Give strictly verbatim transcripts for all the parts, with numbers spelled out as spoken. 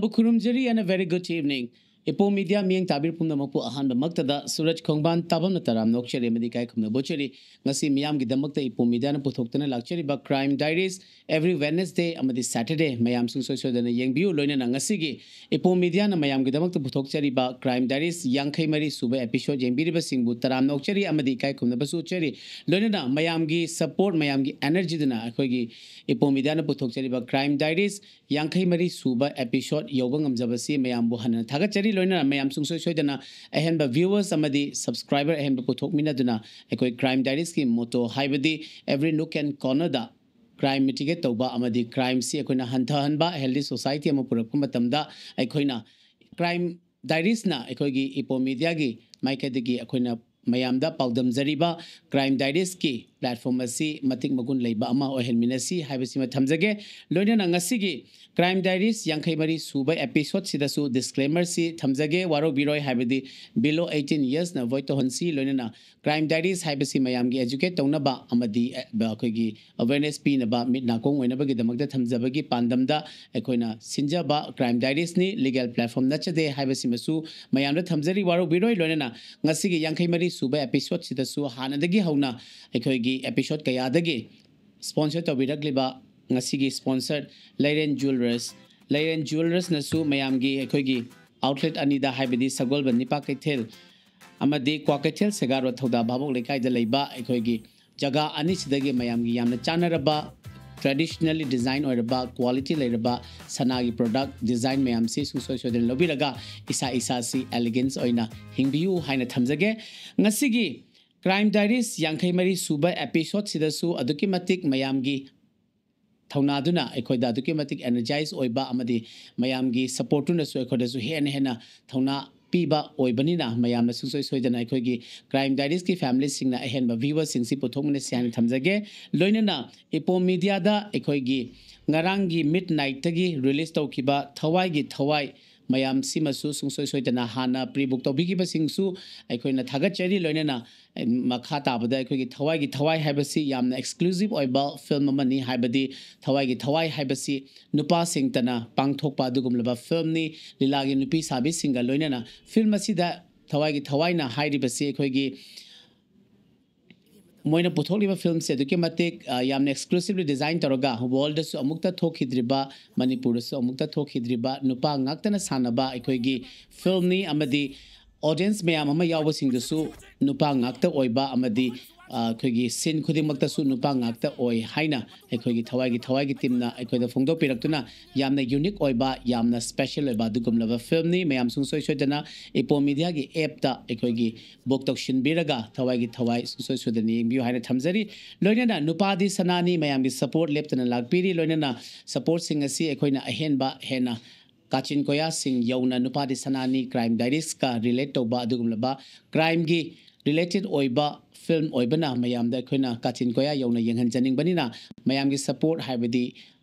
ꯈꯨꯔꯨꯝꯖꯔꯤ and a very good evening. ꯏꯄꯣ media ꯃꯤꯠꯌꯦꯡ ꯇꯥꯕꯤꯔ ꯄꯨꯝꯅꯃꯛꯄꯨ ꯑꯍꯥꯟꯕꯃꯛꯇꯗ ꯁꯨꯔꯖ ꯈꯣꯡꯕꯥꯟ ꯇꯥꯕꯝꯅ ꯇꯔꯥꯝꯅ ꯑꯣꯛꯆꯔꯤ ꯑꯃꯗꯤ ꯏꯀꯥꯏ ꯈꯨꯝꯅꯕ ꯎꯠꯆꯔꯤ꯫ ꯉꯁꯤ ꯃꯤꯌꯥꯝꯒꯤꯗꯃꯛꯇ ꯏꯄꯣ ꯃꯤꯗꯤꯌꯥꯅ ꯄꯨꯊꯣꯛꯇꯨꯅ ꯂꯥꯛꯆꯔꯤꯕ Crime Diaries every Wednesday ꯑꯃꯗꯤ Saturday ꯃꯌꯥꯝ ꯁꯨꯡꯁꯣꯏ ꯁꯣꯏꯗꯅ ꯌꯦꯡꯕꯤꯌꯨ꯫ ꯂꯣꯏꯅꯅ ꯉꯁꯤꯒꯤ ꯏꯄꯣ ꯃꯤꯗꯤꯌꯥꯅ ꯃꯌꯥꯝꯒꯤꯗꯃꯛꯇ ꯄꯨꯊꯣꯛꯆꯔꯤꯕ Crime Diaries ꯌꯥꯡꯈꯩ ꯃꯔꯤ ꯁꯨꯕ episode ꯌꯦꯡꯕꯤꯔꯤꯕꯁꯤꯡꯕꯨ ꯇꯔꯥꯝꯅ ꯑꯣꯛꯆꯔꯤ ꯑꯃꯗꯤ ꯏꯀꯥꯏ ꯈꯨꯝꯅꯕꯁꯨ ꯎꯠꯆꯔꯤ꯫ ꯂꯣꯏꯅꯅ ꯃꯌꯥꯝꯒꯤ support, ꯃꯌꯥꯝꯒꯤ energy ꯗꯨꯅ ꯑꯩꯈꯣꯏꯒꯤ ꯏꯄꯣ ꯃꯤꯗꯤꯌꯥꯅ ꯄꯨꯊꯣꯛꯆꯔꯤꯕ Crime Diaries ꯌꯥꯡꯈꯩ ꯃꯔꯤ ꯁꯨꯕ episode ꯌꯧꯕ ꯉꯝꯖꯕꯁꯤ ꯃꯌꯥꯝꯕꯨ ꯍꯟꯅ ꯊꯥꯒꯠꯆꯔꯤ꯫ ꯂꯣꯏꯅꯅ ꯃꯌꯥꯝ ꯁꯨꯡꯁꯣꯏ ꯁꯣꯏꯗꯅ ꯑꯍꯦꯟꯕ viewers ꯑꯃꯗꯤ subscriber ꯑꯍꯦꯟꯕ ꯄꯨꯊꯣꯛꯃꯤꯟꯅꯗꯨꯅ ꯑꯩꯈꯣꯏ Crime Diaries ꯀꯤ motto ꯍꯥꯏꯕꯗꯤ every nook and corner the crime mitigate ꯇꯧꯕ ꯑꯃꯗꯤ crime ꯁꯤ ꯑꯩꯈꯣꯏꯅ ꯍꯟꯊꯍꯟꯕ, healthy society ꯑꯃ ꯄꯨꯔꯛꯄ ꯃꯇꯝꯗ ꯑꯩꯈꯣꯏꯅ Crime Diaries ꯅ ꯑꯩꯈꯣꯏꯒꯤ ꯏꯄꯣ ꯃꯤꯗꯤꯌꯥꯒꯤ ꯃꯥꯏꯀꯩꯗꯒꯤ ꯑꯩꯈꯣꯏꯅ ꯃꯌꯥꯝꯗ ꯄꯥꯎꯗꯝꯖꯔꯤꯕ Crime Diaries ꯀꯤ platform ꯑꯁꯤ ꯃꯇꯤꯛ ꯃꯒꯨꯟ ꯂꯩꯕ ꯑꯃ ꯑꯣꯏꯍꯟꯃꯤꯟꯅꯁꯤ ꯍꯥꯏꯕꯁꯤꯃ ꯊꯝꯖꯒꯦ꯫ ꯂꯣꯏꯅꯅ ꯉꯁꯤꯒꯤ Crime Diaries ꯌꯥꯡꯈꯩ ꯃꯔꯤ ꯁꯨꯕ episode ꯁꯤꯗꯁꯨ disclaimer ꯁꯤ ꯊꯝꯖꯒꯦ, ꯋꯥꯔꯧꯕꯤꯔꯣꯏ, ꯍꯥꯏꯕꯗꯤ below eighteen years ꯅ avoid ꯇꯧꯍꯟꯁꯤ꯫ ꯂꯣꯏꯅꯅ Crime Diaries ꯍꯥꯏꯕꯁꯤ ꯃꯌꯥꯝꯒꯤ educate ꯇꯧꯅꯕ ꯑꯃꯗꯤ, ꯑ, ꯑꯩꯈꯣꯏꯒꯤ awareness ꯄꯤꯅꯕ, ꯃꯤꯠ ꯅꯥꯀꯣꯡ ꯑꯣꯏꯅꯕꯒꯤꯗꯃꯛꯇ ꯊꯝꯖꯕꯒꯤ ꯄꯥꯟꯗꯝꯗ ꯑꯩꯈꯣꯏꯅ ꯁꯤꯟꯖꯕ Crime Diaries ꯅꯤ, legal platform ꯅꯠꯆꯗꯦ ꯍꯥꯏꯕꯁꯤꯃꯁꯨ ꯃꯌꯥꯝꯗ ꯊꯝꯖꯔꯤ, ꯋꯥꯔꯧꯕꯤꯔꯣꯏ꯫ ꯂꯣꯏꯅꯅ ꯉꯁꯤꯒꯤ ꯌꯥꯡꯈꯩ ꯃꯔꯤ ꯁꯨꯕ episode ꯁꯤꯗꯁꯨ ꯍꯥꯟꯅꯗꯒꯤ ꯍꯧꯅ ꯑꯩꯈꯣꯏꯒꯤ episode ꯀꯌꯥꯗꯒꯤ sponsor ꯇꯧꯕꯤꯔꯛꯂꯤꯕ ꯉꯁꯤꯒꯤ sponsor ꯂꯩꯔꯦꯟ Jewellers, ꯂꯩꯔꯦꯟ Jewellers ꯅꯁꯨ ꯃꯌꯥꯝꯒꯤ ꯑꯩꯈꯣꯏꯒꯤ outlet ꯑꯅꯤꯗ, ꯍꯥꯏꯕꯗꯤ ꯁꯒꯣꯜꯕꯟ ꯅꯤꯄꯥ ꯀꯩꯊꯦꯜ ꯑꯃꯗꯤ ꯀ꯭ꯋꯥꯀꯩꯊꯦꯜ ꯁꯦꯒꯥꯔꯣ ꯊꯧꯗꯥ ꯚꯥꯕꯣꯛ ꯂꯩꯀꯥꯏꯗ ꯂꯩꯕ ꯑꯩꯈꯣꯏꯒꯤ ꯖꯒꯥ ꯑꯅꯤꯁꯤꯗꯒꯤ ꯃꯌꯥꯝꯒꯤ ꯌꯥꯝꯅ ꯆꯥꯟꯅꯔꯕ, traditionally design ꯑꯣꯏꯔꯕ, quality ꯂꯩꯔꯕ ꯁꯅꯥꯒꯤ product design ꯃꯌꯥꯝꯁꯤ ꯁꯨꯡꯁꯣꯏ ꯁꯣꯏꯗꯅ ꯂꯧꯕꯤꯔꯒ ꯏꯁꯥ ꯏꯁꯥꯁꯤ elegance ꯑꯣꯏꯅ ꯍꯤꯡꯕꯤꯌꯨ ꯍꯥꯏꯅ ꯊꯝꯖꯒꯦ꯫ ꯉꯁꯤꯒꯤ Crime Diaries ꯌꯥꯡꯈꯩ ꯃꯔꯤ ꯁꯨꯕ episode ꯁꯤꯗꯁꯨ ꯑꯗꯨꯛꯀꯤ ꯃꯇꯤꯛ ꯃꯌꯥꯝꯒꯤ ꯊꯧꯅꯥꯗꯨꯅ ꯑꯩꯈꯣꯏꯗ ꯑꯗꯨꯛꯀꯤ ꯃꯇꯤꯛ energize ꯑꯣꯏꯕ ꯑꯃꯗꯤ ꯃꯌꯥꯝꯒꯤ support ꯇꯨꯅꯁꯨ ꯑꯩꯈꯣꯏꯗꯁꯨ ꯍꯦꯟꯅ ꯍꯦꯟꯅ ꯊꯧꯅꯥ ꯄꯤꯕ ꯑꯣꯏꯕꯅꯤꯅ ꯃꯌꯥꯝꯅ ꯁꯨꯡꯁꯣꯏ ꯁꯣꯏꯗꯅ ꯑꯩꯈꯣꯏꯒꯤ Crime Diaries ꯀꯤ family ꯁꯤꯡꯅ ꯑꯍꯦꯟꯕ viewers ꯁꯤꯡꯁꯤ ꯄꯨꯊꯣꯛꯃꯤꯟꯅꯁꯤ ꯍꯥꯏꯅ ꯊꯝꯖꯒꯦ꯫ ꯂꯣꯏꯅꯅ ꯏꯄꯣ ꯃꯤꯗꯤꯌꯥꯗ ꯑꯩꯈꯣꯏꯒꯤ ꯉꯔꯥꯡꯒꯤ midnight ꯇꯒꯤ release ꯇꯧꯈꯤꯕ ꯊꯋꯥꯏꯒꯤ ꯊꯋꯥꯏ ꯃꯌꯥꯝꯁꯤꯃꯁꯨ ꯁꯨꯡꯁꯣꯏ ꯁꯣꯏꯗꯅ ꯍꯥꯟꯅ ꯄ꯭ꯔꯤ ꯕꯨꯛ ꯇꯧꯕꯤꯈꯤꯕꯁꯤꯡꯁꯨ ꯑꯩꯈꯣꯏꯅ ꯊꯥꯒꯠꯆꯔꯤ꯫ ꯂꯣꯏꯅꯅ ꯃꯈꯥ ꯇꯥꯕꯗ ꯑꯩꯈꯣꯏꯒꯤ ꯊꯋꯥꯏꯒꯤ ꯊꯋꯥꯏ ꯍꯥꯏꯕꯁꯤ ꯌꯥꯝꯅ ꯑꯦꯛꯁꯀ꯭ꯂꯨꯁꯤꯞ ꯑꯣꯏꯕ ꯐꯤꯂꯝ ꯑꯃꯅꯤ꯫ ꯍꯥꯏꯕꯗꯤ ꯊꯋꯥꯏꯒꯤ ꯊꯋꯥꯏ ꯍꯥꯏꯕꯁꯤ ꯅꯨꯄꯥꯁꯤꯡꯇꯅ ꯄꯥꯡꯊꯣꯛꯄ ꯑꯗꯨꯒꯨꯝꯂꯕ ꯐꯤꯂꯝꯅꯤ꯫ ꯂꯤꯂꯥꯒꯤ ꯅꯨꯄꯤ ꯁꯥꯕꯤꯁꯤꯡꯒ ꯂꯣꯏꯅꯅ ꯐꯤꯂꯝ ꯑꯁꯤꯗ ꯊꯋꯥꯏꯒꯤ ꯊꯋꯥꯏꯅ ꯍꯥꯏꯔꯤꯕꯁꯤ ꯑꯩꯈꯣꯏꯒꯤ ꯃꯣꯏꯅ ꯄꯨꯊꯣꯛꯂꯤꯕ ꯐꯤꯂꯝꯁꯦ ꯑꯗꯨꯛꯀꯤ ꯃꯇꯤꯛ, ꯑ, ꯌꯥꯝꯅ ꯑꯦꯛꯁꯀ꯭ꯂꯨꯁꯤꯞꯂꯤ ꯗꯤꯖꯥꯏꯟ ꯇꯧꯔꯒ ꯋꯥꯔꯜꯗꯁꯨ ꯑꯃꯨꯛꯇ ꯊꯣꯛꯈꯤꯗ꯭ꯔꯤꯕ, ꯃꯅꯤꯄꯨꯔꯗꯁꯨ ꯑꯃꯨꯛꯇ ꯊꯣꯛꯈꯤꯗ꯭ꯔꯤꯕ ꯅꯨꯄꯥ ꯉꯥꯛꯇꯅ ꯁꯥꯟꯅꯕ ꯑꯩꯈꯣꯏꯒꯤ ꯐꯤꯂꯝꯅꯤ꯫ ꯑꯃꯗꯤ ꯑꯣꯗꯤꯌꯟꯁ ꯃꯌꯥꯝ ꯑꯃ ꯌꯥꯎꯕꯁꯤꯡꯗꯨꯁꯨ ꯅꯨꯄꯥ ꯉꯥꯛꯇ ꯑꯣꯏꯕ ꯑꯃꯗꯤ, ꯑ, ꯑꯩꯈꯣꯏꯒꯤ ꯁꯤꯟ ꯈꯨꯗꯤꯡꯃꯛꯇꯁꯨ ꯅꯨꯄꯥ ꯉꯥꯛꯇ ꯑꯣꯏ ꯍꯥꯏꯅ ꯑꯩꯈꯣꯏꯒꯤ ꯊꯋꯥꯏꯒꯤ ꯊꯋꯥꯏꯒꯤ ꯇꯤꯝꯅ ꯑꯩꯈꯣꯏꯗ ꯐꯣꯡꯗꯣꯛꯄꯤꯔꯛꯇꯨꯅ ꯌꯥꯝꯅ ꯌꯨꯅꯤꯛ ꯑꯣꯏꯕ, ꯌꯥꯝꯅ ꯁ꯭ꯄꯦꯁꯦꯜ ꯑꯣꯏꯕ ꯑꯗꯨꯒꯨꯝꯂꯕ ꯐꯤꯂꯝꯅꯤ꯫ ꯃꯌꯥꯝ ꯁꯨꯡꯁꯣꯏ ꯁꯣꯏꯗꯅ ꯏꯄꯣꯝ ꯃꯤꯗꯤꯌꯥꯒꯤ ꯑꯦꯞꯇ ꯑꯩꯈꯣꯏꯒꯤ ꯕꯨꯛ ꯇꯧꯁꯤꯟꯕꯤꯔꯒ ꯊꯋꯥꯏꯒꯤ ꯊꯋꯥꯏ ꯁꯨꯡꯁꯣꯏ ꯁꯣꯏꯗꯅ ꯌꯦꯡꯕꯤꯌꯨ ꯍꯥꯏꯅ ꯊꯝꯖꯔꯤ꯫ ꯂꯣꯏꯅꯅ ꯅꯨꯄꯥꯗꯤ ꯁꯅꯥꯅꯤ ꯃꯌꯥꯝꯒꯤ ꯁꯄꯣꯔꯠ ꯂꯦꯞꯇꯅ ꯂꯥꯛꯄꯤꯔꯤ꯫ ꯂꯣꯏꯅꯅ ꯁꯄꯣꯔꯠꯁꯤꯡ ꯑꯁꯤ ꯑꯩꯈꯣꯏꯅ ꯑꯍꯦꯟꯕ ꯍꯦꯟꯅ ꯀꯥꯆꯤꯟ ꯀꯣꯌꯥꯁꯤꯡ ꯌꯧꯅ ꯅꯨꯄꯥꯗꯤ ꯁꯅꯥꯅꯤ ꯀ꯭ꯔꯥꯏꯝ ꯗꯥꯏꯔꯤꯁꯀ ꯔꯤꯂꯦꯠ ꯇꯧꯕ ꯑꯗꯨꯒꯨꯝꯂꯕ ꯀ꯭ꯔꯥꯏꯝꯒꯤ ꯔꯤꯂꯦꯇꯦꯠ ꯑꯣꯏꯕ ꯐꯤꯂꯝ ꯑꯣꯏꯕꯅ ꯃꯌꯥꯝꯗ ꯑꯩꯈꯣꯏꯅ ꯀꯥꯆꯤꯟ ꯀꯣꯌꯥ ꯌꯧꯅ ꯌꯦꯡꯍꯟꯖꯅꯤꯡꯕꯅꯤꯅ ꯃꯌꯥꯝꯒꯤ ꯁꯄꯣꯔꯠ ꯍꯥꯏꯕꯗꯤ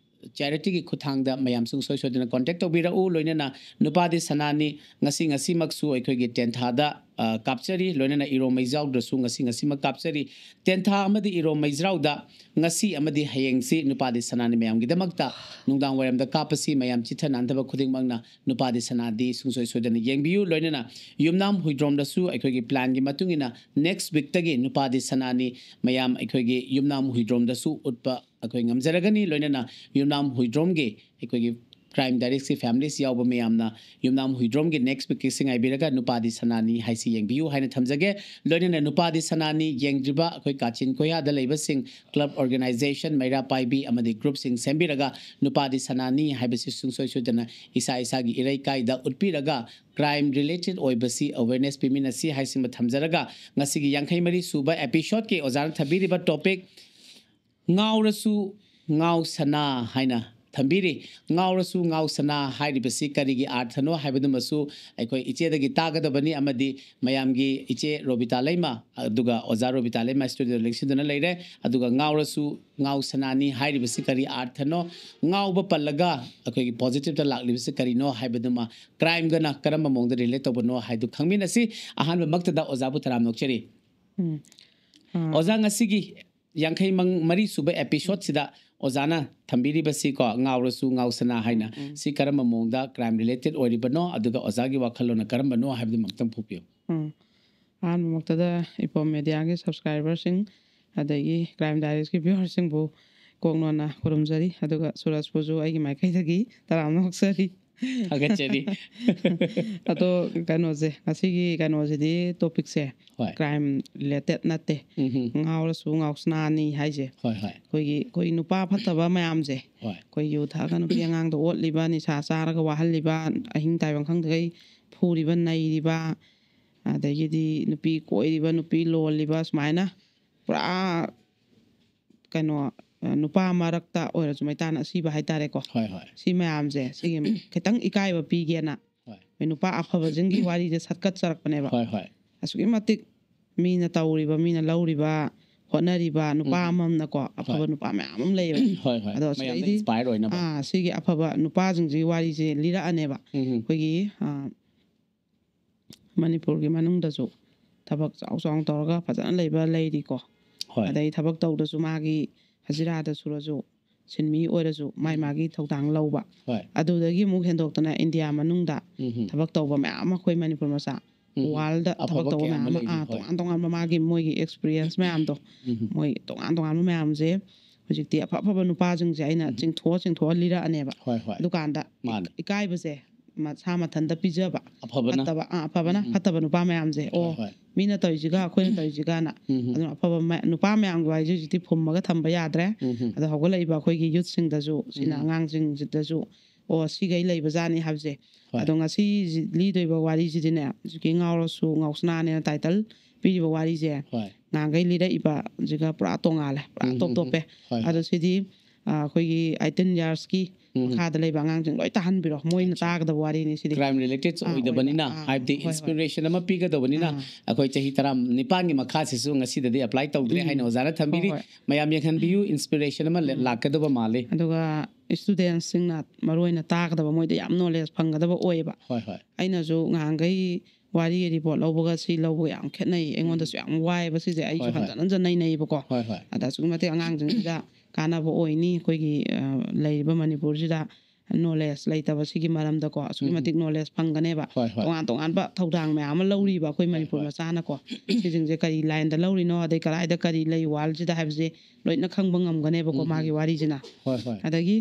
ꯆꯦꯔꯤꯇꯤꯒꯤ ꯈꯨꯠꯊꯥꯡꯗ ꯃꯌꯥꯝ ꯁꯨꯡꯁꯣꯏ ꯁꯣꯏꯗꯅ ꯀꯣꯟꯇꯦꯛ ꯇꯧꯕꯤꯔꯛꯎ꯫ ꯂꯣꯏꯅꯅ ꯅꯨꯄꯥꯗꯤ ꯁꯅꯥꯅꯤ ꯉꯁꯤ ꯉꯁꯤꯃꯛꯁꯨ ꯑꯩꯈꯣꯏꯒꯤ ꯇꯦꯟꯊꯥꯗ, ꯑ, ꯀꯥꯞꯆꯔꯤ꯫ ꯂꯣꯏꯅꯅ ꯏꯔꯣꯝ ꯃꯩꯖꯥꯎꯗꯁꯨ ꯉꯁꯤ ꯉꯁꯤꯃꯛ ꯀꯥꯞꯆꯔꯤ꯫ ꯇꯦꯟꯊꯥ ꯑꯃꯗꯤ ꯏꯔꯣꯝ ꯃꯩꯖꯥꯎꯗ ꯉꯁꯤ ꯑꯃꯗꯤ ꯍꯌꯦꯡꯁꯤ ꯅꯨꯄꯥꯗꯤ ꯁꯅꯥꯅꯤ ꯃꯌꯥꯝꯒꯤꯗꯃꯛꯇ ꯅꯨꯡꯗꯥꯡ ꯋꯥꯏꯔꯝꯗ ꯀꯥꯞꯄꯁꯤ꯫ ꯃꯌꯥꯝ ꯆꯤꯊ ꯅꯥꯟꯊꯕ ꯈꯨꯗꯤꯡꯃꯛꯅ ꯅꯨꯄꯥꯗꯤ ꯁꯅꯥꯗꯤ ꯁꯨꯡꯁꯣꯏ ꯁꯣꯏꯗꯅ ꯌꯦꯡꯕꯤꯌꯨ꯫ ꯂꯣꯏꯅꯅ ꯌꯨꯝꯅꯥꯝ ꯍꯨꯏꯗ꯭ꯔꯣꯝꯗꯁꯨ ꯑꯩꯈꯣꯏꯒꯤ ꯄ꯭ꯂꯥꯟꯒꯤ ꯃꯇꯨꯡ ꯏꯟꯅ ꯅꯦꯛꯁ ꯋꯤꯛꯇꯒꯤ ꯅꯨꯄꯥꯗꯤ ꯁꯅꯥꯅꯤ ꯃꯌꯥꯝ ꯑꯩꯈꯣꯏꯒꯤ ꯌꯨꯝꯅꯥꯝ ꯍꯨꯏꯗ꯭ꯔꯣꯝꯗꯁꯨ ꯎꯠꯄ ꯑꯩꯈꯣꯏ ꯉꯝꯖꯔꯒꯅꯤ꯫ ꯂꯣꯏꯅꯅ ꯌꯨꯝꯅꯥꯝ ꯍꯨꯏꯗ꯭ꯔꯣꯝꯒꯤ ꯑꯩꯈꯣꯏꯒꯤ ꯀ꯭ꯔꯥꯏꯝ ꯗꯥꯏꯔꯤꯁꯀꯤ ꯐꯦꯃꯤꯂꯤꯁ ꯌꯥꯎꯕ ꯃꯌꯥꯝꯅ ꯌꯨꯝꯅꯥꯝ ꯍꯨꯏꯗ꯭ꯔꯣꯝꯒꯤ ꯅꯦꯛꯁ ꯋꯤꯛꯀꯤꯁꯤ ꯉꯥꯏꯕꯤꯔꯒ ꯅꯨꯄꯥꯗꯤ ꯁꯅꯥꯅꯤ ꯍꯥꯏꯁꯤ ꯌꯦꯡꯕꯤꯌꯨ ꯍꯥꯏꯅ ꯊꯝꯖꯒꯦ꯫ ꯂꯣꯏꯅꯅ ꯅꯨꯄꯥꯗꯤ ꯁꯅꯥꯅꯤ ꯌꯦꯡꯗ꯭ꯔꯤꯕ ꯑꯩꯈꯣꯏ ꯀꯥꯆꯤꯟ ꯀꯣꯌꯥꯗ ꯂꯩꯕꯁꯤꯡ, ꯀ꯭ꯂꯕ ꯑꯣꯔꯒꯅꯥꯏꯖꯦꯁꯟ, ꯃꯩꯔꯥ ꯄꯥꯏꯕꯤ ꯑꯃꯗꯤ ꯒ꯭ꯔꯨꯞꯁꯤꯡ ꯁꯦꯝꯕꯤꯔꯒ ꯅꯨꯄꯥꯗꯤ ꯁꯅꯥꯅꯤ ꯍꯥꯏꯕꯁꯤ ꯁꯨꯡꯁꯣꯏ ꯁꯣꯏꯗꯅ ꯏꯁꯥ ꯏꯁꯥꯒꯤ ꯏꯔꯩꯀꯥꯏꯗ ꯎꯠꯄꯤꯔꯒ ꯀ꯭ꯔꯥꯏꯝ ꯔꯤꯂꯦꯇꯦꯠ ꯑꯣꯏꯕꯁꯤ ꯑꯋꯦꯔꯅꯦꯁ ꯄꯤꯃꯤꯟꯅꯁꯤ ꯍꯥꯏꯁꯤꯃ ꯊꯝꯖꯔꯒ ꯉꯁꯤꯒꯤ ꯌꯥꯡꯈꯩ ꯃꯔꯤ ꯁꯨꯕ ꯑꯦꯄꯤꯁꯣꯗꯀꯤ ꯑꯣꯖꯥꯅ ꯊꯝꯕꯤꯔꯤꯕ ꯇꯣꯄꯤꯛ ꯉꯥꯎꯔꯁꯨ ꯉꯥꯎꯁꯅꯥ ꯍꯥꯏꯅ ꯊꯝꯕꯤꯔꯤ꯫ "ꯉꯥꯎꯔꯁꯨ ꯉꯥꯎꯁꯅꯥ" ꯍꯥꯏꯔꯤꯕꯁꯤ ꯀꯔꯤꯒꯤ ꯑꯥꯔꯊꯅꯣ ꯍꯥꯏꯕꯗꯨꯃꯁꯨ ꯑꯩꯈꯣꯏ ꯏꯆꯦꯗꯒꯤ ꯇꯥꯒꯗꯕꯅꯤ, ꯑꯃꯗꯤ ꯃꯌꯥꯝꯒꯤ ꯏꯆꯦ ꯔꯣꯕꯤꯇꯥ ꯂꯩꯃ, ꯑꯗꯨꯒ ꯑꯣꯖꯥ ꯔꯣꯕꯤꯇꯥ ꯂꯩꯃ ꯁ꯭ꯇꯨꯗꯤꯑꯣꯗ ꯂꯦꯡꯁꯤꯟꯗꯨꯅ ꯂꯩꯔꯦ꯫ ꯑꯗꯨꯒ "ꯉꯥꯎꯔꯁꯨ ꯉꯥꯎꯁꯅꯥꯅꯤ" ꯍꯥꯏꯔꯤꯕꯁꯤ ꯀꯔꯤ ꯑꯥꯔꯊꯅꯣ, ꯉꯥꯎꯕ ꯄꯜꯂꯒ ꯑꯩꯈꯣꯏꯒꯤ ꯄꯣꯖꯤꯇꯤꯚꯇ ꯂꯥꯛꯂꯤꯕꯁꯤ ꯀꯔꯤꯅꯣ ꯍꯥꯏꯕꯗꯨꯃ, ꯀ꯭ꯔꯥꯏꯝꯒꯅ ꯀꯔꯝꯕ ꯃꯑꯣꯡꯗ ꯔꯤꯂꯦꯠ ꯇꯧꯕꯅꯣ ꯍꯥꯏꯗꯨ ꯈꯪꯃꯤꯟꯅꯁꯤ꯫ ꯑꯍꯥꯟꯕꯃꯛꯇꯗ ꯑꯣꯖꯥꯕꯨ ꯇꯔꯥꯝꯅ ꯑꯣꯛꯆꯔꯤ꯫ ꯎꯝ꯫ ꯑꯥ, ꯑꯣꯖꯥ, ꯉꯁꯤꯒꯤ ꯌꯥꯡꯈꯩ ꯃꯔꯤ ꯁꯨꯕ ꯑꯦꯄꯤꯁꯣꯗꯁꯤꯗ ꯑꯣꯖꯥꯅ ꯊꯝꯕꯤꯔꯤꯕꯁꯤꯀꯣ, "ꯉꯥꯎꯔꯁꯨ ꯉꯥꯎꯁꯅꯥ" ꯍꯥꯏꯅ, ꯎꯝ, ꯎꯝ꯫ ꯁꯤ ꯀꯔꯝꯕ ꯃꯑꯣꯡꯗ ꯀ꯭ꯔꯥꯏꯝ ꯔꯤꯂꯦꯇꯦꯠ ꯑꯣꯏꯔꯤꯕꯅꯣ, ꯑꯗꯨꯒ ꯑꯣꯖꯥꯒꯤ ꯋꯥꯈꯜꯂꯣꯟꯅ ꯀꯔꯝꯕꯅꯣ ꯍꯥꯏꯕꯗꯨꯃꯛꯇꯪ ꯐꯣꯡꯕꯤꯌꯨ꯫ ꯎꯝ꯫ ꯑꯍꯥꯟꯕꯃꯛꯇꯗ ꯏꯄꯣꯝ ꯃꯦꯗꯤꯌꯥꯒꯤ ꯁꯕꯁꯀ꯭ꯔꯥꯏꯕꯔꯁꯤꯡ, ꯑꯗꯒꯤ ꯀ꯭ꯔꯥꯏꯝ ꯗꯥꯏꯔꯤꯁꯀꯤ ꯚ꯭ꯌꯨꯋꯔꯁꯤꯡꯕꯨ ꯀꯣꯛ ꯅꯣꯟꯅ ꯈꯨꯔꯨꯝꯖꯔꯤ, ꯑꯗꯨꯒ ꯁꯨꯔꯖꯄꯨꯁꯨ ꯑꯩꯒꯤ ꯃꯥꯏꯀꯩꯗꯒꯤ ꯇꯔꯥꯝꯅ ꯑꯣꯛꯆꯔꯤ꯫ ꯊꯥꯒꯠꯆꯔꯤ꯫ ꯑꯗꯣ ꯀꯩꯅꯣꯁꯦ, ꯉꯁꯤꯒꯤ ꯀꯩꯅꯣꯁꯤꯗꯤ, ꯇꯣꯄꯤꯛꯁꯦ ꯍꯣꯏ꯫ ꯀ꯭ꯔꯥꯏꯝ ꯔꯤꯂꯦꯇꯦꯠ ꯅꯠꯇꯦ꯫ ꯎꯝꯍꯨꯝ꯫ "ꯉꯥꯎꯔꯁꯨ ꯉꯥꯎꯁꯅꯥꯅꯤ" ꯍꯥꯏꯁꯦ꯫ ꯍꯣꯏ, ꯍꯣꯏ꯫ ꯑꯩꯈꯣꯏꯒꯤ, ꯑꯩꯈꯣꯏ ꯅꯨꯄꯥ ꯐꯠꯇꯕ ꯃꯌꯥꯝꯁꯦ, ꯍꯣꯏ꯫ ꯑꯩꯈꯣꯏ ꯌꯨ ꯊꯛꯑꯒ ꯅꯨꯄꯤ ꯑꯉꯥꯡꯗ ꯑꯣꯠꯂꯤꯕ, ꯅꯤꯁꯥ ꯆꯥꯔꯒ ꯋꯥꯍꯜꯂꯤꯕ, ꯑꯍꯤꯡ ꯇꯥꯏꯕꯪ ꯈꯪꯗꯈꯩ ꯐꯨꯔꯤꯕ, ꯅꯩꯔꯤꯕ, ꯑꯗꯒꯤꯗꯤ ꯅꯨꯄꯤ ꯀꯣꯏꯔꯤꯕ, ꯅꯨꯄꯤ ꯂꯣꯜꯂꯤꯕ, ꯁꯨꯃꯥꯏꯅ ꯄꯨꯔꯥ ꯀꯩꯅꯣ, ꯑ, ꯅꯨꯄꯥ ꯃꯔꯛꯇ ꯑꯣꯏꯔꯁꯨ ꯃꯩꯇꯥꯟ ꯑꯁꯤꯕ ꯍꯥꯏꯇꯥꯔꯦꯀꯣ꯫ ꯍꯣꯏ, ꯍꯣꯏ꯫ ꯁꯤ ꯃꯌꯥꯝꯁꯦ, ꯁꯤꯒꯤ ꯈꯤꯇꯪ ꯏꯀꯥꯏꯕ ꯄꯤꯒꯦꯅ ꯍꯣꯏ꯫ ꯑꯩꯈꯣꯏ ꯅꯨꯄꯥ ꯑꯐꯕꯁꯤꯡꯒꯤ ꯋꯥꯔꯤꯁꯦ ꯁꯠꯀꯠꯆꯔꯛꯄꯅꯦꯕ꯫ ꯍꯣꯏ, ꯍꯣꯏ꯫ ꯑꯁꯨꯛꯀꯤ ꯃꯇꯤꯛ ꯃꯤꯅ ꯇꯧꯔꯤꯕ, ꯃꯤꯅ ꯂꯧꯔꯤꯕ, ꯍꯣꯠꯅꯔꯤꯕ ꯅꯨꯄꯥ ꯎꯝ꯫ ꯑꯃꯃꯝꯅꯀꯣ, ꯑꯐꯕ ꯍꯣꯏ꯫ ꯅꯨꯄꯥ ꯃꯌꯥꯝ ꯑꯃ ꯂꯩꯌꯦꯕ꯫ ꯍꯣꯏ, ꯍꯣꯏ꯫ ꯑꯗꯣ ꯃꯌꯥꯝꯗ ꯁꯤꯗꯩꯗꯤ, ꯏꯟꯁꯄꯥꯌꯔ ꯑꯣꯏꯅꯕ꯫ ꯑꯥ, ꯁꯤꯒꯤ ꯑꯐꯕ ꯅꯨꯄꯥꯁꯤꯡꯁꯤꯒꯤ ꯋꯥꯔꯤꯁꯦ ꯂꯤꯔꯛꯑꯅꯦꯕ꯫ ꯎꯝ꯫ ꯑꯩꯈꯣꯏꯒꯤ, ꯑꯥ, ꯃꯅꯤꯄꯨꯔꯒꯤ ꯃꯅꯨꯡꯗꯁꯨ ꯊꯕꯛ ꯆꯥꯎ ꯆꯥꯎꯅ ꯇꯧꯔꯒ ꯐꯖꯅ ꯂꯩꯕ ꯂꯩꯔꯤꯀꯣ꯫ ꯍꯣꯏ꯫ ꯑꯗꯩ ꯊꯕꯛ ꯇꯧꯗ꯭ꯔꯁꯨ, ꯃꯥꯒꯤ ꯍꯖꯤꯔꯥꯗ ꯁꯨꯔꯁꯨ, ꯁꯤꯟꯃꯤ ꯑꯣꯏꯔꯁꯨ, ꯃꯥꯏ ꯎꯝ꯫ ꯃꯥꯒꯤ ꯊꯧꯗꯥꯡ ꯂꯧꯕ꯫ ꯍꯣꯏ꯫ ꯑꯗꯨꯗꯒꯤ ꯑꯃꯨꯛ ꯍꯦꯟꯗꯣꯛꯇꯅ ꯏꯟꯗꯤꯌꯥ ꯃꯅꯨꯡꯗ ꯎꯝ꯫ ꯊꯕꯛ ꯇꯧꯕ ꯃꯌꯥꯝ ꯑꯃ ꯑꯩꯈꯣꯏ ꯃꯅꯤꯄꯨꯔ ꯃꯆꯥ, ꯎꯝ꯫ ꯋꯥꯔꯜꯗ ꯑꯐꯕ ꯊꯕꯛ ꯇꯧꯕ ꯀꯌꯥ ꯃꯌꯥꯝ ꯑꯃ ꯑꯃ, ꯂꯩꯔꯤ, ꯑꯥ, ꯍꯣꯏ꯫ ꯇꯣꯉꯥꯟ ꯇꯣꯉꯥꯟꯕ ꯃꯥꯒꯤ ꯃꯣꯏꯒꯤ ꯑꯦꯛꯁꯄꯤꯔꯤꯌꯦꯟꯁ ꯃꯌꯥꯝꯗꯣ, ꯎꯝ꯫ ꯃꯣꯏ ꯇꯣꯉꯥꯟ ꯇꯣꯉꯥꯟꯕ ꯃꯌꯥꯝꯁꯦ ꯍꯧꯖꯤꯛꯇꯤ ꯑꯐ ꯑꯐꯕ ꯅꯨꯄꯥꯁꯤꯡꯁꯦ ꯑꯩꯅ ꯎꯝ꯫ ꯆꯤꯡꯊꯣꯛꯑ ꯆꯤꯡꯊꯣꯛꯑ ꯂꯤꯔꯛꯑꯅꯦꯕ꯫ ꯍꯣꯏ, ꯍꯣꯏ꯫ ꯑꯗꯨꯀꯥꯟꯗ ꯃꯥꯅꯦ꯫ ꯏꯀꯥꯏꯕꯁꯦ ꯃꯁꯥ ꯃꯊꯟꯇ ꯄꯤꯖꯕ꯫ ꯑꯐꯕꯅ꯫ ꯐꯠꯇꯕ, ꯑꯥ, ꯑꯐꯕꯅ ꯎꯝ꯫ ꯐꯠꯇꯕ ꯅꯨꯄꯥ ꯃꯌꯥꯝꯁꯦ, ꯑꯣ, ꯍꯣꯏ, ꯍꯣꯏ꯫ ꯃꯤꯅ ꯇꯧꯔꯤꯁꯤꯒ ꯑꯩꯈꯣꯏꯅ ꯇꯧꯔꯤꯁꯤꯒꯅ꯫ ꯎꯝ꯫ ꯑꯗꯨꯅ ꯑꯐꯕ ꯃ-, ꯅꯨꯄꯥ ꯃꯌꯥꯝꯒꯤ ꯋꯥꯔꯤꯁꯦ ꯍꯧꯖꯤꯛꯇꯤ ꯐꯨꯝꯃꯒ ꯊꯝꯕ ꯌꯥꯗ꯭ꯔꯦ꯫ ꯎꯝ꯫ ꯑꯗꯣ ꯍꯧꯒꯠꯂꯛꯏꯕ ꯑꯩꯈꯣꯏꯒꯤ ꯌꯨꯠꯁꯤꯡꯗꯁꯨ, ꯁꯤꯅ ꯎꯝ꯫ ꯑꯉꯥꯡꯁꯤꯡꯁꯤꯗꯁꯨ, ꯑꯣ, ꯁꯤꯈꯩ ꯂꯩꯕꯖꯥꯠꯅꯤ ꯍꯥꯏꯕꯁꯦ꯫ ꯍꯣꯏ꯫ ꯑꯗꯣ ꯉꯁꯤ ꯂꯤꯗꯣꯏꯕ ꯋꯥꯔꯤꯁꯤꯗꯤꯅꯦ, ꯍꯧꯖꯤꯛꯀꯤ "ꯉꯥꯎꯔꯁꯨ ꯉꯥꯎꯁꯅꯥꯅꯦꯅ" ꯇꯥꯏꯇꯜ ꯄꯤꯔꯤꯕ ꯋꯥꯔꯤꯁꯦ, ꯍꯣꯏ꯫ ꯅꯍꯥꯟꯈꯩ ꯂꯤꯔꯛꯏꯕ ꯍꯧꯖꯤꯛꯀ ꯄꯨꯔꯥ ꯇꯣꯡꯉꯥꯜꯂꯦ, ꯄꯨꯔꯥ ꯎꯝ, ꯇꯣꯞ ꯎꯝ, ꯇꯣꯞꯄꯦ꯫ ꯎꯝ꯫ ꯍꯣꯏ, ꯑꯗꯣ ꯍꯣꯏ꯫ ꯁꯤꯗꯤ ꯑꯩꯈꯣꯏꯒꯤ ꯑꯩꯇꯤꯟ ꯌꯥꯔꯁꯀꯤ ꯃꯈꯥꯗ ꯂꯩꯕ ꯑꯉꯥꯡꯁꯤꯡ ꯂꯣꯏ ꯇꯥꯍꯟꯕꯤꯔꯣ, ꯃꯣꯏꯅ ꯇꯥꯒꯗꯕ ꯋꯥꯔꯤꯅꯤ ꯁꯤꯗꯤ꯫ Crime related ꯑꯣꯏꯗꯕꯅꯤꯅ, ꯍꯥꯏꯕꯗꯤ inspiration ꯑꯃ ꯄꯤꯒꯗꯧꯕꯅꯤꯅ, ꯑꯩꯈꯣꯏ ꯆꯍꯤ ꯇꯔꯥꯅꯤꯄꯥꯟꯒꯤ ꯃꯈꯥꯁꯤꯁꯨ ꯉꯁꯤꯗꯗꯤ apply ꯇꯧꯗ꯭ꯔꯦ ꯍꯥꯏꯅ ꯑꯣꯖꯥꯅ ꯊꯝꯕꯤꯔꯤ꯫ ꯃꯌꯥꯝ ꯌꯦꯡꯍꯟꯕꯤꯌꯨ, inspiration ꯑꯃ ꯂꯥꯛꯀꯗꯕ ꯃꯥꯜꯂꯤ꯫ ꯑꯗꯨꯒ students ꯁꯤꯡꯅ ꯃꯔꯨ ꯑꯣꯏꯅ ꯇꯥꯒꯗꯕ, ꯃꯣꯏꯗ ꯌꯥꯝ knowledge ꯐꯪꯒꯗꯕ ꯑꯣꯏꯌꯦꯕ꯫ ꯍꯣꯏ ꯍꯣꯏ꯫ ꯑꯩꯅꯁꯨ ꯉꯍꯥꯟꯈꯩ ꯋꯥꯔꯤ report ꯂꯧꯕꯒ ꯁꯤ ꯂꯧꯕꯒ ꯌꯥꯝ ꯈꯦꯠꯅꯩ꯫ ꯑꯩꯉꯣꯟꯗꯁꯨ ꯌꯥꯝ ꯋꯥꯏꯑꯦꯕ ꯁꯤꯁꯦ꯫ ꯑꯩꯁꯨ ꯍꯟꯖꯟ ꯍꯟꯖꯟ ꯅꯩꯅꯩꯌꯦꯕꯀꯣ꯫ ꯍꯣꯏ ꯍꯣꯏ꯫ ꯑꯗ ꯑꯁꯨꯛꯀꯤ ꯃꯇꯤꯛ ꯑꯉꯥꯡꯁꯤꯡꯁꯤꯗ ꯀꯥꯟꯅꯕ ꯑꯣꯏꯅꯤ꯫ ꯑꯩꯈꯣꯏꯒꯤ ꯂꯩꯔꯤꯕ ꯃꯅꯤꯄꯨꯔꯁꯤꯗ knowledge ꯂꯩꯇꯕ ꯁꯤꯒꯤ ꯃꯔꯝꯗꯀꯣ ꯑꯁꯨꯛꯀꯤ ꯃꯇꯤꯛ knowledge ꯐꯪꯒꯅꯦꯕ꯫ ꯍꯣꯏ ꯍꯣꯏ꯫ ꯇꯣꯉꯥꯟ ꯇꯣꯉꯥꯟꯕ ꯊꯧꯗꯥꯡ ꯃꯌꯥꯝ ꯑꯃ ꯂꯧꯔꯤꯕ ꯑꯩꯈꯣꯏ ꯃꯅꯤꯄꯨꯔ ꯃꯆꯥꯅꯀꯣ꯫ ꯁꯤꯁꯤꯡꯁꯦ ꯀꯔꯤ line ꯗ ꯂꯧꯔꯤꯅꯣ, ꯑꯗꯩ ꯀꯗꯥꯏꯗ ꯀꯔꯤ ꯂꯩ world ꯁꯤꯗ ꯍꯥꯏꯕꯁꯦ ꯂꯣꯏꯅ ꯈꯪꯕ ꯉꯝꯒꯅꯦꯕꯀꯣ ꯃꯥꯒꯤ ꯋꯥꯔꯤꯁꯤꯅ꯫ ꯍꯣꯏ ꯍꯣꯏ꯫ ꯑꯗꯒꯤ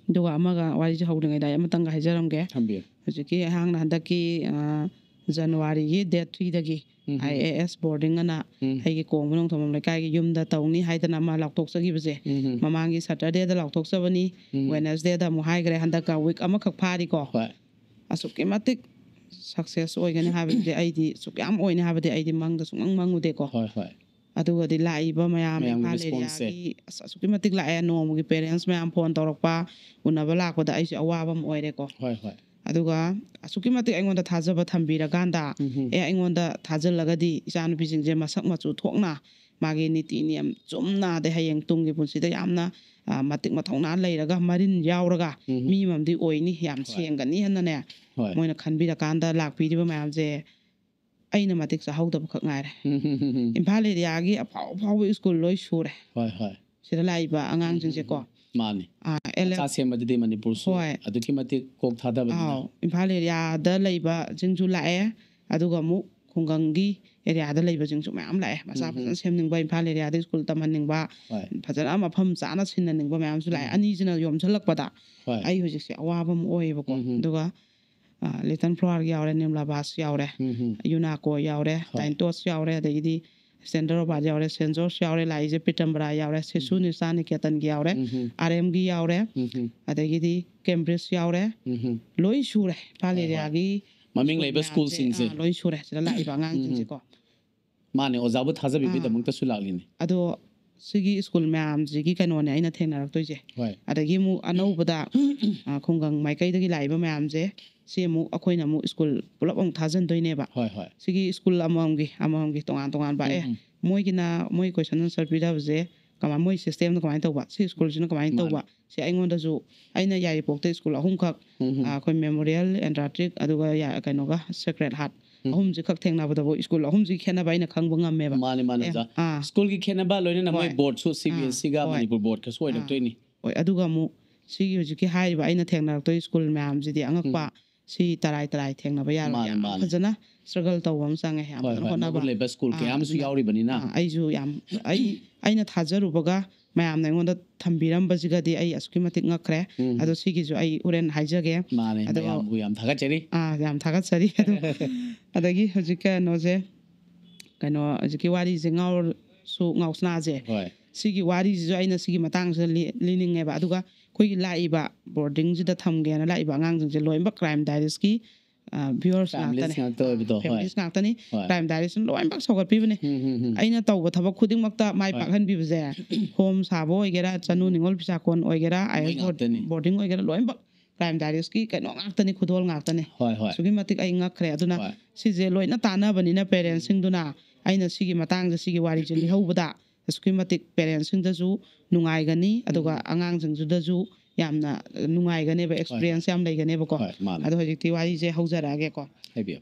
ꯑꯗꯨꯒ ꯑꯃꯒ ꯋꯥꯔꯤꯁꯦ ꯍꯧꯗ꯭ꯔꯤꯉꯩꯗ ꯑꯩ ꯑꯃꯇꯪꯒ ꯍꯥꯏꯖꯔꯝꯒꯦ꯫ ꯊꯝꯕꯤꯌꯨ꯫ ꯍꯧꯖꯤꯛꯀꯤ ꯑꯩꯍꯥꯛꯅ ꯍꯟꯗꯛꯀꯤ ꯑ, January ꯒꯤ date three ꯗꯒꯤ ꯎꯝ꯫ I A S boarding ꯑꯅ ꯎꯝ꯫ ꯑꯩꯒꯤ ꯀꯣꯡꯕ ꯅꯣꯡꯊꯣꯡꯕꯝ ꯂꯩꯀꯥꯏꯒꯤ ꯌꯨꯝꯗ ꯇꯧꯅꯤ ꯍꯥꯏꯗꯅ ꯑꯃ ꯂꯥꯎꯊꯣꯛꯆꯈꯤꯕꯁꯦ꯫ ꯎꯝ꯫ ꯃꯃꯥꯡꯒꯤ Saturday ꯗ ꯂꯥꯎꯊꯣꯛꯆꯕꯅꯤ꯫ ꯎꯝ꯫ Wednesday ꯗ ꯑꯃꯨꯛ ꯍꯥꯏꯈ꯭ꯔꯦ꯫ ꯍꯟꯗꯛꯀ week ꯑꯃꯈꯛ ꯐꯥꯔꯤꯀꯣ꯫ ꯍꯣꯏ꯫ ꯑꯁꯨꯛꯀꯤ ꯃꯇꯤꯛ success ꯑꯣꯏꯒꯅꯤ ꯍꯥꯏꯕꯗꯨꯗꯤ ꯑꯩꯗꯤ ꯑꯁꯨꯛ ꯌꯥꯝ ꯑꯣꯏꯅꯤ ꯍꯥꯏꯕꯗꯤ ꯑꯩꯗꯤ ꯃꯪꯗ ꯁꯨꯡꯃꯪ ꯃꯪꯉꯨꯗꯦꯀꯣ꯫ ꯍꯣꯏ ꯍꯣꯏ꯫ ꯑꯗꯨꯒꯗꯤ ꯂꯥꯛꯏꯕ ꯃꯌꯥꯝ ꯃꯌꯥꯝꯒꯤ ꯏꯝꯐꯥꯜ response ꯁꯦ꯫ area ꯒꯤ ꯑꯁ ꯑꯁꯨꯛꯀꯤ ꯃꯇꯤꯛ ꯂꯥꯛꯑꯦ꯫ ꯅꯣꯡꯃꯒꯤ parents ꯃꯌꯥꯝ phone ꯇꯧꯔꯛꯄ, ꯎꯅꯕ ꯂꯥꯛꯄꯗ ꯑꯩꯁꯦ ꯑꯋꯥꯕ ꯑꯃ ꯑꯣꯏꯔꯦꯀꯣ꯫ ꯍꯣꯏ ꯍꯣꯏ꯫ ꯑꯗꯨꯒ ꯑꯁꯨꯛꯀꯤ ꯃꯇꯤꯛ ꯑꯩꯉꯣꯟꯗ ꯊꯥꯖꯕ ꯊꯝꯕꯤꯔꯀꯥꯟꯗ, ꯎꯝ꯫ ꯑꯦ, ꯑꯩꯉꯣꯟꯗ ꯊꯥꯖꯤꯜꯂꯒꯗꯤ ꯏꯆꯥꯅꯨꯄꯤꯁꯤꯡꯁꯦ ꯃꯁꯛ ꯃꯆꯨ ꯊꯣꯛꯅ ꯃꯥꯒꯤ ꯅꯤꯇꯤ ꯅꯤꯌꯝ ꯆꯨꯝꯅ, ꯑꯗꯩ ꯍꯌꯦꯡ ꯇꯨꯡꯒꯤ ꯄꯨꯟꯁꯤꯗ ꯌꯥꯝꯅ, ꯑ, ꯃꯇꯤꯛ ꯃꯊꯧꯅꯥ ꯂꯩꯔꯒ, ꯃꯔꯤꯟ ꯌꯥꯎꯔꯒ ꯎꯝ꯫ ꯃꯤ ꯑꯃꯗꯤ ꯑꯣꯏꯅꯤ, ꯌꯥꯝ ꯍꯣꯏ꯫ ꯁꯦꯡꯒꯅꯤ ꯍꯥꯏꯅꯅꯦ ꯍꯣꯏ꯫ ꯃꯣꯏꯅ ꯈꯟꯕꯤꯔꯀꯥꯟꯗ ꯂꯥꯛꯄꯤꯔꯤꯕ ꯃꯌꯥꯝꯁꯦ ꯑꯩꯅ ꯃꯇꯤꯛ ꯆꯥꯍꯧꯗꯕ ꯈꯛ ꯉꯥꯏꯔꯦ꯫ ꯎꯝ꯫ ꯏꯝꯐꯥꯜ area ꯒꯤ ꯑꯐꯥꯎ ꯑꯐꯥꯎꯕ school ꯂꯣꯏ ꯁꯨꯔꯦ ꯍꯣꯏ ꯍꯣꯏ꯫ ꯁꯤꯗ ꯂꯥꯛꯏꯕ ꯑꯉꯥꯡꯁꯤꯡꯁꯦꯀꯣ꯫ ꯃꯥꯅꯤ꯫ ꯑꯥ, L L ꯃꯆꯥ ꯁꯦꯝꯕꯗꯗꯤ ꯃꯅꯤꯄꯨꯔꯁꯨ ꯍꯣꯏ꯫ ꯑꯗꯨꯛꯀꯤ ꯃꯇꯤꯛ ꯀꯣꯛ ꯊꯥꯗꯕꯅꯤꯅ꯫ ꯑꯥꯎ, ꯏꯝꯐꯥꯜ area ꯗ ꯂꯩꯕꯁꯤꯡꯁꯨ ꯂꯥꯛꯑꯦ, ꯑꯗꯨꯒ ꯑꯃꯨꯛ ꯈꯨꯡꯒꯪꯒꯤ area ꯗ ꯂꯩꯕꯁꯤꯡꯁꯨ ꯃꯌꯥꯝ ꯂꯥꯛꯑꯦ꯫ ꯃꯆꯥ ꯎꯝ꯫ ꯐꯖꯅ ꯁꯦꯝꯅꯤꯡꯕ, ꯏꯝꯐꯥꯜ area ꯗ school ꯇꯝꯍꯟꯅꯤꯡꯕ, ꯍꯣꯏ꯫ ꯐꯖꯅ ꯃꯐꯝ ꯆꯥꯅ ꯁꯤꯟꯅꯅꯤꯡꯕ ꯃꯌꯥꯝꯁꯨ ꯂꯥꯛꯑꯦ꯫ ꯎꯝ꯫ ꯑꯅꯤꯁꯤꯅ ꯌꯣꯝꯁꯤꯜꯂꯛꯄꯗ ꯍꯣꯏ꯫ ꯑꯩ ꯍꯧꯖꯤꯛꯁꯦ ꯑꯋꯥꯕ ꯑꯃ ꯑꯣꯏꯌꯦꯕꯀꯣ꯫ ꯎꯝ꯫ ꯑꯗꯨꯒ ꯑ, Little Flower ꯒꯤ ꯌꯥꯎꯔꯦ, ꯅꯤꯔꯃꯂꯥ ꯕꯥꯁ ꯌꯥꯎꯔꯦ, ꯎꯝ꯫ ꯌꯨꯅꯥꯀꯣ ꯌꯥꯎꯔꯦ, ꯍꯣꯏ꯫ ꯗꯥꯏꯟꯇꯣꯁ ꯌꯥꯎꯔꯦ, ꯑꯗꯒꯤꯗꯤ ꯁꯦꯟꯗ꯭ꯔꯣꯕꯥꯗ ꯌꯥꯎꯔꯦ, ꯁꯦꯟ ꯖꯣꯔꯖ ꯌꯥꯎꯔꯦ, ꯂꯥꯛꯏꯁꯦ ꯄꯤꯇꯝꯕꯔꯥ ꯌꯥꯎꯔꯦ, ꯁꯤꯁꯨ ꯎꯝ꯫ ꯅꯤꯁꯥ ꯅꯤꯀꯦꯇꯟꯒꯤ ꯌꯥꯎꯔꯦ, ꯎꯝ꯫ R M ꯒꯤ ꯌꯥꯎꯔꯦ, ꯎꯝ꯫ ꯑꯗꯒꯤꯗꯤ ꯀꯦꯝꯕ꯭ꯔꯤꯖ ꯌꯥꯎꯔꯦ, ꯎꯝ꯫ ꯂꯣꯏ ꯁꯨꯔꯦ꯫ ꯏꯝꯐꯥꯜ ꯍꯣꯏ, ꯍꯣꯏ꯫ area ꯒꯤ ꯃꯃꯤꯡ school ꯂꯩꯕ ꯃꯌꯥꯝꯁꯦ, school ꯁꯤꯡꯁꯦ꯫ ꯑꯥ, ꯂꯣꯏ ꯁꯨꯔꯦ ꯁꯤꯗ ꯂꯥꯛꯏꯕ ꯑꯉꯥꯡꯁꯤꯡꯁꯦꯀꯣ꯫ ꯃꯥꯅꯦ, ꯑꯣꯖꯥꯕꯨ ꯊꯥꯖꯕꯤꯕꯒꯤꯗꯃꯛꯇꯁꯨ ꯂꯥꯛꯂꯤꯅꯤ꯫ ꯑꯗꯣ ꯁꯤꯒꯤ ꯁ꯭ꯀꯨꯜ ꯃꯌꯥꯝꯁꯤꯒꯤ ꯀꯩꯅꯣꯅꯦ ꯑꯩꯅ ꯊꯦꯡꯅꯔꯛꯇꯣꯏꯁꯦ꯫ ꯍꯣꯏ ꯑꯗꯒꯤ ꯑꯃꯨꯛ ꯑꯅꯧꯕꯗ ꯑ, ꯈꯨꯡꯒꯪ ꯃꯥꯏꯀꯩꯗꯒꯤ ꯂꯥꯛꯏꯕ ꯃꯌꯥꯝꯁꯦ, ꯁꯤ ꯑꯃꯨꯛ ꯑꯩꯈꯣꯏꯅ ꯑꯃꯨꯛ ꯁ꯭ꯀꯨꯜ ꯄꯨꯂꯞ ꯑꯃꯨꯛ ꯊꯥꯖꯤꯟꯗꯣꯏꯅꯦꯕ꯫ ꯍꯣꯏ ꯍꯣꯏ ꯁꯤꯒꯤ ꯁ꯭ꯀꯨꯜ ꯑꯃꯃꯝꯒꯤ ꯑꯃꯃꯝꯒꯤ ꯇꯣꯉꯥꯟ ꯇꯣꯉꯥꯟꯕ ꯑꯦ ꯎꯝ, ꯃꯣꯏꯒꯤꯅ ꯃꯣꯏ ꯀꯣꯏꯁꯟ ꯑꯟꯁꯔ ꯄꯤꯗꯕꯁꯦ ꯀꯃꯥꯏ, ꯃꯣꯏ ꯁꯤꯁꯇꯦꯝꯗ ꯀꯃꯥꯏꯅ ꯇꯧꯕ, ꯁꯤ ꯁ꯭ꯀꯨꯜꯁꯤꯅ ꯀꯃꯥꯏꯅ ꯃꯥꯅꯦ꯫ ꯇꯧꯕ, ꯁꯤ ꯑꯩꯉꯣꯟꯗꯁꯨ, ꯑꯩꯅ ꯌꯥꯏꯔꯤꯄꯣꯛꯇ ꯁ꯭ꯀꯨꯜ ꯑꯍꯨꯝꯈꯛ, ꯎꯝ, ꯎꯝ꯫ ꯑ, ꯑꯩꯈꯣꯏ ꯃꯦꯃꯣꯔꯤꯌꯦꯜ, ꯑꯦꯟꯗ꯭ꯔꯥꯇ꯭ꯔꯤꯛ, ꯑꯗꯨꯒ ꯌꯥ- ꯀꯩꯅꯣꯒ ꯁꯦꯀ꯭ꯔꯦꯠ ꯍꯥꯔꯠ, ꯎꯝ꯫ ꯑꯍꯨꯝꯁꯤꯈꯛ ꯊꯦꯡꯅꯕꯗꯕꯨ ꯁ꯭ꯀꯨꯜ ꯑꯍꯨꯝꯁꯤꯒꯤ ꯈꯦꯠꯅꯕ ꯑꯩꯅ ꯈꯪꯕ ꯉꯝꯃꯦꯕ꯫ ꯃꯥꯅꯦ ꯃꯥꯅꯦ ꯑꯦ, ꯑꯣꯖꯥ꯫ ꯑꯥ꯫ ꯁ꯭ꯀꯨꯜꯒꯤ ꯈꯦꯠꯅꯕ ꯂꯣꯏꯅꯅ ꯃꯣꯏ ꯍꯣꯏ꯫ ꯕꯣꯔꯗꯁꯨ ꯁꯤ ꯕꯤ ꯑꯥ, ꯑꯦꯁ ꯁꯤꯒ ꯍꯣꯏ꯫ ꯃꯅꯤꯄꯨꯔ ꯕꯣꯔꯗꯀꯁꯨ ꯑꯣꯏꯔꯛꯇꯣꯏꯅꯤ꯫ ꯍꯣꯏ, ꯑꯗꯨꯒ ꯑꯃꯨꯛ ꯁꯤꯒꯤ ꯍꯧꯖꯤꯛꯀꯤ ꯍꯥꯏꯔꯤꯕ ꯑꯩꯅ ꯊꯦꯡꯅꯔꯛꯇꯣꯏ ꯁ꯭ꯀꯨꯜ ꯃꯌꯥꯝꯁꯤꯗꯤ ꯑꯉꯛꯄ, ꯎꯝ꯫ ꯁꯤ ꯇꯔꯥꯏ ꯇꯔꯥꯏ ꯊꯦꯡꯅꯕ ꯌꯥꯔꯣꯏ꯫ ꯃꯥꯅꯦ, ꯌꯥꯝ ꯃꯥꯅꯦ꯫ ꯐꯖꯅ ꯁ꯭ꯇ꯭ꯔꯒꯜ ꯇꯧꯕ ꯑꯃ ꯆꯪꯉꯦ, ꯌꯥꯝ ꯍꯣꯏ ꯐꯖꯅ ꯍꯣꯏ ꯍꯣꯠꯅꯕ꯫ ꯃꯒꯨꯟ ꯂꯩꯕ ꯁ꯭ꯀꯨꯜ ꯑꯥ, ꯀꯌꯥ ꯑꯃꯁꯨ ꯑꯗꯨꯅ, ꯌꯥꯎꯔꯤꯕꯅꯤꯅ꯫ ꯑꯥ, ꯑꯩꯁꯨ ꯌꯥꯝ, ꯑꯩ, ꯑꯩꯅ ꯊꯥꯖꯔꯨꯕꯒ ꯃꯌꯥꯝꯅ ꯑꯩꯉꯣꯟꯗ ꯊꯝꯕꯤꯔꯝꯕꯁꯤꯒꯗꯤ ꯑꯩ ꯑꯁꯨꯛꯀꯤ ꯃꯇꯤꯛ ꯉꯛꯈ꯭ꯔꯦ꯫ ꯎꯝ꯫ ꯑꯗꯣ ꯁꯤꯒꯤꯁꯨ ꯑꯩ ꯍꯣꯔꯦꯟ ꯍꯥꯏꯖꯒꯦ꯫ ꯃꯥꯅꯦ, ꯑꯗꯨꯒ ꯃꯌꯥꯝꯕꯨ ꯌꯥꯝ ꯊꯥꯒꯠꯆꯔꯤ꯫ ꯑꯥ, ꯌꯥꯝ ꯊꯥꯒꯠꯆꯔꯤ꯫ ꯑꯗꯨ ꯑꯗꯒꯤ ꯍꯧꯖꯤꯛ ꯀꯩꯅꯣꯁꯦ, ꯀꯩꯅꯣ, ꯍꯧꯖꯤꯛꯀꯤ ꯋꯥꯔꯤꯁꯦ ꯉꯥꯎꯔꯁꯨ ꯉꯥꯎꯁꯅꯥꯁꯦ, ꯍꯣꯏ ꯁꯤꯒꯤ ꯋꯥꯔꯤꯁꯤꯁꯨ ꯑꯩꯅ ꯁꯤꯒꯤ ꯃꯇꯥꯡꯁꯤꯗ ꯂꯤ- ꯂꯤꯅꯤꯡꯉꯦꯕ꯫ ꯑꯗꯨꯒ ꯑꯩꯈꯣꯏꯒꯤ ꯂꯥꯛꯏꯕ ꯕꯣꯔꯗꯤꯡꯁꯤꯗ ꯊꯝꯒꯦꯅ ꯂꯥꯛꯏꯕ ꯑꯉꯥꯡꯁꯤꯡꯁꯦ ꯂꯣꯏꯅꯃꯛ ꯀ꯭ꯔꯥꯏꯝ ꯗꯥꯏꯔꯤꯁꯀꯤ ꯚ꯭ꯌꯨꯋꯔꯁ ꯐꯦꯃꯤꯂꯤꯁ ꯉꯥꯛꯇꯅꯦ꯫ ꯉꯥꯛꯇ ꯑꯣꯏꯕꯗꯣ, ꯍꯣꯏ꯫ ꯐꯦꯃꯤꯂꯤꯁ ꯉꯥꯛꯇꯅꯤ꯫ ꯍꯣꯏ꯫ ꯀ꯭ꯔꯥꯏꯝ ꯗꯥꯏꯔꯤꯁꯅ ꯂꯣꯏꯅꯃꯛ ꯁꯧꯒꯠꯄꯤꯕꯅꯦ꯫ ꯎꯝ, ꯎꯝ, ꯎꯝ꯫ ꯑꯩꯅ ꯇꯧꯕ ꯊꯕꯛ ꯈꯨꯗꯤꯡꯃꯛꯇ ꯃꯥꯏ ꯍꯣꯏ꯫ ꯄꯥꯛꯍꯟꯕꯤꯕꯁꯦ, ꯍꯣꯝ ꯁꯥꯕ ꯑꯣꯏꯒꯦꯔꯥ, ꯆꯅꯨ ꯅꯤꯉꯣꯜ ꯐꯤꯁꯥꯀꯣꯟ ꯑꯣꯏꯒꯦꯔꯥ, ꯃꯣꯏ ꯑꯥꯏ ꯑꯦꯁ ꯉꯥꯛꯇꯅꯤ꯫ ꯕꯣꯔꯗꯤꯡ ꯑꯣꯏꯒꯦꯔꯥ, ꯂꯣꯏꯅꯃꯛ ꯀ꯭ꯔꯥꯏꯝ ꯗꯥꯏꯔꯤꯁꯀꯤ ꯀꯩꯅꯣ ꯉꯥꯛꯇꯅꯤ, ꯈꯨꯗꯣꯜ ꯉꯥꯛꯇꯅꯤ꯫ ꯍꯣꯏ ꯍꯣꯏ꯫ ꯑꯁꯨꯛꯀꯤ ꯃꯇꯤꯛ ꯑꯩ ꯉꯛꯈ꯭ꯔꯦ꯫ ꯑꯗꯨꯅ ꯍꯣꯏ꯫ ꯁꯤꯁꯦ ꯂꯣꯏꯅ ꯇꯥꯟꯅꯕꯅꯤꯅ ꯄꯦꯔꯦꯟꯁꯁꯤꯡꯗꯨꯅ ꯑꯩꯅ ꯁꯤꯒꯤ ꯃꯇꯥꯡꯁꯦ, ꯁꯤꯒꯤ ꯋꯥꯔꯤꯁꯦ ꯂꯤꯍꯧꯕꯗ ꯑꯁꯨꯛꯀꯤ ꯃꯇꯤꯛ ꯄꯦꯔꯦꯟꯁꯁꯤꯡꯗꯁꯨ ꯅꯨꯡꯉꯥꯏꯒꯅꯤ, ꯑꯗꯨꯒ ꯎꯝ꯫ ꯑꯉꯥꯡꯁꯤꯡꯗꯨꯗꯁꯨ ꯌꯥꯝꯅ ꯅꯨꯡꯉꯥꯏꯒꯅꯦꯕ, ꯑꯦꯛꯁꯄꯤꯔꯤꯌꯦꯟꯁ ꯌꯥꯝ ꯂꯩꯒꯅꯦꯕꯀꯣ꯫ ꯍꯣꯏ, ꯃꯥꯅꯦ꯫ ꯑꯗꯣ ꯍꯧꯖꯤꯛꯇꯤ ꯋꯥꯔꯤꯁꯦ ꯍꯧꯖꯔꯛꯑꯒꯦꯀꯣ꯫ ꯍꯥꯏꯕꯤꯌꯨ꯫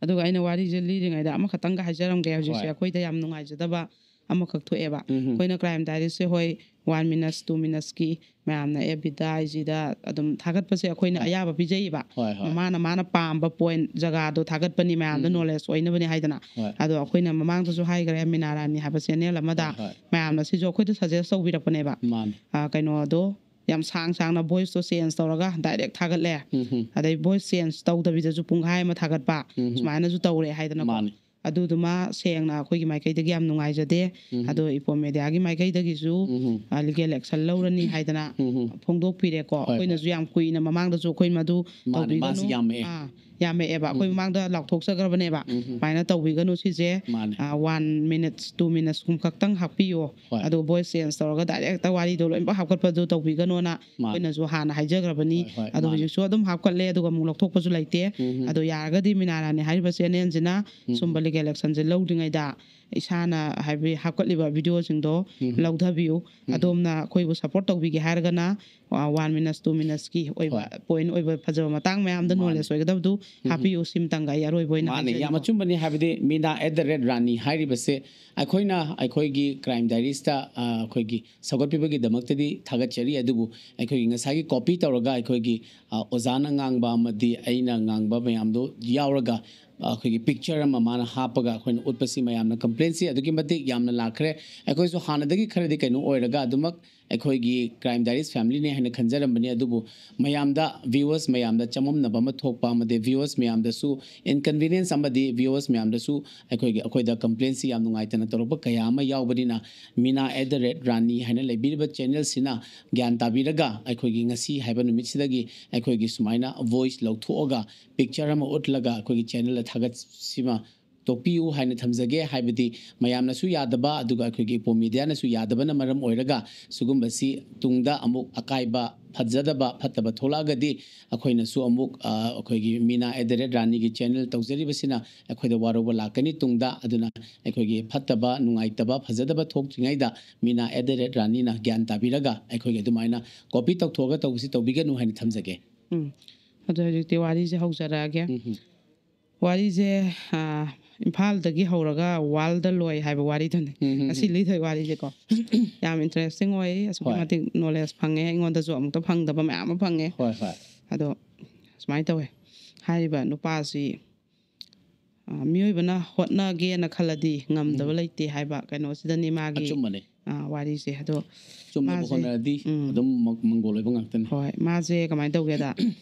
ꯑꯗꯨꯒ ꯑꯩꯅ ꯋꯥꯔꯤꯁꯦ ꯂꯤꯔꯤꯉꯩꯗ ꯑꯃꯈꯛꯇꯪꯒ ꯍꯥꯏꯖꯔꯝꯒꯦ꯫ ꯍꯧꯖꯤꯛꯁꯦ ꯍꯣꯏ꯫ ꯑꯩꯈꯣꯏꯗ ꯌꯥꯝ ꯅꯨꯡꯉꯥꯏꯖꯗꯕ ꯑꯃꯈꯛ ꯊꯣꯛꯑꯦꯕ꯫ ꯎꯝ, ꯎꯝ꯫ ꯑꯩꯈꯣꯏꯅ ꯀ꯭ꯔꯥꯏꯝ ꯗꯥꯏꯔꯤꯁꯁꯦ, ꯍꯣꯏ, ꯋꯥꯟ ꯃꯤꯅꯠꯁ, ꯇꯨ ꯃꯤꯅꯠꯁꯀꯤ ꯃꯌꯥꯝꯅ ꯑꯦꯐ ꯕꯤꯗ, ꯑꯥꯏ ꯖꯤꯗ ꯑꯗꯨꯝ ꯊꯥꯒꯠꯄꯁꯦ ꯑꯩꯈꯣꯏꯅ ꯍꯣꯏ꯫ ꯑꯌꯥꯕ ꯄꯤꯖꯩꯌꯦꯕ꯫ ꯍꯣꯏ, ꯍꯣꯏ꯫ ꯃꯥꯅ, ꯃꯥꯅ ꯄꯥꯝꯕ ꯄꯣꯏꯟꯠ ꯖꯒꯥꯗꯣ ꯊꯥꯒꯠꯄꯅꯤ, ꯃꯌꯥꯝꯗ ꯎꯝ꯫ ꯅꯣꯂꯦꯖ ꯑꯣꯏꯅꯕꯅꯤ ꯍꯥꯏꯗꯅ꯫ ꯍꯣꯏ꯫ ꯑꯗꯣ ꯑꯩꯈꯣꯏꯅ ꯃꯃꯥꯡꯗꯁꯨ ꯍꯥꯏꯈ꯭ꯔꯦ, ꯃꯤꯅꯥ ꯔꯥꯅꯤ ꯍꯥꯏꯕ ꯆꯦꯅꯦꯜ ꯑꯃꯗ ꯍꯣꯏ, ꯍꯣꯏ꯫ ꯃꯌꯥꯝꯅ ꯁꯤꯁꯨ ꯑꯩꯈꯣꯏꯗ ꯁꯖꯦꯁ ꯇꯧꯕꯤꯔꯛꯄꯅꯦꯕ꯫ ꯃꯥꯅꯦ꯫ ꯑ, ꯀꯩꯅꯣꯗꯣ ꯌꯥꯝ ꯁꯥꯡ ꯁꯥꯡꯅ ꯚꯣꯏꯁꯇꯣ ꯆꯦꯟꯖ ꯇꯧꯔꯒ ꯗꯥꯏꯔꯦꯛ ꯊꯥꯒꯠꯂꯦ꯫ ꯎꯝ, ꯎꯝ꯫ ꯑꯗꯩ ꯚꯣꯏꯁ ꯆꯦꯟꯖ ꯇꯧꯗꯕꯤꯗꯁꯨ ꯄꯨꯡꯈꯥꯏ ꯑꯃ ꯊꯥꯒꯠꯄ, ꯎꯝ, ꯎꯝ꯫ ꯁꯨꯃꯥꯏꯅꯁꯨ ꯇꯧꯔꯦ ꯍꯥꯏꯗꯅꯀꯣ꯫ ꯃꯥꯅꯦ꯫ ꯑꯗꯨꯗꯨꯃ ꯁꯦꯡꯅ ꯑꯩꯈꯣꯏꯒꯤ ꯃꯥꯏꯀꯩꯗꯒꯤ ꯌꯥꯝ ꯅꯨꯡꯉꯥꯏꯖꯗꯦ꯫ ꯎꯝ, ꯎꯝ꯫ ꯑꯗꯣ ꯏꯄꯣꯝ ꯃꯦꯗꯤꯌꯥꯒꯤ ꯃꯥꯏꯀꯩꯗꯒꯤꯁꯨ, ꯎꯝ, ꯎꯝ꯫ ꯑ, ꯂꯤꯒꯦꯜ ꯑꯦꯛꯁꯟ ꯂꯧꯔꯅꯤ ꯍꯥꯏꯗꯅ ꯎꯝ, ꯎꯝ꯫ ꯐꯣꯡꯗꯣꯛꯄꯤꯔꯦꯀꯣ꯫ ꯍꯣꯏ, ꯍꯣꯏ꯫ ꯑꯩꯈꯣꯏꯅꯁꯨ ꯌꯥꯝ ꯀꯨꯏꯅ ꯃꯃꯥꯡꯗꯁꯨ ꯑꯩꯈꯣꯏ ꯃꯗꯨ ꯃꯥꯅꯦ, ꯃꯥꯁꯤ ꯇꯧꯕꯤꯒꯅꯨ꯫ ꯌꯥꯝꯃꯛꯑꯦ꯫ ꯑꯥ, ꯌꯥꯝꯃꯛꯑꯦꯕ꯫ ꯑꯩꯈꯣꯏ ꯎꯝ꯫ ꯃꯃꯥꯡꯗ ꯂꯥꯎꯊꯣꯛꯆꯈ꯭ꯔꯕꯅꯦꯕ꯫ ꯎꯝ, ꯎꯝ꯫ ꯁꯨꯃꯥꯏꯅ ꯇꯧꯕꯤꯒꯅꯨ ꯁꯤꯁꯦ꯫ ꯃꯥꯅꯦ꯫ ꯑ, one minutes, two minutes ꯀꯨꯝ ꯈꯛꯇꯪ ꯍꯥꯞꯄꯤꯌꯣ꯫ ꯍꯣꯏ꯫ ꯑꯗꯨꯒ voice change ꯇꯧꯔꯒ direct ꯋꯥꯔꯤꯗꯣ ꯂꯣꯏꯅꯃꯛ ꯍꯥꯞꯀꯠꯄꯗꯨ ꯇꯧꯕꯤꯒꯅꯣꯅ ꯃꯥꯅꯦ꯫ ꯑꯩꯈꯣꯏꯅꯁꯨ ꯍꯥꯟꯅ ꯍꯥꯏꯖꯈ꯭ꯔꯕꯅꯤ꯫ ꯍꯣꯏ, ꯍꯣꯏ, ꯑꯗꯣ ꯃꯥꯅꯦ꯫ ꯍꯧꯖꯤꯛꯁꯨ ꯑꯗꯨꯝ ꯍꯥꯞꯀꯠꯂꯦ, ꯑꯗꯨꯒ ꯑꯃꯨꯛ ꯂꯧꯊꯣꯛꯄꯁꯨ ꯂꯩꯇꯦ꯫ ꯎꯝ, ꯎꯝ꯫ ꯑꯗꯣ ꯌꯥꯔꯒꯗꯤ ꯃꯤꯅꯥ ꯔꯥꯅꯤ ꯍꯥꯏꯔꯤꯕ channelꯁꯤꯅ ꯎꯝ꯫ ꯁꯨꯝꯕ legal actionꯁꯦ ꯂꯧꯗ꯭ꯔꯤꯉꯩꯗ ꯏꯁꯥꯅ ꯍꯥꯏꯕꯗꯤ ꯍꯥꯞꯀꯠꯂꯤꯕ videoꯁꯤꯡꯗꯣ ꯎꯝ꯫ ꯂꯧꯊꯕꯤꯌꯨ꯫ ꯎꯝ꯫ ꯑꯗꯣꯝꯅ ꯑꯩꯈꯣꯏꯕꯨ support ꯇꯧꯕꯤꯒꯦ ꯍꯥꯏꯔꯒꯅ, ꯑ, one minutes, two minutesꯀꯤ ꯑꯣꯏꯕ ꯍꯣꯏ꯫ Point ꯑꯣꯏꯕ ꯐꯖꯕ ꯃꯇꯥꯡ ꯃꯌꯥꯝꯗ ꯃꯥꯅꯦ꯫ Knowledge ꯑꯣꯏꯒꯗꯕꯗꯨ ꯎꯝ꯫ ꯍꯥꯞꯄꯤꯌꯨ꯫ ꯁꯤꯃꯇꯪꯒ ꯑꯩ ꯑꯔꯣꯏꯕ ꯑꯣꯏꯅ ꯃꯥꯅꯦ, ꯌꯥꯝ ꯍꯥꯏꯖꯔꯤꯀꯣ꯫ ꯑꯆꯨꯝꯕꯅꯤ꯫ ꯍꯥꯏꯕꯗꯤ ꯃꯤꯅꯥ at the rate ꯔꯥꯅꯤ ꯍꯥꯏꯔꯤꯕꯁꯦ ꯑꯩꯈꯣꯏꯅ ꯑꯩꯈꯣꯏꯒꯤ Crime Diariesꯇ, ꯑ, ꯑꯩꯈꯣꯏꯒꯤ ꯁꯧꯒꯠꯄꯤꯕꯒꯤꯗꯃꯛꯇꯗꯤ ꯊꯥꯒꯠꯆꯔꯤ, ꯑꯗꯨꯕꯨ ꯑꯩꯈꯣꯏꯒꯤ ꯉꯁꯥꯏꯒꯤ copy ꯇꯧꯔꯒ ꯑꯩꯈꯣꯏꯒꯤ, ꯑ, ꯑꯣꯖꯥꯅ ꯉꯥꯡꯕ ꯑꯃꯗꯤ ꯑꯩꯅ ꯉꯥꯡꯕ ꯃꯌꯥꯝꯗꯣ ꯌꯥꯎꯔꯒ, ꯑ, ꯑꯩꯈꯣꯏꯒꯤ picture ꯑꯃ ꯃꯥꯅ ꯍꯥꯞꯄꯒ ꯑꯩꯈꯣꯏꯅ ꯎꯠꯄꯁꯤ ꯃꯌꯥꯝꯅ complainꯁꯤ ꯑꯗꯨꯛꯀꯤ ꯃꯇꯤꯛ ꯌꯥꯝꯅ ꯂꯥꯛꯈ꯭ꯔꯦ꯫ ꯑꯩꯈꯣꯏꯁꯨ ꯍꯥꯟꯅꯗꯒꯤ ꯈꯔꯗꯤ ꯀꯩꯅꯣ ꯑꯣꯏꯔꯒ ꯑꯗꯨꯃꯛ ꯑꯩꯈꯣꯏꯒꯤ Crime Diaries familyꯅꯦ ꯍꯥꯏꯅ ꯈꯟꯖꯔꯝꯕꯅꯤ, ꯑꯗꯨꯕꯨ ꯃꯌꯥꯝꯗ, viewers ꯃꯌꯥꯝꯗ ꯆꯃꯝꯅꯕ ꯑꯃ ꯊꯣꯛꯄ ꯑꯃꯗꯤ viewers ꯃꯌꯥꯝꯗꯁꯨ inconvenience ꯑꯃꯗꯤ viewers ꯃꯌꯥꯝꯗꯁꯨ ꯑꯩꯈꯣꯏꯒꯤ, ꯑꯩꯈꯣꯏꯗ complainꯁꯤ ꯌꯥꯝ ꯅꯨꯡꯉꯥꯏꯇꯅ ꯇꯧꯔꯛꯄ ꯀꯌꯥ ꯑꯃ ꯌꯥꯎꯕꯅꯤꯅ, ꯃꯤꯅꯥ at the rate ꯔꯥꯅꯤ ꯍꯥꯏꯅ ꯂꯩꯕꯤꯔꯤꯕ channelꯁꯤꯅ ꯒ꯭ꯌꯥꯟ ꯇꯥꯕꯤꯔꯒ ꯑꯩꯈꯣꯏꯒꯤ ꯉꯁꯤ ꯍꯥꯏꯕ ꯅꯨꯃꯤꯠꯁꯤꯗꯒꯤ ꯑꯩꯈꯣꯏꯒꯤ ꯁꯨꯃꯥꯏꯅ voice ꯂꯧꯊꯣꯛꯑꯒ picture ꯑꯃ ꯎꯠꯂꯒ ꯑꯩꯈꯣꯏꯒꯤ channelꯗ ꯊꯥꯒꯠꯁꯤꯃ ꯇꯣꯛꯄꯤꯌꯨ ꯍꯥꯏꯅ ꯊꯝꯖꯒꯦ꯫ ꯍꯥꯏꯕꯗꯤ ꯃꯌꯥꯝꯅꯁꯨ ꯌꯥꯗꯕ, ꯑꯗꯨꯒ ꯑꯩꯈꯣꯏꯒꯤ ꯏꯄꯣꯝ mediaꯅꯁꯨ ꯌꯥꯗꯕꯅ ꯃꯔꯝ ꯑꯣꯏꯔꯒ ꯁꯤꯒꯨꯝꯕꯁꯤ ꯇꯨꯡꯗ ꯑꯃꯨꯛ ꯑꯀꯥꯏꯕ, ꯐꯖꯗꯕ, ꯐꯠꯇꯕ ꯊꯣꯛꯂꯛꯑꯒꯗꯤ ꯑꯩꯈꯣꯏꯅꯁꯨ ꯑꯃꯨꯛ, ꯑ, ꯑꯩꯈꯣꯏꯒꯤ ꯃꯤꯅꯥ at the rate ꯔꯥꯅꯤꯒꯤ channel ꯇꯧꯖꯔꯤꯕꯁꯤꯅ ꯑꯩꯈꯣꯏꯗ ꯋꯥꯔꯧꯕ ꯂꯥꯛꯀꯅꯤ ꯇꯨꯡꯗ꯫ ꯑꯗꯨꯅ ꯑꯩꯈꯣꯏꯒꯤ ꯐꯠꯇꯕ, ꯅꯨꯡꯉꯥꯏꯇꯕ, ꯐꯖꯗꯕ ꯊꯣꯛꯇ꯭ꯔꯤꯉꯩꯗ ꯃꯤꯅꯥ at the rate ꯔꯥꯅꯤꯅ ꯒ꯭ꯌꯥꯟ ꯇꯥꯕꯤꯔꯒ ꯑꯩꯈꯣꯏꯒꯤ ꯑꯗꯨꯃꯥꯏꯅ copy ꯇꯧꯊꯣꯛꯑꯒ ꯇꯧꯕꯁꯤ ꯇꯧꯕꯤꯒꯅꯨ ꯍꯥꯏꯅ ꯊꯝꯖꯒꯦ꯫ ꯎꯝ꯫ ꯑꯗꯣ ꯍꯧꯖꯤꯛꯇꯤ ꯋꯥꯔꯤꯁꯦ ꯍꯧꯖꯔꯛꯑꯒꯦ꯫ ꯎꯝ, ꯎꯝ꯫ ꯋꯥꯔꯤꯁꯦ, ꯑ, ꯏꯝꯐꯥꯜꯗꯒꯤ ꯍꯧꯔꯒ worldꯗ ꯂꯣꯏ ꯍꯥꯏꯕ ꯋꯥꯔꯤꯗꯨꯅꯤ꯫ ꯎꯝ, ꯎꯝ, ꯉꯁꯤ ꯎꯝ꯫ ꯂꯤꯗꯣꯏ ꯋꯥꯔꯤꯁꯦꯀꯣ꯫ ꯌꯥꯝ interesting ꯑꯣꯏ꯫ ꯑꯁꯨꯛꯀꯤ ꯍꯣꯏ꯫ ꯃꯇꯤꯛ knowledge ꯐꯪꯉꯦ꯫ ꯑꯩꯉꯣꯟꯗꯁꯨ ꯑꯃꯨꯛꯇ ꯐꯪꯗꯕ ꯃꯌꯥꯝ ꯑꯃ ꯐꯪꯉꯦ꯫ ꯍꯣꯏ, ꯍꯣꯏ꯫ ꯑꯗꯣ ꯁꯨꯃꯥꯏꯅ ꯇꯧꯋꯦ꯫ ꯍꯥꯏꯔꯤꯕ ꯅꯨꯄꯥꯁꯤ, ꯑ, ꯃꯤꯑꯣꯏꯕꯅ ꯍꯣꯠꯅꯒꯦꯅ ꯈꯜꯂꯗꯤ ꯉꯝꯗꯕ ꯎꯝ꯫ ꯂꯩꯇꯦ ꯍꯥꯏꯕ ꯀꯩꯅꯣꯁꯤꯗꯅꯤ ꯃꯥꯒꯤ, ꯑꯆꯨꯝꯕꯅꯦ꯫ ꯑ, ꯋꯥꯔꯤꯁꯦ꯫ ꯑꯗꯣ ꯆꯨꯝꯅꯕ ꯃꯥꯁꯦ, ꯍꯣꯠꯅꯔꯗꯤ ꯎꯝ꯫ ꯑꯗꯨꯝ ꯃ-, ꯃꯪꯒꯣꯜ ꯑꯣꯏꯕ ꯉꯥꯛꯇꯅꯤ꯫ ꯍꯣꯏ, ꯃꯥꯁꯦ ꯀꯃꯥꯏꯅ ꯇꯧꯒꯦꯗ,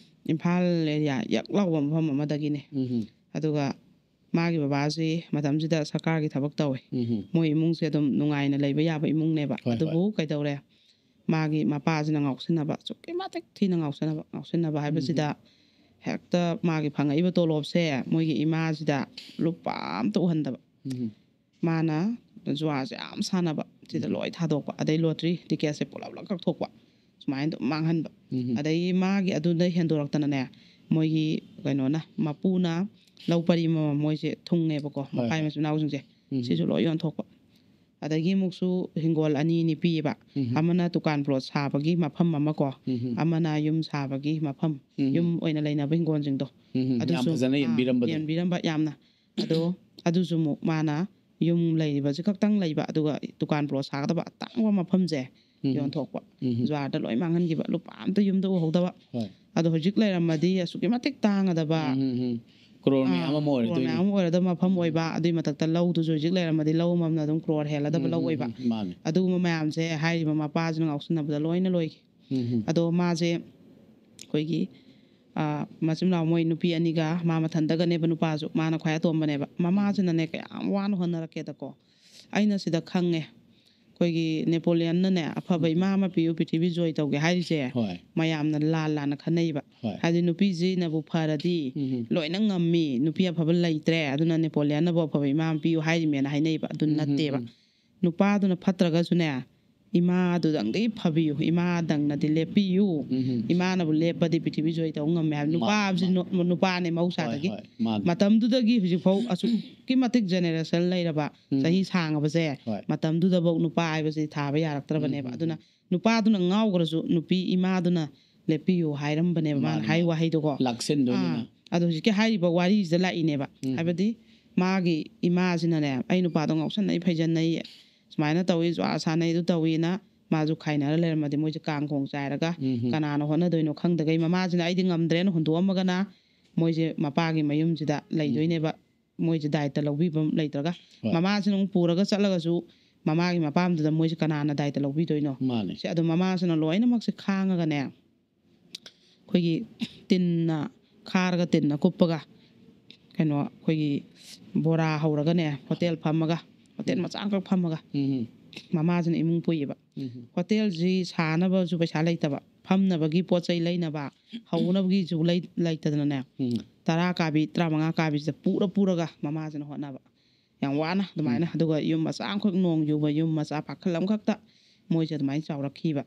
ꯏꯝꯐꯥꯜ area ꯌꯛ ꯂꯥꯎꯕ ꯃꯐꯝ ꯑꯃꯗꯒꯤꯅꯦ꯫ ꯎꯝ, ꯎꯝ꯫ ꯑꯗꯨꯒ ꯃꯥꯒꯤ ꯕꯕꯥꯁꯤ ꯃꯇꯝꯁꯤꯗ ꯁꯔꯀꯥꯔꯒꯤ ꯊꯕꯛ ꯇꯧꯋꯦ꯫ ꯎꯝ, ꯎꯝ꯫ ꯃꯣꯏ ꯏꯃꯨꯡꯁꯦ ꯑꯗꯨꯝ ꯅꯨꯡꯉꯥꯏꯅ ꯂꯩꯕ ꯌꯥꯕ ꯏꯃꯨꯡꯅꯦꯕ꯫ ꯍꯣꯏ, ꯍꯣꯏ꯫ ꯑꯗꯨꯕꯨ ꯀꯩꯗꯧꯔꯦ? ꯃꯥꯒꯤ ꯃꯄꯥꯁꯤꯅ ꯉꯥꯎꯁꯤꯟꯅꯕ, ꯑꯁꯨꯛꯀꯤ ꯃꯇꯤꯛ ꯊꯤꯅ ꯉꯥꯎꯁꯤꯟꯅꯕ, ꯉꯥꯎꯁꯤꯟꯅꯕ ꯍꯥꯏꯕꯁꯤꯗ, ꯎꯝ, ꯎꯝ꯫ ꯍꯦꯛꯇ ꯃꯥꯒꯤ ꯐꯪꯉꯛꯏꯕ ꯇꯣꯂꯣꯞꯁꯦ ꯃꯣꯏꯒꯤ ꯏꯃꯥꯁꯤꯗ ꯂꯨꯄꯥ ꯑꯝꯇ ꯎꯍꯟꯗꯕ꯫ ꯃꯥꯅ ꯖꯨꯋꯥꯁꯦ ꯌꯥꯝ ꯁꯥꯟꯅꯕ, ꯁꯤꯗ ꯂꯣꯏ ꯊꯥꯗꯣꯛꯄ, ꯑꯗꯩ ꯂꯣꯇ꯭ꯔꯤ ꯇꯤꯀꯦꯠꯁꯦ ꯄꯨꯂꯞ ꯂꯣꯏ ꯀꯛꯊꯣꯛꯄ, ꯁꯨꯃꯥꯏꯅ ꯑꯗꯨꯝ ꯃꯥꯡꯍꯟꯕ꯫ ꯑꯗꯒꯤ ꯃꯥꯒꯤ ꯑꯗꯨꯗ ꯍꯦꯟꯗꯣꯔꯛꯇꯅꯅꯦ, ꯃꯣꯏꯒꯤ ꯀꯩꯅꯣꯅ, ꯃꯄꯨꯅ ꯂꯧ ꯄꯔꯤ ꯑꯃꯃꯝ ꯃꯣꯏꯁꯦ ꯊꯨꯡꯉꯦꯕꯀꯣ, ꯃꯈꯥꯏ ꯃꯆꯤꯟ ꯃꯅꯥꯎꯁꯤꯡꯁꯦ, ꯁꯤꯁꯨ ꯂꯣꯏ ꯌꯣꯟꯊꯣꯛꯄ꯫ ꯑꯗꯒꯤ ꯑꯃꯨꯛꯁꯨ ꯍꯤꯡꯒꯣꯜ ꯑꯅꯤ ꯑꯅꯤ ꯄꯤꯌꯦꯕ꯫ ꯑꯃꯅ ꯗꯨꯀꯥꯟ ꯄ꯭ꯂꯣꯠ ꯁꯥꯕꯒꯤ ꯃꯐꯝ ꯑꯃ ꯀꯣ, ꯑꯃꯅ ꯌꯨꯝ ꯁꯥꯕꯒꯤ ꯃꯐꯝ, ꯌꯨꯝ ꯑꯣꯏꯅ ꯂꯩꯅꯕ ꯍꯤꯡꯒꯣꯜꯁꯤꯡꯗꯣ꯫ ꯎꯝ, ꯎꯝ꯫ ꯌꯥꯝ ꯑꯗꯨꯁꯨ, ꯐꯖꯅ ꯑꯥ, ꯌꯦꯟꯕꯤꯔꯝꯕꯗꯣ꯫ ꯌꯦꯟꯕꯤꯔꯝꯕ ꯌꯥꯝꯅ꯫ ꯑꯗꯣ ꯑꯗꯨꯁꯨ ꯑꯃꯨꯛ ꯃꯥꯅ ꯌꯨꯝ ꯂꯩꯔꯤꯕꯁꯤ ꯈꯛꯇꯪ ꯂꯩꯕ, ꯑꯗꯨꯒ ꯗꯨꯀꯥꯟ ꯄ꯭ꯂꯣꯠ ꯁꯥꯒꯗꯕ ꯑꯇꯥꯡꯕ ꯃꯐꯝꯁꯦ ꯎꯝ꯫ ꯌꯣꯟꯊꯣꯛꯄ꯫ ꯎꯝ꯫ ꯖꯨꯋꯥꯔꯗ ꯂꯣꯏ ꯃꯥꯡꯍꯟꯈꯤꯕ, ꯂꯨꯄꯥ ꯑꯝꯇ ꯌꯨꯝꯗ ꯎꯍꯧꯗꯕ꯫ ꯍꯣꯏ꯫ ꯑꯗꯣ ꯍꯧꯖꯤꯛ ꯂꯩꯔꯝꯃꯗꯤ ꯑꯁꯨꯛꯀꯤ ꯃꯇꯤꯛ ꯇꯥꯡꯒꯗꯕ, ꯎꯝ, ꯎꯝ, ꯎꯝ꯫ ꯀ꯭ꯔꯣꯔ ꯃꯌꯥꯝ ꯑꯥ, ꯑꯃ ꯀ꯭ꯔꯣꯔ ꯑꯣꯏꯔꯗꯣꯏꯅꯤ꯫ ꯃꯌꯥꯝ ꯑꯃ ꯑꯣꯏꯔꯗꯕ ꯃꯐꯝ ꯑꯣꯏꯕ, ꯑꯗꯨꯏ ꯃꯊꯛꯇ ꯂꯧꯗꯨꯁꯨ ꯍꯧꯖꯤꯛ ꯂꯩꯔꯝꯃꯗꯤ ꯂꯧ ꯑꯃꯃꯝꯅ ꯑꯗꯨꯝ ꯀ꯭ꯔꯣꯔ ꯍꯦꯜꯂꯗꯕ ꯎꯝ, ꯂꯧ ꯎꯝ, ꯑꯣꯏꯕ꯫ ꯎꯝ, ꯃꯥꯅꯦ꯫ ꯑꯗꯨꯒꯨꯝꯕ ꯃꯌꯥꯝꯁꯦ ꯍꯥꯏꯔꯤꯕ ꯃꯄꯥꯁꯤꯅ ꯉꯥꯎꯁꯤꯟꯅꯕꯗ ꯂꯣꯏꯅ ꯂꯣꯏꯈꯤ꯫ ꯎꯝ, ꯎꯝ꯫ ꯑꯗꯣ ꯃꯥꯁꯦ ꯑꯩꯈꯣꯏꯒꯤ, ꯑꯥ, ꯃꯆꯤꯟ ꯃꯅꯥꯎ ꯃꯣꯏ ꯅꯨꯄꯤ ꯑꯅꯤꯒ ꯃꯥ ꯃꯊꯟꯗꯒꯅꯦꯕ ꯅꯨꯄꯥꯁꯨ, ꯃꯥꯅ ꯈ꯭ꯋꯥꯏ ꯑꯇꯣꯝꯕꯅꯦꯕ꯫ ꯃꯃꯥꯁꯤꯅꯅꯦ ꯀꯌꯥꯝ ꯋꯥꯅ ꯍꯣꯠꯅꯔꯛꯀꯦꯗꯀꯣ꯫ ꯑꯩꯅ ꯁꯤꯗ ꯈꯪꯉꯦ, ꯑꯩꯈꯣꯏꯒꯤ ꯅꯦꯄꯣꯂꯤꯌꯟꯅꯅꯦ ꯑꯐꯕ ꯎꯝ꯫ ꯏꯃꯥ ꯑꯃ ꯄꯤꯌꯨ, ꯄ꯭ꯔꯤꯊꯤꯕꯤ ꯖꯣꯏ ꯇꯧꯒꯦ ꯍꯥꯏꯔꯤꯁꯦ ꯍꯣꯏ꯫ ꯃꯌꯥꯝꯅ ꯂꯥꯟ ꯂꯥꯟꯅ ꯈꯟꯅꯩꯕ꯫ ꯍꯣꯏ꯫ ꯍꯥꯏꯗꯤ ꯅꯨꯄꯤꯁꯤꯅꯕꯨ ꯐꯔꯗꯤ ꯎꯝ꯫ ꯂꯣꯏꯅ ꯉꯝꯃꯤ, ꯅꯨꯄꯤ ꯑꯐꯕ ꯂꯩꯇ꯭ꯔꯦ, ꯑꯗꯨꯅ ꯅꯦꯄꯣꯂꯤꯌꯟꯅꯕꯨ ꯑꯐꯕ ꯏꯃꯥ ꯑꯃ ꯄꯤꯌꯨ ꯍꯥꯏꯔꯤꯃꯦꯅ ꯍꯥꯏꯅꯩꯕ꯫ ꯑꯗꯨ ꯎꯝ, ꯎꯝ, ꯅꯠꯇꯦꯕ꯫ ꯎꯝ꯫ ꯅꯨꯄꯥꯗꯨꯅ ꯐꯠꯇ꯭ꯔꯒꯁꯨꯅꯦ, ꯏꯃꯥꯗꯨꯗꯪꯗꯤ ꯐꯕꯤꯌꯨ, ꯏꯃꯥꯗꯪꯅꯗꯤ ꯂꯦꯞꯄꯤꯌꯨ꯫ ꯎꯝ꯫ ꯏꯃꯥꯅꯕꯨ ꯂꯦꯞꯄꯗꯤ ꯄ꯭ꯔꯤꯊꯤꯕꯤ ꯖꯣꯏ ꯇꯧ ꯉꯝꯃꯦ ꯍꯥꯏꯕ꯫ ꯃꯥ-, ꯅꯨꯄꯥ ꯍꯥꯏꯕꯁꯤ ꯃꯥ-, ꯅꯨ-, ꯅꯨꯄꯥꯅꯦ ꯃꯍꯧꯁꯥꯗꯒꯤ꯫ ꯍꯣꯏ, ꯍꯣꯏ, ꯃꯥꯅꯦ꯫ ꯃꯇꯝꯗꯨꯗꯒꯤ ꯍꯧꯖꯤꯛꯐꯥꯎ ꯑꯁꯨꯛꯀꯤ ꯃꯇꯤꯛ ꯖꯦꯅꯦꯔꯦꯁꯟ ꯂꯩꯔꯕ, ꯎꯝ꯫ ꯆꯍꯤ ꯁꯥꯡꯉꯕꯁꯦ, ꯍꯣꯏ꯫ ꯃꯇꯝꯗꯨꯗꯐꯧ ꯅꯨꯄꯥ ꯍꯥꯏꯕꯁꯤ ꯊꯥꯕ ꯌꯥꯔꯛꯇ꯭ꯔꯕꯅꯦꯕ꯫ ꯎꯝ, ꯎꯝ, ꯑꯗꯨꯅ ꯎꯝ꯫ ꯅꯨꯄꯥꯗꯨꯅ ꯉꯥꯎꯈ꯭ꯔꯁꯨ ꯅꯨꯄꯤ ꯏꯃꯥꯗꯨꯅ ꯂꯦꯞꯄꯤꯌꯨ ꯍꯥꯏꯔꯝꯕꯅꯦꯕ, ꯃꯥꯅ ꯃꯥꯅꯦ, ꯍꯥꯏ ꯃꯥꯅꯦ꯫ ꯋꯥꯍꯩꯗꯣꯀꯣ꯫ ꯂꯥꯛꯁꯤꯟꯗꯣꯏꯅꯤꯅ꯫ ꯑꯥ, ꯑꯗꯣ ꯍꯧꯖꯤꯛꯀꯤ ꯍꯥꯏꯔꯤꯕ ꯋꯥꯔꯤꯁꯤꯗ ꯂꯥꯛꯏꯅꯦꯕ꯫ ꯎꯝ꯫ ꯍꯥꯏꯕꯗꯤ ꯃꯥꯒꯤ ꯏꯃꯥꯁꯤꯅꯅꯦ, "ꯑꯩ ꯅꯨꯄꯥꯗꯣ ꯉꯥꯎꯁꯟꯅꯩ, ꯐꯩꯖꯟꯅꯩ, ꯁꯨꯃꯥꯏꯅ ꯇꯧꯏ, ꯖꯨꯋꯥ ꯁꯥꯟꯅꯩ, ꯑꯗꯨ ꯇꯧꯏꯅ", ꯃꯥꯁꯨ ꯈꯥꯏꯅꯔ ꯂꯩꯔꯝꯃꯗꯤ ꯃꯣꯏꯁꯦ ꯀꯥꯡ ꯈꯣꯡ ꯆꯥꯏꯔꯒ ꯎꯝ꯫ ꯀꯅꯥꯅ ꯍꯣꯠꯅꯗꯣꯏꯅꯣ ꯈꯪꯗꯒꯩ ꯃꯃꯥꯁꯤꯅ "ꯑꯩꯗꯤ ꯉꯝꯗ꯭ꯔꯦꯅ" ꯍꯨꯟꯗꯣꯛꯑꯝꯃꯒꯅ ꯃꯣꯏꯁꯦ ꯃꯄꯥꯒꯤ ꯃꯌꯨꯝꯁꯤꯗ ꯂꯩꯗꯣꯏꯅꯦꯕ꯫ ꯃꯣꯏꯁꯦ ꯗꯥꯏꯇ ꯂꯧꯕꯤꯕ ꯂꯩꯇ꯭ꯔꯒ꯫ ꯍꯣꯏ꯫ ꯃꯃꯥꯁꯤꯅ ꯑꯃꯨꯛ ꯄꯨꯔꯒ ꯆꯠꯂꯒꯁꯨ ꯃꯃꯥꯒꯤ ꯃꯄꯥꯝꯗꯨꯗ ꯃꯣꯏꯁꯦ ꯀꯅꯥꯅ ꯗꯥꯏꯇ ꯂꯧꯕꯤꯗꯣꯏꯅꯣ? ꯃꯥꯅꯦ꯫ ꯁꯦ, ꯑꯗꯣ ꯃꯃꯥꯁꯤꯅ ꯂꯣꯏꯅꯃꯛꯁꯦ ꯈꯥꯡꯉꯒꯅꯦ, ꯑꯩꯈꯣꯏꯒꯤ ꯇꯤꯟꯅ ꯈꯥꯔꯒ ꯇꯤꯟꯅ ꯀꯨꯞꯄꯒ, ꯀꯩꯅꯣ, ꯑꯩꯈꯣꯏꯒꯤ ꯕꯣꯔꯥ ꯍꯧꯔꯒꯅꯦ, ꯍꯣꯇꯦꯜ ꯐꯝꯃꯒ, ꯍꯣꯇꯦꯜ ꯎꯝ꯫ ꯃꯆꯥ ꯑꯃꯈꯛ ꯐꯝꯃꯒ, ꯎꯝ꯫ ꯃꯃꯥꯁꯤꯅ ꯏꯃꯨꯡ ꯄꯨꯏꯌꯦꯕ꯫ ꯎꯝ. ꯍꯣꯇꯦꯜꯁꯤ ꯁꯥꯅꯕꯁꯨ ꯄꯩꯁꯥ ꯂꯩꯇꯕ, ꯐꯝꯅꯕꯒꯤ ꯄꯣꯠ ꯆꯩ ꯂꯩꯅꯕ, ꯍꯧꯅꯕꯒꯤꯁꯨ ꯂꯩ- ꯂꯩꯇꯗꯅꯅꯦ, ꯎꯝ. ꯇꯔꯥ ꯀꯥꯕꯤ, ꯇꯔꯥꯃꯉꯥ ꯀꯥꯕꯤꯁꯤꯗ ꯄꯨꯔ ꯄꯨꯔꯒ ꯃꯃꯥꯁꯤꯅ ꯍꯣꯠꯅꯕ, ꯌꯥꯝ ꯋꯥꯅ ꯑꯗꯨꯃꯥꯏꯅ꯫ ꯑꯗꯨꯒ ꯌꯨꯝ ꯃꯆꯥ ꯑꯃꯈꯛ, ꯅꯣꯡ ꯌꯨꯕ ꯌꯨꯝ ꯃꯆꯥ ꯄꯥꯈꯜ ꯑꯃꯈꯛꯇ ꯃꯣꯏꯁꯦ ꯑꯗꯨꯃꯥꯏꯅ ꯆꯥꯎꯔꯛꯈꯤꯕ꯫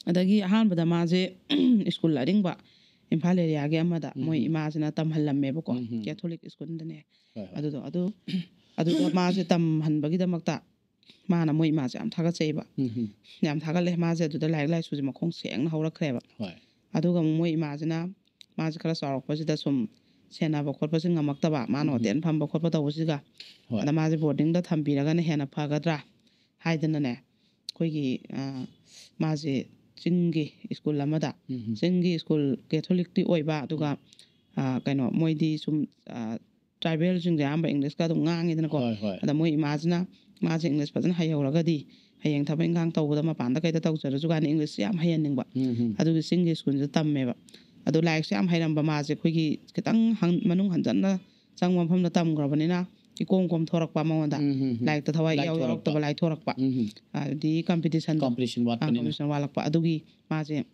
ꯑꯗꯒꯤ ꯑꯍꯥꯟꯕꯗ ꯃꯥꯁꯦ ꯁ꯭ꯀꯨꯜ ꯑꯔꯤꯡꯕ ꯏꯝꯐꯥꯜ ꯑꯦꯔꯤꯌꯥꯒꯤ ꯑꯃꯗ ꯃꯣꯏ ꯏꯃꯥꯁꯤꯅ ꯇꯝꯍꯜꯂꯝꯃꯦꯕꯀꯣ, ꯎꯝ. ꯀꯦꯊꯣꯂꯤꯛ ꯁ꯭ꯀꯨꯜꯗꯅꯦ꯫ ꯍꯣꯏ, ꯍꯣꯏ. ꯑꯗꯨꯗꯣ ꯑꯗꯨ ꯑꯗꯨꯗ ꯃꯥꯁꯦ ꯇꯝꯍꯟꯕꯒꯤꯗꯃꯛꯇ ꯃꯥꯅ ꯃꯣꯏ ꯏꯃꯥꯁꯦ ꯌꯥꯝ ꯊꯥꯒꯠꯆꯩꯕ꯫ ꯎꯝ. ꯌꯥꯝ ꯊꯥꯒꯠꯂꯦ꯫ ꯃꯥꯁꯦ ꯑꯗꯨꯗ ꯂꯥꯏꯔꯤꯛ ꯂꯥꯏꯁꯨꯁꯦ ꯃꯈꯣꯡ ꯁꯦꯡꯅ ꯍꯧꯔꯛꯈ꯭ꯔꯦꯕ꯫ ꯍꯣꯏ. ꯑꯗꯨꯒ ꯑꯃꯨꯛ ꯃꯣꯏ ꯏꯃꯥꯁꯤꯅ ꯃꯥꯁꯦ ꯈꯔ ꯆꯥꯎꯔꯛꯄꯁꯤꯗ ꯁꯨꯝ ꯁꯦꯟꯅꯕ ꯈꯣꯠꯄꯁꯦ ꯉꯝꯃꯛꯇꯕ, ꯃꯥꯅ ꯍꯣꯇꯦꯜ ꯐꯝꯕ ꯈꯣꯠꯄ ꯇꯧꯕꯁꯤꯒ꯫ ꯍꯣꯏ. ꯑꯗ ꯃꯥꯁꯦ ꯕꯣꯔꯗꯤꯡꯗ ꯊꯝꯕꯤꯔꯒꯅ ꯍꯦꯟꯅ ꯐꯒꯗ꯭ꯔꯥ ꯍꯥꯏꯗꯅꯅꯦ, ꯑꯩꯈꯣꯏꯒꯤ, ꯑ, ꯃꯥꯁꯦ ꯆꯤꯡꯒꯤ ꯁ꯭ꯀꯨꯜ ꯑꯃꯗ, ꯎꯝ. ꯆꯤꯡꯒꯤ ꯁ꯭ꯀꯨꯜ ꯀꯦꯊꯣꯂꯤꯛꯇꯤ ꯑꯣꯏꯕ, ꯑꯗꯨꯒ, ꯑ, ꯀꯩꯅꯣ, ꯃꯣꯏꯗꯤ ꯁꯨꯝ, ꯑ, ꯇ꯭ꯔꯥꯏꯕꯦꯜꯁꯤꯡꯁꯦ ꯑꯌꯥꯝꯕ ꯏꯪꯂꯤꯁꯀ ꯑꯗꯨꯝ ꯉꯥꯡꯉꯤꯗꯅꯀꯣ꯫ ꯍꯣꯏ, ꯍꯣꯏ. ꯑꯗ ꯃꯣꯏ ꯏꯃꯥꯁꯤꯅ ꯃꯥꯁꯦ ꯏꯪꯂꯤꯁ ꯐꯖꯅ ꯍꯩꯍꯧꯔꯒꯗꯤ ꯍꯌꯦꯡ ꯊꯕꯛ ꯏꯪꯈꯥꯡ ꯇꯧꯕꯗ ꯃꯄꯥꯟꯗ ꯀꯩꯗ ꯇꯧꯖꯔꯁꯨ ꯀꯥꯏꯅ ꯏꯪꯂꯤꯁꯁꯦ ꯌꯥꯝ ꯍꯩꯍꯟꯅꯤꯡꯕ꯫ ꯎꯝ. ꯑꯗꯨꯒꯤ ꯆꯤꯡꯒꯤ ꯁ꯭ꯀꯨꯜꯁꯤꯗ ꯇꯝꯃꯦꯕ꯫ ꯑꯗꯨ ꯂꯥꯏꯔꯤꯛꯁꯦ ꯌꯥꯝ ꯍꯩꯔꯝꯕ ꯃꯥꯁꯦ ꯑꯩꯈꯣꯏꯒꯤ ꯈꯤꯇꯪ ꯍꯪ-, ꯃꯅꯨꯡ ꯍꯟꯖꯟꯅ ꯆꯪꯕ ꯃꯐꯝꯗ ꯇꯝꯈ꯭ꯔꯕꯅꯤꯅ ꯏꯀꯣꯝ ꯀꯣꯝ ꯊꯣꯔꯛꯄ ꯃꯉꯣꯟꯗ꯫ ꯎꯝ. ꯂꯥꯏꯔꯤꯛꯇ ꯊꯋꯥꯏ ꯏꯌꯥꯎ ꯂꯥꯏꯊꯣꯔꯛꯄ. ꯌꯥꯎꯔꯛꯇꯕ, ꯂꯥꯏꯊꯣꯔꯛꯄ꯫ ꯎꯝ. ꯑꯗꯨꯗꯤ ꯀꯝꯄꯤꯇꯤꯁꯟꯗꯣ꯫ ꯀꯝꯄꯤꯇꯤꯁꯟ ꯋꯥꯠꯄꯅꯤꯅ. ꯀꯝꯄꯤꯇꯤꯁꯟ ꯋꯥꯠꯂꯛꯄ꯫ ꯑꯗꯨꯒꯤ ꯃꯥꯁꯦ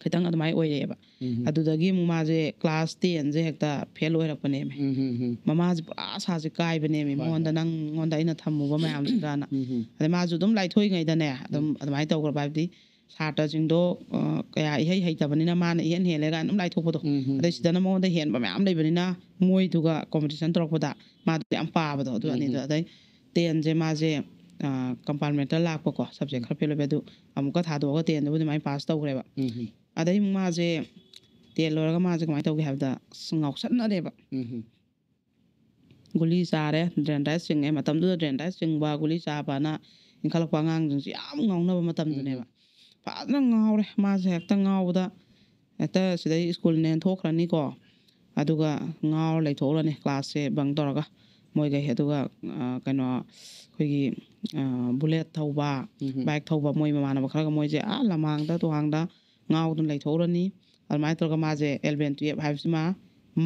ꯈꯤꯇꯪ ꯑꯗꯨꯃꯥꯏꯅ ꯑꯣꯏꯔꯛꯑꯦꯕ꯫ ꯎꯝ. ꯑꯗꯨꯗꯒꯤ ꯑꯃꯨꯛ ꯃꯥꯁꯦ ꯀ꯭ꯂꯥꯁ ꯇꯦꯟꯁꯦ ꯍꯦꯛꯇ ꯐꯦꯜ ꯑꯣꯏꯔꯛꯄꯅꯦꯃꯤ꯫ ꯎꯝ. ꯎꯝ. ꯃꯃꯥꯁꯦ ꯄꯨꯔꯥ ꯑꯁꯥꯁꯦ ꯀꯥꯏꯕꯅꯦꯃꯤ꯫ ꯍꯣꯏ, ꯃꯉꯣꯟꯗ, ꯍꯣꯏ. ꯅꯪꯉꯣꯟꯗ ꯑꯩꯅ ꯊꯝꯃꯨꯕ ꯃꯌꯥꯝꯁꯤꯒꯅ꯫ ꯎꯝ. ꯑꯗꯩ ꯃꯥꯁꯨ ꯑꯗꯨꯝ ꯂꯥꯏꯊꯣꯛꯏꯉꯩꯗꯅꯦ ꯑꯗꯨꯝ ꯑꯗꯨꯃꯥꯏꯅ ꯇꯧꯈ꯭ꯔꯕ, ꯍꯥꯏꯕꯗꯤ ꯁꯥꯇ꯭ꯔꯁꯤꯡꯗꯣ, ꯑ, ꯀꯌꯥ ꯏꯍꯩ ꯍꯩꯇꯕꯅꯤꯅ ꯃꯥꯅ ꯏꯍꯦꯟ ꯍꯦꯜꯂꯦ ꯀꯥꯏꯅ ꯑꯗꯨꯝ ꯂꯥꯏꯊꯣꯛꯄꯗꯣ꯫ ꯎꯝ. ꯑꯗꯩ ꯁꯤꯗꯅ ꯃꯉꯣꯟꯗ ꯍꯦꯟꯕ ꯃꯌꯥꯝ ꯂꯩꯕꯅꯤꯅ ꯃꯣꯏꯗꯨꯒ ꯀꯣꯝꯄꯤꯇꯤꯁꯟ ꯇꯧꯔꯛꯄꯗ ꯃꯥꯗꯣ ꯌꯥꯝ ꯄꯥꯕꯗꯣ ꯑꯗꯨ ꯎꯝ. ꯑꯅꯤꯗꯣ꯫ ꯑꯗꯩ ꯇꯦꯟꯁꯦ ꯃꯥꯁꯦ, ꯑ, ꯀꯝꯄꯥꯔꯃꯦꯟꯇꯦꯜ ꯂꯥꯛꯄꯀꯣ, ꯁꯕꯖꯦꯛ ꯈꯔ ꯐꯦꯜ ꯑꯣꯏꯕ, ꯑꯗꯨ ꯑꯃꯨꯛꯀ ꯊꯥꯗꯣꯛꯑꯒ ꯇꯦꯟꯗꯨꯕꯨꯗꯤ ꯃꯥꯏ ꯄꯥꯁ ꯇꯧꯈ꯭ꯔꯦꯕ꯫ ꯎꯝ. ꯑꯗꯩ ꯑꯃꯨꯛ ꯃꯥꯁꯦ ꯇꯦꯟ ꯂꯣꯏꯔꯒ ꯃꯥꯁꯦ ꯀꯃꯥꯏꯅ ꯇꯧꯒꯦ ꯍꯥꯏꯕꯗ ꯑꯁ ꯉꯥꯎꯁꯟꯅꯔꯦꯕ꯫ ꯎꯝ. ꯒꯨꯂꯤ ꯆꯥꯔꯦ, ꯗ꯭ꯔꯦꯟꯗꯥꯏꯁ ꯆꯤꯡꯉꯦ꯫ ꯃꯇꯝꯗꯨꯗ ꯗ꯭ꯔꯦꯟꯗꯥꯏꯁ ꯆꯤꯡꯕ, ꯒꯨꯂꯤ ꯆꯥꯕꯅ ꯏꯟꯈꯠꯂꯛꯄ ꯑꯉꯥꯡꯁꯤꯡꯁꯦ ꯌꯥꯝ ꯉꯥꯎꯅꯕ ꯃꯇꯝꯗꯨꯅꯦꯕ꯫ ꯐꯖꯅ ꯉꯥꯎꯔꯦ꯫ ꯃꯥꯁꯦ ꯍꯦꯛꯇ ꯉꯥꯎꯕꯗ ꯍꯦꯛꯇ ꯁꯤꯗꯩ ꯁ꯭ꯀꯨꯜꯅꯦꯅ ꯊꯣꯛꯈ꯭ꯔꯅꯤꯀꯣ꯫ ꯑꯗꯨꯒ ꯉꯥꯎꯔ ꯂꯩꯊꯣꯛꯎꯔꯅꯤ ꯀ꯭ꯂꯥꯁꯁꯦ ꯕꯪ ꯇꯧꯔꯒ꯫ ꯃꯣꯏꯈꯩ ꯑꯗꯨꯒ, ꯑ, ꯀꯩꯅꯣ, ꯑꯩꯈꯣꯏꯒꯤ, ꯑ, ꯕꯨꯂꯦꯠ ꯊꯧꯕ, ꯎꯝ. ꯕꯥꯏꯛ ꯊꯧꯕ, ꯃꯣꯏ ꯃꯃꯥꯟꯅꯕ ꯈꯔꯒ ꯃꯣꯏꯁꯦ ꯑꯥ ꯂꯃꯥꯡꯗ ꯇꯨꯍꯥꯡꯗ ꯉꯥꯎꯗꯨꯅ ꯂꯩꯊꯣꯛꯎꯔꯅꯤ꯫ ꯑꯗꯨꯃꯥꯏꯅ ꯇꯧꯔꯒ ꯃꯥꯁꯦ ꯑꯦꯂꯚꯦꯟ ꯇꯨꯌꯦꯜꯞ ꯍꯥꯏꯕꯁꯤꯃ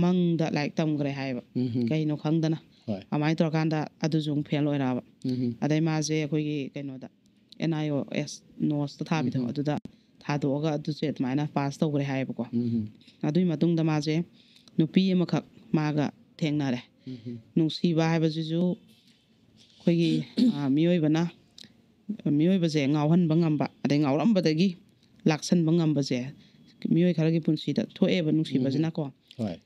ꯃꯪꯗ ꯂꯥꯏꯔꯤꯛ ꯇꯝꯈ꯭ꯔꯦ ꯍꯥꯏꯌꯦꯕ꯫ ꯎꯝ. ꯀꯩꯅꯣ ꯈꯪꯗꯅ꯫ ꯍꯣꯏ꯫ ꯑꯗꯨꯃꯥꯏꯅ ꯇꯧꯔꯀꯥꯟꯗ ꯑꯗꯨꯁꯨ ꯑꯃꯨꯛ ꯐꯦꯜ ꯑꯣꯏꯔꯛꯑꯕ꯫ ꯎꯝ ꯑꯗꯩ ꯃꯥꯁꯦ ꯑꯩꯈꯣꯏꯒꯤ ꯀꯩꯅꯣꯗ, ꯑꯦꯟ ꯑꯥꯏ ꯑꯣ ꯑꯦꯁ ꯅꯣꯁꯇ ꯊꯥꯕꯤꯗꯣ, ꯎꯝ꯫ ꯑꯗꯨꯗ ꯊꯥꯗꯣꯛꯑꯒ ꯑꯗꯨꯁꯦ ꯑꯗꯨꯃꯥꯏꯅ ꯄꯥꯁ ꯇꯧꯈ꯭ꯔꯦ ꯍꯥꯏꯌꯦꯕꯀꯣ꯫ ꯎꯝ ꯑꯗꯨꯒꯤ ꯃꯇꯨꯡꯗ ꯃꯥꯁꯦ ꯅꯨꯄꯤ ꯑꯃꯈꯛ ꯃꯥꯒ ꯊꯦꯡꯅꯔꯦ꯫ ꯎꯝ ꯅꯨꯡꯁꯤꯕ ꯍꯥꯏꯕꯁꯤꯁꯨ ꯑꯩꯈꯣꯏꯒꯤ, ꯑ, ꯃꯤꯑꯣꯏꯕꯅ, ꯃꯤꯑꯣꯏꯕꯁꯦ ꯉꯥꯎꯍꯟꯕ ꯉꯝꯕ, ꯑꯗꯩ ꯉꯥꯎꯔꯝꯕꯗꯒꯤ ꯂꯥꯛꯁꯟꯕ ꯉꯝꯕꯁꯦ ꯃꯤꯑꯣꯏ ꯈꯔꯒꯤ ꯄꯨꯟꯁꯤꯗ ꯊꯣꯛꯑꯦꯕ, ꯅꯨꯡꯁꯤꯕꯁꯤꯅꯀꯣ꯫ ꯍꯣꯏ꯫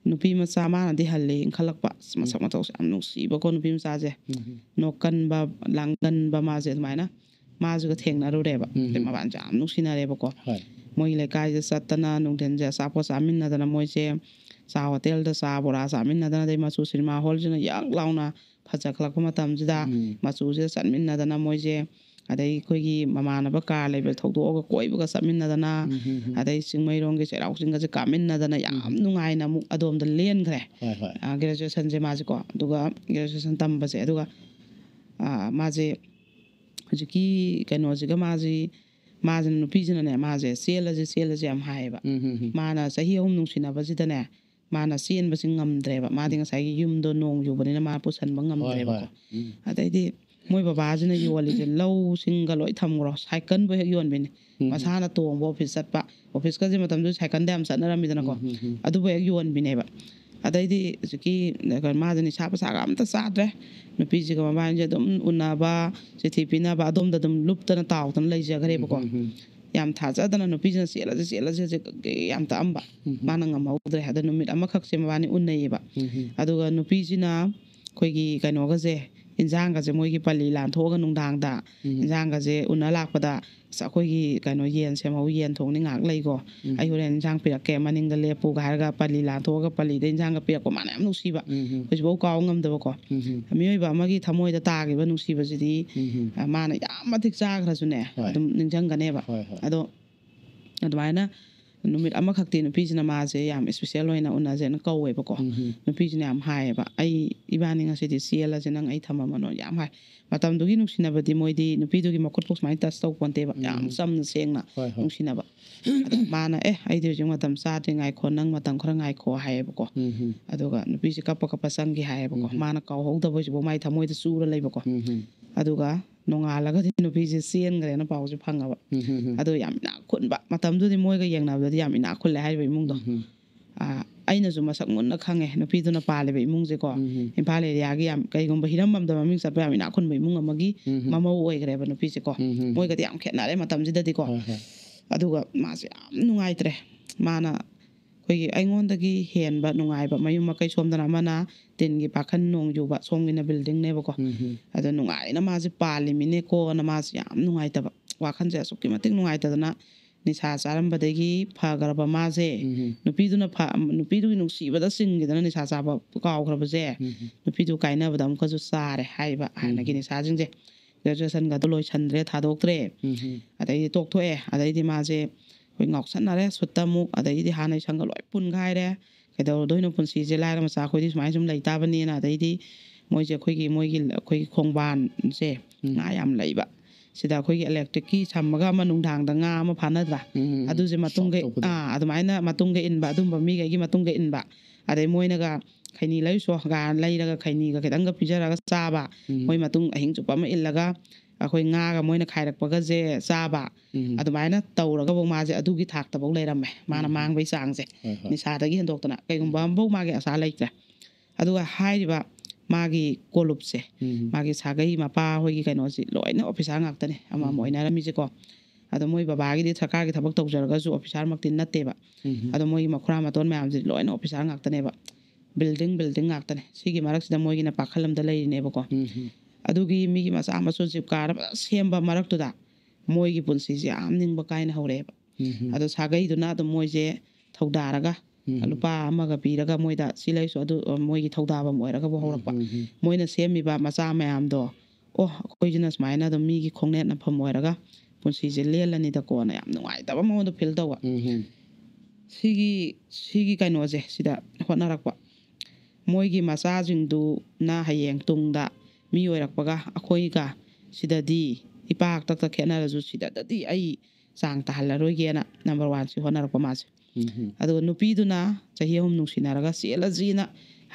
ꯅꯨꯄꯤ ꯃꯆꯥ ꯃꯥꯅꯗꯤ ꯍꯜꯂꯤ, ꯏꯟꯈꯠꯂꯛꯄ, ꯑꯁ, ꯃꯁꯛ ꯃꯇꯧꯁꯦ ꯌꯥꯝ ꯅꯨꯡꯁꯤꯕꯀꯣ, ꯅꯨꯄꯤ ꯃꯆꯥꯁꯦ꯫ ꯎꯝ ꯅꯣꯛꯀꯟꯕ, ꯂꯥꯡꯒꯟꯕ, ꯃꯥꯁꯦ ꯑꯗꯨꯃꯥꯏꯅ ꯃꯥꯁꯤꯒ ꯊꯦꯡꯅꯔꯨꯔꯦꯕ꯫ ꯎꯝ꯫ ꯑꯗꯩ ꯃꯕꯥꯅꯤꯁꯦ ꯌꯥꯝ ꯅꯨꯡꯁꯤꯅꯔꯦꯕꯀꯣ꯫ ꯍꯣꯏ꯫ ꯃꯣꯏꯒꯤ ꯂꯩꯀꯥꯏꯁꯦ ꯆꯠꯇꯅ, ꯅꯨꯡꯊꯤꯟꯁꯦ ꯑꯆꯥꯄꯣꯠ ꯆꯥꯃꯤꯟꯅꯗꯅ, ꯃꯣꯏꯁꯦ ꯆꯥ ꯍꯣꯇꯦꯜꯗ ꯆꯥ ꯕꯣꯔꯥ ꯆꯥꯃꯤꯟꯅꯗꯅ, ꯑꯗꯩ ꯃꯆꯨ ꯁꯤꯅꯦꯃꯥ ꯍꯣꯜꯁꯤꯅ ꯌꯥꯛ ꯂꯥꯎꯅ ꯐꯖꯈꯠꯂꯛꯄ ꯃꯇꯝꯁꯤꯗ, ꯎꯝ꯫ ꯃꯆꯨꯁꯤꯗ ꯆꯠꯃꯤꯟꯅꯗꯅ ꯃꯣꯏꯁꯦ, ꯑꯗꯩ ꯑꯩꯈꯣꯏꯒꯤ ꯃꯃꯥꯟꯅꯕ ꯀꯥꯔ ꯂꯩꯕ ꯊꯧꯗꯣꯛꯑꯒ ꯀꯣꯏꯕꯒ ꯆꯠꯃꯤꯟꯅꯗꯅ, ꯎꯝ ꯎꯝ ꯎꯝ꯫ ꯑꯗꯩ ꯆꯤꯡꯃꯩꯔꯣꯡꯒꯤ ꯆꯩꯔꯥꯎ ꯆꯤꯡꯒꯁꯦ ꯀꯥꯃꯤꯟꯅꯗꯅ ꯌꯥꯝ ꯎꯝ꯫ ꯅꯨꯡꯉꯥꯏꯅ ꯑꯃꯨꯛ ꯑꯗꯣꯝꯗ ꯂꯦꯟꯈ꯭ꯔꯦ꯫ ꯍꯣꯏ ꯍꯣꯏ꯫ ꯑ, ꯒ꯭ꯔꯦꯖꯨꯑꯦꯁꯟꯁꯦ ꯃꯥꯁꯦꯀꯣ, ꯑꯗꯨꯒ ꯒ꯭ꯔꯦꯖꯨꯑꯦꯁꯟ ꯇꯝꯕꯁꯦ, ꯑꯗꯨꯒ, ꯑ, ꯃꯥꯁꯦ ꯍꯧꯖꯤꯛꯀꯤ ꯀꯩꯅꯣꯁꯤꯒ ꯃꯥꯁꯤ, ꯃꯥꯁꯤꯅ, ꯅꯨꯄꯤꯁꯤꯅꯅꯦ, ꯃꯥꯁꯦ ꯆꯦꯜꯂꯁꯦ, ꯆꯦꯜꯂꯁꯦ ꯌꯥꯝ ꯍꯥꯏꯌꯦꯕ꯫ ꯎꯝ ꯎꯝ ꯎꯝ꯫ ꯃꯥꯅ ꯆꯍꯤ ꯑꯍꯨꯝ ꯅꯨꯡꯁꯤꯅꯕꯁꯤꯗꯅꯦ, ꯃꯥꯅ ꯆꯦꯟꯕꯁꯤ ꯉꯝꯗ꯭ꯔꯦꯕ꯫ ꯃꯥꯗꯤ ꯉꯁꯥꯏꯒꯤ ꯌꯨꯝꯗꯣ ꯅꯣꯡ ꯌꯨꯕꯅꯤꯅ ꯃꯥ ꯄꯨꯁꯟꯕ ꯍꯣꯏ ꯉꯝꯗ꯭ꯔꯦꯕꯀꯣ꯫ ꯍꯣꯏ꯫ ꯎꯝ꯫ ꯑꯗꯩꯗꯤ ꯃꯣꯏ ꯕꯕꯥꯁꯤꯅ ꯌꯣꯜꯂꯤꯁꯦ ꯂꯧꯁꯤꯡꯒ ꯂꯣꯏ ꯊꯝꯈ꯭ꯔꯣ, ꯁꯥꯏꯀꯜꯕꯨ ꯍꯦꯛ ꯌꯣꯟꯕꯤꯅꯤ꯫ ꯎꯝ꯫ ꯃꯁꯥꯅ ꯇꯣꯡꯕ ꯑꯣꯐꯤꯁ ꯆꯠꯄ, ꯑꯣꯐꯤꯁꯀꯁꯦ ꯃꯇꯝꯗꯨꯗ ꯁꯥꯏꯀꯜꯗ ꯌꯥꯝ ꯆꯠꯅꯔꯝꯃꯤꯗꯅꯀꯣ꯫ ꯎꯝ ꯎꯝ ꯎꯝ꯫ ꯑꯗꯨꯕꯨ ꯍꯦꯛ ꯌꯣꯟꯕꯤꯅꯦꯕ꯫ ꯑꯗꯩꯗꯤ ꯍꯧꯖꯤꯛꯀꯤ ꯃꯥꯁꯦ ꯅꯤꯁꯥ ꯄꯁꯥꯒ ꯑꯝꯇ ꯆꯥꯗ꯭ꯔꯦ꯫ ꯅꯨꯄꯤꯁꯤꯒ ꯃꯕꯥꯅꯤꯁꯦ ꯑꯗꯨꯝ ꯎꯅꯕ, ꯆꯤꯊꯤ ꯄꯤꯅꯕ, ꯑꯗꯣꯝꯗ ꯑꯗꯨꯝ ꯂꯨꯞꯇꯅ ꯇꯥꯎꯗꯅ ꯂꯩꯖꯈ꯭ꯔꯦꯕꯀꯣ꯫ ꯎꯝ ꯎꯝ ꯎꯝ꯫ ꯌꯥꯝ ꯊꯥꯖꯗꯅ ꯅꯨꯄꯤꯁꯤꯅ "ꯆꯦꯜꯂꯁꯤ, ꯆꯦꯜꯂꯁꯤ" ꯍꯧꯖꯤꯛ ꯌꯥꯝ ꯇꯛꯑꯝꯕ꯫ ꯎꯝ ꯎꯝ꯫ ꯃꯥꯅ ꯉꯝꯍꯧꯗ꯭ꯔꯦ꯫ ꯑꯗ ꯅꯨꯃꯤꯠ ꯑꯃꯈꯛꯁꯦ ꯃꯕꯥꯅꯤ ꯎꯅꯩꯌꯦꯕ꯫ ꯎꯝ ꯎꯝ꯫ ꯑꯗꯨꯒ ꯅꯨꯄꯤꯁꯤꯅ ꯑꯩꯈꯣꯏꯒꯤ ꯀꯩꯅꯣꯒꯁꯦ, ꯏꯟꯖꯥꯡꯒꯁꯦ, ꯃꯣꯏꯒꯤ ꯄꯜꯂꯤ ꯂꯥꯟꯊꯣꯛꯑꯒ ꯅꯨꯡꯗꯥꯡꯗ ꯎꯝ꯫ ꯏꯟꯖꯥꯡꯒꯁꯦ ꯎꯅ ꯂꯥꯛꯄꯗ, "ꯑꯁ, ꯑꯩꯈꯣꯏꯒꯤ ꯀꯩꯅꯣ ꯌꯦꯟ ꯁꯦꯝꯍꯧ, ꯌꯦꯟ ꯊꯣꯡꯅꯤ, ꯉꯥꯏꯍꯥꯛ ꯂꯩꯀꯣ, ꯎꯝ꯫ ꯑꯩ ꯍꯣꯔꯦꯟ ꯏꯟꯖꯥꯡ ꯄꯤꯔꯛꯀꯦ, ꯃꯅꯤꯡꯗ ꯂꯦꯞꯄꯨꯒ" ꯍꯥꯏꯔꯒ ꯄꯜꯂꯤ ꯂꯥꯟꯊꯣꯛꯑꯒ ꯄꯜꯂꯤꯗ ꯏꯟꯖꯥꯡꯒ ꯄꯤꯔꯛꯄ ꯃꯥꯅ ꯌꯥꯝ ꯅꯨꯡꯁꯤꯕ꯫ ꯎꯝ ꯎꯝ꯫ ꯍꯧꯖꯤꯛꯐꯥꯎ ꯀꯥꯎ ꯉꯝꯗꯕꯀꯣ꯫ ꯎꯝ ꯎꯝ꯫ ꯃꯤꯑꯣꯏꯕ ꯑꯃꯒꯤ ꯊꯃꯣꯏꯗ ꯇꯥꯈꯤꯕ ꯅꯨꯡꯁꯤꯕꯁꯤꯗꯤ, ꯎꯝ ꯎꯝ꯫ ꯑ, ꯃꯥꯅ ꯌꯥꯝ ꯃꯇꯤꯛ ꯆꯥꯈ꯭ꯔꯁꯨꯅꯦ, ꯍꯣꯏ꯫ ꯑꯗꯨꯝ ꯅꯤꯡꯁꯤꯡꯒꯅꯦꯕ꯫ ꯍꯣꯏ ꯍꯣꯏ꯫ ꯑꯗꯣ ꯑꯗꯨꯃꯥꯏꯅ ꯅꯨꯃꯤꯠ ꯑꯃꯈꯛꯇꯤ ꯅꯨꯄꯤꯁꯤꯅ ꯃꯥꯁꯦ ꯌꯥꯝ ꯏꯁꯄꯤꯁꯦꯜ ꯑꯣꯏꯅ ꯎꯅꯁꯦꯅ ꯀꯧꯋꯦꯕꯀꯣ꯫ ꯅꯨꯄꯤꯁꯤꯅ ꯌꯥꯝ ꯍꯥꯏꯌꯦꯕ, "ꯑꯩ, ꯏꯕꯥꯅꯤ ꯉꯁꯤꯗꯤ ꯆꯦꯜꯂꯁꯦ, ꯅꯪ ꯑꯩ ꯊꯝꯃꯝꯃꯅꯣ" ꯌꯥꯝ ꯍꯥꯏ꯫ ꯃꯇꯝꯗꯨꯒꯤ ꯅꯨꯡꯁꯤꯅꯕꯗꯤ ꯃꯣꯏꯗꯤ ꯅꯨꯄꯤꯗꯨꯒꯤ ꯃꯈꯨꯠꯐꯥꯎ ꯁꯨꯃꯥꯏꯅ ꯇꯆ ꯇꯧ ꯄꯣꯟꯇꯦꯕ, ꯌꯥꯝ ꯆꯝꯅ ꯁꯦꯡꯅ ꯍꯣꯏ, ꯍꯣꯏ꯫ ꯅꯨꯡꯁꯤꯅꯕ꯫ ꯑꯗ ꯃꯥꯅ, "ꯑꯦ, ꯑꯩꯗꯤ ꯍꯧꯖꯤꯛ ꯃꯇꯝ ꯆꯥꯗ꯭ꯔꯤ, ꯉꯥꯏꯈꯣ, ꯅꯪ ꯃꯇꯝ ꯈꯔ ꯉꯥꯏꯈꯣ" ꯍꯥꯏꯌꯦꯕꯀꯣ꯫ ꯑꯗꯨꯒ ꯅꯨꯄꯤꯁꯦ ꯀꯞꯄ ꯀꯞꯄ ꯆꯪꯈꯤ ꯍꯥꯏꯌꯦꯕꯀꯣ꯫ ꯃꯥꯅ ꯀꯥꯎꯍꯧꯗꯕꯁꯤꯕꯨ ꯃꯥꯏ ꯊꯃꯣꯏꯗ ꯆꯨꯔ ꯂꯩꯕꯀꯣ꯫ ꯑꯗꯨꯒ ꯅꯣꯡꯉꯥꯜꯂꯒꯗꯤ ꯅꯨꯄꯤꯁꯦ ꯆꯦꯟꯈ꯭ꯔꯦꯅ ꯄꯥꯎꯁꯦ ꯐꯪꯉꯕ꯫ ꯑꯗꯣ ꯌꯥꯝ ꯏꯅꯥꯛ ꯈꯨꯟꯕ, ꯃꯇꯝꯗꯨꯗꯤ ꯃꯣꯏꯒ ꯌꯦꯡꯅꯕꯗꯗꯤ ꯌꯥꯝ ꯏꯅꯥꯛ ꯈꯨꯜꯂꯦ ꯍꯥꯏꯔꯤꯕ ꯏꯃꯨꯡꯗꯣ꯫ ꯑꯥ, ꯑꯩꯅꯁꯨ ꯃꯁꯛ ꯃꯨꯟꯅ ꯈꯪꯉꯦ ꯅꯨꯄꯤꯗꯨꯅ ꯄꯥꯜꯂꯤꯕ ꯏꯃꯨꯡꯁꯦꯀꯣ꯫ ꯏꯝꯐꯥꯜ ꯑꯦꯔꯤꯌꯥꯒꯤ ꯌꯥꯝ, ꯀꯩꯒꯨꯝꯕ ꯍꯤꯔꯝꯕꯝꯗ ꯃꯃꯤꯡ ꯆꯠꯄ ꯌꯥꯝ ꯏꯅꯥꯛ ꯈꯨꯟꯕ ꯏꯃꯨꯡ ꯑꯃꯒꯤ ꯃꯃꯧ ꯑꯣꯏꯈ꯭ꯔꯦꯕ ꯅꯨꯄꯤꯁꯦꯀꯣ꯫ ꯃꯣꯏꯒꯗꯤ ꯌꯥꯝ ꯈꯦꯠꯅꯔꯦ ꯃꯇꯝꯁꯤꯗꯗꯤꯀꯣ꯫ ꯍꯣꯏ, ꯍꯣꯏ꯫ ꯑꯗꯨꯒ ꯃꯥꯁꯦ ꯌꯥꯝ ꯅꯨꯡꯉꯥꯏꯇ꯭ꯔꯦ꯫ ꯃꯥꯅ ꯑꯩꯈꯣꯏꯒꯤ ꯑꯩꯉꯣꯟꯗꯒꯤ ꯍꯦꯟꯕ ꯅꯨꯡꯉꯥꯏꯕ ꯃꯌꯨꯝ ꯃꯀꯩ, ꯁꯣꯝꯗꯅ ꯑꯃꯅ ꯇꯤꯟꯒꯤ ꯄꯥꯈꯟ ꯅꯣꯡ ꯌꯨꯕ, ꯁꯣꯝꯒꯤꯅ ꯕꯤꯜꯗꯤꯡꯅꯦꯕꯀꯣ꯫ ꯑꯗꯣ ꯅꯨꯡꯉꯥꯏꯅ ꯃꯥꯁꯦ ꯄꯥꯜꯂꯤꯃꯤꯅꯦꯀꯣꯅ ꯃꯥꯁꯦ ꯌꯥꯝ ꯅꯨꯡꯉꯥꯏꯇꯕ, ꯋꯥꯈꯜꯁꯦ ꯑꯁꯨꯛꯀꯤ ꯃꯇꯤꯛ ꯅꯨꯡꯉꯥꯏꯇꯗꯅ ꯅꯤꯁꯥ ꯆꯥꯔꯝꯕꯗꯒꯤ ꯐꯈ꯭ꯔꯕ ꯃꯥꯁꯦ, ꯅꯨꯄꯤꯗꯨꯅ ꯐ-, ꯅꯨꯄꯤꯗꯨꯒꯤ ꯅꯨꯡꯁꯤꯕꯗ ꯆꯤꯡꯈꯤꯗꯅ ꯅꯤꯁꯥ ꯆꯥꯕ ꯀꯥꯎꯈ꯭ꯔꯕꯁꯦ, ꯅꯨꯄꯤꯗꯨ ꯀꯥꯏꯅꯕꯗ ꯑꯃꯨꯛꯀꯁꯨ ꯆꯥꯔꯦ ꯍꯥꯏꯕ ꯍꯥꯟꯅꯒꯤ ꯅꯤꯁꯥꯁꯤꯡꯁꯦ꯫ ꯒ꯭ꯔꯦꯖꯨꯑꯦꯁꯟꯒꯗꯣ ꯂꯣꯏꯁꯟꯗ꯭ꯔꯦ, ꯊꯥꯗꯣꯛꯇ꯭ꯔꯦ꯫ ꯑꯗꯩꯗꯤ ꯇꯣꯛꯊꯣꯛꯑꯦ꯫ ꯑꯗꯩꯗꯤ ꯃꯥꯁꯦ ꯑꯩꯈꯣꯏ ꯉꯥꯎꯁꯟꯅꯔꯦ, ꯁꯨꯠꯇ ꯑꯃꯨꯛ, ꯑꯗꯩꯗꯤ ꯍꯥꯟꯅꯩ ꯁꯪꯒ ꯂꯣꯏ ꯄꯨꯟꯈꯥꯏꯔꯦ꯫ ꯀꯩꯗꯧꯔꯗꯣꯏꯅꯣ ꯄꯨꯟꯁꯤꯁꯦ, ꯂꯥꯏꯔ ꯃꯆꯥ ꯑꯩꯈꯣꯏꯗꯤ ꯁꯨꯃꯥꯏꯅ ꯁꯨꯝ ꯂꯩ ꯇꯥꯕꯅꯤꯅ꯫ ꯑꯗꯩꯗꯤ ꯃꯣꯏꯁꯦ ꯑꯩꯈꯣꯏꯒꯤ, ꯃꯣꯏꯒꯤ, ꯑꯩꯈꯣꯏꯒꯤ ꯈꯣꯡꯕꯥꯟꯁꯦ ꯉꯥ ꯌꯥꯝ ꯂꯩꯕ꯫ ꯁꯤꯗ ꯑꯩꯈꯣꯏꯒꯤ ꯏꯂꯦꯛꯇ꯭ꯔꯤꯛꯀꯤ ꯁꯝꯃꯒ ꯑꯃ ꯅꯨꯡꯗꯥꯡꯗ ꯉꯥ ꯑꯃ ꯐꯥꯅꯗ꯭ꯔꯥ? ꯑꯗꯨꯁꯦ ꯃꯇꯨꯡꯒ, ꯁꯣꯛ ꯇꯧꯕꯗꯣ꯫ ꯑꯥ, ꯑꯗꯨꯃꯥꯏꯅ ꯃꯇꯨꯡꯒ ꯏꯟꯕ, ꯑꯗꯨꯝꯕ ꯃꯤꯈꯩꯒꯤ ꯃꯇꯨꯡꯒ ꯏꯟꯕ꯫ ꯑꯗꯩ ꯃꯣꯏꯅꯒ ꯈꯩꯅꯤ ꯂꯩꯔꯨꯆꯣ ꯒꯥ ꯂꯩꯔꯒ ꯈꯩꯅꯤꯒ ꯈꯤꯇꯪꯒ ꯄꯤꯖꯔꯒ ꯆꯥꯕ꯫ ꯃꯣꯏ ꯃꯇꯨꯡ ꯑꯍꯤꯡ ꯆꯨꯞꯄ ꯑꯃ ꯏꯜꯂꯒ ꯑꯩꯈꯣꯏ ꯉꯥꯒ ꯃꯣꯏꯅ ꯈꯥꯏꯔꯛꯄꯒꯁꯦ ꯆꯥꯕ꯫ ꯑꯗꯨꯃꯥꯏꯅ ꯇꯧꯔꯒꯐꯧ ꯃꯥꯁꯦ ꯑꯗꯨꯒꯤ ꯊꯥꯛꯇꯐꯧ ꯂꯩꯔꯝꯃꯦ, ꯃꯥꯅ ꯃꯥꯡꯕꯒꯤ ꯆꯥꯡꯁꯦ꯫ ꯍꯣꯏ, ꯍꯣꯏ꯫ ꯅꯤꯁꯥꯗꯒꯤ ꯍꯦꯟꯗꯣꯛꯇꯅ ꯀꯩꯒꯨꯝꯕ ꯑꯃꯐꯧ ꯃꯥꯒꯤ ꯑꯁꯥ ꯂꯩꯇ꯭ꯔꯦ꯫ ꯑꯗꯨꯒ ꯍꯥꯏꯔꯤꯕ ꯃꯥꯒꯤ ꯀꯣꯂꯨꯞꯁꯦ, ꯃꯥꯒꯤ ꯁꯥꯒꯩ ꯃꯄꯥ ꯍꯣꯏꯒꯤ ꯀꯩꯅꯣꯁꯤ ꯂꯣꯏꯅ ꯑꯣꯐꯤꯁꯥꯔ ꯉꯥꯛꯇꯅꯦ ꯑꯃ ꯑꯃ ꯑꯣꯏꯅꯔꯝꯃꯤꯁꯦꯀꯣ꯫ ꯑꯗꯣ ꯃꯣꯏ ꯕꯕꯥꯒꯤꯗꯤ ꯁꯔꯀꯥꯔꯒꯤ ꯊꯕꯛ ꯇꯧꯖꯔꯒꯁꯨ ꯑꯣꯐꯤꯁꯥꯔꯃꯛꯇꯤ ꯅꯠꯇꯦꯕ꯫ ꯑꯗꯣ ꯃꯣꯏꯒꯤ ꯃꯈꯨꯔꯥ ꯃꯇꯣꯟ ꯃꯌꯥꯝꯁꯤ ꯂꯣꯏꯅ ꯑꯣꯐꯤꯁꯥꯔ ꯉꯥꯛꯇꯅꯦꯕ꯫ ꯕꯤꯜꯗꯤꯡ, ꯕꯤꯜꯗꯤꯡ ꯉꯥꯛꯇꯅꯦ꯫ ꯁꯤꯒꯤ ꯃꯔꯛꯁꯤꯗ ꯃꯣꯏꯒꯤꯅ ꯄꯥꯈꯜ ꯑꯃꯗ ꯂꯩꯔꯤꯅꯦꯕꯀꯣ꯫ ꯑꯗꯨꯒꯤ ꯃꯤꯒꯤ ꯃꯆꯥ ꯃꯁꯨ ꯖꯤꯞ ꯀꯥꯔꯗ ꯐꯖꯅ ꯁꯦꯝꯕ ꯃꯔꯛꯇꯨꯗ ꯃꯣꯏꯒꯤ ꯄꯨꯟꯁꯤꯁꯦ ꯌꯥꯝ ꯅꯤꯡꯕ ꯀꯥꯏꯅ ꯍꯧꯔꯛꯑꯦꯕ꯫ ꯑꯗꯣ ꯁꯥꯒꯩꯗꯨꯅ ꯑꯗꯨꯝ ꯃꯣꯏꯁꯦ ꯊꯧꯗꯥꯔꯒ, ꯂꯨꯄꯥ ꯑꯃꯒ ꯄꯤꯔꯒ ꯃꯣꯏꯗ ꯁꯤ ꯂꯩꯁꯨ ꯑꯗꯨ, ꯑ, ꯃꯣꯏꯒꯤ ꯊꯧꯗꯥꯕꯝ ꯑꯣꯏꯔꯒꯕꯨ ꯍꯧꯔꯛꯄ꯫ ꯃꯣꯏꯅ ꯁꯦꯝꯃꯤꯕ ꯃꯆꯥ ꯃꯌꯥꯝꯗꯣ, "ꯑꯣ, ꯑꯩꯈꯣꯏꯁꯤꯅ ꯁꯨꯃꯥꯏꯅ ꯑꯗꯨꯝ ꯃꯤꯒꯤ ꯈꯣꯡꯅꯦꯠ ꯅꯐꯝ ꯑꯣꯏꯔꯒ ꯄꯨꯟꯁꯤꯁꯦ ꯂꯦꯜꯂꯅꯤꯗꯀꯣꯅ" ꯌꯥꯝ ꯅꯨꯡꯉꯥꯏꯇꯕ ꯃꯉꯣꯟꯗ ꯐꯤꯜ ꯇꯧꯕ꯫ ꯁꯤꯒꯤ ꯁꯤꯒꯤ ꯀꯩꯅꯣꯁꯦ ꯁꯤꯗ ꯍꯣꯠꯅꯔꯛꯄ, ꯃꯣꯏꯒꯤ ꯃꯆꯥꯁꯤꯡꯗꯨꯅ ꯍꯌꯦꯡ ꯇꯨꯡꯗ ꯃꯤ ꯑꯣꯏꯔꯛꯄꯒ ꯑꯩꯈꯣꯏꯒ ꯁꯤꯗꯗꯤ ꯏꯄꯥ ꯍꯥꯛꯇꯛꯇ ꯈꯦꯠꯅꯔꯁꯨ ꯁꯤꯗꯗꯤ ꯑꯩ ꯆꯥꯡ ꯇꯥꯍꯜꯂꯔꯣꯏꯒꯦꯅ ꯅꯝꯕꯔ ꯋꯥꯟꯁꯤ ꯍꯣꯠꯅꯔꯛꯄ ꯃꯥꯁꯦ꯫ ꯎꯝ. ꯑꯗꯨꯒ ꯅꯨꯄꯤꯗꯨꯅ ꯆꯍꯤ ꯑꯍꯨꯝ ꯅꯨꯡꯁꯤꯅꯔꯒ ꯆꯦꯜꯂꯁꯤꯅ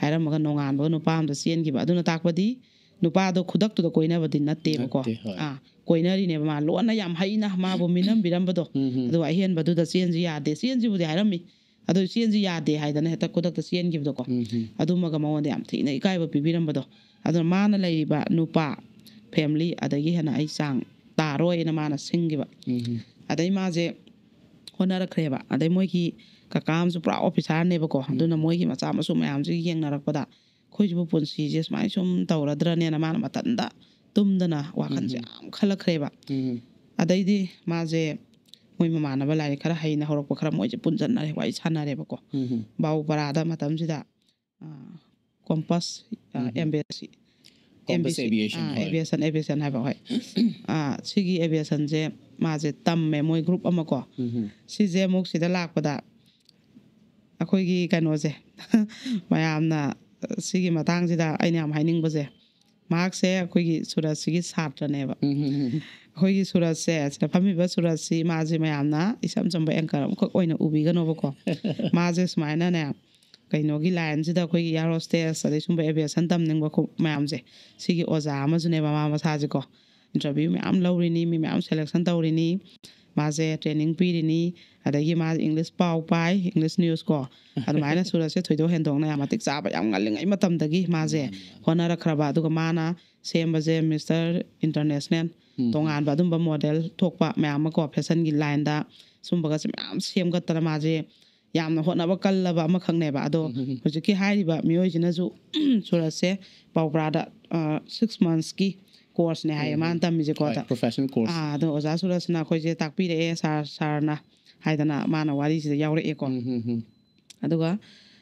ꯍꯥꯏꯔꯝꯃꯒ ꯅꯣꯡꯉꯥꯟꯕꯒ ꯅꯨꯄꯥ ꯑꯃꯗ ꯆꯦꯟꯈꯤꯕ꯫ ꯑꯗꯨꯅ ꯇꯥꯛꯄꯗꯤ ꯅꯨꯄꯥꯗꯣ ꯈꯨꯗꯛꯇꯨꯗ ꯀꯣꯏꯅꯕꯗꯤ ꯅꯠꯇꯦꯕꯀꯣ꯫ ꯅꯠꯇꯦ, ꯍꯣꯏ. ꯑꯥ, ꯀꯣꯏꯅꯔꯤꯅꯦꯕ꯫ ꯃꯥ ꯂꯣꯟꯅ ꯌꯥꯝ ꯍꯩꯅ ꯃꯥꯕꯨ ꯃꯤꯅꯝꯕꯤꯔꯝꯕꯗꯣ꯫ ꯎꯝ. ꯑꯗꯨꯒ ꯑꯍꯦꯟꯕꯗꯨꯗ ꯆꯦꯟꯁꯤ ꯌꯥꯗꯦ, ꯆꯦꯟꯁꯤꯕꯨꯗꯤ ꯍꯥꯏꯔꯝꯃꯤ꯫ ꯑꯗꯨ ꯆꯦꯟꯁꯤ ꯌꯥꯗꯦ ꯍꯥꯏꯗꯅ ꯍꯦꯛꯇ ꯈꯨꯗꯛꯇ ꯆꯦꯟꯈꯤꯕꯗꯣ꯫ ꯎꯝ. ꯑꯗꯨꯃꯒ ꯃꯉꯣꯟꯗ ꯌꯥꯝ ꯊꯤꯅ ꯏꯀꯥꯏꯕ ꯄꯤꯕꯤꯔꯝꯕꯗꯣ꯫ ꯑꯗꯨꯅ ꯃꯥꯅ ꯂꯩꯔꯤꯕ ꯅꯨꯄꯥ ꯐꯦꯃꯤꯂꯤ ꯑꯗꯒꯤ ꯍꯦꯟꯅ ꯑꯩ ꯆꯥꯡ ꯇꯥꯔꯣꯏꯅ ꯃꯥꯅ ꯁꯤꯡꯈꯤꯕ꯫ ꯎꯝ. ꯑꯗꯩ ꯃꯥꯁꯦ ꯍꯣꯠꯅꯔꯛꯈ꯭ꯔꯦꯕ꯫ ꯑꯗꯩ ꯃꯣꯏꯒꯤ ꯀꯀꯥ ꯑꯃꯁꯨ ꯄꯨꯔꯥ ꯑꯣꯐꯤꯁꯥꯔꯅꯦꯕꯀꯣ꯫ ꯑꯗꯨꯅ ꯃꯣꯏꯒꯤ ꯃꯆꯥ ꯃꯁꯨ ꯃꯌꯥꯝꯁꯤꯒ ꯌꯦꯡꯅꯔꯛꯄꯗ ꯑꯩꯈꯣꯏꯁꯤꯕꯨ ꯄꯨꯟꯁꯤꯁꯦ ꯁꯨꯃꯥꯏꯅ ꯁꯨꯝ ꯇꯧꯔꯗ꯭ꯔꯅꯦꯅ ꯃꯥꯅ ꯃꯇꯝꯗ ꯇꯨꯝꯗꯅ ꯋꯥꯈꯜꯁꯦ ꯌꯥꯝ ꯈꯜꯂꯛꯈ꯭ꯔꯦꯕ꯫ ꯎꯝ. ꯑꯗꯩꯗꯤ ꯃꯥꯁꯦ ꯃꯣꯏ ꯃꯃꯥꯟꯅꯕ ꯂꯥꯏꯔꯤꯛ ꯈꯔ ꯍꯩꯅ ꯍꯧꯔꯛꯄ ꯈꯔ ꯃꯣꯏꯁꯦ ꯄꯨꯟꯁꯤꯟꯅꯔꯦ, ꯋꯥꯔꯤ ꯁꯥꯟꯅꯔꯦꯕꯀꯣ꯫ ꯎꯝ. ꯕꯥꯎꯄꯔꯥꯗ ꯃꯇꯝꯁꯤꯗ ꯀꯣꯝꯄꯁ ꯎꯝ. ꯑꯦꯝꯕꯦꯁꯤ Compass Aviation, ꯍꯣꯏ. ꯑꯦꯚꯤꯌꯦꯁꯟ ꯑꯦꯚꯤꯌꯦꯁꯟ ꯍꯥꯏꯕ, ꯍꯣꯏ꯫ ꯑꯥ, ꯁꯤꯒꯤ ꯑꯦꯚꯤꯌꯦꯁꯟꯁꯦ ꯃꯥꯁꯦ ꯇꯝꯃꯦ, ꯃꯣꯏ ꯒ꯭ꯔꯨꯞ ꯑꯃꯀꯣ꯫ ꯎꯝ. ꯁꯤꯁꯦ ꯑꯃꯨꯛ ꯁꯤꯗ ꯂꯥꯛꯄꯗ ꯑꯩꯈꯣꯏꯒꯤ ꯀꯩꯅꯣꯁꯦ ꯃꯌꯥꯝꯅ ꯁꯤꯒꯤ ꯃꯇꯥꯡꯁꯤꯗ ꯑꯩꯅ ꯌꯥꯝ ꯍꯥꯏꯅꯤꯡꯕꯁꯦ, ꯃꯍꯥꯛꯁꯦ ꯑꯩꯈꯣꯏꯒꯤ ꯁꯨꯔꯖꯁꯤꯒꯤ ꯁꯥꯇ꯭ꯔꯅꯦꯕ꯫ ꯎꯝ. ꯑꯩꯈꯣꯏꯒꯤ ꯁꯨꯔꯖꯁꯦ, ꯁꯤꯗ ꯐꯝꯃꯤꯕ ꯁꯨꯔꯖꯁꯤ, ꯃꯥꯁꯤ ꯃꯌꯥꯝꯅ ꯏꯆꯝ ꯆꯝꯕ ꯑꯦꯡꯀꯔ ꯑꯃꯈꯛ ꯑꯣꯏꯅ ꯎꯕꯤꯒꯅꯣꯕꯀꯣ꯫ ꯃꯥꯁꯦ ꯁꯨꯃꯥꯏꯅꯅꯦ, ꯀꯩꯅꯣꯒꯤ ꯂꯥꯏꯟꯁꯤꯗ ꯑꯩꯈꯣꯏꯒꯤ ꯏꯌꯥꯔ ꯍꯣꯁꯇꯦꯁ ꯑꯗꯩ ꯁꯨꯝꯕ ꯑꯦꯚꯤꯌꯦꯁꯟ ꯇꯝꯅꯤꯡꯕ ꯈꯣ- ꯃꯌꯥꯝꯁꯦ, ꯁꯤꯒꯤ ꯑꯣꯖꯥ ꯑꯃꯁꯨꯅꯦꯕ ꯃꯥ ꯃꯁꯥꯁꯦꯀꯣ꯫ ꯏꯟꯇꯔꯚ꯭ꯌꯨ ꯃꯌꯥꯝ ꯂꯧꯔꯤꯅꯤ, ꯃꯤ ꯃꯌꯥꯝ ꯁꯦꯂꯦꯛꯁꯟ ꯇꯧꯔꯤꯅꯤ, ꯃꯥꯁꯦ ꯇ꯭ꯔꯦꯅꯤꯡ ꯄꯤꯔꯤꯅꯤ, ꯑꯗꯒꯤ ꯃꯥ ꯏꯪꯂꯤꯁ ꯄꯥꯎ ꯄꯥꯏ, ꯏꯪꯂꯤꯁ ꯅ꯭ꯌꯨꯁ ꯀꯣ꯫ ꯑꯗꯨꯃꯥꯏꯅ ꯁꯨꯔꯖꯁꯦ ꯊꯣꯏꯗꯣꯛ ꯍꯦꯟꯗꯣꯛꯅ ꯌꯥꯝ ꯃꯇꯤꯛ ꯆꯥꯕ, ꯌꯥꯝ ꯉꯜꯂꯤꯉꯩ ꯃꯇꯝꯗꯒꯤ ꯃꯥꯁꯦ ꯍꯣꯠꯅꯔꯛꯈ꯭ꯔꯕ꯫ ꯑꯗꯨꯒ ꯃꯥꯅ ꯁꯦꯝꯕꯁꯦ ꯃꯤꯁꯇꯔ ꯏꯟꯇꯔꯅꯦꯁꯅꯦꯜ, ꯇꯣꯉꯥꯟꯕ ꯑꯗꯨꯝꯕ ꯃꯣꯗꯦꯜ ꯊꯣꯛꯄ ꯃꯌꯥꯝ ꯑꯃꯀꯣ, ꯐꯦꯁꯟꯒꯤ ꯂꯥꯏꯟꯗ ꯁꯨꯝꯕꯒꯁꯦ ꯃꯌꯥꯝ ꯁꯦꯝꯒꯠꯇꯅ ꯃꯥꯁꯦ ꯌꯥꯝꯅ ꯍꯣꯠꯅꯕ ꯀꯜꯂꯕ ꯑꯃꯈꯛꯅꯦꯕ꯫ ꯑꯗꯣ ꯍꯧꯖꯤꯛꯀꯤ ꯍꯥꯏꯔꯤꯕ ꯃꯤꯑꯣꯏꯁꯤꯅꯁꯨ ꯁꯨꯔꯖꯁꯦ ꯄꯥꯎꯕ꯭ꯔꯥꯗ ꯁꯤꯛꯁ ꯃꯟꯁꯀꯤ ꯀꯣꯔꯁꯅꯦ ꯍꯥꯏꯌꯦ ꯃꯥꯅ ꯇꯝꯃꯤꯁꯦꯀꯣ꯫ ꯍꯣꯏ, ꯑꯗ professional course. ꯑꯥ, ꯑꯗꯣ ꯑꯣꯖꯥ ꯁꯨꯔꯖꯅ ꯑꯩꯈꯣꯏꯁꯦ ꯇꯥꯛꯄꯤꯔꯛꯑꯦ, ꯁꯥꯔ ꯁꯥꯔꯅ ꯍꯥꯏꯗꯅ ꯃꯥꯅ ꯋꯥꯔꯤꯁꯤꯗ ꯌꯥꯎꯔꯛꯑꯦꯀꯣ꯫ ꯎꯝ, ꯎꯝ, ꯎꯝ. ꯑꯗꯨꯒ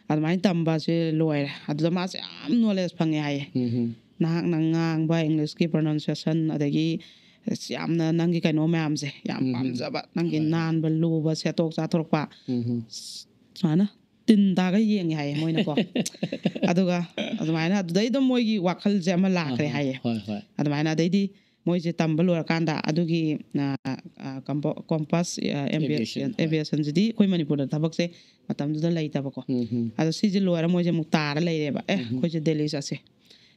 ꯑꯗꯨꯃꯥꯏꯅ ꯇꯝꯕꯁꯦ ꯂꯣꯏꯔꯦ꯫ ꯑꯗꯨꯗ ꯃꯥꯁꯦ ꯌꯥꯝ ꯅꯣꯂꯦꯖ ꯐꯪꯉꯦ ꯍꯥꯏꯌꯦ꯫ ꯎꯝ, ꯎꯝ. ꯅꯍꯥꯛꯅ ꯉꯥꯡꯕ ꯏꯪꯂꯤꯁꯀꯤ ꯄ꯭ꯔꯣꯅꯟꯁꯤꯌꯦꯁꯟ, ꯑꯗꯒꯤ ꯑꯁ, ꯌꯥꯝꯅ ꯅꯪꯒꯤ ꯀꯩꯅꯣ ꯃꯌꯥꯝꯁꯦ ꯌꯥꯝ ꯎꯝ. ꯄꯥꯝꯖꯕ, ꯅꯪꯒꯤ ꯍꯣꯏ. ꯅꯥꯟꯕ ꯂꯨꯕ ꯁꯦꯠꯇꯣꯛ ꯆꯥꯊꯣꯔꯛꯄ, ꯎꯝ. ꯁꯨꯃꯥꯏꯅ ꯇꯤꯟ ꯇꯥꯒ ꯌꯦꯡꯉꯦ ꯍꯥꯏꯌꯦ ꯃꯣꯏꯅꯀꯣ꯫ ꯑꯗꯨꯒ ꯑꯗꯨꯃꯥꯏꯅ ꯑꯗꯨꯗꯩ ꯑꯗꯨꯝ ꯃꯣꯏꯒꯤ ꯋꯥꯈꯜꯁꯦ ꯑꯃ ꯂꯥꯛꯈ꯭ꯔꯦ ꯑꯍꯥ. ꯍꯥꯏꯌꯦ꯫ ꯍꯣꯏ, ꯍꯣꯏ. ꯑꯗꯨꯃꯥꯏꯅ ꯑꯗꯩꯗꯤ ꯃꯣꯏꯁꯦ ꯇꯝꯕ ꯂꯣꯏꯔꯀꯥꯟꯗ ꯑꯗꯨꯒꯤ ꯀꯣꯝꯄꯁ Aviation, ꯍꯣꯏ. ꯑꯦꯚꯤꯌꯦꯁꯟꯁꯤꯗꯤ ꯑꯩꯈꯣꯏ ꯃꯅꯤꯄꯨꯔꯗ ꯊꯕꯛꯁꯦ ꯃꯇꯝꯗꯨꯗ ꯂꯩꯇꯕꯀꯣ꯫ ꯎꯝ. ꯑꯗꯣ ꯁꯤꯁꯦ ꯂꯣꯏꯔ ꯃꯣꯏꯁꯦ ꯑꯃꯨꯛ ꯇꯥꯔ ꯂꯩꯔꯦꯕ, "ꯑꯦ, ꯎꯝ. ꯑꯩꯈꯣꯏꯁꯦ ꯗꯦꯜꯂꯤ ꯆꯠꯁꯦ,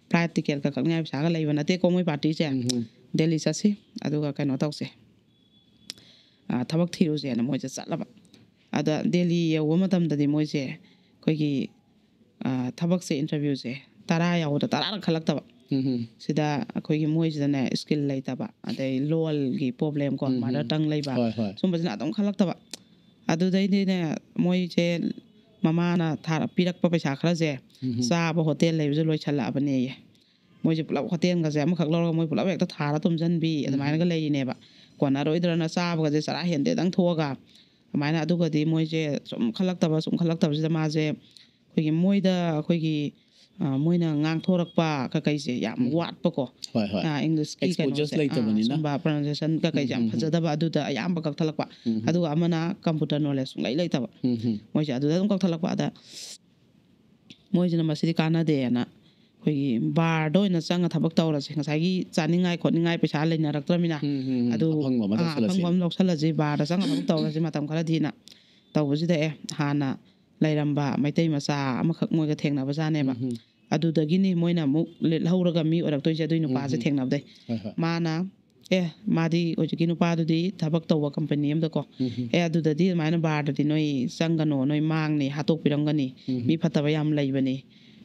ꯐ꯭ꯂꯥꯏꯠ ꯇꯤꯀꯦꯠꯀ ꯀꯛꯅꯤꯡꯉꯥꯏ ꯄꯩꯁꯥꯒ ꯂꯩꯕ ꯅꯠꯇꯦꯀꯣ ꯃꯣꯏ ꯄꯥꯔꯇꯤꯁꯦ, ꯎꯝ. ꯗꯦꯜꯂꯤ ꯆꯠꯁꯤ, ꯑꯗꯨꯒ ꯀꯩꯅꯣ ꯇꯧꯁꯦ, ꯑ, ꯊꯕꯛ ꯊꯤꯔꯨꯁꯦꯅ" ꯃꯣꯏꯁꯦ ꯆꯠꯂꯕ꯫ ꯑꯗ ꯗꯦꯜꯂꯤ ꯌꯧꯕ ꯃꯇꯝꯗꯗꯤ ꯃꯣꯏꯁꯦ ꯑꯩꯈꯣꯏꯒꯤ, ꯑ, ꯊꯕꯛꯁꯦ, ꯏꯟꯇꯔꯚ꯭ꯌꯨꯁꯦ ꯇꯔꯥ ꯌꯥꯎꯕꯗ ꯇꯔꯥꯔꯛ ꯈꯜꯂꯛꯇꯕ꯫ ꯎꯝ. ꯁꯤꯗ ꯑꯩꯈꯣꯏꯒꯤ ꯃꯣꯏꯁꯤꯗꯅꯦ ꯁ꯭ꯀꯤꯜ ꯂꯩꯇꯕ, ꯑꯗꯩ ꯂꯣꯜꯒꯤ ꯄ꯭ꯔꯣꯕ꯭ꯂꯦꯝ ꯀꯣ, ꯎꯝ. ꯃꯥꯗꯔ ꯇꯪ ꯂꯩꯕ, ꯍꯣꯏ, ꯍꯣꯏ. ꯁꯨꯝꯕꯁꯤꯅ ꯑꯗꯨꯝ ꯈꯜꯂꯛꯇꯕ꯫ ꯑꯗꯨꯗꯩꯗꯤꯅꯦ ꯃꯣꯏꯁꯦ ꯃꯃꯥꯅ ꯊꯥꯔ ꯄꯤꯔꯛꯄ ꯄꯩꯁꯥ ꯈꯔꯁꯦ ꯎꯝ. ꯆꯥꯕ ꯍꯣꯇꯦꯜ ꯂꯩꯕꯁꯨ ꯂꯣꯏꯁꯜꯂꯛꯑꯕꯅꯦꯌꯦ꯫ ꯃꯣꯏꯁꯦ ꯄꯨꯂꯞ ꯍꯣꯇꯦꯜꯒꯁꯦ ꯑꯃꯈꯛ ꯂꯧꯔꯒ ꯃꯣꯏ ꯄꯨꯂꯞ ꯍꯦꯛꯇ ꯊꯥꯔ ꯇꯨꯝꯁꯤꯟꯕꯤ, ꯑꯗꯨꯃꯥꯏꯅꯒ ꯂꯩꯔꯤꯅꯦꯕ꯫ ꯀꯣꯟꯅꯔꯣꯏꯗ꯭ꯔꯅ ꯆꯥꯕꯒꯁꯦ ꯆꯔꯥ ꯍꯦꯟꯗꯦꯗꯪ ꯊꯣꯛꯑꯒ, ꯑꯗꯨꯃꯥꯏꯅ꯫ ꯑꯗꯨꯒꯗꯤ ꯃꯣꯏꯁꯦ ꯁꯨꯝ ꯈꯜꯂꯛꯇꯕ, ꯁꯨꯝ ꯈꯜꯂꯛꯇꯕꯁꯤꯗ ꯃꯥꯁꯦ ꯑꯩꯈꯣꯏꯒꯤ ꯃꯣꯏꯗ ꯑꯩꯈꯣꯏꯒꯤ, ꯑ, ꯃꯣꯏꯅ ꯉꯥꯡꯊꯣꯔꯛꯄ ꯀꯀꯩꯁꯦ ꯌꯥꯝ ꯎꯝ. ꯋꯥꯠꯄꯀꯣ꯫ ꯍꯣꯏ, ꯍꯣꯏ. ꯑ, ꯏꯪꯂꯤꯁꯀꯤ Exposures ꯀꯩꯅꯣꯁꯦ, ꯑ, ꯂꯩꯇꯕꯅꯤꯅ. ꯁꯨꯝꯕ ꯄ꯭ꯔꯣꯅꯥꯎꯟꯁꯤꯌꯦꯁꯟ ꯀꯀꯩꯁꯦ ꯌꯥꯝ ꯎꯝ, ꯎꯝ, ꯎꯝ. ꯐꯖꯗꯕ, ꯑꯗꯨꯗ ꯑꯌꯥꯝꯕ ꯀꯛꯊꯠꯂꯛꯄ꯫ ꯎꯝ. ꯑꯗꯨꯒ ꯑꯃꯅ ꯀꯝꯄ꯭ꯌꯨꯇꯔ ꯅꯣꯂꯦꯖ ꯁꯨꯡꯂꯩ ꯂꯩꯇꯕ꯫ ꯎꯝ. ꯃꯣꯏꯁꯦ ꯑꯗꯨꯗ ꯑꯗꯨꯝ ꯀꯛꯊꯠꯂꯛꯄ꯫ ꯑꯗ ꯃꯣꯏꯁꯤꯅ ꯃꯁꯤꯗꯤ ꯀꯥꯟꯅꯗꯦꯅ ꯑꯩꯈꯣꯏꯒꯤ ꯕꯥꯔꯗ ꯑꯣꯏꯅ ꯆꯪꯉ ꯊꯕꯛ ꯇꯧꯔꯁꯦ, ꯉꯁꯥꯏꯒꯤ ꯆꯥꯅꯤꯡꯉꯥꯏ ꯈꯣꯠꯅꯤꯡꯉꯥꯏ ꯄꯩꯁꯥ ꯂꯩꯅꯔꯛꯇ꯭ꯔꯃꯤꯅ꯫ ꯎꯝ, ꯎꯝ, ꯎꯝ. ꯑꯗꯨ, ꯑꯐꯪꯕ ꯑꯃ ꯑꯥ, ꯇꯧꯁꯜꯂꯁꯦ꯫ ꯑꯐꯪꯕ ꯑꯃ ꯂꯧꯁꯜꯂꯁꯤ, ꯕꯥꯔꯗ ꯆꯪꯉ ꯊꯕꯛ ꯇꯧꯔꯁꯤ ꯃꯇꯝ ꯈꯔꯗꯤꯅ ꯇꯧꯕꯁꯤꯗ, ꯑꯦ, ꯍꯥꯟꯅ ꯂꯩꯔꯝꯕ ꯃꯩꯇꯩ ꯃꯆꯥ ꯑꯃꯈꯛ ꯃꯣꯏꯒ ꯊꯦꯡꯅꯕꯖꯥꯠꯅꯦꯕ꯫ ꯎꯝ. ꯑꯗꯨꯗꯒꯤꯅꯤ ꯃꯣꯏꯅ ꯑꯃꯨꯛ ꯂꯤꯠꯍꯧꯔꯒ ꯃꯤ ꯑꯣꯏꯔꯛꯇꯣꯏꯁꯦ, ꯑꯗꯨꯏ ꯅꯨꯄꯥꯁꯦ ꯎꯝ. ꯊꯦꯡꯅꯕꯗꯩ꯫ ꯍꯣꯏ, ꯍꯣꯏ. ꯃꯥꯅ, "ꯑꯦ, ꯃꯥꯗꯤ ꯍꯧꯖꯤꯛꯀꯤ ꯅꯨꯄꯥꯗꯨꯗꯤ ꯊꯕꯛ ꯇꯧꯕ ꯀꯝꯄꯅꯤ ꯑꯃꯗꯀꯣ, ꯎꯝ. ꯑꯦ, ꯑꯗꯨꯗꯗꯤ ꯑꯗꯨꯃꯥꯏꯅ ꯕꯥꯔꯗꯗꯤ ꯅꯣꯏ ꯆꯪꯒꯅꯣ, ꯅꯣꯏ ꯃꯥꯡꯅꯤ, ꯍꯥꯠꯇꯣꯛꯄꯤꯔꯝꯒꯅꯤ, ꯎꯝ. ꯃꯤ ꯐꯠꯇꯕ ꯌꯥꯝ ꯂꯩꯕꯅꯤ,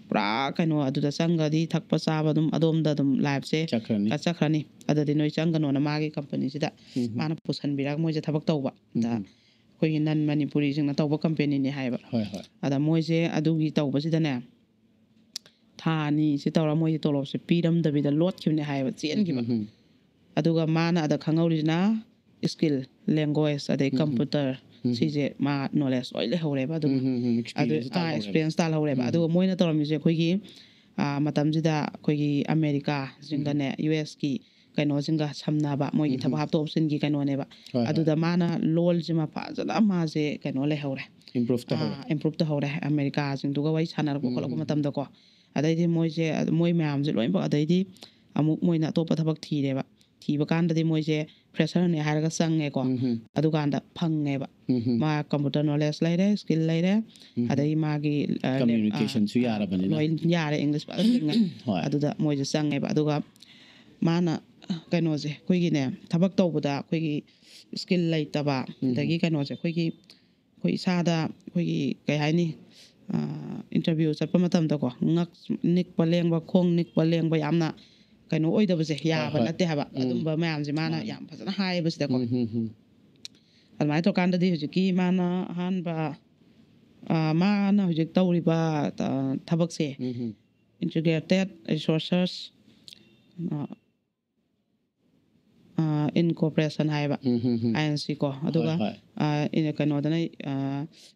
ꯄꯨꯔꯥ ꯀꯩꯅꯣ, ꯑꯗꯨꯗ ꯆꯪꯒꯗꯤ ꯊꯛꯄ ꯆꯥꯕ ꯑꯗꯨꯝ ꯑꯗꯣꯝꯗ ꯑꯗꯨꯝ ꯂꯥꯏꯐꯁꯦ ꯆꯠꯈ꯭ꯔꯅꯤ. ꯆꯠꯈ꯭ꯔꯅꯤ, ꯑꯗꯨꯗꯤ ꯅꯣꯏ ꯆꯪꯒꯅꯣꯅ" ꯃꯥꯒꯤ ꯀꯝꯄꯅꯤꯁꯤꯗ ꯎꯝ. ꯃꯥꯅ ꯄꯨꯁꯟꯕꯤꯔꯒ ꯃꯣꯏꯁꯦ ꯊꯕꯛ ꯇꯧꯕ꯫ ꯑꯗ ꯎꯝ. ꯑꯩꯈꯣꯏꯒꯤ ꯅꯟ ꯃꯅꯤꯄꯨꯔꯤꯁꯤꯡꯅ ꯇꯧꯕ ꯀꯝꯄꯦꯅꯤꯅꯤ ꯍꯥꯏꯕ꯫ ꯍꯣꯏ, ꯍꯣꯏ. ꯑꯗ ꯃꯣꯏꯁꯦ ꯑꯗꯨꯒꯤ ꯇꯧꯕꯁꯤꯗꯅꯦ, ꯊꯥ ꯑꯅꯤꯁꯤ ꯇꯧꯔ ꯃꯣꯏꯁꯦ ꯇꯣꯂꯣꯞꯁꯦ ꯄꯤꯔꯝꯗꯕꯤꯗ ꯂꯣꯠꯈꯤꯕꯅꯦ ꯍꯥꯏꯕ, ꯆꯦꯟꯈꯤꯕ꯫ ꯎꯝ. ꯑꯗꯨꯒ ꯃꯥꯅ ꯑꯗ ꯈꯪꯍꯧꯔꯤꯁꯤꯅ ꯁ꯭ꯀꯤꯜ, ꯂꯦꯡꯒ꯭ꯋꯦꯖ, ꯑꯗꯩ ꯎꯝ. ꯀꯝꯄ꯭ꯌꯨꯇꯔ, ꯎꯝ. ꯁꯤꯁꯦ ꯃꯥ ꯅꯣꯂꯦꯖ ꯂꯣꯏ ꯂꯩꯍꯧꯔꯦꯕ꯫ ꯑꯗꯨꯒ ꯎꯝ, ꯎꯝ, ꯎꯝ. ꯑꯗꯨ, Experience ꯇꯥꯜꯍꯧꯔꯦꯕ. ꯑꯦꯛꯁꯄꯤꯔꯤꯌꯦꯟꯁ ꯇꯥꯜꯍꯧꯔꯦꯕ꯫ ꯎꯝ. ꯑꯗꯨꯒ ꯃꯣꯏꯅ ꯇꯧꯔꯝꯃꯤꯁꯦ ꯑꯩꯈꯣꯏꯒꯤ, ꯑꯥ, ꯃꯇꯝꯁꯤꯗ ꯑꯩꯈꯣꯏꯒꯤ ꯑꯃꯦꯔꯤꯀꯥꯁꯤꯡꯒꯅꯦ, ꯌꯨ ꯑꯦꯁꯀꯤ ꯀꯩꯅꯣꯁꯤꯡꯒ ꯁꯝꯅꯕ, ꯃꯣꯏꯒꯤ ꯊꯕꯛ ꯍꯥꯞꯇꯣꯛ ꯍꯥꯞꯆꯤꯟꯒꯤ ꯀꯩꯅꯣꯅꯦꯕ꯫ ꯍꯣꯏ, ꯍꯣꯏ꯫ ꯑꯗꯨꯗ ꯃꯥꯅ ꯂꯣꯜꯁꯤꯃ ꯐꯖꯅ ꯃꯥꯁꯦ ꯀꯩꯅꯣ ꯂꯩꯍꯧꯔꯦ, ꯏꯝꯄ꯭ꯔꯨꯚ ꯇꯧꯍꯧꯔꯦ꯫ ꯏꯝꯄ꯭ꯔꯨꯚ ꯇꯧꯍꯧꯔꯦ꯫ ꯑꯃꯦꯔꯤꯀꯥꯁꯤꯡꯗꯨꯒ ꯋꯥꯔꯤ ꯁꯥꯟꯅꯔꯛꯄ ꯈꯣꯠꯂꯛꯄ ꯃꯇꯝꯗꯀꯣ꯫ ꯑꯗꯩꯗꯤ ꯃꯣꯏꯁꯦ, ꯃꯣꯏ ꯃꯌꯥꯝꯁꯦ ꯂꯣꯏꯅꯃꯛ, ꯑꯗꯩꯗꯤ ꯑꯃꯨꯛ ꯃꯣꯏꯅ ꯑꯇꯣꯞꯄ ꯊꯕꯛ ꯊꯤꯔꯦꯕ꯫ ꯊꯤꯕ ꯀꯥꯟꯗꯗꯤ ꯃꯣꯏꯁꯦ ꯐ꯭ꯔꯦꯁꯔꯅꯦ ꯍꯥꯏꯔꯒ ꯆꯪꯉꯦꯀꯣ꯫ ꯑꯗꯨꯀꯥꯟꯗ ꯐꯪꯉꯦꯕ꯫ ꯃꯥ ꯀꯝꯄ꯭ꯌꯨꯇꯔ ꯅꯣꯂꯦꯖ ꯂꯩꯔꯦ, ꯁ꯭ꯀꯤꯜ ꯂꯩꯔꯦ, ꯑꯗꯩ ꯃꯥꯒꯤ, ꯑ, ꯂꯦ-, ꯀꯝꯃ꯭ꯌꯨꯅꯤꯀꯦꯁꯟꯁꯨ ꯑ, ꯌꯥꯔꯕꯅꯤꯅ꯫ ꯂꯣꯏ ꯌꯥꯔꯦ, ꯏꯪꯂꯤꯁ ꯐꯖꯅ ꯂꯤꯡꯉꯦ꯫ ꯍꯣꯏ꯫ ꯑꯗꯨꯗ ꯃꯣꯏꯁꯦ ꯆꯪꯉꯦꯕ꯫ ꯑꯗꯨꯒ ꯃꯥꯅ ꯀꯩꯅꯣꯁꯦ, ꯑꯩꯈꯣꯏꯒꯤꯅꯦ, ꯊꯕꯛ ꯇꯧꯕꯗ ꯑꯩꯈꯣꯏꯒꯤ ꯁ꯭ꯀꯤꯜ ꯂꯩꯇꯕ, ꯑꯗꯒꯤ ꯀꯩꯅꯣꯁꯦ, ꯑꯩꯈꯣꯏꯒꯤ, ꯑꯩꯈꯣꯏ ꯏꯁꯥꯗ ꯑꯩꯈꯣꯏꯒꯤ ꯀꯩ ꯍꯥꯏꯅꯤ, ꯏꯟꯇꯔꯚ꯭ꯌꯨ ꯆꯠꯄ ꯃꯇꯝꯗꯀꯣ, ꯉꯛ ꯅꯤꯛꯄ ꯂꯦꯡꯕ, ꯈꯣꯡ ꯅꯤꯛꯄ ꯂꯦꯡꯕ, ꯌꯥꯝꯅ ꯀꯩꯅꯣ ꯑꯣꯏꯗꯕꯁꯦ, ꯌꯥꯕ ꯍꯣꯏ꯫ ꯅꯠꯇꯦ ꯍꯥꯏꯕ꯫ ꯎꯝ꯫ ꯑꯗꯨꯝꯕ ꯃꯌꯥꯝꯁꯦ ꯃꯥꯅ ꯃꯥꯅꯦ꯫ ꯌꯥꯝ ꯐꯖꯅ ꯍꯥꯏꯌꯦꯕ ꯁꯤꯗꯀꯣ꯫ ꯎꯝ, ꯎꯝ, ꯎꯝ꯫ ꯑꯗꯨꯃꯥꯏꯅ ꯇꯧꯔꯀꯥꯟꯗꯗꯤ ꯍꯧꯖꯤꯛꯀꯤ ꯃꯥꯅ ꯑꯍꯥꯟꯕ, ꯑ, ꯃꯥꯅ ꯍꯧꯖꯤꯛ ꯇꯧꯔꯤꯕ, ꯑ, ꯊꯕꯛꯁꯦ, ꯎꯝ, ꯎꯝ꯫ Integrated Resources, ꯑ, ꯑ, Incorporation ꯍꯥꯏꯌꯦꯕ, ꯎꯝ, ꯎꯝ, ꯎꯝ꯫ ꯑꯥꯏ ꯑꯦꯟ ꯁꯤ ꯀꯣ꯫ ꯑꯗꯨꯒ, ꯍꯣꯏ, ꯍꯣꯏ꯫ ꯑ, ꯏꯅ-, ꯀꯩꯅꯣꯗꯅ, ꯑ,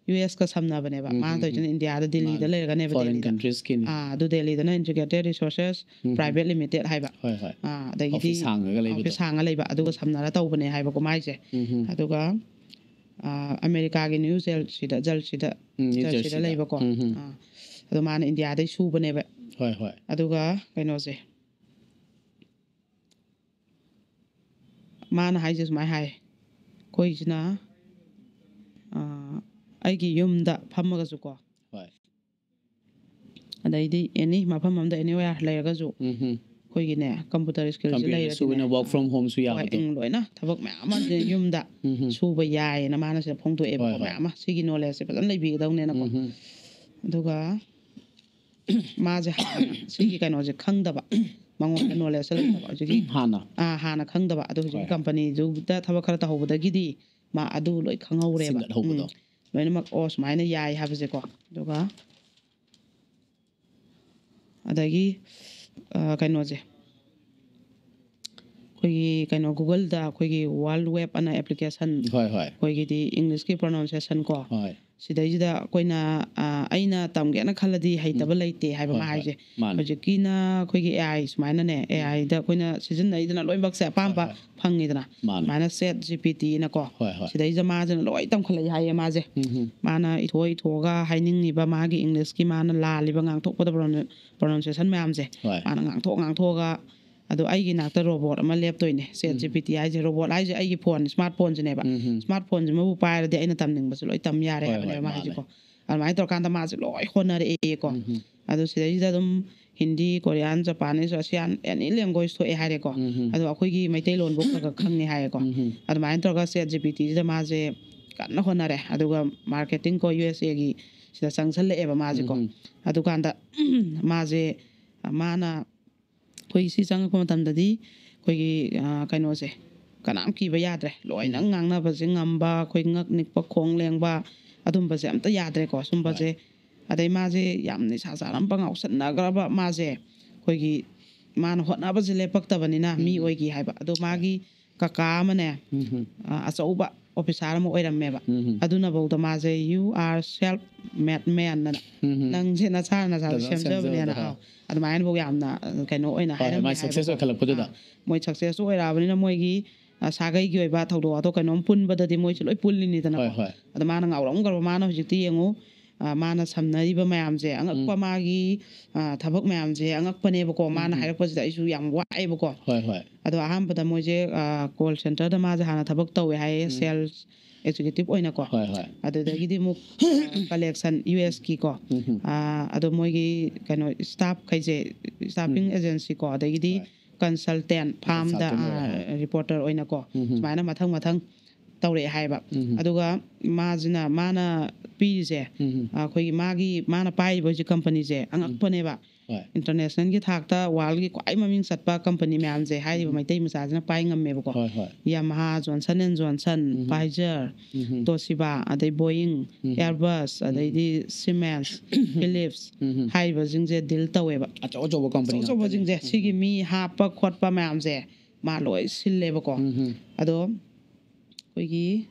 ꯌꯨ ꯑꯦꯁꯀ ꯁꯝꯅꯕꯅꯦꯕ꯫ ꯎꯝ, ꯃꯥꯅ ꯎꯝ, ꯇꯧꯔꯤꯁꯤꯅ ꯎꯝ꯫ ꯏꯟꯗꯤꯌꯥꯗ, ꯗꯤꯜꯂꯤꯗ ꯃꯥꯅꯦ꯫ ꯂꯩꯔꯒꯅꯦꯕ, Foreign ꯗꯤꯜꯂꯤꯗ꯫ countries ꯀꯤꯅꯤ꯫ ꯑꯥ, ꯑꯗꯨ ꯗꯤꯜꯂꯤꯗꯅ Integratedꯔꯤꯁꯣꯔꯁꯦꯁ ꯎꯝ, ꯎꯝ꯫ Private Limited ꯍꯥꯏꯕ꯫ ꯍꯣꯏ, ꯍꯣꯏ꯫ ꯑꯥ, ꯑꯗꯒꯤꯗꯤ ꯑꯣꯐꯤꯁ ꯍꯥꯡꯉꯒ ꯂꯩꯕꯗꯣ꯫ ꯑꯣꯐꯤꯁ ꯍꯥꯡꯉ ꯂꯩꯕ, ꯑꯗꯨꯒ ꯁꯝꯅꯔ ꯇꯧꯕꯅꯦ ꯍꯥꯏꯕꯀꯣ ꯃꯥꯏꯁꯦ꯫ ꯎꯝ, ꯎꯝ꯫ ꯑꯗꯨꯒ, ꯑꯥ, ꯑꯃꯦꯔꯤꯀꯥꯒꯤ ꯅ꯭ꯌꯨ ꯖꯔꯁꯤꯗ, ꯖꯔꯁꯤꯗ, ꯎꯝ, ꯅ꯭ꯌꯨ ꯖꯔꯁꯤꯗ ꯖꯔꯁꯤꯗ꯫ ꯂꯩꯕꯀꯣ꯫ ꯎꯝ, ꯎꯝ꯫ ꯑꯥ, ꯑꯗꯣ ꯃꯥꯅ ꯏꯟꯗꯤꯌꯥꯗꯩ ꯁꯨꯕꯅꯦꯕ꯫ ꯍꯣꯏ, ꯍꯣꯏ꯫ ꯑꯗꯨꯒ ꯀꯩꯅꯣꯁꯦ, ꯃꯥꯅ ꯍꯥꯏꯁꯦ ꯁꯨꯃꯥꯏꯅ ꯍꯥꯏ, ꯑꯩꯈꯣꯏꯁꯤꯅ, ꯑꯥ, ꯑꯩꯒꯤ ꯌꯨꯝꯗ ꯐꯝꯃꯒꯁꯨꯀꯣ, ꯍꯣꯏ꯫ ꯑꯗꯩꯗꯤ ꯑꯦꯅꯤ ꯃꯐꯝ ꯑꯃꯗ, anywhere ꯂꯩꯔꯒꯁꯨ, ꯎꯝ, ꯎꯝ꯫ ꯑꯩꯈꯣꯏꯒꯤꯅꯦ, ꯀꯝꯄ꯭ꯌꯨꯇꯔ ꯁ꯭ꯀꯤꯜꯁꯦ ꯀꯝꯄ꯭ꯌꯨꯇꯔ ꯂꯩꯔꯗꯤꯅꯦ, ꯁꯨꯕꯅ work from homeꯁꯨ ꯍꯣꯏ, ꯌꯥꯕꯗꯣ꯫ ꯎꯝ, ꯂꯣꯏꯅ ꯊꯕꯛ ꯃꯌꯥꯝ ꯑꯃ ꯌꯨꯝꯗ ꯎꯝ, ꯎꯝ꯫ ꯁꯨꯕ ꯌꯥꯏꯌꯦꯅ ꯃꯥꯅ ꯁꯤꯗ ꯐꯣꯡꯗꯣꯛꯑꯦꯕꯀꯣ, ꯍꯣꯏ, ꯍꯣꯏ꯫ ꯃꯌꯥꯝ ꯑꯃ꯫ ꯁꯤꯒꯤ ꯅꯣꯂꯦꯖꯁꯦ ꯐꯖꯅ ꯂꯩꯕꯤꯒꯗꯧꯅꯦꯅꯀꯣ꯫ ꯎꯝ, ꯎꯝ꯫ ꯑꯗꯨꯒ ꯃꯥꯁꯦ ꯍꯥꯟꯅ ꯁꯤꯒꯤ ꯀꯩꯅꯣꯁꯦ ꯈꯪꯗꯕ, ꯃꯉꯣꯟꯗ ꯅꯣꯂꯦꯖꯁꯦ ꯂꯩꯇꯕ꯫ ꯍꯧꯖꯤꯛꯀꯤ, ꯍꯥꯟꯅ꯫ ꯑꯥ, ꯍꯥꯟꯅ ꯈꯪꯗꯕ꯫ ꯑꯗꯣ ꯍꯧꯖꯤꯛꯀꯤ ꯍꯣꯏ꯫ ꯀꯝꯄꯅꯤꯗꯨꯗ ꯊꯕꯛ ꯈꯔ ꯇꯧꯍꯧꯕꯗꯒꯤꯗꯤ ꯃꯥ ꯑꯗꯨ ꯂꯣꯏ ꯈꯪꯍꯧꯔꯦꯕ꯫ ꯁꯤꯡꯒꯠꯍꯧꯕꯗꯣ꯫ ꯎꯝ꯫ ꯂꯣꯏꯅꯃꯛ, ꯑꯣ, ꯁꯨꯃꯥꯏꯅ ꯌꯥꯏ ꯍꯥꯏꯕꯁꯦꯀꯣ꯫ ꯑꯗꯨꯒ ꯑꯗꯒꯤ, ꯑ, ꯀꯩꯅꯣꯁꯦ, ꯑꯩꯈꯣꯏꯒꯤ ꯀꯩꯅꯣ, Googleꯗ ꯑꯩꯈꯣꯏꯒꯤ World Web ꯑꯅ application, ꯍꯣꯏ, ꯍꯣꯏ꯫ ꯑꯩꯈꯣꯏꯒꯤꯗꯤ Englishꯀꯤ pronunciation ꯀꯣ, ꯍꯣꯏ꯫ ꯁꯤꯗꯩꯁꯤꯗ ꯑꯩꯈꯣꯏꯅ ꯑ, ꯑꯩꯅ ꯇꯝꯒꯦꯅ ꯈꯜꯂꯗꯤ ꯍꯩꯇꯕ ꯂꯩꯇꯦ ꯍꯥꯏꯕ ꯍꯣꯏ, ꯑꯃ ꯍꯣꯏ. ꯍꯥꯏꯁꯦ꯫ ꯃꯥꯅꯦ. ꯍꯧꯖꯤꯛꯀꯤꯅ ꯑꯩꯈꯣꯏꯒꯤ ꯑꯦ ꯑꯥꯏ ꯁꯨꯃꯥꯏꯅꯅꯦ, ꯑꯦ ꯑꯥꯏꯗ ꯑꯩꯈꯣꯏꯅ ꯁꯤꯖꯤꯟꯅꯩꯗꯅ ꯂꯣꯏꯅꯃꯛꯁꯦ ꯑꯄꯥꯝꯕ ꯍꯣꯏ, ꯐꯪꯉꯤꯗꯅ꯫ ꯃꯥꯅꯦ. ꯁꯨꯃꯥꯏꯅ ꯆꯦꯠ ꯖꯤ ꯄꯤ ꯇꯤꯅꯀꯣ꯫ ꯍꯣꯏ, ꯍꯣꯏ. ꯁꯤꯗꯩꯁꯤꯗ ꯃꯥꯁꯤꯅ ꯂꯣꯏ ꯇꯝꯈꯠꯂꯛꯏ ꯍꯥꯏꯌꯦ ꯃꯥꯁꯦ꯫ ꯎꯝ. ꯃꯥꯅ ꯏꯊꯣꯛ ꯏꯊꯣꯛꯑꯒ ꯍꯥꯏꯅꯤꯡꯉꯤꯕ ꯃꯥꯒꯤ ꯏꯪꯂꯤꯁꯀꯤ ꯃꯥꯅ ꯂꯥꯜꯂꯤꯕ ꯉꯥꯡꯊꯣꯛꯄꯗ ꯄ꯭ꯔꯣꯅꯟꯁꯤꯌꯦꯁꯟ ꯃꯌꯥꯝꯁꯦ ꯍꯣꯏ. ꯃꯥꯅ ꯉꯥꯡꯊꯣꯛ ꯉꯥꯡꯊꯣꯛꯑꯒ꯫ ꯑꯗꯣ ꯑꯩꯒꯤ ꯏꯅꯥꯛꯇ ꯔꯣꯕꯣꯠ ꯑꯃ ꯂꯦꯞꯇꯣꯏꯅꯦ, ꯆꯦꯠ ꯖꯤ ꯄꯤ ꯇꯤ ꯍꯥꯏꯁꯦ꯫ ꯔꯣꯕꯣꯠ ꯍꯥꯏꯁꯦ ꯑꯩꯒꯤ ꯐꯣꯟ, ꯁ꯭ꯃꯥꯔꯠ ꯐꯣꯟꯁꯤꯅꯦꯕ꯫ ꯎꯝ. ꯁ꯭ꯃꯥꯔꯠ ꯐꯣꯟꯁꯤꯃꯕꯨ ꯄꯥꯏꯔꯗꯤ ꯑꯩꯅ ꯇꯝꯅꯤꯡꯕꯁꯨ ꯂꯣꯏ ꯇꯝ ꯌꯥꯔꯦ ꯍꯣꯏ, ꯍꯥꯏꯕꯅꯦꯕ ꯍꯣꯏ, ꯃꯥ ꯍꯥꯏꯁꯦꯀꯣ꯫ ꯃꯥꯅꯦ. ꯑꯗꯨꯃꯥꯏꯅ ꯇꯧꯔꯀꯥꯟꯗ ꯃꯥꯁꯦ ꯂꯣꯏ ꯍꯣꯠꯅꯔꯛꯑꯦꯀꯣ꯫ ꯎꯝ. ꯑꯗꯣ ꯁꯤꯗꯩꯁꯤꯗ ꯑꯗꯨꯝ ꯍꯤꯟꯗꯤ, ꯀꯣꯔꯤꯌꯥꯟ, ꯖꯄꯥꯅꯤꯁ, ꯔꯁꯤꯌꯥꯟ, ꯑꯦꯅꯤ ꯂꯦꯡꯒ꯭ꯋꯦꯖ ꯊꯣꯛꯑꯦ ꯍꯥꯏꯔꯦꯀꯣ꯫ ꯎꯝ. ꯑꯗꯣ ꯑꯩꯈꯣꯏꯒꯤ ꯃꯩꯇꯩꯂꯣꯟꯕꯨ ꯈꯔ ꯈꯔ ꯈꯪꯉꯦ ꯍꯥꯏꯌꯦꯀꯣ꯫ ꯎꯝ. ꯑꯗꯨꯃꯥꯏꯅ ꯇꯧꯔꯒ ꯆꯦꯠ ꯖꯤ ꯄꯤ ꯇꯤꯁꯤꯗ ꯃꯥꯁꯦ ꯀꯟꯅ ꯍꯣꯠꯅꯔꯦ꯫ ꯑꯗꯨꯒ ꯃꯥꯔꯀꯦꯇꯤꯡ ꯀꯣ, ꯌꯨ ꯑꯦꯁ ꯑꯦꯒꯤ ꯁꯤꯗ ꯆꯪꯁꯜꯂꯛꯑꯦꯕ ꯃꯥꯁꯦꯀꯣ꯫ ꯎꯝ. ꯑꯗꯨꯀꯥꯟꯗ ꯃꯥꯁꯦ, ꯃꯥꯅ ꯑꯩꯈꯣꯏ ꯁꯤ ꯆꯪꯉꯛꯄ ꯃꯇꯝꯗꯗꯤ ꯑꯩꯈꯣꯏꯒꯤ ꯑ, ꯀꯩꯅꯣꯁꯦ ꯀꯅꯥꯝ ꯀꯤꯕ ꯌꯥꯗ꯭ꯔꯦ꯫ ꯂꯣꯏꯅ ꯉꯥꯡꯅꯕꯁꯦ ꯉꯝꯕ, ꯑꯩꯈꯣꯏ ꯉꯛ ꯅꯤꯛꯄ, ꯈꯣꯡ ꯂꯦꯡꯕ, ꯑꯗꯨꯝꯕꯁꯦ ꯑꯝꯇ ꯌꯥꯗ꯭ꯔꯦꯀꯣ꯫ ꯁꯨꯝꯕꯁꯦ꯫ ꯑꯗꯩ ꯃꯥꯁꯦ ꯌꯥꯝ ꯅꯤꯁꯥ ꯆꯥꯔꯝꯕ, ꯉꯥꯎꯁꯟꯅꯈ꯭ꯔꯕ ꯃꯥꯁꯦ꯫ ꯑꯩꯈꯣꯏꯒꯤ ꯃꯥꯅ ꯍꯣꯠꯅꯕꯁꯦ ꯂꯦꯞꯄꯛꯇꯕꯅꯤꯅ ꯃꯤ ꯑꯣꯏꯈꯤ ꯍꯥꯏꯕ꯫ ꯑꯗꯣ ꯃꯥꯒꯤ ꯀꯀꯥ ꯑꯃꯅꯦ, ꯎꯝ. ꯑ, ꯑꯆꯧꯕ ꯑꯣꯐꯤꯁꯥꯔ ꯑꯃ ꯑꯣꯏꯔꯝꯃꯦꯕ꯫ ꯎꯝ. ꯑꯗꯨꯅꯐꯧꯗ ꯃꯥꯁꯦ "You are self made man" ꯑꯅ, ꯎꯝ. "ꯅꯪꯁꯦ ꯅꯁꯥꯅ ꯅꯁꯥꯁꯦ ꯅꯁꯥꯅ ꯁꯦꯝꯖꯕꯅꯦꯅ", ꯁꯦꯝꯖꯕꯗꯣ, ꯑꯥꯎ, ꯑꯗꯨꯃꯥꯏꯅꯐꯧ ꯌꯥꯝꯅ ꯑ, ꯀꯩꯅꯣ ꯑꯣꯏꯅ ꯍꯣꯏ, ꯍꯥꯏꯔꯝꯃꯦ ꯃꯥꯏ ꯁꯛꯁꯦꯁ ꯍꯥꯏꯕꯀꯣ꯫ ꯑꯣꯏꯈꯠꯂꯛꯄꯗꯨꯗ. ꯑꯥ, ꯃꯣꯏ ꯁꯛꯁꯦꯁ ꯑꯣꯏꯔꯛꯑꯕꯅꯤꯅ ꯃꯣꯏꯒꯤ ꯑ, ꯁꯥꯒꯩꯒꯤ ꯑꯣꯏꯕ ꯊꯧꯗꯣꯛ ꯋꯥꯊꯣꯛ ꯀꯩꯅꯣꯝ ꯄꯨꯟꯕꯗꯗꯤ ꯃꯣꯏꯁꯨ ꯂꯣꯏ ꯄꯨꯜꯂꯤꯅꯤꯗꯅꯀꯣ꯫ ꯍꯣꯏ, ꯍꯣꯏ. ꯑꯗꯣ ꯃꯥꯅ ꯉꯥꯎꯔꯝꯈ꯭ꯔꯕ, ꯃꯥꯅ ꯍꯧꯖꯤꯛꯇꯤ ꯌꯦꯡꯉꯨ, ꯑ, ꯃꯥꯅ ꯁꯝꯅꯔꯤꯕ ꯃꯌꯥꯝꯁꯦ, ꯑꯉꯛꯄ ꯃꯥꯒꯤ ꯑ, ꯊꯕꯛ ꯃꯌꯥꯝꯁꯦ ꯑꯉꯛꯄꯅꯦꯕꯀꯣ꯫ ꯃꯥꯅ ꯍꯥꯏꯔꯛꯄꯁꯤꯗ ꯑꯩꯁꯨ ꯌꯥꯝ ꯋꯥꯏꯑꯦꯕꯀꯣ꯫ ꯍꯣꯏ, ꯍꯣꯏ. ꯑꯗꯣ ꯑꯍꯥꯟꯕꯗ ꯃꯣꯏꯁꯦ ꯀꯣꯜ ꯁꯦꯟꯇꯔꯗ ꯃꯥꯁꯦ ꯍꯥꯟꯅ ꯊꯕꯛ ꯇꯧꯋꯦ ꯍꯥꯏꯌꯦ, ꯁꯦꯜꯁ ꯑꯦꯛꯖꯤꯀ꯭ꯌꯨꯇꯤꯞ ꯑꯣꯏꯅꯀꯣ꯫ ꯍꯣꯏ, ꯍꯣꯏ. ꯑꯗꯨꯗꯒꯤꯗꯤ ꯑꯃꯨꯛ ꯀꯂꯦꯛꯁꯟ, ꯌꯨ ꯑꯦꯁꯀꯤꯀꯣ꯫ ꯎꯝ. ꯑꯗꯣ ꯃꯣꯏꯒꯤ ꯀꯩꯅꯣ ꯁ꯭ꯇꯥꯐꯈꯩꯁꯦ, ꯁ꯭ꯇꯥꯐꯤꯡ ꯑꯦꯖꯦꯟꯁꯤꯀꯣ, ꯑꯗꯒꯤꯗꯤ ꯍꯣꯏ. ꯀꯟꯁꯜꯇꯦꯟ, ꯐꯥꯔꯝꯗ ꯀꯟꯁꯜꯇꯦꯟ ꯑꯣꯏꯔꯦ. ꯔꯤꯄꯣꯔꯇꯔ ꯑꯣꯏꯅꯀꯣ꯫ ꯎꯝ. ꯁꯨꯃꯥꯏꯅ ꯃꯊꯪ ꯃꯊꯪ ꯇꯧꯔꯛꯑꯦ ꯍꯥꯏꯕ꯫ ꯎꯝ. ꯑꯗꯨꯒ ꯃꯥꯁꯤꯅ, ꯃꯥꯅ ꯄꯤꯔꯤꯁꯦ, ꯎꯝ. ꯑꯩꯈꯣꯏꯒꯤ ꯃꯥꯒꯤ, ꯃꯥꯅ ꯄꯥꯏꯔꯤꯕ ꯍꯧꯖꯤꯛ ꯀꯝꯄꯅꯤꯁꯦ ꯑꯉꯛꯄꯅꯦꯕ꯫ ꯍꯣꯏ. ꯏꯟꯇꯔꯅꯦꯁꯅꯦꯜꯒꯤ ꯊꯥꯛꯇ, ꯋꯥꯔꯜꯒꯤ ꯈ꯭ꯋꯥꯏ ꯃꯃꯤꯡ ꯆꯠꯄ ꯀꯝꯄꯅꯤ ꯃꯌꯥꯝꯁꯦ ꯍꯥꯏꯔꯤꯕ ꯃꯩꯇꯩ ꯃꯆꯥꯁꯤꯅ ꯄꯥꯏ ꯉꯝꯃꯦꯕꯀꯣ꯫ ꯍꯣꯏ, ꯍꯣꯏ. ꯌꯥꯃꯥꯍꯥ, ꯖꯣꯟꯁꯟ ꯑꯦꯟ ꯖꯣꯟꯁꯟ, ꯎꯝ. ꯄꯥꯏꯖꯔ, ꯎꯝ. ꯇꯣꯁꯤꯕꯥ, ꯑꯗꯩ ꯕꯣꯌꯤꯡ, ꯎꯝ. ꯑꯦꯌꯔꯕꯁ, ꯑꯗꯩꯗꯤ ꯁꯤꯃꯦꯟꯁ, ꯎꯝ. ꯐꯤꯂꯤꯞꯁ ꯎꯝ. ꯍꯥꯏꯔꯤꯕꯁꯤꯡꯁꯦ ꯗꯤꯜ ꯇꯧꯋꯦꯕ꯫ ꯑꯆꯧ ꯑꯆꯧꯕ ꯀꯝꯄꯅꯤ ꯑꯆꯧ ꯑꯆꯧꯕꯁꯤꯡꯁꯦ, ꯁꯤꯒꯤ ꯃꯤ ꯍꯥꯞꯄ ꯈꯣꯠꯄ ꯃꯌꯥꯝꯁꯦ ꯃꯥ ꯂꯣꯏ ꯁꯤꯜꯂꯦꯕꯀꯣ꯫ ꯎꯝ. ꯑꯗꯣ ꯑꯩꯈꯣꯏꯒꯤ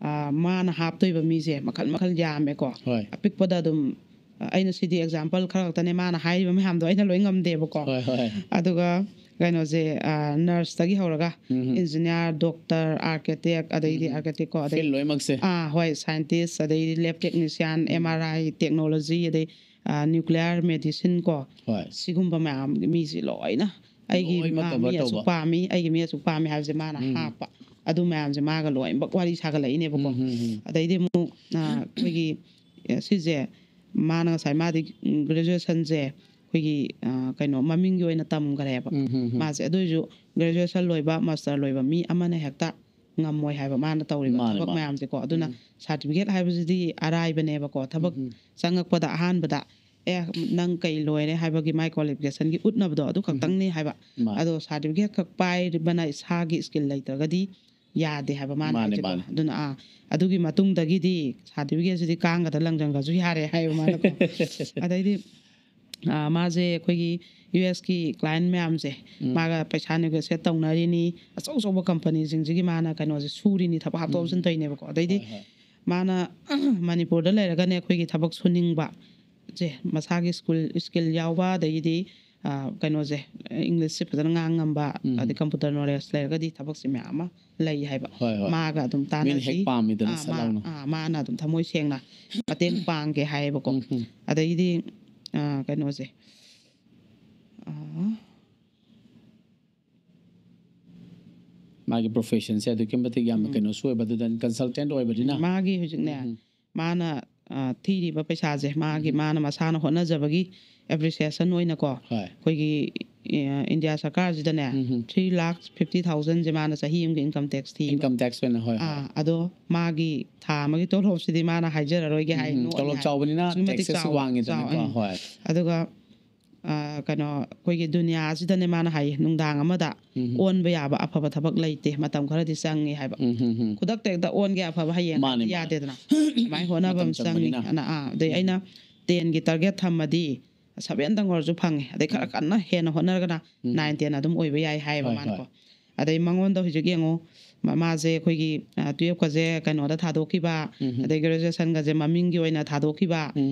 ꯑ, ꯃꯥꯅ ꯍꯥꯞꯇꯣꯏꯕ ꯃꯤꯁꯦ ꯃꯈꯜ ꯃꯈꯜ ꯌꯥꯝꯃꯦꯀꯣ꯫ ꯍꯣꯏ꯫ ꯑꯄꯤꯛꯄꯗ ꯑꯗꯨꯝ, ꯑ, ꯑꯩꯅ ꯁꯤꯗꯤ ꯑꯦꯛꯖꯥꯝꯄꯜ ꯈꯔ ꯈꯛꯇꯅꯦ, ꯃꯥꯅ ꯍꯥꯏꯔꯤꯕ ꯃꯌꯥꯝꯗꯣ ꯑꯩꯅ ꯂꯣꯏ ꯉꯝꯗꯦꯕꯀꯣ꯫ ꯍꯣꯏ, ꯍꯣꯏ꯫ ꯑꯗꯨꯒ ꯀꯩꯅꯣꯁꯦ, ꯑ, ꯅꯔꯁꯇꯒꯤ ꯍꯧꯔꯒ ꯎꯝ꯫ ꯏꯟꯖꯤꯅꯤꯌꯥꯔ, ꯗꯣꯛꯇꯔ, ꯑꯥꯔꯀꯤꯇꯦꯛ, ꯑꯗꯩꯗꯤ ꯎꯝ꯫ ꯑꯥꯔꯀꯤꯇꯦꯛꯀꯣ, ꯑꯗꯩ ꯐꯤꯜ ꯂꯣꯏꯅꯃꯛꯁꯦ꯫ ꯑꯥ, ꯍꯣꯏ, ꯁꯥꯏꯟꯇꯤꯁ, ꯑꯗꯩꯗꯤ ꯂꯦꯕ ꯇꯦꯛꯅꯤꯁꯤꯌꯥꯟ, ꯎꯝ꯫ ꯑꯦꯝ ꯑꯥꯔ ꯑꯥꯏ ꯇꯦꯛꯅꯣꯂꯣꯖꯤ, ꯑꯗꯩ ꯅ꯭ꯌꯨꯀ꯭ꯂꯤꯌꯥꯔ ꯃꯦꯗꯤꯁꯤꯟ ꯀꯣ, ꯍꯣꯏ꯫ ꯁꯤꯒꯨꯝꯕ ꯃꯌꯥꯝ ꯃꯤꯁꯤ ꯂꯣꯏꯅ ꯑꯩꯒꯤ, ꯂꯣꯏꯅꯃꯛ ꯑꯥ, cover ꯃꯤ ꯑꯁꯨꯛ ꯇꯧꯕ꯫ ꯄꯥꯝꯃꯤ, ꯑꯩꯒꯤ ꯃꯤ ꯑꯁꯨꯛ ꯄꯥꯝꯃꯤ ꯍꯥꯏꯕꯁꯦ ꯃꯥꯅ ꯎꯝ꯫ ꯍꯥꯞꯄ꯫ ꯑꯗꯨ ꯃꯌꯥꯝꯁꯦ ꯃꯥꯒ ꯂꯣꯏꯅꯃꯛ ꯋꯥꯔꯤ ꯁꯥꯒꯠꯂꯛꯏꯅꯦꯕꯀꯣ꯫ ꯎꯝ, ꯎꯝ, ꯎꯝ꯫ ꯑꯗꯩꯗꯤ ꯑꯃꯨꯛ, ꯑ, ꯑꯩꯈꯣꯏꯒꯤ, ꯑ, ꯁꯤꯁꯦ ꯃꯥꯅ ꯉꯁꯥꯏ ꯃꯥꯗꯤ, ꯎꯝ, ꯒ꯭ꯔꯦꯖꯨꯑꯦꯁꯟꯁꯦ ꯑꯩꯈꯣꯏꯒꯤ, ꯑ, ꯀꯩꯅꯣ ꯃꯃꯤꯡꯒꯤ ꯑꯣꯏꯅ ꯇꯝꯈ꯭ꯔꯦꯕ꯫ ꯎꯝ, ꯎꯝ, ꯎꯝ꯫ ꯃꯥꯁꯦ ꯑꯗꯨ ꯑꯣꯏꯔꯁꯨ ꯒ꯭ꯔꯦꯖꯨꯑꯦꯁꯟ ꯂꯣꯏꯕ, ꯃꯥꯁꯇꯔ ꯂꯣꯏꯕ ꯃꯤ ꯑꯃꯅ ꯍꯦꯛꯇ ꯉꯝꯃꯣꯏ ꯍꯥꯏꯕ ꯃꯥꯅ ꯇꯧꯔꯤꯕ ꯃꯥꯅꯦ, ꯊꯕꯛ ꯃꯥꯅꯦ꯫ ꯃꯌꯥꯝꯁꯦꯀꯣ꯫ ꯑꯗꯨꯅ ꯎꯝ꯫ ꯁꯥꯔꯇꯤꯐꯤꯀꯦꯠ ꯍꯥꯏꯕꯁꯤꯗꯤ ꯑꯔꯥꯏꯕꯅꯦꯕꯀꯣ꯫ ꯊꯕꯛ ꯎꯝ, ꯎꯝ꯫ ꯆꯪꯉꯛꯄꯗ ꯑꯍꯥꯟꯕꯗ, "ꯑꯦ, ꯅꯪ ꯀꯩ ꯂꯣꯏꯔꯦ?" ꯍꯥꯏꯕꯒꯤ ꯃꯥꯏ ꯀ꯭ꯋꯥꯂꯤꯐꯤꯀꯦꯁꯟꯒꯤ ꯎꯠꯅꯕꯗꯣ ꯑꯗꯨ ꯈꯛꯇꯪꯅꯤ ꯍꯥꯏꯕ꯫ ꯃꯥꯅꯦ꯫ ꯑꯗꯣ ꯁꯥꯔꯇꯤꯐꯤꯀꯦꯠ ꯈꯛ ꯄꯥꯏꯕꯅ ꯏꯁꯥꯒꯤ ꯁ꯭ꯀꯤꯜ ꯂꯩꯇ꯭ꯔꯒꯗꯤ ꯌꯥꯗꯦ ꯍꯥꯏꯕ ꯃꯥꯅ ꯃꯥꯅꯦ, ꯍꯥꯏꯁꯦꯀꯣ꯫ ꯃꯥꯅꯦ꯫ ꯑꯗꯨꯅ, ꯑꯥ, ꯑꯗꯨꯒꯤ ꯃꯇꯨꯡꯗꯒꯤꯗꯤ ꯁꯥꯔꯇꯤꯐꯤꯀꯦꯠꯁꯤꯗꯤ ꯀꯥꯡꯒꯗ ꯂꯪꯖꯪꯒꯁꯨ ꯌꯥꯔꯦ ꯍꯥꯏꯕ ꯃꯥꯅꯀꯣ꯫ ꯑꯗꯩꯗꯤ, ꯑꯥ, ꯃꯥꯁꯦ ꯑꯩꯈꯣꯏꯒꯤ ꯌꯨ ꯑꯦꯁꯀꯤ ꯀ꯭ꯂꯥꯏꯟ ꯃꯌꯥꯝꯁꯦ, ꯎꯝ꯫ ꯃꯥꯒ ꯄꯩꯁꯥ ꯅꯦꯒꯣꯁꯤꯌꯦꯠ ꯇꯧꯅꯔꯤꯅꯤ, ꯑꯆꯧ ꯑꯆꯧꯕ ꯀꯝꯄꯅꯤꯁꯤꯡꯁꯤꯒꯤ ꯃꯥꯅ ꯀꯩꯅꯣꯁꯦ ꯁꯨꯔꯤꯅꯤ, ꯊꯕꯛ ꯍꯥꯞꯇꯣꯛ ꯍꯥꯞꯆꯤꯟ ꯎꯝ꯫ ꯇꯧꯔꯤꯅꯦꯕꯀꯣ꯫ ꯑꯗꯩꯗꯤ ꯍꯣꯏ, ꯍꯣꯏ꯫ ꯃꯥꯅ ꯃꯅꯤꯄꯨꯔꯗ ꯂꯩꯔꯒꯅꯦ ꯑꯩꯈꯣꯏꯒꯤ ꯊꯕꯛ ꯁꯨꯅꯤꯡꯕ ꯁꯦ, ꯃꯁꯥꯒꯤ ꯁ꯭ꯀꯨꯜ, ꯁ꯭ꯀꯤꯜ ꯌꯥꯎꯕ, ꯑꯗꯒꯤꯗꯤ, ꯑ, ꯀꯩꯅꯣꯁꯦ, ꯏꯪꯂꯤꯁꯁꯦ ꯐꯖꯅ ꯉꯥꯡ ꯉꯝꯕ, ꯎꯝ꯫ ꯑꯗꯩ ꯀꯝꯄ꯭ꯌꯨꯇꯔ ꯅꯣꯂꯦꯖ ꯂꯩꯔꯒꯗꯤ ꯊꯕꯛꯁꯦ ꯃꯌꯥꯝ ꯑꯃ ꯂꯩ ꯍꯥꯏꯕ꯫ ꯍꯣꯏ, ꯍꯣꯏ꯫ ꯃꯥꯒ ꯑꯗꯨꯝ ꯃꯤꯅ ꯍꯦꯛ ꯇꯥꯟꯅꯁꯤ꯫ ꯄꯥꯝꯃꯤꯗꯅ ꯑꯥ, ꯁꯠ ꯃꯥ-, ꯂꯥꯎꯅ꯫ ꯑꯥ, ꯃꯥꯅ ꯑꯗꯨꯝ ꯊꯃꯣꯏ ꯁꯦꯡꯅ ꯃꯇꯦꯡ ꯄꯥꯡꯒꯦ ꯍꯥꯏꯌꯦꯕꯀꯣ꯫ ꯎꯝ, ꯎꯝ꯫ ꯑꯗꯩꯗꯤ, ꯑ, ꯀꯩꯅꯣꯁꯦ, ꯑ, ꯃꯥꯒꯤ ꯄ꯭ꯔꯣꯐꯦꯁꯟꯁꯦ ꯑꯗꯨꯛꯀꯤ ꯃꯇꯤꯛ ꯌꯥꯝꯅ ꯎꯝ꯫ ꯀꯩꯅꯣꯁꯨ ꯑꯣꯏꯕ, ꯑꯗꯨꯗ ꯀꯟꯁꯜꯇꯦꯟ ꯑꯣꯏꯕꯅꯤꯅ꯫ ꯃꯥꯒꯤ ꯍꯧꯖꯤꯛꯅꯦ, ꯎꯝ꯫ ꯃꯥꯅ, ꯑ, ꯊꯤꯔꯤꯕ ꯄꯩꯁꯥꯁꯦ, ꯃꯥꯒꯤ, ꯎꯝ꯫ ꯃꯥꯅ ꯃꯁꯥꯅ ꯍꯣꯠꯅꯖꯕꯒꯤ ꯑꯦꯄ꯭ꯔꯤꯁꯤꯌꯦꯁꯟ ꯑꯣꯏꯅꯀꯣ, ꯍꯣꯏ꯫ ꯑꯩꯈꯣꯏꯒꯤ, ꯑ, ꯏꯟꯗꯤꯌꯥ ꯁꯔꯀꯥꯔꯁꯤꯗꯅꯦ, ꯎꯝ꯫ three lakh fifty thousandꯁꯦ ꯃꯥꯅ ꯆꯍꯤ ꯑꯃꯒꯤ ꯏꯟꯀꯝ ꯇꯦꯛꯁ ꯊꯤꯕ꯫ ꯏꯟꯀꯝ ꯇꯦꯛꯁ ꯑꯣꯏꯅ, ꯍꯣꯏ, ꯍꯣꯏ꯫ ꯑꯥ, ꯑꯗꯣ ꯃꯥꯒꯤ ꯊꯥ ꯑꯃꯒꯤ ꯇꯣꯂꯣꯞꯁꯤꯗꯤ ꯃꯥꯅ ꯍꯥꯏꯖꯔꯔꯣꯏꯒꯦ ꯍꯥꯏ, ꯎꯝ, ꯅꯣꯛꯑꯅꯤ ꯇꯣꯂꯣꯞ ꯍꯥꯏ꯫ ꯆꯥꯎꯕꯅꯤꯅ ꯑꯁꯨꯛꯀꯤ ꯃꯇꯤꯛ ꯇꯦꯛꯁꯦꯁꯁꯨ ꯆꯥꯎ-, ꯋꯥꯡꯉꯤꯗꯅꯀꯣ, ꯆꯥꯎ-, ꯎꯝ꯫ ꯍꯣꯏ꯫ ꯑꯗꯨꯒ, ꯑ, ꯀꯩꯅꯣ, ꯑꯩꯈꯣꯏꯒꯤ ꯗꯨꯅꯤꯌꯥꯁꯤꯗꯅꯦ ꯃꯥꯅ ꯍꯥꯏꯌꯦ, ꯅꯨꯡꯗꯥꯡ ꯑꯃꯗ ꯎꯝ꯫ ꯑꯣꯟꯕ ꯌꯥꯕ ꯑꯐꯕ ꯊꯕꯛ ꯂꯩꯇꯦ, ꯃꯇꯝ ꯈꯔꯗꯤ ꯆꯪꯉꯤ ꯍꯥꯏꯕ꯫ ꯎꯝ, ꯎꯝ, ꯎꯝ꯫ ꯈꯨꯗꯛꯇ ꯍꯦꯛꯇ ꯑꯣꯟꯒꯦ ꯑꯐꯕ ꯍꯌꯦꯡ ꯃꯥꯅꯦ, ꯃꯥꯅꯦ꯫ ꯌꯥꯗꯦꯗꯅ꯫ ꯑꯗꯨꯃꯥꯏꯅ ꯍꯣꯠꯅꯕ ꯃꯇꯝ ꯑꯃ ꯆꯪꯉꯤ꯫ ꯆꯪꯕꯅꯤꯅ꯫ ꯑꯅ, ꯑꯥ, ꯑꯗꯩ ꯎꯝ꯫ ꯑꯩꯅ ꯇꯦꯟꯒꯤ ꯇꯥꯔꯒꯦꯠ ꯊꯝꯃꯗꯤ ꯁꯚꯦꯟꯗꯪ ꯑꯣꯏꯔꯁꯨ ꯐꯪꯉꯦ꯫ ꯑꯗꯩ ꯈꯔ ꯎꯝ꯫ ꯀꯟꯅ ꯍꯦꯟꯅ ꯍꯣꯠꯅꯔꯒꯅ ꯎꯝ꯫ ꯅꯥꯏꯟ, ꯇꯦꯟ ꯑꯗꯨꯝ ꯑꯣꯏꯕ ꯌꯥꯏ ꯍꯥꯏꯌꯦꯕ ꯍꯣꯏ, ꯃꯥꯅꯀꯣ꯫ ꯍꯣꯏ꯫ ꯑꯗꯩ ꯃꯉꯣꯟꯗ ꯍꯧꯖꯤꯛ ꯌꯦꯡꯉꯣ, ꯃꯥꯁꯦ ꯑꯩꯈꯣꯏꯒꯤ ꯇꯨꯌꯦꯜꯞꯀꯁꯦ ꯀꯩꯅꯣꯗ ꯊꯥꯗꯣꯛꯈꯤꯕ, ꯑꯗꯩ ꯒ꯭ꯔꯦꯖꯨꯑꯦꯁꯟꯒꯁꯦ ꯃꯃꯤꯡꯒꯤ ꯑꯣꯏꯅ ꯊꯥꯗꯣꯛꯈꯤꯕ꯫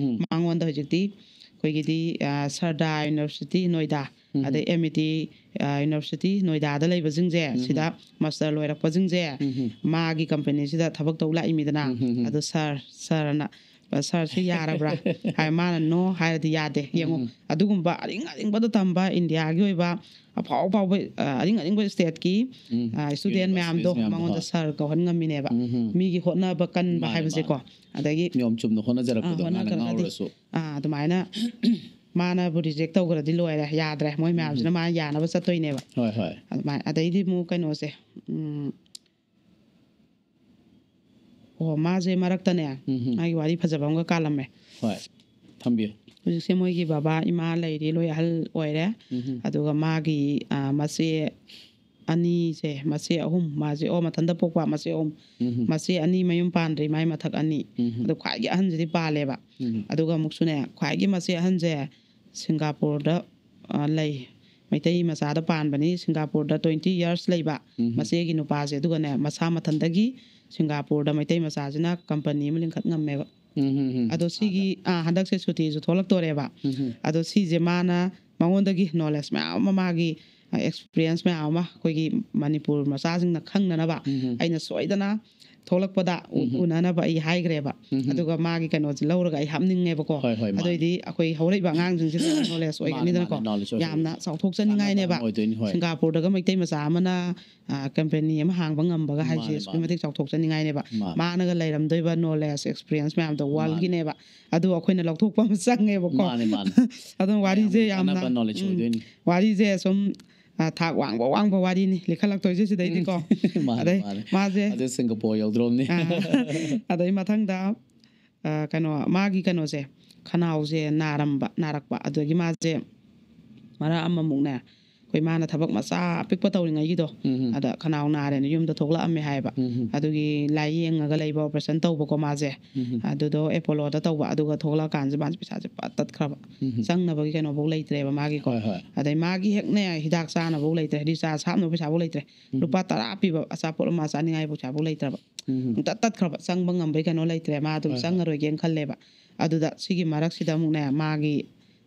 ꯃꯉꯣꯟꯗ ꯍꯧꯖꯤꯛꯇꯤ ꯑꯩꯈꯣꯏꯒꯤꯗꯤ ꯁꯔꯗꯥ ꯌꯨꯅꯤꯚꯔꯁꯤꯇꯤ ꯅꯣꯏꯗꯥ, ꯑꯗꯩ ꯑꯦꯝ ꯏ ꯇꯤ ꯌꯨꯅꯤꯚꯔꯁꯤꯇꯤ ꯅꯣꯏꯗꯥꯗ ꯂꯩꯕꯁꯤꯡꯁꯦ, ꯁꯤꯗ ꯃꯥꯁꯇꯔ ꯂꯣꯏꯔꯛꯄꯁꯤꯡꯁꯦ ꯃꯥꯒꯤ ꯀꯝꯄꯅꯤꯁꯤꯗ ꯊꯕꯛ ꯇꯧ ꯂꯥꯛꯏꯃꯤꯗꯅ꯫ ꯑꯗꯣ ꯁꯥꯔ, ꯁꯥꯔꯅ, "ꯁꯥꯔꯁꯤ ꯌꯥꯔꯕ꯭ꯔꯥ?" ꯍꯥꯏ, ꯃꯥꯅ "ꯅꯣ" ꯍꯥꯏꯔꯗꯤ ꯌꯥꯗꯦ꯫ ꯌꯦꯡꯉꯣ, ꯑꯗꯨꯒꯨꯝꯕ ꯑꯔꯤꯡ ꯑꯔꯤꯡꯕꯗ ꯇꯝꯕ ꯏꯟꯗꯤꯌꯥꯒꯤ ꯑꯣꯏꯕ ꯑꯐꯥꯎ ꯑꯐꯥꯎꯕ, ꯑ, ꯑꯔꯤꯡ ꯑꯔꯤꯡꯕ ꯁ꯭ꯇꯦꯠꯀꯤ, ꯑ, ꯁ꯭ꯇꯨꯗꯦꯟ ꯃꯌꯥꯝꯗꯣ ꯃꯉꯣꯟꯗ ꯁꯥꯔ ꯀꯧꯍꯟ ꯉꯝꯃꯤꯅꯦꯕ꯫ ꯃꯤꯒꯤ ꯍꯣꯠꯅꯕ ꯀꯟꯕ ꯍꯥꯏꯕꯁꯦꯀꯣ꯫ ꯑꯗꯒꯤ ꯅꯤꯌꯣꯝ ꯆꯨꯝꯅ ꯍꯣꯠꯅꯖꯔꯛꯄꯗꯣ, ꯑ, ꯃꯥꯅ ꯍꯣꯠꯅꯖꯔꯛꯄꯗꯤ, ꯉꯥꯎꯔꯁꯨ꯫ ꯑ, ꯑꯗꯨꯃꯥꯏꯅ ꯃꯥꯅꯕꯨ ꯔꯤꯖꯦꯛ ꯇꯧꯈ꯭ꯔꯗꯤ ꯂꯣꯏꯔꯦ, ꯌꯥꯗ꯭ꯔꯦ꯫ ꯃꯣꯏ ꯃꯌꯥꯝꯁꯤꯅ ꯃꯥ ꯌꯥꯅꯕ ꯆꯠꯇꯣꯏꯅꯦꯕ꯫ ꯍꯣꯏ, ꯍꯣꯏ꯫ ꯑꯗꯨꯃꯥꯏꯅ꯫ ꯑꯗꯩꯗꯤ ꯑꯃꯨꯛ ꯀꯩꯅꯣꯁꯦ, ꯎꯝ, ꯑꯣ, ꯃꯥꯁꯦ ꯃꯔꯛꯇꯅꯦ, ꯃꯥꯒꯤ ꯋꯥꯔꯤ ꯐꯖꯕ ꯑꯃꯒ ꯀꯥꯜꯂꯝꯃꯦ꯫ ꯍꯣꯏ, ꯊꯝꯕꯤꯌꯨ꯫ ꯍꯧꯖꯤꯛꯁꯦ ꯃꯣꯏꯒꯤ ꯕꯕꯥ ꯏꯃꯥ ꯂꯩꯔꯤ, ꯂꯣꯏ ꯑꯍꯜ ꯑꯣꯏꯔꯦ꯫ ꯑꯗꯨꯒ ꯃꯥꯒꯤ, ꯑ, ꯃꯆꯦ ꯑꯅꯤꯁꯦ, ꯃꯆꯦ ꯑꯍꯨꯝ, ꯃꯥꯁꯦ, ꯑꯣ, ꯃꯊꯟꯇ ꯄꯣꯛꯄ ꯃꯆꯦ ꯑꯍꯨꯝ꯫ ꯃꯆꯦ ꯑꯅꯤ ꯃꯌꯨꯝ ꯄꯥꯟꯗ꯭ꯔꯤ, ꯃꯥꯏ ꯃꯊꯛ ꯑꯅꯤ꯫ ꯑꯗꯣ ꯈ꯭ꯋꯥꯏꯒꯤ ꯑꯍꯟꯁꯤꯗꯤ ꯄꯥꯜꯂꯦꯕ꯫ ꯑꯗꯨꯒ ꯑꯃꯨꯛꯁꯨꯅꯦ, ꯈ꯭ꯋꯥꯏꯒꯤ ꯃꯆꯦ ꯑꯍꯟꯁꯦ ꯁꯤꯡꯒꯥꯄꯨꯔꯗ, ꯑ, ꯂꯩ꯫ ꯃꯩꯇꯩ ꯃꯆꯥꯗ ꯄꯥꯟꯕꯅꯤ, ꯁꯤꯡꯒꯥꯄꯨꯔꯗ twenty years ꯂꯩꯕ ꯃꯆꯦꯒꯤ ꯅꯨꯄꯥꯁꯦ꯫ ꯑꯗꯨꯒꯅꯦ, ꯃꯁꯥ ꯃꯊꯟꯗꯒꯤ ꯁꯤꯡꯒꯥꯄꯨꯔꯗ ꯃꯩꯇꯩ ꯃꯆꯥꯁꯤꯅ ꯀꯝꯄꯅꯤ ꯑꯃ ꯂꯤꯡꯈꯠ ꯉꯝꯃꯦꯕ꯫ ꯑꯗꯣ ꯁꯤꯒꯤ, ꯑꯥ, ꯍꯟꯗꯛꯁꯦ ꯁꯨꯇꯤꯁꯨ ꯊꯣꯛꯂꯛꯇꯣꯔꯦꯕ꯫ ꯑꯗꯣ ꯁꯤꯁꯦ ꯃꯥꯅ, ꯃꯉꯣꯟꯗꯒꯤ ꯅꯣꯂꯦꯖ ꯃꯌꯥꯝ ꯑꯃ, ꯃꯥꯒꯤ, ꯑ, ꯑꯦꯛꯁꯄꯤꯔꯤꯌꯦꯟꯁ ꯃꯌꯥꯝ ꯑꯃ ꯑꯩꯈꯣꯏꯒꯤ ꯃꯅꯤꯄꯨꯔ ꯃꯆꯥꯁꯤꯡꯅ ꯈꯪꯅꯅꯕ ꯑꯩꯅ ꯁꯣꯏꯗꯅ ꯊꯣꯛꯂꯛꯄꯗ ꯎ-, ꯎꯅꯅꯕ ꯑꯩ ꯍꯥꯏꯈ꯭ꯔꯦꯕ꯫ ꯑꯗꯨꯒ ꯃꯥꯒꯤ ꯀꯩꯅꯣꯁꯦ ꯂꯧꯔꯒ ꯑꯩ ꯍꯥꯞꯅꯤꯡꯉꯦꯕꯀꯣ꯫ ꯍꯣꯏ, ꯍꯣꯏ, ꯃꯥꯅꯦ꯫ ꯑꯗꯨꯑꯣꯏꯗꯤ ꯑꯩꯈꯣꯏ ꯍꯧꯔꯛꯏꯕ ꯑꯉꯥꯡꯁꯤꯡꯁꯤꯗ ꯅꯣꯂꯦꯖ ꯃꯥꯅꯦ, ꯑꯣꯏꯒꯅꯤꯗꯅꯀꯣ꯫ ꯃꯥꯅꯦ, ꯅꯣꯂꯦꯖ ꯑꯣꯏꯒꯅꯤ꯫ ꯌꯥꯝꯅ ꯆꯥꯎꯊꯣꯛꯆꯅꯤꯡꯉꯥꯏꯅꯦꯕ꯫ ꯀꯥꯟꯅꯕ ꯑꯃ ꯑꯣꯏꯗꯣꯏꯅꯤ, ꯍꯣꯏ꯫ ꯁꯤꯡꯒꯥꯄꯨꯔꯗꯒ ꯃꯩꯇꯩ ꯃꯆꯥ ꯑꯃꯅ, ꯑ, ꯀꯝꯄꯦꯅꯤ ꯑꯃ ꯍꯥꯡꯕ ꯉꯝꯕꯒ ꯍꯥꯏꯁꯦ ꯃꯥꯅꯦ, ꯑꯁꯨꯛꯀꯤ ꯃꯥꯅꯦ꯫ ꯃꯇꯤꯛ ꯆꯥꯎꯊꯣꯛꯆꯅꯤꯡꯉꯥꯏꯅꯦꯕ꯫ ꯃꯥꯅꯦ꯫ ꯃꯥꯅꯒ ꯂꯩꯔꯝꯗꯣꯏꯕ ꯅꯣꯂꯦꯖ, ꯑꯦꯛꯁꯄꯤꯔꯤꯌꯦꯟꯁ ꯃꯌꯥꯝꯗꯣ ꯃꯥꯅꯦ꯫ ꯋꯥꯔꯜꯒꯤꯅꯦꯕ꯫ ꯑꯗꯨ ꯑꯩꯈꯣꯏꯅ ꯂꯧꯊꯣꯛꯄ ꯑꯃ ꯆꯪꯉꯦꯕꯀꯣ꯫ ꯃꯥꯅꯦ, ꯃꯥꯅꯦ꯫ ꯑꯗꯨꯝ ꯋꯥꯔꯤꯁꯦ ꯃꯌꯥꯝꯒꯤ ꯌꯥꯝꯅ, ꯀꯥꯟꯅꯕ ꯅꯣꯂꯦꯖ ꯎꯝ, ꯑꯣꯏꯗꯣꯏꯅꯤ꯫ ꯋꯥꯔꯤꯁꯦ ꯁꯨꯝ, ꯑ, ꯊꯥꯛ ꯋꯥꯡꯕ ꯋꯥꯡꯕ ꯋꯥꯔꯤꯅꯤ ꯂꯤꯈꯠꯂꯛꯇꯣꯏꯁꯦ ꯁꯤꯗꯩꯗꯤꯀꯣ꯫ ꯃꯥꯅꯦ, ꯑꯗꯩ ꯃꯥꯅꯦ꯫ ꯃꯥꯁꯦ ꯑꯗꯨ ꯁꯤꯡꯒꯥꯄꯨꯔ ꯌꯧꯗ꯭ꯔꯣꯝꯅꯤ꯫ ꯑ, ꯑꯗꯩ ꯃꯊꯪꯗ, ꯑ, ꯀꯩꯅꯣ, ꯃꯥꯒꯤ ꯀꯩꯅꯣꯁꯦ, ꯈꯅꯥꯎꯁꯦ ꯅꯥꯔꯝꯕ, ꯅꯥꯔꯛꯄ꯫ ꯑꯗꯨꯗꯒꯤ ꯃꯥꯁꯦ ꯃꯔꯛ ꯑꯃꯃꯨꯛꯅꯦ, ꯑꯩꯈꯣꯏ ꯃꯥꯅ ꯊꯕꯛ ꯃꯆꯥ ꯑꯄꯤꯛꯄ ꯇꯧꯔꯤꯉꯩꯒꯤꯗꯣ, ꯎꯝ. ꯑꯗ ꯈꯅꯥꯎ ꯅꯥꯔꯦꯅ ꯌꯨꯝꯗ ꯊꯣꯛꯂꯛꯑꯝꯃꯦ ꯍꯥꯏꯕ꯫ ꯎꯝ. ꯑꯗꯨꯒꯤ ꯂꯥꯏꯌꯦꯡꯉꯒ ꯂꯩꯕ, ꯑꯣꯄꯔꯦꯁꯟ ꯇꯧꯕꯀꯣ ꯃꯥꯁꯦ꯫ ꯎꯝ. ꯑꯗꯨꯗꯣ ꯑꯦꯄꯣꯂꯣꯗ ꯇꯧꯕ꯫ ꯑꯗꯨꯒ ꯊꯣꯛꯂꯛꯑꯀꯥꯟꯁꯦ ꯃꯥꯁꯦ ꯄꯩꯁꯥꯁꯦ ꯄꯠ ꯇꯠꯈ꯭ꯔꯕ꯫ ꯎꯝ. ꯆꯪꯅꯕꯒꯤ ꯀꯩꯅꯣꯐꯧ ꯂꯩꯇ꯭ꯔꯦꯕ ꯃꯥꯒꯤꯀꯣ꯫ ꯍꯣꯏ, ꯍꯣꯏ. ꯑꯗꯩ ꯃꯥꯒꯤ ꯍꯦꯛꯅꯦ ꯍꯤꯗꯥꯛ ꯆꯥꯅꯕꯐꯧ ꯂꯩꯇ꯭ꯔꯦ, ꯔꯤꯆꯥꯔꯖ ꯍꯥꯞꯅꯕ ꯄꯩꯁꯥꯐꯧ ꯂꯩꯇ꯭ꯔꯦ꯫ ꯎꯝ. ꯂꯨꯄꯥ ꯇꯔꯥ ꯄꯤꯕ ꯑꯆꯥꯄꯣꯠ ꯑꯃ ꯆꯥꯅꯤꯡꯉꯥꯏꯐꯧ ꯄꯩꯁꯥꯐꯧ ꯂꯩꯇ꯭ꯔꯕ꯫ ꯎꯝ. ꯄꯨꯡꯇꯠ ꯇꯠꯈ꯭ꯔꯕ, ꯆꯪꯕ ꯉꯝꯕꯩ ꯀꯩꯅꯣ ꯂꯩꯇ꯭ꯔꯦ꯫ ꯃꯥ ꯑꯗꯨꯝ ꯍꯣꯏ, ꯍꯣꯏ. ꯆꯪꯉꯔꯣꯏꯒꯦꯅ ꯈꯜꯂꯦꯕ꯫ ꯑꯗꯨꯗ ꯁꯤꯒꯤ ꯃꯔꯛꯁꯤꯗ ꯑꯃꯨꯛꯅꯦ, ꯃꯥꯒꯤ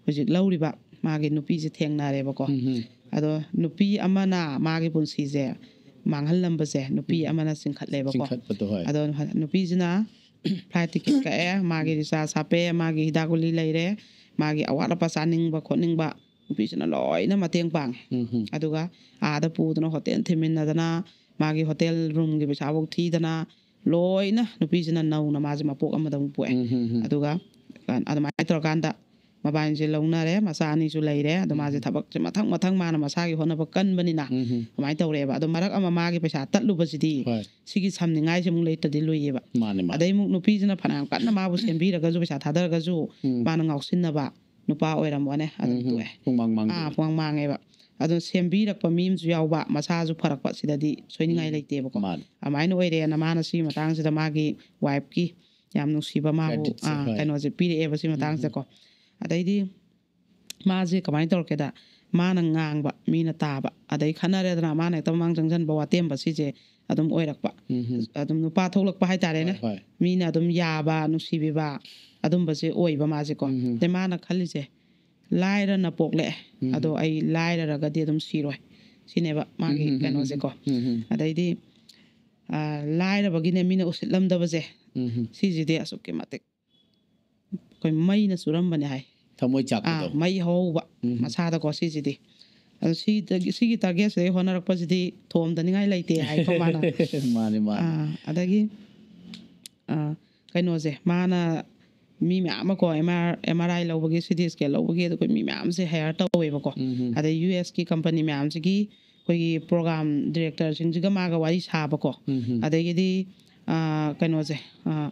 ꯍꯧꯖꯤꯛ ꯂꯧꯔꯤꯕ ꯃꯥꯒꯤ ꯅꯨꯄꯤꯁꯦ ꯊꯦꯡꯅꯔꯦꯕꯀꯣ꯫ ꯎꯝ. ꯑꯗꯣ ꯅꯨꯄꯤ ꯑꯃꯅ ꯃꯥꯒꯤ ꯄꯨꯟꯁꯤꯁꯦ ꯃꯥꯡꯍꯜꯂꯝꯕꯁꯦ ꯅꯨꯄꯤ ꯎꯝ. ꯑꯃꯅ ꯆꯤꯡꯈꯠꯂꯦꯕꯀꯣ꯫ ꯆꯤꯡꯈꯠꯄꯗꯣ, ꯍꯣꯏ. ꯑꯗꯣ ꯅꯨꯄꯤꯁꯤꯅ ꯐ꯭ꯂꯥꯏꯠ ꯇꯤꯀꯦꯠ ꯀꯛꯑꯦ, ꯃꯥꯒꯤ ꯔꯤꯆꯥꯔꯖ ꯍꯥꯞꯄꯦ, ꯃꯥꯒꯤ ꯍꯤꯗꯥꯛ ꯒꯨꯂꯤ ꯂꯩꯔꯦ, ꯃꯥꯒꯤ ꯑꯋꯥꯠ ꯑꯄꯥ ꯆꯥꯅꯤꯡꯕ ꯈꯣꯠꯅꯤꯡꯕ ꯅꯨꯄꯤꯁꯤꯅ ꯂꯣꯏꯅ ꯃꯇꯦꯡ ꯄꯥꯡꯉꯦ꯫ ꯎꯝ. ꯑꯗꯨꯒ ꯑꯥꯗ ꯄꯨꯗꯅ ꯍꯣꯇꯦꯜ ꯊꯤꯟꯃꯤꯟꯅꯗꯅ, ꯃꯥꯒꯤ ꯍꯣꯇꯦꯜ ꯔꯨꯝꯒꯤ ꯄꯩꯁꯥꯐꯧ ꯊꯤꯗꯅ, ꯂꯣꯏꯅ ꯅꯨꯄꯤꯁꯤꯅ ꯅꯧꯅ ꯃꯥꯁꯦ ꯃꯄꯣꯛ ꯑꯃꯗ ꯑꯃꯨꯛ ꯄꯣꯛꯑꯦ꯫ ꯎꯝ. ꯑꯗꯨꯒ ꯑꯗꯨꯃꯥꯏꯅ ꯇꯧꯔꯀꯥꯟꯗ ꯃꯕꯥꯅꯤꯁꯦ ꯂꯧꯅꯔꯦ, ꯃꯆꯥ ꯑꯅꯤꯁꯨ ꯂꯩꯔꯦ꯫ ꯑꯗꯣ ꯃꯥꯁꯦ ꯎꯝ. ꯊꯕꯛꯁꯦ ꯃꯊꯪ ꯃꯊꯪ ꯃꯥꯅ ꯃꯁꯥꯒꯤ ꯍꯣꯠꯅꯕ ꯀꯟꯕꯅꯤꯅ ꯎꯝ. ꯑꯗꯨꯃꯥꯏꯅ ꯇꯧꯔꯛꯑꯦꯕ꯫ ꯑꯗꯣ ꯃꯔꯛ ꯑꯃ ꯃꯥꯒꯤ ꯄꯩꯁꯥ ꯇꯠꯂꯨꯕꯁꯤꯗꯤ ꯍꯣꯏ. ꯁꯤꯒꯤ ꯁꯝꯅꯤꯡꯉꯥꯏꯁꯦ ꯑꯃꯨꯛ ꯂꯩꯇ꯭ꯔꯗꯤ ꯂꯨꯏꯌꯦꯕ꯫ ꯃꯥꯅꯦ, ꯃꯥꯅꯦ. ꯑꯗꯩ ꯑꯃꯨꯛ ꯅꯨꯄꯤꯁꯤꯅ ꯐꯅꯌꯥꯝ ꯀꯟꯅ ꯃꯥꯕꯨ ꯁꯦꯝꯕꯤꯔꯒꯁꯨ, ꯄꯩꯁꯥ ꯊꯥꯗꯔꯒꯁꯨ ꯎꯝ. ꯃꯥꯅ ꯉꯥꯎꯁꯤꯟꯅꯕ ꯅꯨꯄꯥ ꯑꯣꯏꯔꯝꯃꯣꯅꯦ, ꯑꯗꯨꯝ ꯎꯝ. ꯇꯣꯛꯑꯦ꯫ ꯄꯨꯡꯃꯥꯡ ꯃꯥꯡꯗꯦ. ꯑꯥ, ꯄꯨꯡꯃꯥꯡ ꯃꯥꯡꯉꯦꯕ꯫ ꯑꯗꯣ ꯁꯦꯝꯕꯤꯔꯛꯄ ꯃꯤ ꯑꯃꯁꯨ ꯌꯥꯎꯕ, ꯃꯁꯥꯁꯨ ꯐꯔꯛꯄ, ꯁꯤꯗꯗꯤ ꯁꯣꯏꯅꯤꯡꯉꯥꯏ ꯎꯝ. ꯂꯩꯇꯦꯕꯀꯣ꯫ ꯃꯥꯅꯦ. ꯑꯗꯨꯃꯥꯏꯅ ꯑꯣꯏꯔꯦꯅ ꯃꯥꯅ ꯁꯤꯒꯤ ꯃꯇꯥꯡꯁꯤꯗ ꯃꯥꯒꯤ ꯋꯥꯏꯐꯀꯤ ꯌꯥꯝ ꯅꯨꯡꯁꯤꯕ ꯃꯥꯕꯨ, Creditꯁꯦ, ꯑꯥ, ꯍꯣꯏ. ꯀꯩꯅꯣꯁꯦ ꯄꯤꯔꯛꯑꯦꯕ ꯁꯤ ꯃꯇꯥꯡꯁꯤꯗꯀꯣ꯫ ꯑꯗꯩꯗꯤ ꯃꯥꯁꯦ ꯀꯃꯥꯏꯅ ꯇꯧꯔꯛꯀꯦꯗ, ꯃꯥꯅ ꯉꯥꯡꯕ ꯃꯤꯅ ꯇꯥꯕ, ꯑꯗꯩ ꯈꯠꯅꯔꯦꯗꯅ, ꯃꯥꯅ ꯍꯦꯛꯇ ꯃꯃꯥꯡ ꯆꯪꯁꯤꯟꯕ, ꯋꯥꯇꯦꯝꯕ, ꯁꯤꯁꯦ ꯑꯗꯨꯝ ꯑꯣꯏꯔꯛꯄ꯫ ꯎꯝ. ꯑꯗꯨꯝ ꯅꯨꯄꯥ ꯊꯣꯛꯂꯛꯄ ꯍꯥꯏꯇꯥꯔꯦꯅꯦ꯫ ꯍꯣꯏ, ꯍꯣꯏ. ꯃꯤꯅ ꯑꯗꯨꯝ ꯌꯥꯕ, ꯅꯨꯡꯁꯤꯕꯤꯕ, ꯑꯗꯨꯝꯕꯁꯦ ꯑꯣꯏꯕ ꯃꯥꯁꯦꯀꯣ꯫ ꯎꯝ. ꯑꯗꯩ ꯃꯥꯅ ꯈꯜꯂꯤꯁꯦ, "ꯂꯥꯏꯔꯅ ꯄꯣꯛꯂꯛꯑꯦ, ꯎꯝ. ꯑꯗꯣ ꯑꯩ ꯂꯥꯏꯔꯔꯒꯗꯤ ꯑꯗꯨꯝ ꯁꯤꯔꯣꯏ", ꯁꯤꯅꯦꯕ ꯃꯥꯒꯤ ꯎꯝ. ꯀꯩꯅꯣꯁꯦꯀꯣ꯫ ꯎꯝ. ꯑꯗꯩꯗꯤ, ꯑꯥ, ꯂꯥꯏꯔꯕꯒꯤꯅꯦ ꯃꯤꯅ ꯎꯁꯤꯠꯂꯝꯗꯕꯁꯦ, ꯎꯝ. ꯁꯤꯁꯤꯗꯤ ꯑꯁꯨꯛꯀꯤ ꯃꯇꯤꯛ ꯑꯩꯈꯣꯏ ꯃꯩꯅ ꯆꯨꯔꯝꯕꯅꯦ ꯍꯥꯏ꯫ ꯊꯃꯣꯏ ꯑꯥ, ꯆꯥꯛꯄꯗꯣ. ꯃꯩ ꯍꯧꯕ ꯎꯝ. ꯃꯁꯥꯗꯀꯣ ꯁꯤꯁꯤꯗꯤ꯫ ꯑꯗꯣ ꯁꯤꯗꯒꯤ, ꯁꯤꯒꯤ ꯇꯥꯔꯒꯦꯠꯁꯤꯗꯩ ꯍꯣꯠꯅꯔꯛꯄꯁꯤꯗꯤ ꯊꯣꯝꯗꯅꯤꯡꯉꯥꯏ ꯂꯩꯇꯦ ꯍꯥꯏꯀꯣ ꯃꯥꯅ꯫ ꯃꯥꯅꯦ, ꯃꯥꯅꯦ. ꯑꯥ, ꯑꯗꯒꯤ, ꯑꯥ, ꯀꯩꯅꯣꯁꯦ, ꯃꯥꯅ ꯃꯤ ꯃꯌꯥꯝ ꯑꯃꯀꯣ, ꯑꯦꯝ ꯑꯥꯔ, ꯑꯦꯝ ꯑꯥꯔ ꯑꯥꯏ ꯂꯧꯕꯒꯤ, ꯁꯤ ꯇꯤ ꯁ꯭ꯀꯦꯟ ꯂꯧꯕꯒꯤ, ꯑꯗ ꯑꯩꯈꯣꯏ ꯃꯤ ꯃꯌꯥꯝꯁꯦ ꯍꯥꯏꯌꯔ ꯇꯧꯋꯦꯕꯀꯣ꯫ ꯎꯝ. ꯑꯗꯩ ꯌꯨ ꯑꯦꯁꯀꯤ ꯀꯝꯄꯅꯤ ꯃꯌꯥꯝꯁꯤꯒꯤ ꯑꯩꯈꯣꯏꯒꯤ ꯄ꯭ꯔꯣꯒ꯭ꯔꯥꯝ ꯗꯤꯔꯦꯛꯇꯔꯁꯤꯡꯁꯤꯒ ꯃꯥꯒ ꯋꯥꯔꯤ ꯁꯥꯕꯀꯣ꯫ ꯎꯝ. ꯑꯗꯒꯤꯗꯤ, ꯑꯥ, ꯀꯩꯅꯣꯁꯦ, ꯑꯥ,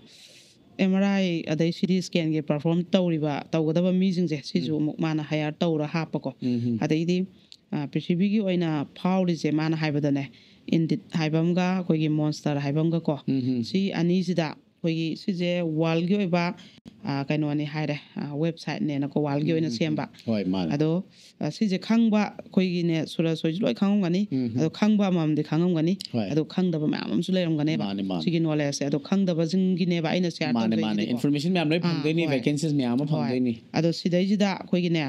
ꯑꯦꯝ ꯑꯥꯔ ꯑꯥꯏ ꯑꯗꯩ ꯁꯤ ꯇꯤ ꯁ꯭ꯀꯦꯟꯒꯤ ꯄꯔꯐꯣꯔꯝ ꯇꯧꯔꯤꯕ, ꯇꯧꯒꯗꯕ ꯃꯤꯁꯤꯡꯁꯦ, ꯁꯤꯁꯨ ꯎꯝ. ꯑꯃꯨꯛ ꯃꯥꯅ ꯍꯥꯏꯌꯔ ꯇꯧꯔ ꯍꯥꯞꯄꯀꯣ꯫ ꯎꯝ. ꯑꯗꯩꯗꯤ ꯑ, ꯄ꯭ꯔꯤꯊꯤꯕꯤꯒꯤ ꯑꯣꯏꯅ ꯐꯥꯎꯔꯤꯁꯦ ꯃꯥꯅ ꯍꯥꯏꯕꯗꯅꯦ, Indeed ꯍꯥꯏꯕ ꯑꯃꯒ ꯑꯩꯈꯣꯏꯒꯤ Monster ꯍꯥꯏꯕ ꯑꯃꯒ ꯀꯣ, ꯎꯝ ꯎꯝ ꯁꯤ ꯑꯅꯤꯁꯤꯗ ꯑꯩꯈꯣꯏꯒꯤ ꯁꯤꯁꯦ ꯋꯥꯔꯜꯒꯤ ꯑꯣꯏꯕ, ꯑ, ꯀꯩꯅꯣꯅꯤ ꯍꯥꯏꯔꯦ, ꯋꯦꯕꯁꯥꯏꯠꯅꯦꯅꯀꯣ, ꯋꯥꯔꯜꯒꯤ ꯑꯣꯏꯅ ꯁꯦꯝꯕ꯫ ꯍꯣꯏ, ꯃꯥꯅꯦ꯫ ꯑꯗꯣ ꯑ, ꯁꯤꯁꯦ ꯈꯪꯕ ꯑꯩꯈꯣꯏꯒꯤꯅꯦ, ꯁꯨꯔꯖ ꯍꯣꯏꯁꯨ ꯂꯣꯏ ꯈꯪꯉꯝꯒꯅꯤ꯫ ꯎꯝ ꯑꯗꯣ ꯈꯪꯕ ꯑꯃꯃꯝꯗꯤ ꯈꯪꯉꯝꯒꯅꯤ꯫ ꯍꯣꯏ꯫ ꯑꯗꯣ ꯈꯪꯗꯕ ꯃꯌꯥꯝ ꯑꯃꯁꯨ ꯂꯩꯔꯝꯒꯅꯦꯕ ꯃꯥꯅꯦ, ꯃꯥꯅꯦ꯫ ꯁꯤꯒꯤ ꯅꯣꯂꯦꯖꯁꯦ꯫ ꯑꯗꯣ ꯈꯪꯗꯕꯁꯤꯡꯒꯤꯅꯦꯕ ꯑꯩꯅ ꯁꯤꯌꯥꯔ ꯃꯥꯅꯦ, ꯃꯥꯅꯦ꯫ ꯇꯧꯖꯔꯤꯁꯤꯗꯤꯀꯣ꯫ ꯏꯟꯐꯣꯔꯃꯦꯁꯟ ꯃꯌꯥꯝ ꯂꯣꯏ ꯑꯥ, ꯐꯪꯗꯣꯏꯅꯤ, ꯍꯣꯏ꯫ ꯚꯦꯀꯦꯟꯁꯤꯁ ꯃꯌꯥꯝ ꯑꯃ ꯍꯣꯏ꯫ ꯐꯪꯗꯣꯏꯅꯤ꯫ ꯑꯗꯣ ꯁꯤꯗꯩꯁꯤꯗ ꯑꯩꯈꯣꯏꯒꯤꯅꯦ,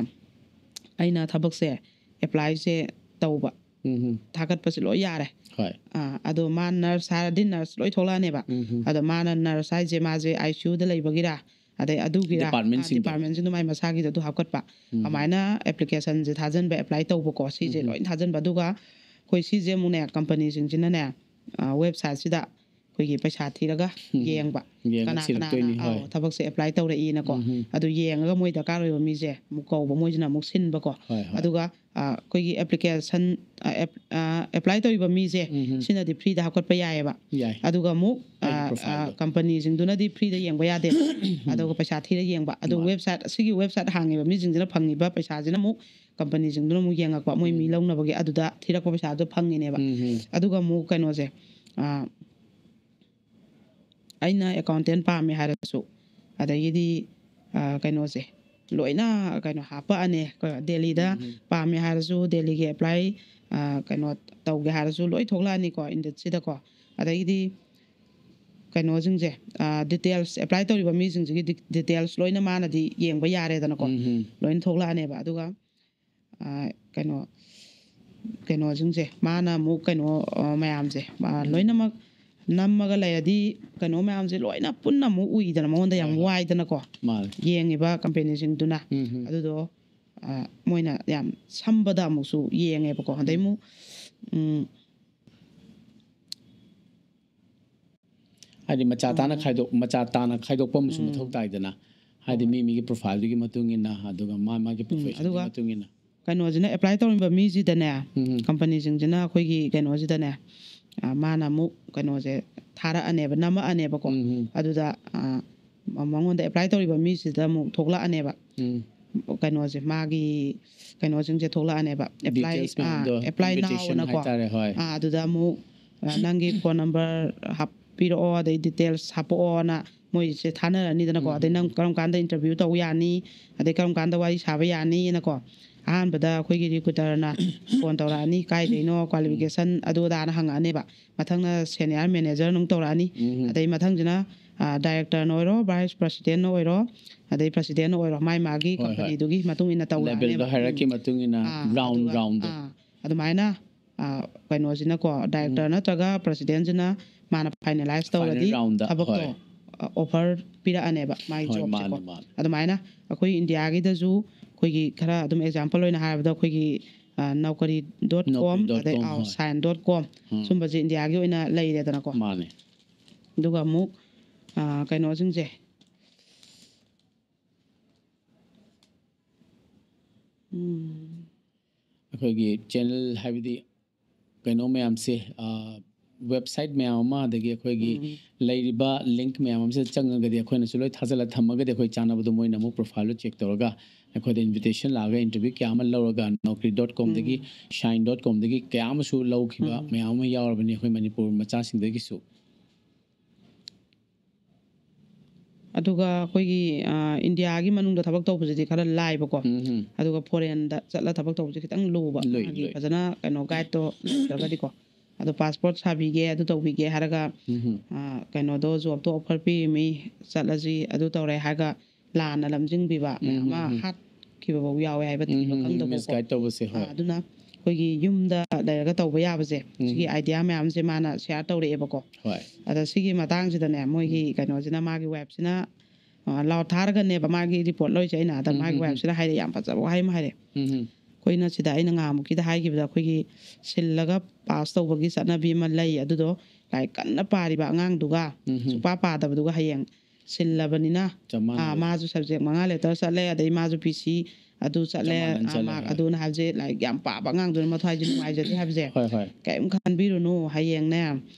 ꯑꯩꯅ ꯊꯕꯛꯁꯦ ꯑꯦꯄ꯭ꯂꯥꯏꯁꯦ ꯇꯧꯕ, ꯎꯝ ꯎꯝ ꯊꯥꯒꯠꯄꯁꯦ ꯂꯣꯏ ꯌꯥꯔꯦ꯫ ꯍꯣꯏ꯫ ꯑꯥ, ꯑꯗꯣ ꯃꯥ ꯅꯔꯁ ꯍꯥꯏꯔꯗꯤ ꯅꯔꯁ ꯂꯣꯏ ꯊꯣꯛꯂꯛꯑꯅꯦꯕ꯫ ꯎꯝ ꯎꯝ ꯑꯗꯣ ꯃꯥꯅ ꯅꯔꯁ ꯍꯥꯏꯁꯦ ꯃꯥꯁꯦ ꯑꯥꯏ ꯁꯤ ꯌꯨꯗ ꯂꯩꯕꯒꯤꯔꯥ, ꯑꯗꯩ ꯑꯗꯨꯒꯤꯔꯥ, ꯗꯤꯄꯥꯔꯠꯃꯦꯟꯁꯤꯡꯗꯣ꯫ ꯗꯤꯄꯥꯔꯠꯃꯦꯟꯁꯤꯡꯗꯣ ꯃꯥꯏ ꯃꯁꯥꯒꯤꯗ ꯑꯗꯨ ꯍꯥꯞꯀꯠꯄ꯫ ꯎꯝ꯫ ꯑꯗꯨꯃꯥꯏꯅ ꯑꯦꯄ꯭ꯂꯤꯀꯦꯁꯟꯁꯦ ꯊꯥꯖꯤꯟꯕ, ꯑꯦꯄ꯭ꯂꯥꯏ ꯇꯧꯕꯀꯣ, ꯁꯤꯁꯦ ꯎꯝ꯫ ꯂꯣꯏ ꯊꯥꯖꯤꯟꯕ꯫ ꯑꯗꯨꯒ ꯑꯩꯈꯣꯏ ꯁꯤꯁꯦ ꯑꯃꯨꯛꯅꯦ, ꯀꯝꯄꯅꯤꯁꯤꯡꯁꯤꯅꯅꯦ, ꯑ, ꯋꯦꯕꯁꯥꯏꯠꯁꯤꯗ ꯑꯩꯈꯣꯏꯒꯤ ꯄꯩꯁꯥ ꯊꯤꯔꯒ ꯎꯝ꯫ ꯌꯦꯡꯕ꯫ ꯌꯦꯡꯉ ꯀꯅꯥ ꯀꯅꯥꯅ, ꯊꯤꯔꯛꯇꯣꯏꯅꯤ, ꯍꯣꯏ꯫ ꯑꯧ, ꯊꯕꯛꯁꯦ ꯑꯦꯄ꯭ꯂꯥꯏ ꯇꯧꯔꯛꯏꯅꯀꯣ꯫ ꯎꯝ꯫ ꯑꯗꯨ ꯌꯦꯡꯉꯒ ꯃꯣꯏ ꯗꯔꯀꯥꯔ ꯑꯣꯏꯕ ꯃꯤꯁꯦ ꯑꯃꯨꯛ ꯀꯧꯕ, ꯃꯣꯏꯁꯤꯅ ꯑꯃꯨꯛ ꯁꯤꯟꯕꯀꯣ꯫ ꯍꯣꯏ, ꯍꯣꯏ꯫ ꯑꯗꯨꯒ, ꯑ, ꯑꯩꯈꯣꯏꯒꯤ ꯑꯦꯄ꯭ꯂꯤꯀꯦꯁꯟ, ꯑ, ꯑꯦꯞ-, ꯑ, ꯑꯦꯄ꯭ꯂꯥꯏ ꯇꯧꯔꯤꯕ ꯃꯤꯁꯦ ꯎꯝ꯫ ꯁꯤꯅꯗꯤ ꯐ꯭ꯔꯤꯗ ꯍꯥꯞꯀꯠꯄ ꯌꯥꯏꯑꯕ꯫ ꯌꯥꯏ꯫ ꯑꯗꯨꯒ ꯑꯃꯨꯛ, ꯑꯩꯒꯤ ꯑ, ꯄ꯭ꯔꯣꯐꯥꯏꯜꯗꯣ꯫ ꯑ, ꯀꯝꯄꯅꯤꯁꯤꯡꯗꯨꯅꯗꯤ ꯐ꯭ꯔꯤꯗ ꯌꯦꯡꯕ ꯌꯥꯗꯦ꯫ ꯑꯗꯨꯒ ꯄꯩꯁꯥ ꯊꯤꯔ ꯌꯦꯡꯕ꯫ ꯑꯗꯨ ꯃꯥꯅꯦ꯫ ꯋꯦꯕꯁꯥꯏꯠ, ꯑꯁꯤꯒꯤ ꯋꯦꯕꯁꯥꯏꯠ ꯍꯥꯡꯉꯤꯕ ꯃꯤꯁꯤꯡꯁꯤꯅ ꯐꯪꯉꯤꯕ ꯄꯩꯁꯥꯁꯤꯅ ꯑꯃꯨꯛ ꯀꯝꯄꯅꯤꯁꯤꯡꯗꯨꯅ ꯑꯃꯨꯛ ꯌꯦꯡꯉꯛꯄ, ꯃꯣꯏ ꯃꯤ ꯎꯝ꯫ ꯂꯧꯅꯕꯒꯤ ꯑꯗꯨꯗ ꯊꯤꯔꯛꯄ ꯄꯩꯁꯥꯗꯣ ꯐꯪꯉꯤꯅꯦꯕ꯫ ꯎꯝ꯫ ꯑꯗꯨꯒ ꯑꯃꯨꯛ ꯀꯩꯅꯣꯁꯦ, ꯑ, ꯑꯩꯅ ꯑꯦꯀꯥꯎꯟꯇꯦꯟ ꯄꯥꯝꯃꯦ ꯍꯥꯏꯔꯁꯨ, ꯑꯗꯒꯤꯗꯤ, ꯑ, ꯀꯩꯅꯣꯁꯦ ꯂꯣꯏꯅ ꯀꯩꯅꯣ ꯍꯥꯞꯄꯛꯑꯅꯤ꯫ ꯀ-, ꯗꯦꯜꯂꯤꯗ ꯎꯝ꯫ ꯄꯥꯝꯃꯦ ꯍꯥꯏꯔꯁꯨ, ꯗꯦꯜꯂꯤꯒꯤ ꯑꯦꯄ꯭ꯂꯥꯏ, ꯑ, ꯀꯩꯅꯣ ꯇꯧꯒꯦ ꯍꯥꯏꯔꯁꯨ ꯂꯣꯏ ꯊꯣꯛꯂꯛꯑꯅꯤꯀꯣ, Indeed-ꯁꯤꯗꯀꯣ꯫ ꯑꯗꯒꯤꯗꯤ ꯀꯩꯅꯣꯁꯤꯡꯁꯦ, ꯑ, ꯗꯤꯇꯦꯜꯁ, ꯑꯦꯄ꯭ꯂꯥꯏ ꯇꯧꯔꯤꯕ ꯃꯤꯁꯤꯡꯁꯤꯒꯤ ꯗꯤ-, ꯗꯤꯇꯦꯜꯁ ꯂꯣꯏꯅ ꯃꯥꯅꯗꯤ ꯌꯦꯡꯕ ꯌꯥꯔꯦꯗꯅꯀꯣ꯫ ꯎꯝ꯫ ꯂꯣꯏꯅ ꯊꯣꯛꯂꯛꯑꯅꯦꯕ꯫ ꯑꯗꯨꯒ, ꯑ, ꯀꯩꯅꯣ, ꯀꯩꯅꯣꯁꯤꯡꯁꯦ, ꯃꯥꯅ ꯑꯃꯨꯛ ꯀꯩꯅꯣ, ꯑ, ꯃꯌꯥꯝꯁꯦ, ꯑ, ꯂꯣꯏꯅꯃꯛ ꯅꯝꯃꯒ ꯂꯩꯔꯗꯤ ꯀꯩꯅꯣ ꯃꯌꯥꯝꯁꯦ ꯂꯣꯏꯅ ꯄꯨꯟꯅ ꯑꯃꯨꯛ ꯎꯏꯗꯅ, ꯃꯉꯣꯟꯗ ꯌꯥꯝ ꯍꯣꯏ, ꯍꯣꯏ꯫ ꯋꯥꯏꯗꯅꯀꯣ꯫ ꯃꯥꯅꯦ꯫ ꯌꯦꯡꯉꯤꯕ ꯀꯝꯄꯦꯅꯤꯁꯤꯡꯗꯨꯅ꯫ ꯎꯝ꯫ ꯑꯗꯨꯗꯣ, ꯑ, ꯃꯣꯏꯅ ꯌꯥꯝ ꯁꯝꯕꯗ ꯑꯃꯨꯛꯁꯨ ꯌꯦꯡꯉꯦꯕꯀꯣ꯫ ꯑꯗꯩ ꯑꯃꯨꯛ, ꯎꯝ, ꯍꯥꯏꯗꯤ ꯃꯆꯥ ꯇꯥꯅ ꯑꯥ꯫ ꯈꯥꯏꯗꯣꯛ-, ꯃꯆꯥ ꯇꯥꯅ ꯈꯥꯏꯗꯣꯛꯄ ꯑꯃꯁꯨ ꯎꯝ꯫ ꯃꯊꯧ ꯇꯥꯏꯗꯅ꯫ ꯍꯥꯏꯗꯤ ꯍꯣꯏ꯫ ꯃꯤ ꯃꯤꯒꯤ ꯄ꯭ꯔꯣꯐꯥꯏꯜꯗꯨꯒꯤ ꯃꯇꯨꯡ ꯏꯟꯅ, ꯑꯗꯨꯒ ꯃꯥ ꯃꯥꯒꯤ ꯎꯝ, ꯄ꯭ꯔꯣꯐꯦꯁꯟꯒꯤ ꯑꯗꯨꯒ ꯃꯇꯨꯡ ꯏꯟꯅ꯫ ꯀꯩꯅꯣꯁꯤꯅ ꯑꯦꯄ꯭ꯂꯥꯏ ꯇꯧꯔꯤꯕ ꯃꯤꯁꯤꯗꯅꯦ, ꯎꯝ꯫ ꯀꯝꯄꯅꯤꯁꯤꯡꯁꯤꯅ ꯑꯩꯈꯣꯏꯒꯤ ꯀꯩꯅꯣꯁꯤꯗꯅꯦ, ꯑ, ꯃꯥꯅ ꯑꯃꯨꯛ ꯀꯩꯅꯣꯁꯦ ꯊꯥꯔꯛꯑꯅꯦꯕ, ꯅꯝꯃꯛꯑꯅꯦꯕꯀꯣ꯫ ꯎꯝ, ꯎꯝ꯫ ꯑꯗꯨꯗ, ꯑ, ꯃ-, ꯃꯉꯣꯟꯗ ꯑꯦꯄ꯭ꯂꯥꯏ ꯇꯧꯔꯤꯕ ꯃꯤꯁꯤꯗ ꯑꯃꯨꯛ ꯊꯣꯛꯂꯛꯑꯅꯦꯕ꯫ ꯎꯝ꯫ ꯀꯩꯅꯣꯁꯦ, ꯃꯥꯒꯤ ꯀꯩꯅꯣꯁꯤꯡꯁꯦ ꯊꯣꯛꯂꯛꯑꯅꯦꯕ, apply Details ꯃꯌꯥꯝꯗꯣ, apply invitation now-ꯅꯀꯣ꯫ ꯍꯥꯏꯇꯥꯔꯦ, ꯍꯣꯏ. ꯑꯗꯨꯗ ꯑꯃꯨꯛ ꯅꯪꯒꯤ phone number ꯍꯥꯞꯄꯤꯔꯛꯑꯣ, ꯑꯗꯩ details ꯍꯥꯞꯄꯛꯑꯣꯅ ꯃꯣꯏꯁꯦ ꯊꯥꯅꯔꯅꯤꯗꯅꯀꯣ꯫ ꯑꯗꯩ ꯅꯪ ꯀꯔꯝ ꯀꯥꯟꯗ interview ꯇꯧ ꯌꯥꯅꯤ, ꯑꯗꯩ ꯀꯔꯝ ꯀꯥꯟꯗ ꯋꯥꯔꯤ ꯁꯥꯕ ꯌꯥꯅꯤꯅꯀꯣ꯫ ꯑꯍꯥꯟꯕꯗ ꯑꯩꯈꯣꯏꯒꯤ recruiter-ꯅ phone ꯇꯧꯔꯛꯑꯅꯤ, ꯀꯥꯏꯗꯩꯅꯣ, qualification ꯑꯗꯨ ꯑꯗꯥꯅ ꯍꯪꯉꯛꯑꯅꯦꯕ꯫ ꯃꯊꯪꯅ senior manager-ꯅ ꯑꯃꯨꯛ ꯇꯧꯔꯛꯑꯅꯤ꯫ ꯑꯗꯩ ꯃꯊꯪꯁꯤꯅ director-ꯅ ꯑꯣꯏꯔꯣ, vice president-ꯅ ꯑꯣꯏꯔꯣ, ꯑꯗꯩ president-ꯅ ꯑꯣꯏꯔꯣ, ꯃꯥꯏ ꯃꯥꯒꯤ ꯍꯣꯏ, ꯍꯣꯏ. company-ꯗꯨꯒꯤ ꯃꯇꯨꯡ ꯏꯟꯅ ꯇꯧꯔꯛꯑꯅꯦꯕ꯫ Level-ꯗꯣ, hierarchy ꯃꯇꯨꯡ ꯏꯟꯅ ꯑꯥ, round, ꯑꯗꯨꯒ, round-ꯗꯣ. ꯑꯥ, ꯑꯗꯨꯃꯥꯏꯅ, ꯑꯥ, ꯀꯩꯅꯣꯁꯤꯅꯀꯣ, director ꯅꯠꯇ꯭ꯔꯒ president-ꯁꯤꯅ ꯃꯥꯅ finalize ꯇꯧꯔꯗꯤ Final round-ꯗ, ꯊꯕꯛꯇꯣ, ꯍꯣꯏ. ꯑ, offer ꯄꯤꯔꯛꯑꯅꯦꯕ, ꯃꯥꯒꯤ ꯍꯣꯏ, job-ꯁꯦꯀꯣ꯫ ꯃꯥꯅꯦ, ꯃꯥꯅꯦ. ꯑꯗꯨꯃꯥꯏꯅ ꯑꯩꯈꯣꯏ ꯏꯟꯗꯤꯌꯥꯒꯤꯗꯁꯨ ꯑꯩꯈꯣꯏꯒꯤ ꯈꯔ ꯑꯗꯨꯝ example ꯑꯣꯏꯅ ꯍꯥꯏꯔꯕꯗ ꯑꯩꯈꯣꯏꯒꯤ, ꯑ, ꯅꯧꯀꯔꯤ dot com, Naukri dot com, ꯑꯗꯩ, ꯑꯥ, ꯍꯣꯏ. sign dot com, ꯁꯨꯝꯕꯁꯦ ꯏꯟꯗꯤꯌꯥꯒꯤ ꯑꯣꯏꯅ ꯂꯩꯔꯦꯗꯅꯀꯣ꯫ ꯃꯥꯅꯦ. ꯑꯗꯨꯒ ꯑꯃꯨꯛ, ꯑ, ꯀꯩꯅꯣꯁꯤꯡꯁꯦ, ꯎꯝ, ꯑꯩꯈꯣꯏꯒꯤ channel, ꯍꯥꯏꯕꯗꯤ ꯀꯩꯅꯣ ꯃꯌꯥꯝꯁꯦ, ꯑ, website ꯃꯌꯥꯝ ꯑꯃ, ꯑꯗꯒꯤ ꯑꯩꯈꯣꯏꯒꯤ ꯂꯩꯔꯤꯕ link ꯃꯌꯥꯝ ꯑꯃꯁꯤꯗ ꯆꯪꯉꯒꯗꯤ, ꯑꯩꯈꯣꯏꯅꯁꯨ ꯂꯣꯏ ꯊꯥꯖꯤꯜꯂ ꯊꯝꯃꯒꯗꯤ, ꯑꯩꯈꯣꯏ ꯆꯥꯅꯕꯗꯣ ꯃꯣꯏꯅ ꯑꯃꯨꯛ profile-ꯗꯣ check ꯇꯧꯔꯒ ꯑꯩꯈꯣꯏꯗ invitation ꯂꯥꯛꯑꯒ interview ꯀꯌꯥ ꯑꯃ ꯂꯧꯔꯒ, Naukri dot com-ꯗꯒꯤ, sign dot com-ꯗꯒꯤ ꯀꯌꯥ ꯑꯃꯁꯨ ꯂꯧꯈꯤꯕ ꯃꯌꯥꯝ ꯑꯃ ꯌꯥꯎꯔꯕꯅꯤ ꯑꯩꯈꯣꯏ ꯃꯅꯤꯄꯨꯔ ꯃꯆꯥꯁꯤꯡꯗꯒꯤꯁꯨ꯫ ꯑꯗꯨꯒ ꯑꯩꯈꯣꯏꯒꯤ, ꯑ, ꯏꯟꯗꯤꯌꯥꯒꯤ ꯃꯅꯨꯡꯗ ꯊꯕꯛ ꯇꯧꯕꯁꯤꯗꯤ ꯈꯔ ꯂꯥꯏꯕꯀꯣ꯫ ꯎꯝ, ꯎꯝ. ꯑꯗꯨꯒ foreign-ꯗ ꯆꯠꯂ ꯊꯕꯛ ꯇꯧꯕꯁꯦ ꯈꯤꯇꯪ ꯂꯨꯕ, ꯂꯨꯏ, ꯃꯥꯒꯤ ꯂꯨꯏ. ꯐꯖꯅ ꯀꯩꯅꯣ guide-ꯇꯣ ꯂꯩꯇ꯭ꯔꯒꯗꯤꯀꯣ꯫ ꯑꯗꯣ passport ꯁꯥꯕꯤꯒꯦ, ꯑꯗꯨ ꯇꯧꯕꯤꯒꯦ ꯍꯥꯏꯔꯒ, ꯎꯝ, ꯎꯝ. ꯑ, ꯀꯩꯅꯣꯗꯣ, job-ꯇꯣ offer ꯄꯤꯔꯤꯃꯤ, ꯆꯠꯂꯁꯤ, ꯑꯗꯨ ꯇꯧꯔꯦ ꯍꯥꯏꯔꯒ ꯂꯥꯟꯅ ꯂꯝꯖꯤꯡꯕꯤꯕ ꯃꯌꯥꯝ ꯎꯝ, ꯑꯃ ꯎꯝ. ꯍꯥꯠꯈꯤꯕꯐꯥꯎ ꯌꯥꯎꯋꯦ ꯍꯥꯏꯕ, ꯎꯝ, ꯊꯤꯕ ꯎꯝ, ꯎꯝ. ꯈꯪꯗꯕꯀꯣ꯫ Misguide ꯇꯧꯕꯁꯦ, ꯍꯣꯏ. ꯑ, ꯑꯗꯨꯅ ꯑꯩꯈꯣꯏꯒꯤ ꯌꯨꯝꯗ ꯂꯩꯔꯒ ꯇꯧꯕ ꯌꯥꯕꯁꯦ, ꯎꯝ. ꯁꯤꯒꯤ idea ꯃꯌꯥꯝꯁꯦ ꯃꯥꯅ share ꯇꯧꯔꯛꯑꯦꯕꯀꯣ꯫ ꯍꯣꯏ. ꯑꯗ ꯁꯤꯒꯤ ꯃꯇꯥꯡꯁꯤꯗꯅꯦ, ꯃꯣꯏꯒꯤ ꯀꯩꯅꯣꯁꯤꯅ, ꯃꯥꯒꯤ wife-ꯁꯤꯅ, ꯑ, ꯂꯥꯎ ꯊꯥꯔꯒꯅꯦꯕ, ꯃꯥꯒꯤ report ꯂꯧꯔꯤꯁꯦ ꯑꯩꯅ꯫ ꯑꯗ ꯎꯝ, ꯃꯥꯒꯤ ꯎꯝ, ꯎꯝ. wife-ꯁꯤꯅ ꯍꯥꯏꯔꯦ, ꯌꯥꯝ ꯐꯖꯕ ꯋꯥꯍꯩ ꯑꯃ ꯍꯥꯏꯔꯦ꯫ ꯎꯝ, ꯎꯝ. ꯑꯩꯈꯣꯏꯅ ꯁꯤꯗ, ꯑꯩꯅ ꯉꯥꯡꯃꯨꯛꯀꯤꯗ ꯍꯥꯏꯈꯤꯕꯗ, ꯑꯩꯈꯣꯏꯒꯤ ꯁꯤꯜꯂꯒ pass ꯇꯧꯕꯒꯤ ꯆꯠꯅꯕꯤ ꯑꯃ ꯂꯩ, ꯑꯗꯨꯗꯣ ꯂꯥꯏꯔꯤꯛ ꯀꯟꯅ ꯄꯥꯔꯤꯕ ꯑꯉꯥꯡꯗꯨꯒ ꯎꯝ, ꯎꯝ. ꯁꯨꯄꯥ ꯄꯥꯗꯕꯗꯨꯒ ꯍꯌꯦꯡ ꯁꯤꯜꯂꯕꯅꯤꯅ, ꯆꯞ ꯃꯥꯟꯅꯔꯦ. ꯑꯥ, ꯃꯥꯁꯨ subject ꯃꯉꯥ letter ꯆꯠꯂꯦ, ꯑꯗꯩ ꯃꯥꯁꯨ P C ꯑꯗꯨ ꯆꯠꯂꯦ, ꯆꯞ ꯃꯥꯟꯅꯅ ꯑꯥ, ꯆꯠꯂꯦ, mark ꯍꯣꯏ. ꯑꯗꯨꯅ ꯍꯥꯏꯕꯁꯦ, ꯂꯥꯏꯔꯤꯛ ꯌꯥꯝ ꯄꯥꯕ ꯑꯉꯥꯡꯗꯨꯅ ꯃꯊ꯭ꯋꯥꯏꯁꯦ ꯅꯨꯡꯉꯥꯏꯖꯗꯦ ꯍꯥꯏꯕꯁꯦ꯫ ꯍꯣꯏ, ꯍꯣꯏ. ꯀꯔꯤꯝ ꯈꯟꯕꯤꯔꯨꯅꯨ, ꯍꯌꯦꯡꯅꯦ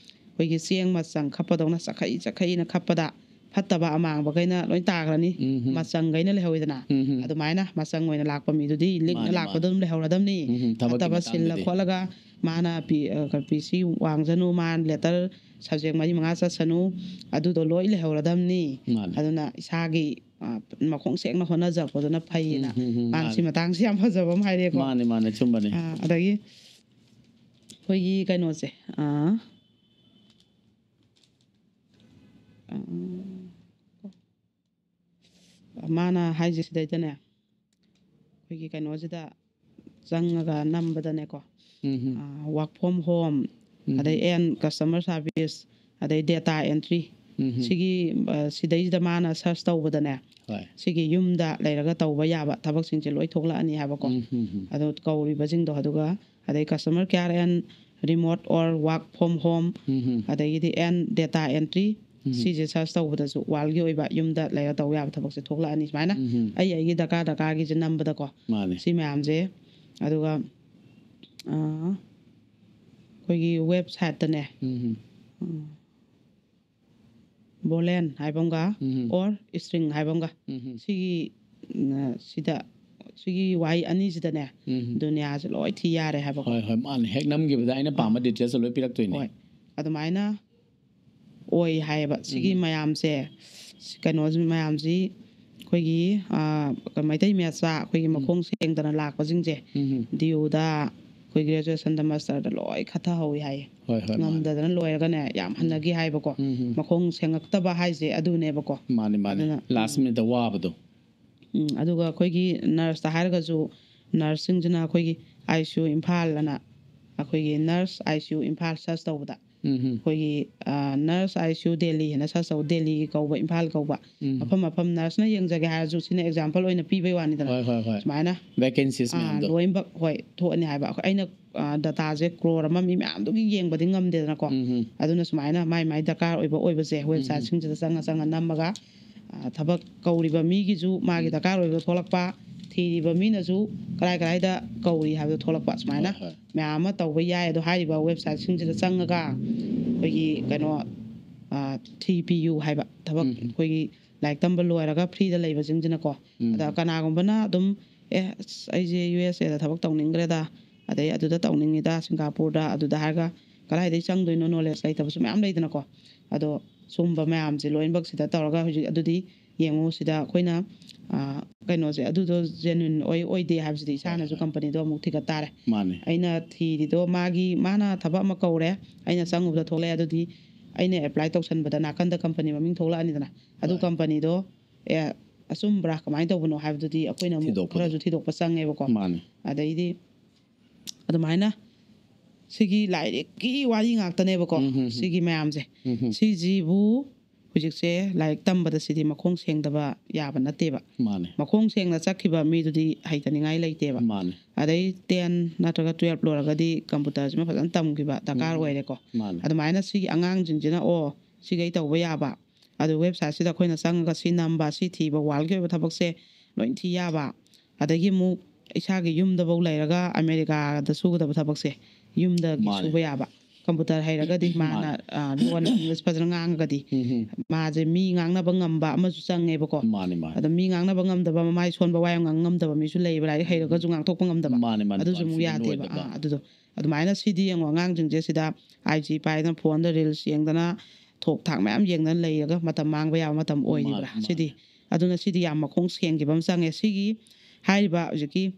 ꯑꯩꯈꯣꯏꯒꯤ ꯆꯦꯡ ꯃꯆꯪ ꯈꯞꯄꯗꯧꯅ ꯆꯈꯩ ꯆꯈꯩꯅ ꯈꯞꯄꯗ ꯐꯠꯇꯕ ꯑꯃꯥꯡꯕꯈꯩꯅ ꯂꯣꯏ ꯇꯥꯈ꯭ꯔꯅꯤ꯫ ꯎꯝ ꯍꯝ꯫ ꯃꯆꯪꯈꯩꯅ ꯂꯩꯍꯧꯋꯤꯗꯅ꯫ ꯎꯝ ꯍꯝ꯫ ꯑꯗꯨꯃꯥꯏꯅ ꯃꯆꯪ ꯑꯣꯏꯅ ꯂꯥꯛꯄ ꯃꯤꯗꯨꯗꯤ ꯂꯤꯛꯅ ꯃꯥꯅꯤ, ꯂꯥꯛꯄꯗꯣ ꯃꯥꯅꯤ꯫ ꯑꯗꯨꯝ ꯂꯩꯍꯧꯔꯗꯝꯅꯤ꯫ ꯎꯝ ꯍꯝ꯫ ꯊꯕꯛꯀꯤ ꯐꯠꯇꯕ ꯁꯤꯜꯂ ꯃꯇꯥꯡꯗꯗꯤ꯫ ꯈꯣꯠꯂꯒ ꯃꯥꯅ ꯄꯤ-, ꯑ, ꯀ-, ꯄꯤ ꯁꯤ ꯋꯥꯡꯖꯅꯨ, ꯃꯥꯅ ꯂꯦꯇꯔ ꯁꯕꯖꯦꯛ ꯃꯔꯤ ꯃꯉꯥ ꯆꯠꯁꯅꯨ, ꯑꯗꯨꯗꯣ ꯂꯣꯏ ꯂꯩꯍꯧꯔꯗꯝꯅꯤ꯫ ꯃꯥꯅꯤ꯫ ꯑꯗꯨꯅ ꯏꯁꯥꯒꯤ, ꯑ, ꯃꯈꯣꯡ ꯁꯦꯡꯅ ꯍꯣꯠꯅꯖꯔꯛꯄꯗꯨꯅ ꯐꯩꯌꯦꯅ꯫ ꯎꯝ ꯍꯝ ꯍꯝ꯫ ꯃꯥꯅ ꯁꯤ ꯃꯥꯅꯤ꯫ ꯃꯇꯥꯡꯁꯤ ꯌꯥꯝ ꯐꯖꯕ ꯑꯃ ꯍꯥꯏꯔꯦꯀꯣ꯫ ꯃꯥꯅꯤ, ꯃꯥꯅꯤ, ꯑꯆꯨꯝꯕꯅꯤ꯫ ꯑ, ꯑꯗꯒꯤ ꯑꯩꯈꯣꯏꯒꯤ ꯀꯩꯅꯣꯁꯦ, ꯑ, ꯑ, ꯃꯥꯅ ꯍꯥꯏꯁꯦ ꯁꯤꯗꯩꯗꯅꯦ, ꯑꯩꯈꯣꯏꯒꯤ ꯀꯩꯅꯣꯁꯤꯗ ꯆꯪꯉꯒ ꯅꯝꯕꯗꯅꯦꯀꯣ, ꯎꯝ ꯍꯝ꯫ ꯑ, work from home, ꯎꯝ ꯑꯗꯩ ꯍꯝ꯫ And customer service, ꯑꯗꯩ data entry, ꯎꯝ ꯍꯝ꯫ ꯁꯤꯒꯤ, ꯑ, ꯁꯤꯗꯩꯁꯤꯗ ꯃꯥꯅ search ꯇꯧꯕꯗꯅꯦ, ꯍꯣꯏ꯫ ꯁꯤꯒꯤ ꯌꯨꯝꯗ ꯂꯩꯔꯒ ꯇꯧꯕ ꯌꯥꯕ ꯊꯕꯛꯁꯤꯡꯁꯦ ꯂꯣꯏ ꯊꯣꯛꯂꯛꯑꯅꯤ ꯍꯥꯏꯕꯀꯣ꯫ ꯎꯝ ꯍꯝ ꯍꯝ꯫ ꯑꯗꯣ ꯀꯧꯔꯤꯕꯁꯤꯡꯗꯣ, ꯑꯗꯨꯒ ꯑꯗꯩ customer care and remote or work from home, ꯎꯝ ꯍꯝ꯫ ꯑꯗꯒꯤꯗꯤ and data entry, ꯎꯝ꯫ ꯁꯤꯁꯦ search ꯇꯧꯕꯗꯁꯨ worldꯒꯤ ꯑꯣꯏꯕ ꯌꯨꯝꯗ ꯂꯩꯔ ꯇꯧ ꯌꯥꯕ ꯊꯕꯛꯁꯦ ꯊꯣꯛꯂꯛꯑꯅꯤ ꯁꯨꯃꯥꯏꯅ꯫ ꯎꯝ ꯍꯝ꯫ ꯑꯩ ꯑꯩꯒꯤ ꯗꯔꯀꯥꯔ ꯗꯔꯀꯥꯔꯒꯤꯁꯦ ꯅꯝꯕꯗꯀꯣ꯫ ꯃꯥꯅꯦ꯫ ꯁꯤ ꯃꯌꯥꯝꯁꯦ, ꯑꯗꯨꯒ, ꯑ, ꯑꯩꯈꯣꯏꯒꯤ websiteꯇꯅꯦ, ꯎꯝ ꯍꯝ꯫ ꯎꯝ, boolean ꯍꯥꯏꯕ ꯑꯃꯒ, ꯎꯝ ꯍꯝ꯫ Or string ꯍꯥꯏꯕ ꯑꯃꯒ, ꯎꯝ ꯍꯝ꯫ ꯁꯤꯒꯤ, ꯎꯝ, ꯁꯤꯗ, ꯁꯤꯒꯤ ꯋꯥꯍꯩ ꯑꯅꯤꯁꯤꯗꯅꯦ, ꯎꯝ ꯍꯝ꯫ ꯗꯨꯅꯤꯌꯥꯁꯦ ꯂꯣꯏ ꯊꯤ ꯌꯥꯔꯦ ꯍꯥꯏꯕꯀꯣ꯫ ꯍꯣꯏ, ꯍꯣꯏ, ꯃꯥꯅꯦ꯫ ꯍꯦꯛ ꯅꯝꯈꯤꯕꯗ ꯑꯩꯅ ꯄꯥꯝꯕ ꯑꯥ꯫ Detailsꯁꯦ ꯂꯣꯏ ꯄꯤꯔꯛꯇꯣꯏꯅꯦ꯫ ꯍꯣꯏ꯫ ꯑꯗꯨꯃꯥꯏꯅ ꯑꯣꯏ ꯍꯥꯏꯌꯦꯕ꯫ ꯁꯤꯒꯤ ꯎꯝ꯫ ꯃꯌꯥꯝꯁꯦ, ꯁꯤ ꯀꯩꯅꯣꯁꯤ ꯃꯌꯥꯝꯁꯤ ꯑꯩꯈꯣꯏꯒꯤ, ꯑꯥ, ꯃꯩꯇꯩ ꯃꯆꯥ ꯑꯩꯈꯣꯏꯒꯤ ꯎꯝ꯫ ꯃꯈꯣꯡ ꯁꯦꯡꯗꯅ ꯂꯥꯛꯄꯁꯤꯡꯁꯦ ꯎꯝ꯫ ꯗꯤꯌꯨꯗ, ꯑꯩꯈꯣꯏ graduationꯗ, masterꯗ ꯂꯣꯏ ꯈꯠꯊꯍꯧꯋꯤ ꯍꯥꯏꯌꯦ꯫ ꯍꯣꯏ, ꯍꯣꯏ, ꯃꯥꯅꯦ꯫ ꯉꯝꯗꯗꯅ ꯂꯣꯏꯔꯒꯅꯦ, ꯌꯥꯝ ꯎꯝ꯫ ꯍꯟꯅꯈꯤ ꯍꯥꯏꯕꯀꯣ꯫ ꯎꯝ, ꯎꯝ꯫ ꯃꯈꯣꯡ ꯁꯦꯡꯉꯛꯇꯕ ꯍꯥꯏꯁꯦ ꯑꯗꯨꯅꯦꯕꯀꯣ꯫ ꯃꯥꯅꯦ, ꯃꯥꯅꯦ꯫ ꯑꯗꯨꯅ, last ꯎꯝ꯫ Minuteꯇ ꯋꯥꯕꯗꯣ꯫ ꯎꯝ, ꯑꯗꯨꯒ ꯑꯩꯈꯣꯏꯒꯤ nurseꯇ ꯍꯥꯏꯔꯒꯁꯨ, nurseꯁꯤꯡꯁꯤꯅ ꯑꯩꯈꯣꯏꯒꯤ ICU ꯏꯝꯐꯥꯜ ꯑꯅ, ꯑꯩꯈꯣꯏꯒꯤ nurse ICU ꯏꯝꯐꯥꯜ search ꯇꯧꯕꯗ, ꯎꯝ, ꯎꯝ꯫ ꯑꯩꯈꯣꯏꯒꯤ, ꯑ, nurse ICU Delhi ꯍꯥꯏꯅ search ꯇꯧꯕ, Delhi ꯀꯧꯕ, ꯏꯝꯐꯥꯜ ꯀꯧꯕ, ꯎꯝ꯫ ꯃꯐꯝ ꯃꯐꯝ nurseꯅ ꯌꯦꯡꯖꯒꯦ ꯍꯥꯏꯔꯁꯨ, ꯁꯤꯅ example ꯑꯣꯏꯅ ꯄꯤꯕꯩ ꯋꯥꯅꯤꯗꯅ꯫ ꯍꯣꯏ, ꯍꯣꯏ, ꯍꯣꯏ꯫ ꯁꯨꯃꯥꯏꯅ, vacancies ꯑ, ꯃꯌꯥꯝꯗꯣ꯫ ꯂꯣꯏꯅꯃꯛ, ꯍꯣꯏ, ꯊꯣꯛꯑꯅꯤ ꯍꯥꯏꯕ꯫ ꯑꯩꯈꯣꯏ, ꯑꯩꯅ, ꯑ, dataꯁꯦ crore ꯑꯃ ꯃꯤ ꯃꯌꯥꯝꯗꯨꯒꯤ ꯌꯦꯡꯕꯗꯤ ꯉꯝꯗꯦꯗꯅꯀꯣ꯫ ꯎꯝ, ꯎꯝ꯫ ꯑꯗꯨꯅ ꯁꯨꯃꯥꯏꯅ ꯃꯥꯏ ꯃꯥꯏ ꯗꯔꯀꯥꯔ ꯑꯣꯏꯕ ꯑꯣꯏꯕꯁꯦ, ꯎꯝ, ꯎꯝ꯫ Websiteꯁꯤꯡꯁꯤꯗ ꯆꯪꯉ ꯆꯪꯉ ꯅꯝꯃꯒ, ꯑ, ꯊꯕꯛ ꯀꯧꯔꯤꯕ ꯃꯤꯒꯤꯁꯨ ꯃꯥꯒꯤ ꯎꯝ꯫ ꯗꯔꯀꯥꯔ ꯑꯣꯏꯕ ꯊꯣꯛꯂꯛꯄ, ꯊꯤꯔꯤꯕ ꯃꯤꯅꯁꯨ ꯀꯔꯥꯏ ꯀꯔꯥꯏꯗ ꯀꯧꯔꯤ ꯍꯥꯏꯕꯗꯣ ꯊꯣꯛꯂꯛꯄ, ꯁꯨꯃꯥꯏꯅ ꯍꯣꯏ, ꯍꯣꯏ꯫ ꯃꯌꯥꯝ ꯑꯃ ꯇꯧꯕ ꯌꯥꯏ꯫ ꯑꯗꯣ ꯍꯥꯏꯔꯤꯕ websiteꯁꯤꯡꯁꯤꯗ ꯆꯪꯉꯒ ꯑꯩꯈꯣꯏꯒꯤ ꯀꯩꯅꯣ, ꯊ꯭ꯔꯤ ꯄꯤ ꯌꯨ ꯍꯥꯏꯕ ꯊꯕꯛ, ꯎꯝ꯫ ꯑꯩꯈꯣꯏꯒꯤ ꯂꯥꯏꯔꯤꯛ ꯇꯝꯕ ꯂꯣꯏꯔꯒ ꯐ꯭ꯔꯤꯗ ꯂꯩꯕꯁꯤꯡꯁꯤꯅꯀꯣ꯫ ꯎꯝ꯫ ꯑꯗ ꯀꯅꯥꯒꯨꯝꯕꯅ ꯑꯗꯨꯝ, "ꯑꯦ, ꯑꯁ, ꯑꯩꯁꯦ ꯌꯨ ꯑꯦꯁ ꯑꯦꯗ ꯊꯕꯛ ꯇꯧꯅꯤꯡꯈ꯭ꯔꯦꯗ, ꯑꯗꯩ ꯑꯗꯨꯗ ꯇꯧꯅꯤꯡꯉꯤꯗ, ꯁꯤꯡꯒꯥꯄꯨꯔꯗ, ꯑꯗꯨꯗ" ꯍꯥꯏꯔꯒ ꯀꯗꯥꯏꯗꯒꯤ ꯆꯪꯗꯣꯏꯅꯣ, ꯅꯣꯂꯦꯖ ꯂꯩꯇꯕꯁꯨ ꯃꯌꯥꯝ ꯂꯩꯗꯅꯀꯣ꯫ ꯑꯗꯣ ꯁꯨꯝꯕ ꯃꯌꯥꯝꯁꯦ ꯂꯣꯏꯅꯃꯛꯁꯤꯗ ꯇꯧꯔꯒ ꯍꯧꯖꯤꯛ ꯑꯗꯨꯗꯤ ꯌꯦꯡꯉꯨ, ꯁꯤꯗ ꯑꯩꯈꯣꯏꯅ, ꯑ, ꯀꯩꯅꯣꯁꯦ, ꯑꯗꯨꯗꯣ ꯖꯦꯅꯨꯏꯟ ꯑꯣꯏ ꯑꯣꯏꯗꯦ ꯍꯥꯏꯕꯁꯤꯗꯤ ꯏꯁꯥꯅꯁꯨ ꯍꯣꯏ꯫ ꯀꯝꯄꯅꯤꯗꯣ ꯑꯃꯨꯛ ꯊꯤꯒꯠ ꯇꯥꯔꯦ꯫ ꯃꯥꯅꯦ꯫ ꯑꯩꯅ ꯊꯤꯔꯤꯗꯣ, ꯃꯥꯒꯤ, ꯃꯥꯅ ꯊꯕꯛ ꯑꯃ ꯀꯧꯔꯦ, ꯑꯩꯅ ꯆꯪꯉꯨꯕꯗ ꯊꯣꯛꯂꯛꯑꯦ, ꯑꯗꯨꯗꯤ ꯑꯩꯅ ꯑꯦꯄ꯭ꯂꯥꯏ ꯇꯧꯁꯟꯕꯗ ꯅꯥꯀꯟꯗ ꯀꯝꯄꯅꯤ ꯃꯃꯤꯡ ꯊꯣꯛꯂꯛꯑꯅꯤꯗꯅ, ꯑꯗꯨ ꯍꯣꯏ꯫ ꯀꯝꯄꯅꯤꯗꯣ, ꯑꯦ, ꯑꯆꯨꯝꯕ꯭ꯔꯥ, ꯀꯃꯥꯏꯅ ꯇꯧꯕꯅꯣ ꯍꯥꯏꯕꯗꯨꯗꯤ ꯑꯩꯈꯣꯏꯅ ꯑꯃꯨꯛ ꯊꯤꯗꯣꯛꯄꯗꯣ꯫ ꯈꯔꯁꯨ ꯊꯤꯗꯣꯛꯄ ꯆꯪꯉꯦꯕꯀꯣ꯫ ꯃꯥꯅꯦ꯫ ꯑꯗꯩꯗꯤ ꯑꯗꯨꯃꯥꯏꯅ ꯁꯤꯒꯤ ꯂꯥꯏꯔꯤꯛꯀꯤ ꯋꯥꯔꯤ ꯉꯥꯛꯇꯅꯦꯕꯀꯣ, ꯎꯝ, ꯍꯝ, ꯍꯝ꯫ ꯁꯤꯒꯤ ꯃꯌꯥꯝꯁꯦ꯫ ꯎꯝ, ꯍꯝ꯫ ꯁꯤꯁꯤꯕꯨ ꯍꯧꯖꯤꯛꯁꯦ ꯂꯥꯏꯔꯤꯛ ꯇꯝꯕꯗ ꯁꯤꯗꯤ ꯃꯈꯣꯡ ꯁꯦꯡꯗꯕ ꯌꯥꯕ ꯅꯠꯇꯦꯕ꯫ ꯃꯥꯅꯦ꯫ ꯃꯈꯣꯡ ꯁꯦꯡꯅ ꯆꯠꯈꯤꯕ ꯃꯤꯗꯨꯗꯤ ꯍꯩꯇꯅꯤꯡꯉꯥꯏ ꯂꯩꯇꯦꯕ꯫ ꯃꯥꯅꯦ꯫ ꯑꯗꯩ ꯇꯦꯟ ꯅꯠꯇ꯭ꯔꯒ ꯇꯨꯌꯦꯜꯞ ꯂꯣꯏꯔꯒꯗꯤ ꯀꯝꯄ꯭ꯌꯨꯇꯔꯁꯤꯃ ꯐꯖꯅ ꯇꯝꯈꯤꯕ ꯗꯔꯀꯥꯔ ꯎꯝ꯫ ꯑꯣꯏꯔꯦꯀꯣ꯫ ꯃꯥꯅꯦ꯫ ꯑꯗꯨꯃꯥꯏꯅ ꯁꯤꯒꯤ ꯑꯉꯥꯡꯁꯤꯡꯁꯤꯅ, "ꯑꯣ, ꯁꯤꯈꯩ ꯇꯧꯕ ꯌꯥꯕ", ꯑꯗꯨ ꯋꯦꯕꯁꯥꯏꯠꯁꯤꯗ ꯑꯩꯈꯣꯏꯅ ꯆꯪꯉꯒ ꯁꯤ ꯅꯝꯕ, ꯁꯤ ꯊꯤꯕ, ꯋꯥꯔꯜꯒꯤ ꯑꯣꯏꯕ ꯊꯕꯛꯁꯦ ꯂꯣꯏ ꯊꯤ ꯌꯥꯕ, ꯑꯗꯒꯤ ꯑꯃꯨꯛ ꯏꯁꯥꯒꯤ ꯌꯨꯝꯗꯐꯧ ꯂꯩꯔꯒ ꯑꯃꯦꯔꯤꯀꯥꯗ ꯁꯨꯒꯗꯕ ꯊꯕꯛꯁꯦ ꯌꯨꯝꯗꯒꯤ ꯃꯥꯅꯦ꯫ ꯁꯨꯕ ꯌꯥꯕ꯫ ꯀꯝꯄ꯭ꯌꯨꯇꯔ ꯍꯩꯔꯒꯗꯤ, ꯃꯥꯅ, ꯃꯥꯅꯦ꯫ ꯑ, ꯂꯣꯟ ꯏꯪꯂꯤꯁ ꯐꯖꯅ ꯉꯥꯡꯉꯒꯗꯤ, ꯎꯝ, ꯍꯝ꯫ ꯃꯥꯁꯦ ꯃꯤ ꯉꯥꯡꯅꯕ ꯉꯝꯕ ꯑꯃꯁꯨ ꯆꯪꯉꯦꯕꯀꯣ꯫ ꯃꯥꯅꯦ, ꯃꯥꯅꯦ꯫ ꯑꯗꯣ ꯃꯤ ꯉꯥꯡꯅꯕ ꯉꯝꯗꯕ, ꯃꯃꯥꯏ ꯁꯣꯟꯕ, ꯋꯥ ꯌꯥꯝ ꯉꯥꯡ ꯉꯝꯗꯕ ꯃꯤꯁꯨ ꯂꯩꯌꯦꯕ, ꯂꯥꯏꯔꯤꯛ ꯍꯩꯔꯒꯁꯨ ꯉꯥꯡꯊꯣꯛꯄ ꯉꯝꯗꯕ꯫ ꯃꯥꯅꯦ, ꯃꯥꯅꯦ, ꯑꯗꯨꯁꯨ ꯑꯃꯨꯛ confident ꯌꯥꯗꯦꯕ꯫ ꯑꯣꯏꯗꯕ꯫ ꯑꯥ, ꯑꯗꯨꯗꯣ꯫ ꯑꯗꯨꯃꯥꯏꯅ ꯁꯤꯗꯤ ꯌꯦꯡꯉꯣ, ꯑꯉꯥꯡꯁꯤꯡꯁꯦ ꯁꯤꯗ ꯑꯥꯏ ꯖꯤ ꯄꯥꯏꯗꯅ, ꯐꯣꯟꯗ ꯔꯤꯜꯁ ꯌꯦꯡꯗꯅ, ꯊꯣꯛ ꯊꯥꯛ ꯃꯌꯥꯝ ꯌꯦꯡꯗꯅ ꯂꯩꯔꯒ ꯃꯇꯝ ꯃꯥꯡꯕ ꯌꯥꯕ ꯃꯇꯝ ꯑꯣꯏꯔꯤꯕ꯭ꯔꯥ? ꯃꯥꯅꯦ, ꯃꯥꯅꯦ꯫ ꯁꯤꯗꯤ꯫ ꯑꯗꯨꯅ ꯁꯤꯗꯤ ꯌꯥꯝ ꯃꯈꯣꯡ ꯁꯦꯡꯈꯤꯕ ꯑꯃ ꯆꯪꯉꯦ꯫ ꯁꯤꯒꯤ ꯍꯥꯏꯔꯤꯕ ꯍꯧꯖꯤꯛꯀꯤ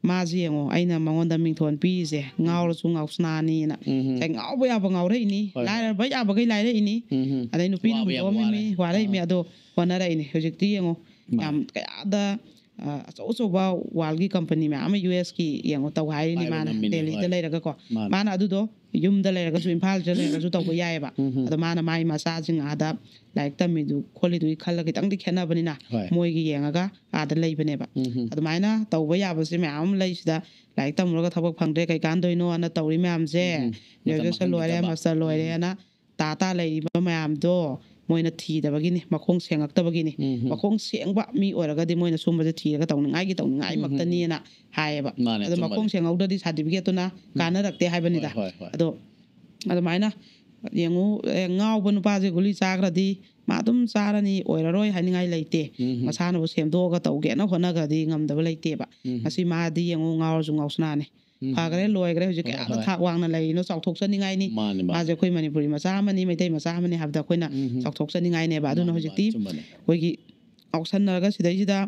ꯃꯥꯁꯤ ꯌꯦꯡꯉꯣ, ꯑꯩꯅ ꯃꯉꯣꯟꯗ ꯃꯤꯡꯊꯣꯟ ꯄꯤꯔꯤꯁꯦ, "ꯉꯥꯎꯔꯁꯨ ꯉꯥꯎꯁꯅꯥꯅꯤꯅ"꯫ ꯎꯝ, ꯍꯝ꯫ ꯉꯁꯥꯏ ꯉꯥꯎꯕ ꯌꯥꯕ ꯉꯥꯎꯔꯛꯏꯅꯤ, ꯍꯣꯏ, ꯍꯣꯏ꯫ ꯂꯥꯏꯔꯕ ꯌꯥꯕꯈꯩ ꯂꯥꯏꯔꯛꯏꯅꯤ, ꯎꯝ, ꯍꯝ꯫ ꯑꯗꯩ ꯅꯨꯄꯤꯅ ꯋꯥꯕ ꯌꯥꯕ ꯍꯨꯟꯗꯣꯛꯑꯝꯃꯤꯅꯤ, ꯋꯥꯔꯦ꯫ ꯋꯥꯔꯛꯏꯃꯤ, ꯑꯥ꯫ ꯑꯗꯣ ꯍꯣꯠꯅꯔꯛꯏꯅꯤ꯫ ꯍꯧꯖꯤꯛꯇꯤ ꯌꯦꯡꯉꯣ, ꯃꯥꯅꯦ꯫ ꯌꯥꯝ ꯀꯌꯥꯗ, ꯑ, ꯑꯆꯧ ꯑꯆꯧꯕ ꯋꯥꯔꯜꯒꯤ ꯀꯝꯄꯅꯤ ꯃꯌꯥꯝ ꯑꯃ ꯌꯨ ꯑꯦꯁꯀꯤ ꯌꯦꯡꯉꯣ ꯇꯧ ꯍꯥꯏꯔꯤꯅꯤ ꯄꯥꯏꯕ ꯃꯥꯅ, ꯉꯝꯃꯤꯅꯤ, ꯗꯦꯜꯂꯤꯗ ꯍꯣꯏ꯫ ꯂꯩꯔꯒꯀꯣ꯫ ꯃꯥꯅꯦ꯫ ꯃꯥꯅ ꯑꯗꯨꯗꯣ ꯌꯨꯝꯗ ꯂꯩꯔꯒꯁꯨ, ꯏꯝꯐꯥꯜꯗ ꯂꯩꯔꯒꯁꯨ ꯇꯧꯕ ꯌꯥꯏꯑꯕ꯫ ꯎꯝ, ꯍꯝ꯫ ꯑꯗꯣ ꯃꯥꯅ ꯃꯥꯏ ꯃꯆꯥꯁꯤꯡ ꯑꯥꯗ ꯂꯥꯏꯔꯤꯛ ꯇꯝꯃꯤꯗꯨ ꯈꯣꯠꯂꯤꯗꯨꯒꯤ ꯈꯜꯂꯒ ꯈꯤꯇꯪꯗꯤ ꯈꯦꯠꯅꯕꯅꯤꯅ, ꯍꯣꯏ꯫ ꯃꯣꯏꯒꯤ ꯌꯦꯡꯉꯒ ꯑꯥꯗ ꯂꯩꯕꯅꯦꯕ꯫ ꯎꯝ, ꯍꯝ꯫ ꯑꯗꯨꯃꯥꯏꯅ ꯇꯧꯕ ꯌꯥꯕꯁꯦ ꯃꯌꯥꯝ ꯑꯃ ꯂꯩꯁꯤꯗ, ꯂꯥꯏꯔꯤꯛ ꯇꯝꯃꯨꯔꯒ ꯊꯕꯛ ꯐꯪꯗ꯭ꯔꯦ, ꯀꯩ ꯀꯥꯟꯗꯣꯏꯅꯣ ꯑꯅ ꯇꯧꯔꯤ ꯃꯌꯥꯝꯁꯦ, ꯎꯝ, ꯍꯝ꯫ ꯃꯇꯝ ꯒ꯭ꯔꯦꯖꯨꯑꯦꯁꯟ ꯂꯣꯏꯔꯦ, ꯃꯥꯡꯍꯟꯕꯤꯗꯕ꯫ ꯃꯥꯁꯇꯔ ꯂꯣꯏꯔꯦꯅ ꯇꯥ ꯇꯥ ꯂꯩꯔꯤꯕ ꯃꯌꯥꯝꯗꯣ ꯃꯣꯏꯅ ꯊꯤꯗꯕꯒꯤꯅꯤ, ꯃꯈꯣꯡ ꯁꯦꯡꯉꯛꯇꯕꯒꯤꯅꯤ꯫ ꯎꯝ, ꯍꯝ꯫ ꯃꯈꯣꯡ ꯁꯦꯡꯕ ꯃꯤ ꯑꯣꯏꯔꯒꯗꯤ ꯃꯣꯏꯅ ꯁꯨꯝꯕꯁꯦ ꯊꯤꯔꯒ ꯇꯧꯅꯤꯡꯉꯥꯏꯒꯤ ꯇꯧꯅꯤꯡꯉꯥꯏ ꯎꯝ, ꯍꯝ꯫ ꯃꯛꯇꯅꯤꯅ ꯍꯥꯏꯌꯦꯕ꯫ ꯃꯥꯅꯦ, ꯑꯗꯣ ꯑꯆꯨꯝꯕꯅꯦ꯫ ꯃꯈꯣꯡ ꯁꯦꯡꯍꯧꯗ꯭ꯔꯗꯤ ꯁꯥꯔꯇꯤꯐꯤꯀꯦꯠꯇꯨꯅ ꯀꯥꯟꯅꯔꯛꯇꯦ ꯍꯥꯏꯕꯅꯤꯗ꯫ ꯍꯣꯏ, ꯍꯣꯏ, ꯍꯣꯏ꯫ ꯑꯗꯣ ꯑꯗꯨꯃꯥꯏꯅ ꯌꯦꯡꯉꯨ, ꯑꯦ, ꯉꯥꯎꯕ ꯅꯨꯄꯥꯁꯦ ꯒꯨꯂꯤ ꯆꯥꯈ꯭ꯔꯗꯤ ꯃꯥ ꯑꯗꯨꯝ ꯆꯥꯔꯅꯤ, ꯑꯣꯏꯔꯔꯣꯏ ꯍꯥꯏꯅꯤꯡꯉꯥꯏ ꯂꯩꯇꯦ꯫ ꯎꯝ꯫ ꯃꯁꯥꯅꯕꯨ ꯁꯦꯝꯗꯣꯛꯑꯒ ꯇꯧꯒꯦꯅ ꯍꯣꯠꯅꯈ꯭ꯔꯗꯤ ꯉꯝꯗꯕ ꯂꯩꯇꯦꯕ꯫ ꯎꯝ꯫ ꯉꯁꯤ ꯃꯥꯗꯤ ꯌꯦꯡꯉꯨ, ꯉꯥꯎꯔꯁꯨ ꯉꯥꯎꯁꯅꯥꯅꯤ꯫ ꯎꯝ꯫ ꯐꯈ꯭ꯔꯦ, ꯂꯣꯏꯈ꯭ꯔꯦ꯫ ꯍꯧꯖꯤꯛ ꯍꯣꯏ, ꯀꯌꯥꯗ ꯍꯣꯏ꯫ ꯊꯥꯛ ꯋꯥꯡꯅ ꯂꯩꯔꯤꯅꯣ? ꯆꯥꯎꯊꯣꯛꯆꯅꯤꯡꯉꯥꯏꯅꯤ꯫ ꯃꯥꯅꯤ, ꯃꯥꯅꯤ꯫ ꯃꯥꯁꯦ ꯑꯩꯈꯣꯏ ꯃꯅꯤꯄꯨꯔꯤ ꯃꯆꯥ ꯑꯃꯅꯤ, ꯃꯩꯇꯩ ꯃꯆꯥ ꯑꯃꯅꯤ ꯍꯥꯏꯕꯗ ꯑꯩꯈꯣꯏꯅ ꯎꯝ꯫ ꯆꯥꯎꯊꯣꯛꯆꯅꯤꯡꯉꯥꯏꯅꯦꯕ꯫ ꯑꯗꯨꯅ ꯃꯥꯅꯤ, ꯍꯧꯖꯤꯛꯇꯤ ꯃꯥꯅꯤ, ꯆꯨꯝꯕꯅꯦ꯫ ꯑꯩꯈꯣꯏꯒꯤ ꯉꯥꯎꯁꯟꯅꯔꯒ ꯁꯤꯗꯩꯁꯤꯗ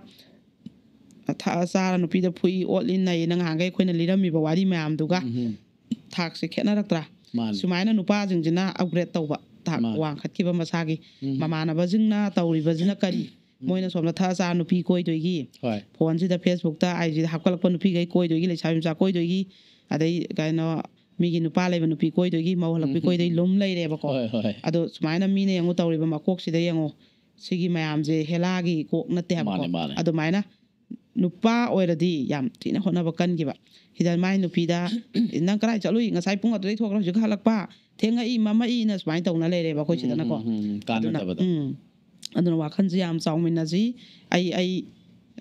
ꯊꯛꯑ ꯆꯥꯔ ꯅꯨꯄꯤꯗ ꯐꯨꯏ, ꯑꯣꯠꯂꯤ, ꯅꯩꯌꯦꯅ ꯉꯍꯥꯟꯈꯩ ꯑꯩꯈꯣꯏꯅ ꯂꯤꯔꯝꯃꯤꯕ ꯋꯥꯔꯤ ꯃꯌꯥꯝꯗꯨꯒ ꯎꯝ꯫ ꯊꯥꯛꯁꯦ ꯈꯦꯠꯅꯔꯛꯇ꯭ꯔꯥ? ꯃꯥꯅꯤ꯫ ꯁꯨꯃꯥꯏꯅ ꯅꯨꯄꯥꯁꯤꯡꯁꯤꯅ upgrade ꯇꯧꯕ, ꯊꯥꯛ ꯃꯥꯅꯤ꯫ ꯋꯥꯡꯈꯠꯈꯤꯕ ꯃꯁꯥꯒꯤ꯫ ꯎꯝ꯫ ꯃꯃꯥꯟꯅꯕꯁꯤꯡꯅ ꯇꯧꯔꯤꯕꯁꯤꯅ ꯀꯔꯤ? ꯎꯝ꯫ ꯃꯣꯏꯅ ꯁꯣꯝꯗ ꯊꯛꯑ ꯆꯥꯔ ꯅꯨꯄꯤ ꯀꯣꯏꯗꯣꯏꯒꯤ, ꯍꯣꯏ꯫ ꯐꯣꯟꯁꯤꯗ, Facebook ꯇ, IG ꯗ ꯍꯥꯞꯀꯠꯂꯛꯄ ꯅꯨꯄꯤꯈꯩ ꯀꯣꯏꯗꯣꯏꯒꯤ, ꯂꯩꯁꯥꯕꯤ ꯃꯆꯥ ꯀꯣꯏꯗꯣꯏꯒꯤ, ꯑꯗꯩ ꯀꯩꯅꯣ, ꯃꯤꯒꯤ ꯅꯨꯄꯥ ꯂꯩꯕ ꯅꯨꯄꯤ ꯀꯣꯏꯗꯣꯏꯒꯤ, ꯃꯧ ꯍꯜꯂꯛꯄꯤ ꯎꯝ꯫ ꯀꯣꯏꯗꯣꯏ ꯂꯨꯝ ꯂꯩꯔꯦꯕꯀꯣ꯫ ꯍꯣꯏ, ꯍꯣꯏ꯫ ꯑꯗꯣ ꯁꯨꯃꯥꯏꯅ ꯃꯤꯅ ꯌꯦꯡꯉꯨ ꯇꯧꯔꯤꯕ ꯃꯀꯣꯛꯁꯤꯗ ꯌꯦꯡꯉꯨ, ꯁꯤꯒꯤ ꯃꯌꯥꯝꯁꯦ ꯍꯦꯂꯥꯒꯤ ꯀꯣꯛ ꯅꯠꯇꯦ ꯍꯥꯏꯕꯀꯣ꯫ ꯃꯥꯅꯦ, ꯃꯥꯅꯦ꯫ ꯑꯗꯨꯃꯥꯏꯅ ꯅꯨꯄꯥ ꯑꯣꯏꯔꯗꯤ ꯌꯥꯝ ꯊꯤꯅ ꯍꯣꯠꯅꯕ ꯀꯟꯈꯤꯕ꯫ ꯁꯤꯗ ꯃꯥꯏ ꯅꯨꯄꯤꯗ, "ꯅꯪ ꯀꯗꯥꯏ ꯆꯠꯂꯨꯏ? ꯉꯁꯥꯏ ꯄꯨꯡ ꯑꯗꯨꯗꯩ ꯊꯣꯛꯈ꯭ꯔ ꯍꯧꯖꯤꯛ ꯍꯜꯂꯛꯄ? ꯊꯦꯡꯉꯛꯏ, ꯃꯝꯃꯛꯏꯅ" ꯁꯨꯃꯥꯏꯅ ꯇꯧꯅ ꯂꯩꯔꯦꯕ ꯑꯩꯈꯣꯏ ꯁꯤꯗꯅꯀꯣ꯫ ꯎꯝ, ꯎꯝ, ꯎꯝ, ꯑꯗꯨꯅ, ꯀꯥꯟꯅꯗꯕꯗ꯫ ꯎꯝ, ꯑꯗꯨꯅ ꯋꯥꯈꯜꯁꯦ ꯌꯥꯝ ꯆꯥꯎꯃꯤꯟꯅꯁꯤ꯫ ꯑꯩ, ꯑꯩ,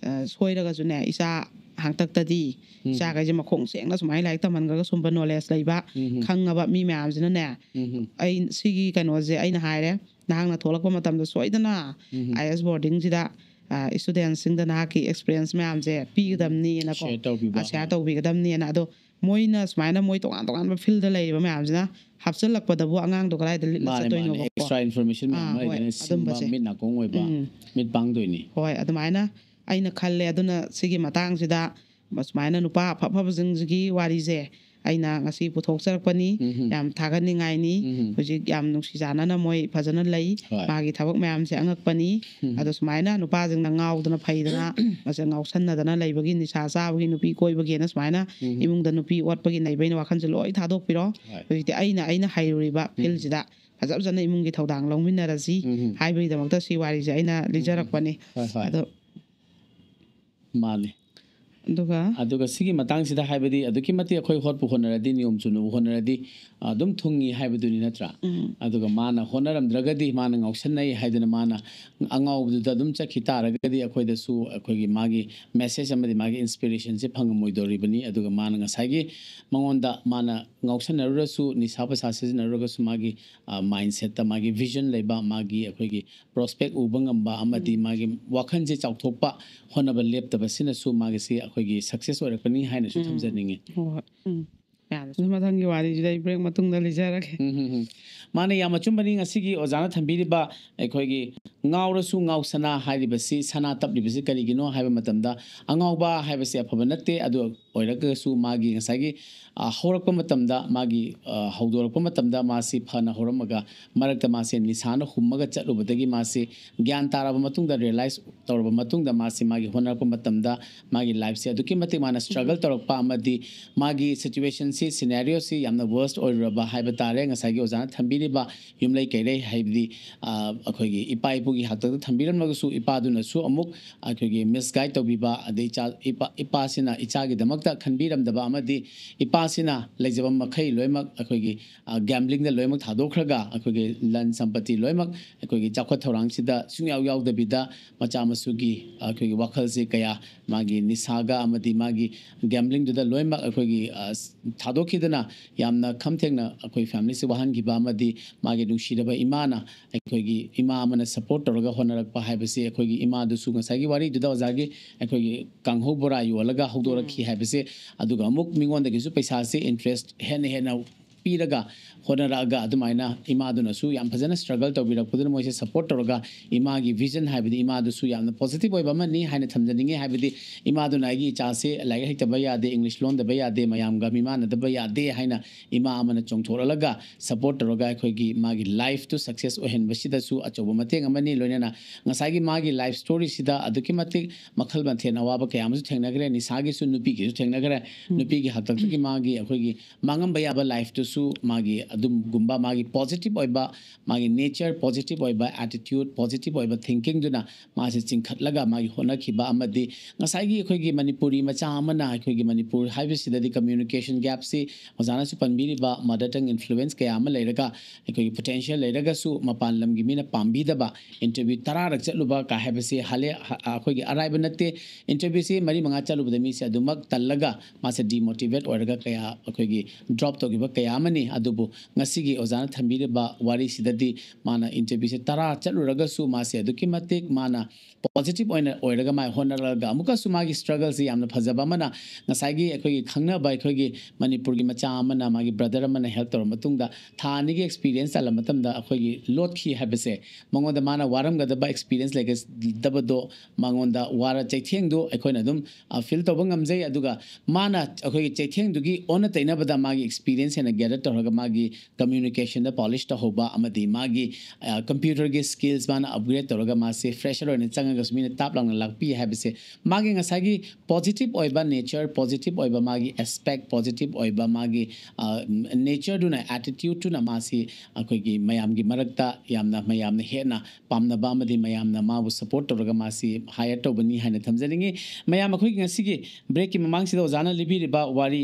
ꯑ, ꯁꯣꯏꯔꯒꯁꯨꯅꯦ, ꯏꯆꯥ ꯍꯥꯛꯇꯛꯇꯗꯤ, ꯎꯝ꯫ ꯏꯆꯥꯈꯩꯁꯦ ꯃꯈꯣꯡ ꯁꯦꯡꯅ ꯁꯨꯃꯥꯏꯅ ꯂꯥꯏꯔꯤꯛ ꯇꯝꯍꯟꯈ꯭ꯔꯒ ꯁꯨꯝꯕ knowledge ꯂꯩꯕ, ꯎꯝ꯫ ꯈꯪꯉꯕ ꯃꯤ ꯃꯌꯥꯝꯁꯤꯅꯅꯦ, ꯎꯝ꯫ ꯑꯩ ꯁꯤꯒꯤ ꯀꯩꯅꯣꯁꯦ ꯑꯩꯅ ꯍꯥꯏꯔꯦ, ꯅꯍꯥꯛꯅ ꯊꯣꯛꯂꯛꯄ ꯃꯇꯝꯗ ꯁꯣꯏꯗꯅ ꯎꯝ꯫ I A S boarding ꯁꯤꯗ, ꯑ, student ꯁꯤꯡꯗ ꯅꯍꯥꯛꯀꯤ experience ꯃꯌꯥꯝꯁꯦ ꯄꯤꯒꯗꯕꯅꯤꯅꯀꯣ꯫ Share ꯇꯧꯕꯤꯕ꯫ ꯑ, share ꯇꯧꯕꯤꯒꯗꯕꯅꯤꯅ꯫ ꯑꯗꯣ ꯃꯣꯏꯅ ꯁꯨꯃꯥꯏꯅ ꯃꯣꯏ ꯇꯣꯉꯥꯟ ꯇꯣꯉꯥꯟꯕ field ꯗ ꯂꯩꯔꯤꯕ ꯃꯌꯥꯝꯁꯤꯅ ꯍꯥꯞꯆꯤꯜꯂꯛꯄꯗꯕꯨ ꯑꯉꯥꯡꯗꯣ ꯀꯗꯥꯏꯗ ꯂꯤꯠꯂ ꯃꯥꯅꯦ, ꯃꯥꯅꯦ꯫ ꯆꯠꯇꯣꯏꯅꯣꯕꯀꯣ? Extra information ꯃꯌꯥꯝ ꯑꯥ, ꯑꯃ ꯍꯣꯏ, ꯂꯩꯗꯅ ꯁꯤꯡꯕ, ꯑꯗꯨꯝꯕꯁꯦ꯫ ꯃꯤꯠ ꯅꯥꯀꯣꯡ ꯑꯣꯏꯕ, ꯎꯝ꯫ ꯃꯤꯠ ꯄꯥꯡꯗꯣꯏꯅꯤ꯫ ꯍꯣꯏ, ꯑꯗꯨꯃꯥꯏꯅ ꯑꯩꯅ ꯈꯜꯂꯦ꯫ ꯑꯗꯨꯅ ꯁꯤꯒꯤ ꯃꯇꯥꯡꯁꯤꯗ ꯁꯨꯃꯥꯏꯅ ꯅꯨꯄꯥ ꯑꯐ ꯑꯐꯕꯁꯤꯡꯁꯤꯒꯤ ꯋꯥꯔꯤꯁꯦ ꯑꯩꯅ ꯉꯁꯤ ꯄꯨꯊꯣꯛꯆꯔꯛꯄꯅꯤ꯫ ꯎꯝ꯫ ꯌꯥꯝ ꯊꯥꯒꯠꯅꯤꯡꯉꯥꯏꯅꯤ꯫ ꯎꯝ꯫ ꯍꯧꯖꯤꯛ ꯌꯥꯝ ꯅꯨꯡꯁꯤ ꯆꯥꯟꯅꯅ ꯃꯣꯏ ꯐꯖꯅ ꯂꯩ꯫ ꯍꯣꯏ꯫ ꯃꯥꯒꯤ ꯊꯕꯛ ꯃꯌꯥꯝꯁꯦ ꯑꯉꯛꯄꯅꯤ꯫ ꯎꯝ꯫ ꯑꯗꯣ ꯁꯨꯃꯥꯏꯅ ꯅꯨꯄꯥꯁꯤꯡꯅ ꯉꯥꯎꯗꯅ ꯐꯩꯗꯅ, ꯃꯁꯦ ꯉꯥꯎꯁꯟꯅꯗꯅ ꯂꯩꯕꯒꯤ, ꯅꯤꯁꯥ ꯆꯥꯕꯒꯤ, ꯅꯨꯄꯤ ꯀꯣꯏꯕꯒꯤꯅ ꯁꯨꯃꯥꯏꯅ ꯎꯝ꯫ ꯏꯃꯨꯡꯗ ꯅꯨꯄꯤ ꯑꯣꯠꯄꯒꯤ ꯅꯩꯕꯩꯅ ꯋꯥꯈꯜꯁꯦ ꯂꯣꯏ ꯊꯥꯗꯣꯛꯄꯤꯔꯣ꯫ ꯍꯣꯏ꯫ ꯍꯧꯖꯤꯛꯇꯤ ꯑꯩꯅ, ꯑꯩꯅ ꯍꯩꯔꯨꯔꯤꯕ ꯎꯝ꯫ field ꯁꯤꯗ ꯐꯖ ꯐꯖꯅ ꯏꯃꯨꯡꯒꯤ ꯊꯧꯗꯥꯡ ꯂꯧꯃꯤꯟꯅꯔꯁꯤ ꯎꯝ꯫ ꯍꯥꯏꯕꯒꯤꯗꯃꯛꯇ ꯁꯤ ꯋꯥꯔꯤꯁꯦ ꯑꯩꯅ ꯂꯤꯖꯔꯛꯄꯅꯤ꯫ ꯍꯣꯏ, ꯍꯣꯏ꯫ ꯑꯗꯣ ꯃꯥꯅꯤ꯫ ꯑꯗꯨꯒ ꯑꯗꯨꯒ ꯁꯤꯒꯤ ꯃꯇꯥꯡꯁꯤꯗ ꯍꯥꯏꯕꯗꯤ ꯑꯗꯨꯛꯀꯤ ꯃꯇꯤꯛ ꯑꯩꯈꯣꯏ ꯍꯣꯠꯄꯨ ꯍꯣꯠꯅꯔꯗꯤ, ꯅꯤꯌꯣꯝ ꯆꯨꯝꯅꯕꯨ ꯍꯣꯠꯅꯔꯗꯤ, ꯑꯗꯨꯝ ꯊꯨꯡꯉꯤ ꯍꯥꯏꯕꯗꯨꯅꯤ, ꯅꯠꯇ꯭ꯔꯥ? ꯎꯝ, ꯑꯗꯨꯒ ꯃꯥꯅ ꯍꯣꯠꯅꯔꯝꯗ꯭ꯔꯒꯗꯤ, ꯃꯥꯅ ꯉꯥꯎꯁꯟꯅꯩ ꯍꯥꯏꯗꯅ ꯃꯥꯅ ꯑꯉꯥꯎꯕꯗꯨꯗ ꯑꯗꯨꯝ ꯆꯠꯈꯤ ꯇꯥꯔꯒꯗꯤ, ꯑꯩꯈꯣꯏꯗꯁꯨ ꯑꯩꯈꯣꯏꯒꯤ ꯃꯥꯒꯤ ꯃꯦꯁꯦꯖ ꯑꯃꯗꯤ ꯃꯥꯒꯤ ꯏꯟꯁꯄꯤꯔꯦꯁꯟꯁꯦ ꯐꯪꯉꯝꯃꯣꯏꯗꯧꯔꯤꯕꯅꯤ꯫ ꯑꯗꯨꯒ ꯃꯥꯅ ꯉꯁꯥꯏꯒꯤ ꯃꯉꯣꯟꯗ ꯃꯥꯅ ꯉꯥꯎꯁꯟꯅꯔꯨꯔꯁꯨ, ꯅꯤꯁꯥ ꯄꯩꯁꯥ ꯁꯤꯖꯤꯟꯅꯔꯨꯔꯒꯁꯨ, ꯃꯥꯒꯤ ꯃꯥꯏꯟꯁꯦꯠꯇ ꯃꯥꯒꯤ ꯚꯤꯖꯟ ꯂꯩꯕ, ꯃꯥꯒꯤ ꯑꯩꯈꯣꯏꯒꯤ ꯄ꯭ꯔꯣꯁꯄꯦꯛ ꯎꯕ ꯉꯝꯕ ꯑꯃꯗꯤ ꯃꯥꯒꯤ ꯋꯥꯈꯜꯁꯦ ꯆꯥꯎꯊꯣꯛꯄ ꯍꯣꯠꯅꯕ ꯂꯦꯞꯇꯕꯁꯤꯅꯁꯨ ꯃꯥꯒꯤꯁꯤ ꯑꯩꯈꯣꯏꯒꯤ ꯁꯛꯁꯦꯁ ꯑꯣꯏꯔꯛꯄꯅꯤ ꯍꯥꯏꯅꯁꯨ ꯊꯝꯖꯅꯤꯡꯉꯤ꯫ ꯍꯣꯏ ꯍꯣꯏ ꯎꯝ ꯌꯥꯔꯦ꯫ ꯑꯗꯨ ꯃꯊꯪꯒꯤ ꯋꯥꯔꯤꯁꯤꯗꯤ ꯑꯩ ꯕ꯭ꯔꯦꯛ ꯃꯇꯨꯡꯗ ꯂꯤꯖꯔꯒꯦ꯫ ꯎꯝ, ꯎꯝ, ꯎꯝ꯫ ꯃꯥꯅ ꯌꯥꯝ ꯑꯆꯨꯝꯕꯅꯤ꯫ ꯉꯁꯤꯒꯤ ꯑꯣꯖꯥꯅ ꯊꯝꯕꯤꯔꯤꯕ ꯑꯩꯈꯣꯏꯒꯤ "ꯉꯥꯎꯔꯁꯨ ꯉꯥꯎꯁꯅꯥ" ꯍꯥꯏꯔꯤꯕꯁꯤ, ꯁꯅꯥ ꯇꯞꯂꯤꯕꯁꯤ ꯀꯔꯤꯒꯤꯅꯣ ꯍꯥꯏꯕ ꯃꯇꯝꯗ, ꯑꯉꯥꯎꯕ ꯍꯥꯏꯕꯁꯤ ꯑꯐꯕ ꯅꯠꯇꯦ꯫ ꯑꯗꯨ ꯑꯣꯏꯔꯒꯁꯨ ꯃꯥꯒꯤ ꯉꯁꯥꯏꯒꯤ, ꯑ, ꯍꯧꯔꯛꯄ ꯃꯇꯝꯗ, ꯃꯥꯒꯤ, ꯑ, ꯍꯧꯗꯣꯔꯛꯄ ꯃꯇꯝꯗ ꯃꯥꯁꯤ ꯐꯅ ꯍꯧꯔꯝꯃꯒ, ꯃꯔꯛꯇ ꯃꯥꯁꯦ ꯅꯤꯁꯥꯅ ꯍꯨꯝꯃꯒ ꯆꯠꯂꯨꯕꯗꯒꯤ, ꯃꯥꯁꯤ ꯒ꯭ꯌꯥꯟ ꯇꯥꯔꯕ ꯃꯇꯨꯡꯗ, ꯔꯤꯌꯦꯂꯥꯏꯁ ꯇꯧꯔꯕ ꯃꯇꯨꯡꯗ, ꯃꯥꯁꯤ ꯃꯥꯒꯤ ꯍꯣꯠꯅꯔꯛꯄ ꯃꯇꯝꯗ ꯃꯥꯒꯤ ꯂꯥꯏꯐꯁꯦ ꯑꯗꯨꯛꯀꯤ ꯃꯇꯤꯛ ꯃꯥꯅ ꯁ꯭ꯇ꯭ꯔꯒꯜ ꯇꯧꯔꯛꯄ ꯑꯃꯗꯤ ꯃꯥꯒꯤ ꯁꯤꯆꯨꯋꯦꯁꯟꯁꯤ, ꯁꯤꯅꯦꯔꯤꯑꯣꯁꯤ ꯌꯥꯝꯅ ꯋꯔꯁ ꯑꯣꯏꯔꯨꯔꯕ ꯍꯥꯏꯕ ꯇꯥꯔꯦ꯫ ꯉꯁꯥꯏꯒꯤ ꯑꯣꯖꯥꯅ ꯊꯝꯕꯤꯔꯤꯕ ꯌꯨꯝꯂꯩ ꯀꯩꯔꯩ, ꯍꯥꯏꯕꯗꯤ, ꯑ, ꯑꯩꯈꯣꯏꯒꯤ ꯏꯄꯥ ꯏꯄꯨꯒꯤ ꯍꯥꯛꯇꯛꯇ ꯊꯝꯕꯤꯔꯝꯂꯒꯁꯨ, ꯏꯄꯥꯗꯨꯅꯁꯨ ꯑꯃꯨꯛ ꯑꯩꯈꯣꯏꯒꯤ ꯃꯤꯁꯒꯥꯏꯗ ꯇꯧꯕꯤꯕ, ꯑꯗꯩ ꯏꯆꯥ-, ꯏꯄꯥ-, ꯏꯄꯥꯁꯤꯅ ꯏꯆꯥꯒꯤꯗꯃꯛꯇ ꯈꯟꯕꯤꯔꯝꯗꯕ ꯑꯃꯗꯤ ꯏꯄꯥꯁꯤꯅ ꯂꯩꯖꯕ ꯃꯈꯩ ꯂꯣꯏꯅꯃꯛ ꯑꯩꯈꯣꯏꯒꯤ, ꯑ, ꯒꯦꯝꯕ꯭ꯂꯤꯡꯗ ꯂꯣꯏꯅꯃꯛ ꯊꯥꯗꯣꯛꯈ꯭ꯔꯒ, ꯑꯩꯈꯣꯏꯒꯤ ꯂꯟ ꯁꯝꯄꯇꯤ ꯂꯣꯏꯅꯃꯛ ꯑꯩꯈꯣꯏꯒꯤ ꯆꯥꯎꯈꯠ ꯊꯧꯔꯥꯡꯁꯤꯗ ꯁꯨꯡꯌꯥꯎ ꯌꯥꯎꯗꯕꯤꯗ, ꯃꯆꯥ ꯃꯁꯨꯒꯤ ꯑꯩꯈꯣꯏꯒꯤ ꯋꯥꯈꯜꯁꯤ ꯀꯌꯥ ꯃꯥꯒꯤ ꯅꯤꯁꯥꯒ ꯑꯃꯗꯤ ꯃꯥꯒꯤ ꯒꯦꯝꯕ꯭ꯂꯤꯡꯗꯨꯗ ꯂꯣꯏꯅꯃꯛ ꯑꯩꯈꯣꯏꯒꯤ, ꯑ, ꯊꯥꯗꯣꯛꯈꯤꯗꯅ, ꯌꯥꯝꯅ ꯈꯝ ꯊꯦꯡꯅ ꯑꯩꯈꯣꯏ ꯐꯦꯃꯤꯂꯤꯁꯤ ꯋꯥꯍꯟꯈꯤꯕ ꯑꯃꯗꯤ ꯃꯥꯒꯤ ꯅꯨꯡꯁꯤꯔꯕ ꯏꯃꯥꯅ, ꯑꯩꯈꯣꯏꯒꯤ ꯏꯃꯥ ꯑꯃꯅ ꯁꯄꯣꯔꯠ ꯇꯧꯔꯒ ꯍꯣꯠꯅꯔꯛꯄ ꯍꯥꯏꯕꯁꯤ, ꯑꯩꯈꯣꯏꯒꯤ ꯏꯃꯥꯗꯨꯁꯨ ꯉꯁꯥꯏꯒꯤ ꯋꯥꯔꯤꯗꯨꯗ ꯑꯣꯖꯥꯒꯤ ꯑꯩꯈꯣꯏꯒꯤ ꯀꯥꯡꯍꯧ ꯕꯣꯔꯥ ꯌꯣꯜꯂꯒ ꯍꯧꯗꯣꯔꯛꯈꯤ ꯍꯥꯏꯕꯁꯦ, ꯑꯗꯨꯒ ꯑꯃꯨꯛ ꯃꯤꯉꯣꯟꯗꯒꯤꯁꯨ ꯄꯩꯁꯥꯁꯦ ꯏꯟꯇꯔꯦꯁ ꯍꯦꯟꯅ ꯍꯦꯟꯅ ꯄꯤꯔꯒ ꯍꯣꯠꯅꯔꯛꯑꯒ, ꯑꯗꯨꯃꯥꯏꯅ ꯏꯃꯥꯗꯨꯅꯁꯨ ꯌꯥꯝ ꯐꯖꯅ ꯁ꯭ꯇ꯭ꯔꯒꯜ ꯇꯧꯕꯤꯔꯛꯄꯗꯨꯅ, ꯃꯣꯏꯁꯦ ꯁꯄꯣꯔꯠ ꯇꯧꯔꯒ, ꯏꯃꯥꯒꯤ ꯚꯤꯖꯟ ꯍꯥꯏꯕꯗꯤ ꯏꯃꯥꯗꯨꯁꯨ ꯌꯥꯝꯅ ꯄꯣꯖꯤꯇꯤꯚ ꯑꯣꯏꯕ ꯑꯃꯅꯤ ꯍꯥꯏꯅ ꯊꯝꯖꯅꯤꯡꯉꯤ꯫ ꯍꯥꯏꯕꯗꯤ ꯏꯃꯥꯗꯨꯅ "ꯑꯩꯒꯤ ꯏꯆꯥꯁꯦ ꯂꯥꯏꯔꯤꯛ ꯍꯩꯇꯕ ꯌꯥꯗꯦ, ꯏꯪꯂꯤꯁ ꯂꯣꯟꯗꯕ ꯌꯥꯗꯦ, ꯃꯌꯥꯝꯒ ꯃꯤꯃꯥꯟꯅꯗꯕ ꯌꯥꯗꯦ" ꯍꯥꯏꯅ ꯏꯃꯥ ꯑꯃꯅ ꯆꯣꯡꯊꯣꯔꯛꯂꯒ ꯁꯄꯣꯔꯠ ꯇꯧꯔꯒ ꯑꯩꯈꯣꯏꯒꯤ ꯃꯥꯒꯤ ꯂꯥꯏꯐꯇꯨ ꯁꯛꯁꯦꯁ ꯑꯣꯏꯍꯟꯕꯁꯤꯗꯁꯨ ꯑꯆꯧꯕ ꯃꯇꯦꯡ ꯑꯃꯅꯤ꯫ ꯂꯣꯏꯅꯅ ꯉꯁꯥꯏꯒꯤ ꯃꯥꯒꯤ ꯂꯥꯏꯐ ꯁ꯭ꯇꯣꯔꯤꯁꯤꯗ ꯑꯗꯨꯛꯀꯤ ꯃꯇꯤꯛ ꯃꯈꯜ ꯃꯊꯦꯜ ꯑꯋꯥꯕ ꯀꯌꯥ ꯑꯃꯁꯨ ꯊꯦꯡꯅꯈ꯭ꯔꯦ, ꯅꯤꯁꯥꯒꯤꯁꯨ, ꯅꯨꯄꯤꯒꯤꯁꯨ ꯊꯦꯡꯅꯈ꯭ꯔꯦ꯫ ꯅꯨꯄꯤꯒꯤ ꯍꯥꯛꯇꯛꯇꯒꯤ ꯃꯥꯒꯤ ꯑꯩꯈꯣꯏꯒꯤ ꯃꯥꯡꯉꯝꯕ ꯌꯥꯕ ꯂꯥꯏꯐꯇꯨꯁꯨ ꯁꯨ ꯃꯥꯒꯤ ꯑꯗꯨꯒꯨꯝꯕ ꯃꯥꯒꯤ positive ꯑꯣꯏꯕ, ꯃꯥꯒꯤ nature positive ꯑꯣꯏꯕ attitude, positive ꯑꯣꯏꯕ thinkingꯗꯨꯅ ꯃꯥꯁꯦ ꯆꯤꯡꯈꯠꯂꯒ ꯃꯥꯒꯤ ꯍꯣꯠꯅꯈꯤꯕ ꯑꯃꯗꯤ ꯉꯁꯥꯏꯒꯤ ꯑꯩꯈꯣꯏꯒꯤ ꯃꯅꯤꯄꯨꯔꯤ ꯃꯆꯥ ꯑꯃꯅ, ꯑꯩꯈꯣꯏꯒꯤ Manipur ꯍꯥꯏꯕꯁꯤꯗꯗꯤ communication gapꯁꯤ ꯑꯣꯖꯥꯅꯁꯨ ꯄꯟꯕꯤꯔꯤꯕ mother tongue influence ꯀꯌꯥ ꯑꯃ ꯂꯩꯔꯒ, ꯑꯩꯈꯣꯏꯒꯤ potential ꯂꯩꯔꯒꯁꯨ ꯃꯄꯥꯟ ꯂꯝꯒꯤ ꯃꯤꯅ ꯄꯥꯝꯕꯤꯗꯕ, interview ꯇꯔꯥꯔꯛ ꯆꯠꯂꯨꯕ ꯀꯥꯏ ꯍꯥꯏꯕꯁꯤ ꯍꯥꯂꯦ-, ꯍ-, ꯑꯩꯈꯣꯏꯒꯤ ꯑꯔꯥꯏꯕ ꯅꯠꯇꯦ꯫ Interviewꯁꯤ ꯃꯔꯤ ꯃꯉꯥ ꯆꯠꯂꯨꯕꯗ ꯃꯤꯁꯦ ꯑꯗꯨꯃꯛ ꯇꯜꯂꯒ ꯃꯥꯁꯦ demotivate ꯑꯣꯏꯔꯒ ꯀꯌꯥ ꯑꯩꯈꯣꯏꯒꯤ drop ꯇꯧꯈꯤꯕ ꯀꯌꯥ ꯑꯃꯅꯤ꯫ ꯑꯗꯨꯕꯨ ꯉꯁꯤꯒꯤ ꯑꯣꯖꯥꯅ ꯊꯝꯕꯤꯔꯤꯕ ꯋꯥꯔꯤꯁꯤꯗꯗꯤ ꯃꯥꯅ interviewꯁꯦ ꯇꯔꯥ ꯆꯠꯂꯨꯔꯒꯁꯨ ꯃꯥꯁꯦ ꯑꯗꯨꯛꯀꯤ ꯃꯇꯤꯛ ꯃꯥꯅ positive ꯑꯣꯏꯅ ꯑꯣꯏꯔꯒ ꯃꯥꯏ ꯍꯣꯠꯅꯔꯒ ꯑꯃꯨꯛꯀꯁꯨ ꯃꯥꯒꯤ struggleꯁꯤ ꯌꯥꯝꯅ ꯐꯖꯕ ꯑꯃꯅ, ꯉꯁꯥꯏꯒꯤ ꯑꯩꯈꯣꯏꯒꯤ ꯈꯪꯅꯕ ꯑꯩꯈꯣꯏꯒꯤ ꯃꯅꯤꯄꯨꯔꯒꯤ ꯃꯆꯥ ꯑꯃꯅ, ꯃꯥꯒꯤ brother ꯑꯃꯅ help ꯇꯧꯔ ꯃꯇꯨꯡꯗ ꯊꯥ ꯑꯅꯤꯒꯤ experience ꯆꯠꯂ ꯃꯇꯝꯗ ꯑꯩꯈꯣꯏꯒꯤ ꯂꯣꯠꯈꯤ ꯍꯥꯏꯕꯁꯦ, ꯃꯉꯣꯟꯗ ꯃꯥꯅ ꯋꯥꯔꯝꯒꯗꯕ experience ꯂꯩꯒꯗꯕꯗꯣ ꯃꯉꯣꯟꯗ ꯋꯥꯔ ꯆꯩꯊꯦꯡꯗꯣ ꯑꯩꯈꯣꯏꯅ ꯑꯗꯨꯝ, ꯑ, feel ꯇꯧꯕ ꯉꯝꯖꯩ꯫ ꯑꯗꯨꯒ ꯃꯥꯅ ꯑꯩꯈꯣꯏꯒꯤ ꯆꯩꯊꯦꯡꯗꯨꯒꯤ ꯑꯣꯟꯅ ꯇꯩꯅꯕꯗ ꯃꯥꯒꯤ experience ꯍꯦꯟꯅ gather ꯇꯧꯔꯒ ꯃꯥꯒꯤ communicationꯗ polish ꯇꯧꯍꯧꯕ ꯑꯃꯗꯤ ꯃꯥꯒꯤ, ꯑ, computerꯒꯤ skills ꯃꯥꯅ upgrade ꯇꯧꯔꯒ ꯃꯥꯁꯦ fresher ꯑꯣꯏꯅ ꯆꯪꯉꯒꯁꯨ ꯃꯤꯅ ꯇꯥꯞ ꯂꯥꯎꯅ ꯂꯥꯛꯄꯤ ꯍꯥꯏꯕꯁꯦ ꯃꯥꯒꯤ ꯉꯁꯥꯏꯒꯤ positive ꯑꯣꯏꯕ nature, positive ꯑꯣꯏꯕ ꯃꯥꯒꯤ aspect, positive ꯑꯣꯏꯕ ꯃꯥꯒꯤ, ꯑ, natureꯗꯨꯅ, attitudeꯗꯨꯅ ꯃꯥꯁꯤ ꯑꯩꯈꯣꯏꯒꯤ ꯃꯌꯥꯝꯒꯤ ꯃꯔꯛꯇ ꯌꯥꯝꯅ, ꯃꯌꯥꯝꯅ ꯍꯦꯟꯅ ꯄꯥꯝꯅꯕ ꯑꯃꯗꯤ ꯃꯌꯥꯝꯅ ꯃꯥꯕꯨ support ꯇꯧꯔꯒ ꯃꯥꯁꯤ hire ꯇꯧꯕꯅꯤ ꯍꯥꯏꯅ ꯊꯝꯖꯅꯤꯡꯉꯤ꯫ ꯃꯌꯥꯝ, ꯑꯩꯈꯣꯏꯒꯤ ꯉꯁꯤꯒꯤ breakꯀꯤ ꯃꯃꯥꯡꯁꯤꯗ ꯑꯣꯖꯥꯅ ꯂꯤꯕꯤꯔꯤꯕ ꯋꯥꯔꯤ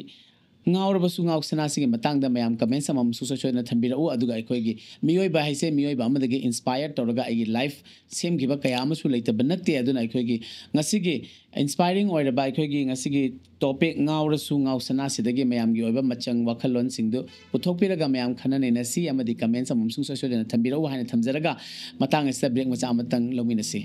ꯉꯥꯎꯔꯕꯁꯨ ꯉꯥꯎꯁꯅꯥꯁꯤꯒꯤ ꯃꯇꯥꯡꯗ ꯃꯌꯥꯝ comments ꯑꯃꯃꯝ ꯁꯨꯡꯁꯣꯏ ꯁꯣꯏꯗꯅ ꯊꯝꯕꯤꯔꯛꯎ꯫ ꯑꯗꯨꯒ ꯑꯩꯈꯣꯏꯒꯤ ꯃꯤꯑꯣꯏꯕ ꯍꯥꯏꯁꯦ ꯃꯤꯑꯣꯏꯕ ꯑꯃꯗꯒꯤ inspire ꯇꯧꯔꯒ ꯑꯩꯒꯤ life ꯁꯦꯝꯈꯤꯕ ꯀꯌꯥ ꯑꯃꯁꯨ ꯂꯩꯇꯕ ꯅꯠꯇꯦ꯫ ꯑꯗꯨꯅ ꯑꯩꯈꯣꯏꯒꯤ ꯉꯁꯤꯒꯤ inspiring ꯑꯣꯏꯔꯕ ꯑꯩꯈꯣꯏꯒꯤ ꯉꯁꯤꯒꯤ topic ꯉꯥꯎꯔꯁꯨ ꯉꯥꯎꯁꯅꯥꯁꯤꯗꯒꯤ ꯃꯌꯥꯝꯒꯤ ꯑꯣꯏꯕ ꯃꯆꯪ ꯋꯥꯈꯜꯂꯣꯟꯁꯤꯡꯗꯨ ꯄꯨꯊꯣꯛꯄꯤꯔꯒ ꯃꯌꯥꯝ ꯈꯟꯅ ꯅꯩꯅꯁꯤ ꯑꯃꯗꯤ comments ꯑꯃꯃꯝ ꯁꯨꯡꯁꯣꯏ ꯁꯣꯏꯗꯅ ꯊꯝꯕꯤꯔꯛꯎ ꯍꯥꯏꯅ ꯊꯝꯖꯔꯒ ꯃꯇꯥꯡ ꯑꯁꯤꯗ break ꯃꯆꯥ ꯑꯃꯇꯪ ꯂꯧꯃꯤꯟꯅꯁꯤ꯫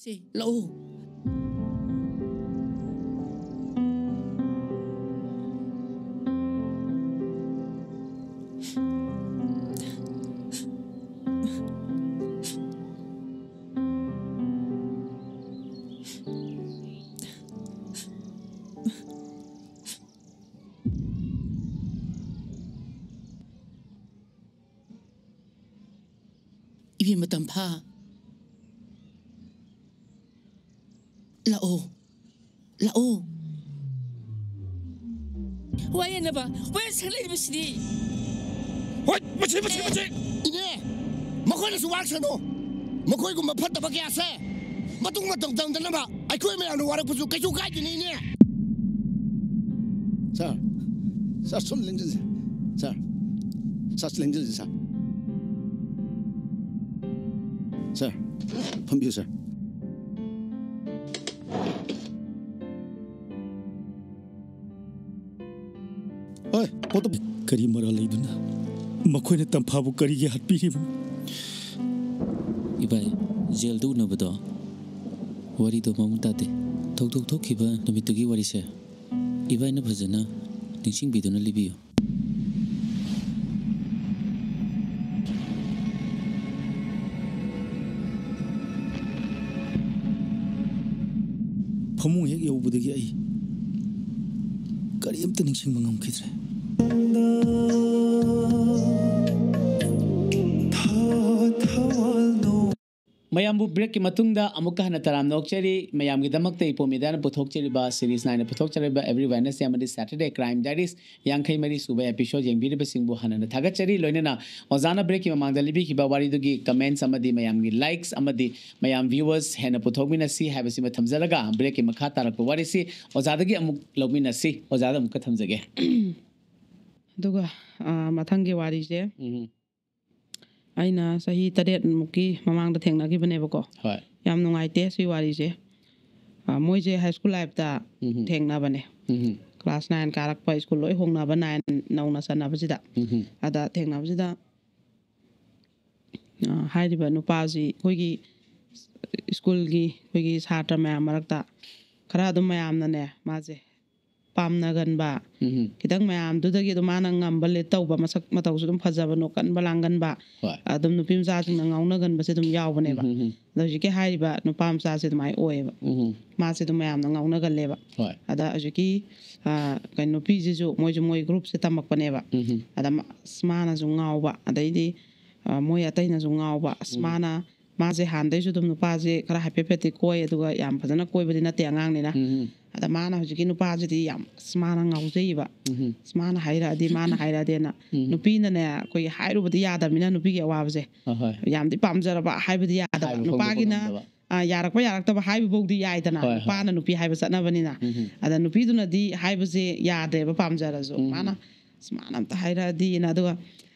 ꯇꯦ, ꯂꯥꯛꯑꯣ꯫ ꯏꯕꯦꯝꯃ ꯇꯝꯐꯥ, ꯂꯥꯛꯑꯣ, ꯂꯥꯛꯑꯣ꯫ ꯋꯥꯌꯦꯟꯅꯕ, ꯋꯥꯌꯦꯟ ꯁꯪꯂꯛꯏꯕꯁꯤꯗꯤ꯫ ꯍꯣꯏ, ꯃꯁꯤ, ꯃꯁꯤ, ꯃꯁꯤ! ꯏꯅꯦ, ꯃꯈꯣꯏꯅꯁꯨ ꯋꯥꯔꯛꯁꯅꯨ꯫ ꯃꯈꯣꯏꯒꯨꯝꯕ ꯐꯠꯇꯕ ꯀꯌꯥꯁꯦ ꯃꯇꯨꯡ ꯃꯇꯧ ꯇꯝꯗꯅꯕ ꯑꯩꯈꯣꯏ ꯃꯌꯥꯝꯅ ꯋꯥꯔꯛꯄꯁꯨ ꯀꯩꯁꯨ ꯀꯥꯏꯗꯦꯅꯦ, ꯏꯅꯦ꯫ ꯁꯥꯔ, ꯁꯥꯔ, ꯁꯨꯝ ꯂꯦꯡꯁꯤꯟꯁꯦ꯫ ꯁꯥꯔ, ꯁꯥꯔ, ꯂꯦꯡꯁꯤꯟꯁꯦ, ꯁꯥꯔ꯫ ꯁꯥꯔ, ꯐꯝꯕꯤꯌꯨ, ꯁꯥꯔ꯫ ꯍꯣꯏ, ꯄꯣꯠꯇꯣ ꯀꯔꯤ ꯃꯔꯥꯜ ꯂꯩꯗꯨꯅ ꯃꯈꯣꯏꯅ ꯇꯝꯐꯥꯕꯨ ꯀꯔꯤꯒꯤ ꯍꯥꯠꯄꯤꯔꯤꯕꯅꯣ? ꯏꯕꯥꯏ, ꯖꯦꯜꯗ ꯎꯅꯕꯗꯣ, ꯋꯥꯔꯤꯗꯣ ꯃꯃꯨꯠ ꯇꯥꯗꯦ꯫ ꯊꯧꯗꯣꯛ ꯊꯣꯛꯈꯤꯕ ꯅꯨꯃꯤꯠꯇꯨꯒꯤ ꯋꯥꯔꯤꯁꯦ ꯏꯕꯥꯏꯅ ꯐꯖꯅ ꯅꯤꯡꯁꯤꯡꯕꯤꯗꯨꯅ ꯂꯤꯕꯤꯌꯨ꯫ ꯐꯃꯨꯡ ꯍꯦꯛ ꯌꯧꯕꯗꯒꯤ ꯑꯩ ꯀꯔꯤꯝꯇ ꯅꯤꯡꯁꯤꯡꯕ ꯉꯝꯈꯤꯗ꯭ꯔꯦ꯫ ꯃꯌꯥꯝꯕꯨ ꯕ꯭ꯔꯦꯛꯀꯤ ꯃꯇꯨꯡꯗ ꯑꯃꯨꯛꯀ ꯍꯟꯅ ꯇꯔꯥꯝꯅ ꯑꯣꯛꯆꯔꯤ꯫ ꯃꯌꯥꯝꯒꯤꯗꯃꯛꯇ ꯏꯄꯣꯝ ꯃꯤꯗꯤꯌꯥꯅ ꯄꯨꯊꯣꯛꯆꯔꯤꯕ, ꯁꯤꯔꯤꯁ ꯅꯥꯏꯅ ꯄꯨꯊꯣꯛꯆꯔꯤꯕ ꯑꯦꯚ꯭ꯔꯤ ꯋꯦꯅꯁꯗꯦ ꯑꯃꯗꯤ ꯁꯦꯇꯔꯗꯦ ꯀ꯭ꯔꯥꯏꯝ ꯗꯥꯏꯔꯤꯁ ꯌꯥꯡꯈꯩ ꯃꯔꯤ ꯁꯨꯕ ꯑꯦꯄꯤꯁꯣꯗ ꯌꯦꯡꯕꯤꯔꯤꯕꯁꯤꯡꯕꯨ ꯍꯟꯅ ꯍꯟꯅ ꯊꯥꯒꯠꯆꯔꯤ꯫ ꯂꯣꯏꯅꯅ ꯑꯣꯖꯥꯅ ꯕ꯭ꯔꯦꯛꯀꯤ ꯃꯃꯥꯡꯗ ꯂꯤꯕꯤꯈꯤꯕ ꯋꯥꯔꯤꯗꯨꯒꯤ ꯀꯃꯦꯟꯠꯁ ꯑꯃꯗꯤ ꯃꯌꯥꯝꯒꯤ ꯂꯥꯏꯛꯁ ꯑꯃꯗꯤ ꯃꯌꯥꯝ ꯚ꯭ꯌꯨꯋꯔꯁ ꯍꯦꯟꯅ ꯄꯨꯊꯣꯛꯃꯤꯟꯅꯁꯤ ꯍꯥꯏꯕꯁꯤꯃ ꯊꯝꯖꯔꯒ, ꯕ꯭ꯔꯦꯛꯀꯤ ꯃꯈꯥ ꯇꯥꯔꯛꯄ ꯋꯥꯔꯤꯁꯤ ꯑꯣꯖꯥꯗꯒꯤ ꯑꯃꯨꯛ ꯂꯧꯃꯤꯟꯅꯁꯤ꯫ ꯑꯣꯖꯥꯗ ꯑꯃꯨꯛꯀ ꯊꯝꯖꯒꯦ꯫ ꯑꯗꯨꯒ, ꯑ, ꯃꯊꯪꯒꯤ ꯋꯥꯔꯤꯁꯦ ꯎꯝ꯫ ꯑꯩꯅ ꯆꯍꯤ ꯇꯔꯦꯠ ꯃꯨꯛꯀꯤ ꯃꯃꯥꯡꯗ ꯊꯦꯡꯅꯈꯤꯕꯅꯦꯕꯀꯣ꯫ ꯍꯣꯏ꯫ ꯌꯥꯝ ꯅꯨꯡꯉꯥꯏꯇꯦ ꯁꯤ ꯋꯥꯔꯤꯁꯦ꯫ ꯑ, ꯃꯣꯏꯁꯦ ꯍꯥꯏ ꯁ꯭ꯀꯨꯜ ꯂꯥꯏꯐꯇ ꯎꯝ꯫ ꯊꯦꯡꯅꯕꯅꯦ꯫ ꯎꯝ꯫ ꯀ꯭ꯂꯥꯁ ꯅꯥꯏꯟ ꯀꯥꯔꯛꯄ, ꯁ꯭ꯀꯨꯜ ꯂꯣꯏ ꯍꯣꯡꯅꯕ, ꯅꯥꯏꯟ ꯅꯧꯅ ꯆꯠꯅꯕꯁꯤꯗ꯫ ꯎꯝ꯫ ꯑꯗ ꯊꯦꯡꯅꯕꯁꯤꯗ, ꯑ, ꯍꯥꯏꯔꯤꯕ ꯅꯨꯄꯥꯁꯤ ꯑꯩꯈꯣꯏꯒꯤ ꯁ꯭ꯀꯨꯜꯒꯤ ꯑꯩꯈꯣꯏꯒꯤ ꯁꯥꯇ꯭ꯔ ꯃꯌꯥꯝ ꯃꯔꯛꯇ ꯈꯔ ꯑꯗꯨꯝ ꯃꯌꯥꯝꯅꯅꯦ ꯃꯥꯁꯦ ꯄꯥꯝꯅꯒꯟꯕ, ꯎꯝ. ꯈꯤꯇꯪ ꯃꯌꯥꯝꯗꯨꯗꯒꯤ ꯑꯗꯨꯝ ꯃꯥꯅ ꯉꯝꯕ ꯂꯤꯠ ꯇꯧꯕ, ꯃꯁꯛ ꯃꯇꯧꯁꯨ ꯑꯗꯨꯝ ꯐꯖꯕ, ꯅꯣꯛꯀꯟꯕ ꯂꯥꯡꯒꯟꯕ, ꯍꯣꯏ. ꯑꯗꯨꯝ ꯅꯨꯄꯤ ꯃꯆꯥꯁꯤꯡꯅ ꯉꯥꯎꯅꯒꯟꯕꯁꯦ ꯑꯗꯨꯝ ꯌꯥꯎꯕꯅꯦꯕ꯫ ꯎꯝ, ꯎꯝ. ꯑꯗꯣ ꯍꯧꯖꯤꯛꯀꯤ ꯍꯥꯏꯔꯤꯕ ꯅꯨꯄꯥ ꯃꯆꯥꯁꯦ ꯑꯗꯨꯃꯥꯏꯅ ꯑꯣꯏꯌꯦꯕ꯫ ꯎꯝ. ꯃꯥꯁꯦ ꯑꯗꯨꯝ ꯃꯌꯥꯝꯅ ꯉꯥꯎꯅꯒꯜꯂꯦꯕ꯫ ꯍꯣꯏ. ꯑꯗ ꯍꯧꯖꯤꯛꯀꯤ ꯑ, ꯀꯩꯅꯣ ꯅꯨꯄꯤꯁꯤꯁꯨ ꯃꯣꯏꯁꯨ ꯃꯣꯏ ꯒ꯭ꯔꯨꯞꯁꯦ ꯇꯝꯃꯛꯄꯅꯦꯕ꯫ ꯎꯝ. ꯑꯗ ꯃꯥ-, ꯑꯁ, ꯃꯥꯅꯁꯨ ꯉꯥꯎꯕ, ꯑꯗꯩꯗꯤ ꯑ, ꯃꯣꯏ ꯑꯇꯩꯅꯁꯨ ꯉꯥꯎꯕ꯫ ꯑꯁ, ꯎꯝ. ꯃꯥꯅ ꯃꯥꯁꯦ ꯍꯥꯟꯅꯗꯩꯁꯨ ꯑꯗꯨꯝ ꯅꯨꯄꯥꯁꯦ ꯈꯔ ꯍꯥꯏꯐꯦꯠ ꯍꯥꯏꯐꯦꯠꯇꯤ ꯀꯣꯏ, ꯑꯗꯨꯒ ꯌꯥꯝ ꯐꯖꯅ ꯀꯣꯏꯕꯗꯤ ꯅꯠꯇꯦ ꯑꯉꯥꯡꯅꯤꯅ꯫ ꯎꯝ. ꯑꯗ ꯃꯥꯅ ꯍꯧꯖꯤꯛꯀꯤ ꯅꯨꯄꯥꯁꯤꯗꯤ ꯌꯥꯝ, ꯑꯁ, ꯃꯥꯅ ꯉꯥꯎꯖꯩꯕ꯫ ꯎꯝ. ꯑꯁ, ꯃꯥꯅ ꯍꯥꯏꯔꯛꯑꯗꯤ, ꯃꯥꯅ ꯍꯥꯏꯔꯛꯑꯗꯤꯅ꯫ ꯎꯝ. ꯅꯨꯄꯤꯅꯅꯦ ꯑꯩꯈꯣꯏꯒꯤ ꯍꯥꯏꯔꯨꯕꯗꯤ ꯌꯥꯗꯕꯅꯤꯅ ꯅꯨꯄꯤꯒꯤ ꯑꯋꯥꯕꯁꯦ꯫ ꯑꯍꯣꯏ. ꯌꯥꯝꯗꯤ ꯄꯥꯝꯖꯔꯕ ꯍꯥꯏꯕꯗꯤ ꯌꯥꯗꯕ꯫ ꯍꯥꯏꯕ ꯐꯣꯡꯗꯣꯛꯄ ꯅꯨꯄꯥꯒꯤꯅ ꯉꯝꯗꯕ. ꯑ, ꯌꯥꯔꯛꯄ ꯌꯥꯔꯛꯇꯕ ꯍꯥꯏꯕꯐꯧꯗꯤ ꯌꯥꯏꯗꯅ, ꯍꯣꯏ, ꯍꯣꯏ. ꯅꯨꯄꯥꯅ ꯅꯨꯄꯤ ꯍꯥꯏꯕ ꯆꯠꯅꯕꯅꯤꯅ꯫ ꯎꯝ. ꯑꯗ ꯅꯨꯄꯤꯗꯨꯅꯗꯤ ꯍꯥꯏꯕꯁꯦ ꯌꯥꯗ꯭ꯔꯦꯕ, ꯄꯥꯝꯖꯔꯁꯨ꯫ ꯎꯝ. ꯃꯥꯅ, "ꯑꯁ, ꯃꯥꯅ ꯑꯝꯇ ꯍꯥꯏꯔꯛꯑꯗꯤꯅ", ꯑꯗꯨꯒ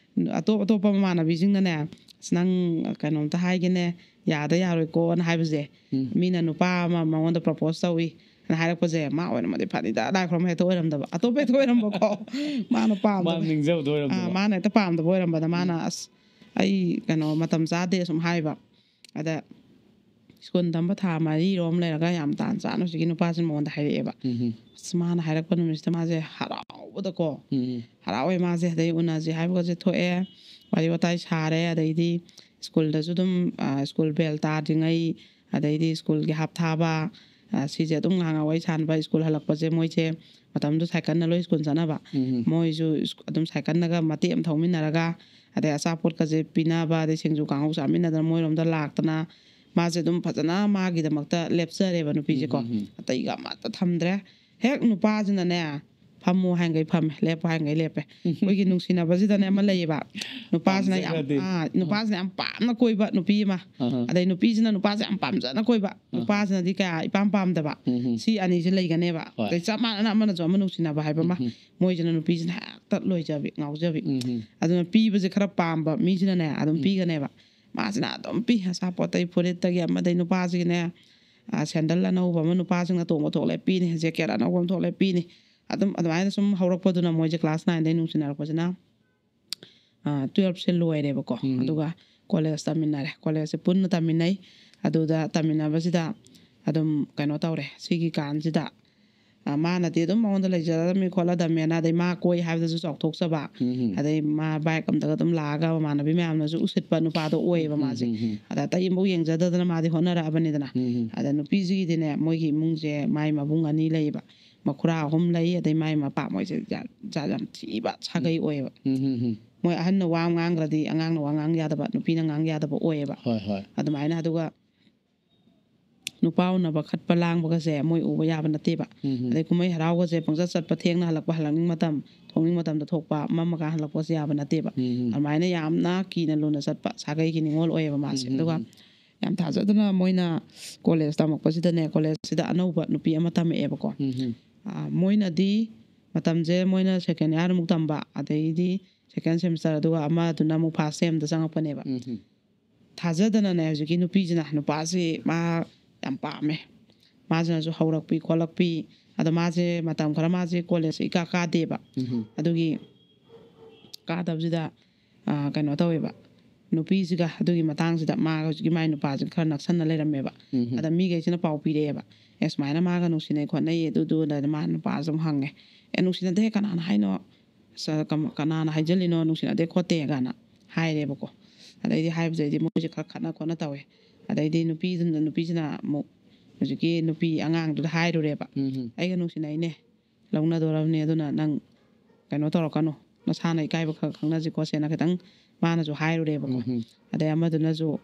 ꯑꯇꯣꯞ ꯑꯇꯣꯞꯄ ꯃꯃꯥꯟꯅꯕꯤꯁꯤꯡꯅꯅꯦ, "ꯑꯁ, ꯅꯪ ꯀꯩꯅꯣꯝꯇ ꯍꯥꯏꯒꯦꯅꯦ, ꯌꯥꯗ ꯌꯥꯔꯣꯏꯀꯣꯅ" ꯍꯥꯏꯕꯁꯦ꯫ ꯎꯝ. ꯃꯤꯅ ꯅꯨꯄꯥ ꯑꯃ ꯃꯉꯣꯟꯗ ꯄ꯭ꯔꯣꯄꯣꯁ ꯇꯧꯏ ꯍꯥꯏꯅ ꯍꯥꯏꯔꯛꯄꯁꯦ, ꯃꯥ ꯑꯣꯏꯔꯝꯃꯗꯤ ꯐꯅꯤꯗ, ꯂꯥꯏ ꯈꯨꯔꯨꯝꯕ ꯍꯦꯛꯇ ꯑꯣꯏꯔꯝꯗꯕ, ꯑꯇꯣꯞꯄ ꯍꯦꯛꯇ ꯑꯣꯏꯔꯝꯕꯀꯣ꯫ ꯃꯥꯅ ꯃꯥ ꯄꯥꯝꯗꯕ, ꯅꯤꯡꯖꯕꯗꯣ ꯑꯥ, ꯑꯣꯏꯔꯝꯗꯕ. ꯃꯥꯅ ꯍꯦꯛꯇ ꯄꯥꯝꯗꯕ ꯑꯣꯏꯔꯝꯕꯗ ꯃꯥꯅ, "ꯑꯁ, ꯑꯩ ꯀꯩꯅꯣ ꯃꯇꯝ ꯆꯥꯗꯦ" ꯁꯨꯝ ꯍꯥꯏꯕ꯫ ꯑꯗ ꯁ꯭ꯀꯨꯜ ꯇꯝꯕ ꯊꯥ ꯃꯔꯤꯔꯣꯝ ꯂꯩꯔꯒ ꯌꯥꯝ ꯇꯥꯟ ꯆꯥꯅ ꯍꯧꯖꯤꯛꯀꯤ ꯅꯨꯄꯥꯁꯤꯅ ꯃꯉꯣꯟꯗ ꯍꯥꯏꯔꯛꯑꯦꯕ꯫ ꯎꯝ. ꯑꯁ, ꯃꯥꯅ ꯍꯥꯏꯔꯛꯄ ꯅꯨꯃꯤꯠꯁꯤꯗ ꯃꯥꯁꯦ ꯍꯔꯥꯎꯕꯗꯀꯣ, ꯎꯝ. ꯍꯔꯥꯎꯋꯦ ꯃꯥꯁꯦ꯫ ꯑꯗꯩ ꯎꯅꯁꯦ ꯍꯥꯏꯕꯒꯁꯦ ꯊꯣꯛꯑꯦ, ꯋꯥꯔꯤ ꯋꯥꯇꯥꯏ ꯁꯥꯔꯦ꯫ ꯑꯗꯩꯗꯤ ꯁ꯭ꯀꯨꯜꯗꯁꯨ ꯑꯗꯨꯝ, ꯑ, ꯁ꯭ꯀꯨꯜ ꯕꯦꯜ ꯇꯥꯗ꯭ꯔꯤꯉꯩ, ꯑꯗꯩꯗꯤ ꯁ꯭ꯀꯨꯜꯒꯤ ꯍꯥꯞꯊꯥꯕ, ꯑ, ꯁꯤꯁꯦ ꯑꯗꯨꯝ ꯉꯥꯏꯍꯥꯛ ꯉꯥꯏꯍꯥꯛ ꯋꯥꯔꯤ ꯁꯥꯟꯅꯕ꯫ ꯁ꯭ꯀꯨꯜ ꯍꯜꯂꯛꯄꯁꯦ ꯃꯣꯏꯁꯦ ꯃꯇꯝꯗꯨ ꯁꯥꯏꯀꯜꯅ ꯂꯣꯏ ꯁ꯭ꯀꯨꯜ ꯆꯠꯅꯕ꯫ ꯎꯝ. ꯃꯣꯏꯁꯨ ꯁ꯭ꯀꯨ-, ꯑꯗꯨꯝ ꯁꯥꯏꯀꯜꯅꯒ ꯃꯇꯦꯛ ꯑꯃ ꯊꯧꯃꯤꯟꯅꯔꯒ, ꯑꯗꯩ ꯑꯆꯥꯄꯣꯠꯀꯁꯦ ꯄꯤꯅꯕ, ꯑꯗꯩ ꯁꯤꯡꯖꯨ ꯀꯥꯡꯍꯧ ꯆꯥꯃꯤꯟꯅꯗꯅ ꯃꯣꯏꯔꯣꯝꯗ ꯂꯥꯛꯇꯅ, ꯃꯥꯁꯦ ꯑꯗꯨꯝ ꯐꯖꯅ ꯃꯥꯒꯤꯗꯃꯛꯇ ꯂꯦꯞꯆꯔꯦꯕ ꯅꯨꯄꯤꯁꯦꯀꯣ꯫ ꯎꯝ, ꯎꯝ, ꯎꯝ. ꯑꯇꯩꯒ ꯑꯃꯠꯇ ꯊꯝꯗ꯭ꯔꯦ꯫ ꯍꯦꯛ ꯅꯨꯄꯥꯁꯤꯅꯅꯦ, "ꯐꯝꯃꯣ" ꯍꯥꯏꯅꯈꯩ ꯐꯝꯃꯦ, "ꯂꯦꯞꯄꯣ" ꯍꯥꯏꯅꯈꯩ ꯂꯦꯞꯄꯦ꯫ ꯑꯩꯈꯣꯏꯒꯤ ꯅꯨꯡꯁꯤꯅꯕꯁꯤꯗꯅꯦ ꯑꯃ ꯂꯩꯌꯦꯕ꯫ ꯅꯨꯄꯥꯁꯤꯅ ꯌꯥꯝ, ꯄꯥꯝꯖꯈ꯭ꯔꯗꯤ. ꯑꯥ, ꯅꯨꯄꯥꯁꯤꯅ ꯌꯥꯝ ꯄꯥꯝꯅ ꯀꯣꯏꯕ ꯅꯨꯄꯤ ꯑꯃ, ꯑꯍ. ꯑꯗꯩ ꯅꯨꯄꯤꯁꯤꯅ ꯅꯨꯄꯥꯁꯦ ꯌꯥꯝ ꯄꯥꯝꯖꯅ ꯀꯣꯏꯕ, ꯅꯨꯄꯥꯁꯤꯅꯗꯤ ꯀꯌꯥ ꯏꯄꯥꯝ ꯄꯥꯝꯗꯕ꯫ ꯎꯝ. ꯁꯤ ꯑꯅꯤꯁꯦ ꯂꯩꯒꯅꯦꯕ꯫ ꯍꯣꯏ. ꯑꯗꯩ ꯆꯞ ꯃꯥꯟꯅꯅ ꯑꯃꯅꯁꯨ ꯑꯃ ꯅꯨꯡꯁꯤꯅꯕ ꯍꯥꯏꯕ ꯑꯃ꯫ ꯎꯝ. ꯃꯣꯏꯁꯤꯅ ꯅꯨꯄꯤꯁꯤꯅ ꯍꯦꯛꯇ ꯂꯣꯏꯖꯕꯤ, ꯉꯥꯎꯖꯕꯤ꯫ ꯎꯝ. ꯑꯗꯨꯅ ꯄꯤꯕꯁꯦ ꯈꯔ ꯄꯥꯝꯕ ꯃꯤꯁꯤꯅꯅꯦ ꯑꯗꯨꯝ ꯎꯝ. ꯄꯤꯒꯅꯦꯕ꯫ ꯃꯥꯁꯤꯅ ꯑꯗꯨꯝ ꯄꯤ, ꯑꯆꯥꯄꯣꯠꯇꯩ ꯐꯨꯔꯤꯠꯇꯒꯤ ꯑꯃꯗꯩ ꯅꯨꯄꯥꯁꯤꯒꯤꯅꯦ, ꯑ, ꯁꯦꯟꯗꯜ ꯑꯅꯧꯕ ꯑꯃ ꯅꯨꯄꯥꯁꯤꯡꯅ ꯇꯣꯡꯕ ꯊꯣꯛꯂꯦ ꯄꯤꯅꯤ, ꯖꯦꯀꯦꯠ ꯑꯅꯧꯕ ꯑꯃ ꯊꯣꯛꯂꯦ ꯄꯤꯅꯤ꯫ ꯑꯗꯨꯝ ꯑꯗꯨꯃꯥꯏꯅ ꯁꯨꯝ ꯍꯧꯔꯛꯄꯗꯨꯅ ꯃꯣꯏꯁꯦ class nineꯗꯩ ꯅꯨꯡꯁꯤꯅꯔꯛꯄꯁꯤꯅ, ꯑ, twelveꯁꯦ ꯂꯣꯏꯔꯦꯕꯀꯣ꯫ ꯎꯝ. ꯑꯗꯨꯒ college ꯇꯝꯃꯤꯟꯅꯔꯦ, collegeꯁꯦ ꯄꯨꯟꯅ ꯇꯝꯃꯤꯟꯅꯩ꯫ ꯑꯗꯨꯗ ꯇꯝꯃꯤꯟꯅꯕꯁꯤꯗ ꯑꯗꯨꯝ ꯀꯩꯅꯣ ꯇꯧꯔꯦ꯫ ꯁꯤꯒꯤ ꯀꯥꯟꯁꯤꯗ ꯑ, ꯃꯥꯅꯗꯤ ꯑꯗꯨꯝ ꯃꯉꯣꯟꯗ ꯂꯩꯖꯔꯝꯃꯤ ꯈꯣꯠꯂꯗꯝꯃꯦꯅ, ꯑꯗꯩ ꯃꯥ ꯀꯣꯏ ꯍꯥꯏꯕꯗꯁꯨ ꯆꯥꯎꯊꯣꯛꯆꯕ, ꯎꯝ. ꯑꯗꯩ ꯃꯥ ꯕꯥꯏꯛ ꯑꯝꯗꯒ ꯑꯗꯨꯝ ꯂꯥꯛꯑꯒ ꯃꯃꯥꯟꯅꯕꯤ ꯃꯌꯥꯝꯅꯁꯨ ꯎꯁꯤꯠꯄ ꯅꯨꯄꯥꯗꯣ ꯑꯣꯏꯌꯦꯕ ꯃꯥꯁꯦ꯫ ꯎꯝ, ꯎꯝ. ꯑꯗ ꯑꯇꯩ ꯑꯃꯐꯥꯎ ꯌꯦꯡꯖꯗꯗꯅ ꯃꯥꯗꯤ ꯍꯣꯠꯅꯔꯛꯑꯕꯅꯤꯗꯅ꯫ ꯎꯝ. ꯑꯗ ꯅꯨꯄꯤꯁꯤꯒꯤꯗꯤꯅꯦ, ꯃꯣꯏꯒꯤ ꯏꯃꯨꯡꯁꯦ ꯃꯥꯏ ꯃꯕꯨꯡ ꯑꯅꯤ ꯂꯩꯌꯦꯕ, ꯃꯈꯨꯔꯥ ꯑꯍꯨꯝ ꯂꯩ, ꯑꯗꯩ ꯃꯥꯏ ꯃꯄꯥ, ꯃꯣꯏꯁꯦ ꯖꯥꯠ ꯖꯥꯠ ꯌꯥꯝ ꯊꯤꯕ ꯁꯥꯒꯩ ꯑꯣꯏꯌꯦꯕ꯫ ꯎꯝ, ꯎꯝ, ꯎꯝ. ꯃꯣꯏ ꯑꯍꯟꯅ ꯋꯥ ꯑꯃ ꯉꯥꯡꯈ꯭ꯔꯗꯤ ꯑꯉꯥꯡꯅ ꯋꯥ ꯉꯥꯡ ꯌꯥꯗꯕ, ꯅꯨꯄꯤꯅ ꯉꯥꯡ ꯌꯥꯗꯕ ꯑꯣꯏꯌꯦꯕ꯫ ꯍꯣꯏ, ꯍꯣꯏ. ꯑꯗꯨꯃꯥꯏꯅ, ꯑꯗꯨꯒ ꯅꯨꯄꯥ ꯎꯅꯕ ꯈꯠꯄ ꯂꯥꯡꯕꯒꯁꯦ ꯃꯣꯏ ꯎꯕ ꯌꯥꯕ ꯅꯠꯇꯦꯕ꯫ ꯎꯝ, ꯎꯝ. ꯑꯗꯩ ꯀꯨꯝꯍꯩ ꯍꯔꯥꯎꯒꯁꯦ ꯄꯪꯆꯠ ꯆꯠꯄ, ꯊꯦꯡꯅ ꯍꯜꯂꯛꯄ, ꯍꯜꯂꯛꯅꯤꯡ ꯃꯇꯝ, ꯊꯣꯛꯅꯤꯡ ꯃꯇꯝꯗ ꯊꯣꯛꯄ, ꯃꯝꯃꯀꯥꯟ ꯍꯜꯂꯛꯄꯁꯦ ꯌꯥꯕ ꯅꯠꯇꯦꯕ꯫ ꯎꯝ, ꯎꯝ. ꯑꯗꯨꯃꯥꯏꯅ ꯌꯥꯝꯅ ꯀꯤꯅ ꯂꯨꯅ ꯆꯠꯄ ꯁꯥꯒꯩꯒꯤ ꯅꯤꯉꯣꯜ ꯑꯣꯏꯌꯦꯕ ꯃꯥꯁꯦ꯫ ꯎꯝ, ꯎꯝ, ꯑꯗꯨꯒ ꯎꯝ. ꯌꯥꯝ ꯊꯥꯖꯗꯅ ꯃꯣꯏꯅ ꯀꯣꯂꯦꯖ ꯇꯝꯃꯛꯄꯁꯤꯗꯅꯦ, ꯀꯣꯂꯦꯖꯁꯤꯗ ꯑꯅꯧꯕ ꯅꯨꯄꯤ ꯑꯃ ꯇꯝꯃꯛꯑꯦꯕꯀꯣ꯫ ꯎꯝ, ꯎꯝ. ꯑ, ꯃꯣꯏꯅꯗꯤ ꯃꯇꯝꯁꯦ ꯃꯣꯏꯅ ꯁꯦꯀꯦꯟ ꯏꯌꯥꯔꯃꯨꯛ ꯇꯝꯕ, ꯑꯗꯩꯗꯤ ꯁꯦꯀꯦꯟ ꯁꯦꯃꯤꯁꯇꯔ, ꯑꯗꯨꯒ ꯑꯃꯗꯨꯅ ꯑꯃꯨꯛ ꯐꯥꯔꯁ ꯁꯦꯝꯗ ꯆꯪꯉꯛꯄꯅꯦꯕ꯫ ꯎꯝ, ꯎꯝ. ꯊꯥꯖꯗꯅꯅꯦ, ꯍꯧꯖꯤꯛꯀꯤ ꯅꯨꯄꯤꯁꯤꯅ ꯅꯨꯄꯥꯁꯤ ꯃꯥ ꯌꯥꯝ ꯄꯥꯝꯃꯦ꯫ ꯃꯥꯁꯤꯅꯁꯨ ꯍꯧꯔꯛꯄꯤ ꯈꯣꯠꯂꯛꯄꯤ꯫ ꯑꯗꯣ ꯃꯥꯁꯦ ꯃꯇꯝ ꯈꯔ ꯃꯥꯁꯦ ꯀꯣꯂꯦꯖꯁꯦ ꯏꯀꯥ ꯀꯥꯗꯦꯕ꯫ ꯎꯝ, ꯎꯝ. ꯑꯗꯨꯒꯤ ꯀꯥꯗꯕꯁꯤꯗ, ꯑ, ꯀꯩꯅꯣ ꯇꯧꯋꯦꯕ, ꯅꯨꯄꯤꯁꯤꯒ ꯑꯗꯨꯒꯤ ꯃꯇꯥꯡꯁꯤꯗ ꯃꯥꯒ ꯍꯧꯖꯤꯛꯀꯤ ꯃꯥꯏ ꯅꯨꯄꯥꯁꯤꯒ ꯈꯔ ꯅꯛꯁꯟꯅ ꯂꯩꯔꯝꯃꯦꯕ꯫ ꯎꯝ, ꯎꯝ. ꯑꯗ ꯃꯤꯈꯩꯁꯤꯅ ꯄꯥꯎ ꯄꯤꯔꯛꯑꯦꯕ, "ꯑꯦ, ꯁꯨꯃꯥꯏꯅ ꯃꯥꯒ ꯅꯨꯡꯁꯤꯅꯩ ꯈꯣꯠꯅꯩ, ꯑꯗꯨꯗꯨ", ꯑꯗ ꯃꯥ ꯅꯨꯄꯥꯁꯨ ꯑꯃꯨꯛ ꯍꯪꯉꯦ, "ꯑꯦ, ꯅꯨꯡꯁꯤꯅꯗꯦ, ꯀꯅꯥꯅ ꯍꯥꯏꯅꯣ? ꯁ-, ꯀꯝ-, ꯀꯅꯥꯅ ꯍꯥꯏꯖꯜꯂꯤꯅꯣ? ꯅꯨꯡꯁꯤꯅꯗꯦ ꯈꯣꯠꯇꯦ", ꯀꯥꯏꯅ ꯍꯥꯏꯔꯦꯕꯀꯣ꯫ ꯑꯗꯩꯗꯤ ꯍꯥꯏꯕꯗꯩꯗꯤ ꯃꯣꯏꯁꯦ ꯈꯔ ꯈꯠꯅ ꯈꯣꯠꯅ ꯇꯧꯋꯦ꯫ ꯑꯗꯩꯗꯤ ꯅꯨꯄꯤꯗꯨꯅ, ꯅꯨꯄꯤꯁꯤꯅ ꯑꯃꯨꯛ ꯍꯧꯖꯤꯛꯀꯤ ꯅꯨꯄꯤ ꯑꯉꯥꯡꯗꯨꯗ ꯍꯥꯏꯔꯨꯔꯦꯕ, ꯎꯝ, ꯎꯝ. "ꯑꯩꯒ ꯅꯨꯡꯁꯤꯅꯩꯅꯦ, ꯂꯧꯅꯗꯣꯔꯕꯅꯤ, ꯑꯗꯨꯅ ꯅꯪ ꯀꯩꯅꯣ ꯇꯧꯔꯛꯀꯅꯨ, ꯅꯁꯥꯅ ꯏꯀꯥꯏꯕ ꯈꯔ ꯈꯪꯅꯁꯤ ꯈꯣꯠꯁꯦꯅ" ꯈꯤꯇꯪ ꯃꯥꯅꯁꯨ ꯍꯥꯏꯔꯨꯔꯦꯕꯀꯣ꯫ ꯎꯝ, ꯎꯝ. ꯑꯗꯩ ꯑꯃꯗꯨꯅꯁꯨ,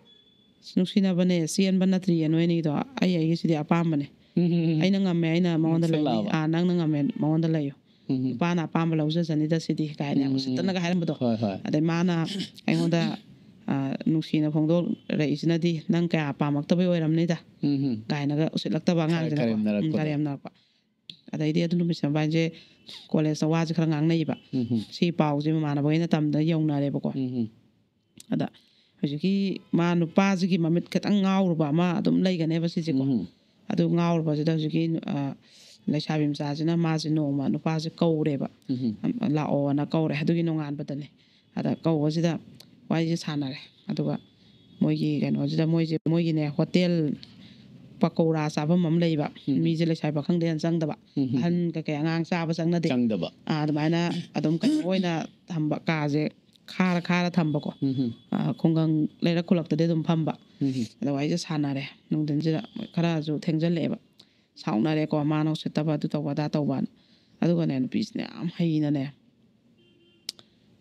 "ꯑꯁ, ꯅꯨꯡꯁꯤꯅꯕꯅꯦ, ꯆꯦꯟꯕ ꯅꯠꯇ꯭ꯔꯤꯌꯦ ꯅꯣꯏ ꯑꯅꯤꯗꯣ, ꯑꯩ ꯑꯩꯒꯤꯁꯤꯗꯤ ꯑꯄꯥꯝꯕꯅꯦ, ꯎꯝ, ꯎꯝ, ꯎꯝ. ꯑꯩꯅ ꯉꯝꯃꯦ, ꯑꯩꯅ ꯃꯉꯣꯟꯗ ꯂꯩꯅꯤ, ꯅꯛꯁꯜꯂꯛꯑꯕ. ꯑꯥ, ꯅꯪꯅ ꯉꯝꯃꯦ, ꯃꯉꯣꯟꯗ ꯂꯩꯌꯨ, ꯎꯝ, ꯎꯝ. ꯅꯨꯄꯥꯅ ꯑꯄꯥꯝꯕ ꯂꯧꯖꯖꯅꯤꯗ ꯁꯤꯗꯤ" ꯀꯥꯏꯅ ꯌꯥꯝ ꯎꯝ. ꯎꯁꯤꯠꯇꯅꯒ ꯍꯥꯏꯔꯝꯕꯗꯣ꯫ ꯍꯣꯏ, ꯍꯣꯏ. ꯑꯗꯩ ꯃꯥꯅ ꯑꯩꯉꯣꯟꯗ, ꯑ, ꯅꯨꯡꯁꯤꯅ ꯐꯣꯡꯗꯣꯔꯛꯏꯁꯤꯅꯗꯤ ꯅꯪ ꯀꯌꯥ ꯄꯥꯝꯃꯛꯇꯕꯩ ꯑꯣꯏꯔꯝꯅꯤꯗ, ꯎꯝ, ꯎꯝ. ꯀꯥꯏꯅꯒ ꯎꯁꯤꯠꯂꯛꯇꯕ ꯑꯉꯥꯡꯁꯤꯅ, ꯎꯝ, ꯀꯔꯦꯝꯅꯔꯛꯄꯗꯣ. ꯀꯔꯦꯝꯅꯔꯛꯄ꯫ ꯑꯗꯩꯗꯤ ꯑꯗꯨ ꯅꯨꯃꯤꯠꯁꯦ ꯃꯕꯥꯏꯁꯦ ꯀꯣꯂꯦꯖꯇ ꯋꯥꯁꯦ ꯈꯔ ꯉꯥꯡꯅꯩꯕ꯫ ꯎꯝ, ꯎꯝ. ꯁꯤ ꯄꯥꯎꯁꯦ ꯃꯃꯥꯟꯅꯕꯈꯩꯅ ꯇꯝꯗ ꯌꯧꯅꯔꯦꯕꯀꯣ꯫ ꯎꯝ, ꯎꯝ. ꯑꯗ ꯍꯧꯖꯤꯛꯀꯤ ꯃꯥ ꯅꯨꯄꯥꯁꯤꯒꯤ ꯃꯃꯤꯠ ꯈꯤꯇꯪ ꯉꯥꯎꯔꯨꯕ ꯑꯃ ꯑꯗꯨꯝ ꯂꯩꯒꯅꯦꯕ ꯁꯤꯁꯦꯀꯣ꯫ ꯎꯝ. ꯑꯗꯨ ꯉꯥꯎꯔꯨꯕꯁꯤꯗ ꯍꯧꯖꯤꯛꯀꯤ, ꯑ, ꯂꯩꯁꯥꯕꯤ ꯃꯆꯥꯁꯤꯅ ꯃꯥꯁꯦ ꯅꯣꯡꯃ ꯅꯨꯄꯥꯁꯦ ꯀꯧꯔꯦꯕ꯫ ꯎꯝ. "ꯂꯥꯛꯑꯣꯅ" ꯀꯧꯔꯦ꯫ ꯑꯗꯨꯒꯤ ꯅꯣꯡꯉꯥꯟꯕꯗꯅꯦ꯫ ꯑꯗ ꯀꯧꯕꯁꯤꯗ ꯋꯥꯔꯤꯁꯦ ꯁꯥꯟꯅꯔꯦ꯫ ꯑꯗꯨꯒ ꯃꯣꯏꯒꯤ ꯀꯩꯅꯣꯁꯤꯗ, ꯃꯣꯏꯁꯦ, ꯃꯣꯏꯒꯤꯅꯦ, ꯍꯣꯇꯦꯜ ꯄꯀꯧꯔꯥ ꯆꯥꯐꯝ ꯑꯃ ꯂꯩꯕ꯫ ꯎꯝ꯫ ꯃꯤꯁꯦ ꯂꯩꯁꯥꯕꯤ ꯄꯥꯈꯪꯗ ꯍꯦꯟꯅ ꯆꯪꯗꯕ꯫ ꯎꯝ꯫ ꯑꯍꯟ ꯀꯩꯀꯩ ꯑꯉꯥꯡ ꯆꯥꯕ ꯆꯪꯅꯗꯦ꯫ ꯆꯪꯗꯕ꯫ ꯑꯥ, ꯑꯗꯨꯃꯥꯏꯅ ꯑꯗꯨꯝ ꯀꯩꯅꯣ ꯑꯣꯏꯅ ꯊꯝꯕ, ꯀꯥꯁꯦ ꯈꯥꯔ ꯈꯥꯔ ꯊꯝꯕꯀꯣ꯫ ꯎꯝ꯫ ꯑꯥ, ꯈꯨꯡꯒꯪ ꯂꯩꯔꯛ ꯈꯨꯂꯛꯇꯗꯤ ꯑꯗꯨꯝ ꯐꯝꯕ꯫ ꯎꯝ꯫ ꯑꯗ ꯋꯥꯔꯤꯁꯦ ꯁꯥꯟꯅꯔꯦ꯫ ꯅꯨꯡꯊꯤꯟꯁꯤꯗ ꯃꯣꯏ ꯈꯔꯁꯨ ꯊꯦꯡꯖꯜꯂꯛꯑꯦꯕ꯫ ꯁꯥꯎꯅꯔꯦꯀꯣ, ꯃꯥꯅ ꯎꯁꯤꯠꯇꯕ, ꯑꯗꯨ ꯇꯧꯕ ꯑꯗꯥ ꯇꯧꯕꯅ꯫ ꯑꯗꯨꯒꯅꯦ, ꯅꯨꯄꯤꯁꯤꯅ ꯌꯥꯝ ꯍꯩꯅꯅꯦ,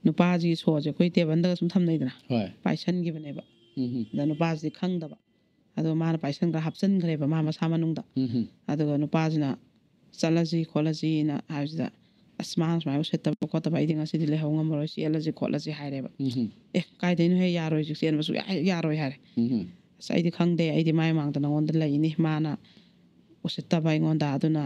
ꯅꯨꯄꯥꯁꯤꯒꯤ ꯁꯣꯁꯦ ꯑꯩꯈꯣꯏ ꯇꯦꯕꯜꯗꯒ ꯁꯨꯝ ꯊꯝꯅꯩꯗꯅ, ꯍꯣꯏ꯫ ꯄꯥꯏꯁꯟꯈꯤꯕꯅꯦꯕ꯫ ꯎꯝ꯫ ꯑꯗ ꯅꯨꯄꯥꯁꯤꯗꯤ ꯈꯪꯗꯕ꯫ ꯑꯗꯣ ꯃꯥꯅ ꯄꯥꯏꯁꯟꯈ꯭ꯔ ꯍꯥꯞꯆꯤꯟꯈ꯭ꯔꯦꯕ ꯃꯥ ꯃꯁꯥ ꯃꯅꯨꯡꯗ꯫ ꯎꯝ꯫ ꯑꯗꯨꯒ ꯅꯨꯄꯥꯁꯤꯅ "ꯆꯠꯂꯁꯤ ꯈꯣꯠꯂꯁꯤꯅ" ꯍꯥꯏꯕꯁꯤꯗ, "ꯑꯁ, ꯃꯥꯅ ꯁꯨꯃꯥꯏꯅ ꯎꯁꯤꯠꯇꯕ ꯈꯣꯠꯇꯕ, ꯑꯩꯗꯤ ꯉꯁꯤꯗꯤ ꯂꯩꯍꯧ ꯉꯝꯃꯔꯣꯏ, ꯆꯦꯜꯂꯁꯤ ꯈꯣꯠꯂꯁꯤ" ꯍꯥꯏꯔꯦꯕ꯫ ꯎꯝ꯫ "ꯑꯦ, ꯀꯥꯏꯗꯩꯅꯣ ꯍꯦ, ꯌꯥꯔꯣꯏ, ꯍꯧꯖꯤꯛ ꯆꯦꯟꯕꯁꯨ ꯌꯥ-, ꯌꯥꯔꯣꯏ" ꯍꯥꯏꯔꯦ꯫ ꯎꯝ꯫ "ꯑꯁ, ꯑꯩꯗꯤ ꯈꯪꯗꯦ, ꯑꯩꯗꯤ ꯃꯥꯏ ꯃꯥꯡꯗ ꯅꯉꯣꯟꯗ ꯂꯩꯅꯤ, ꯃꯥꯅ ꯎꯁꯤꯠꯇꯕ ꯑꯩꯉꯣꯟꯗ, ꯑꯗꯨꯅ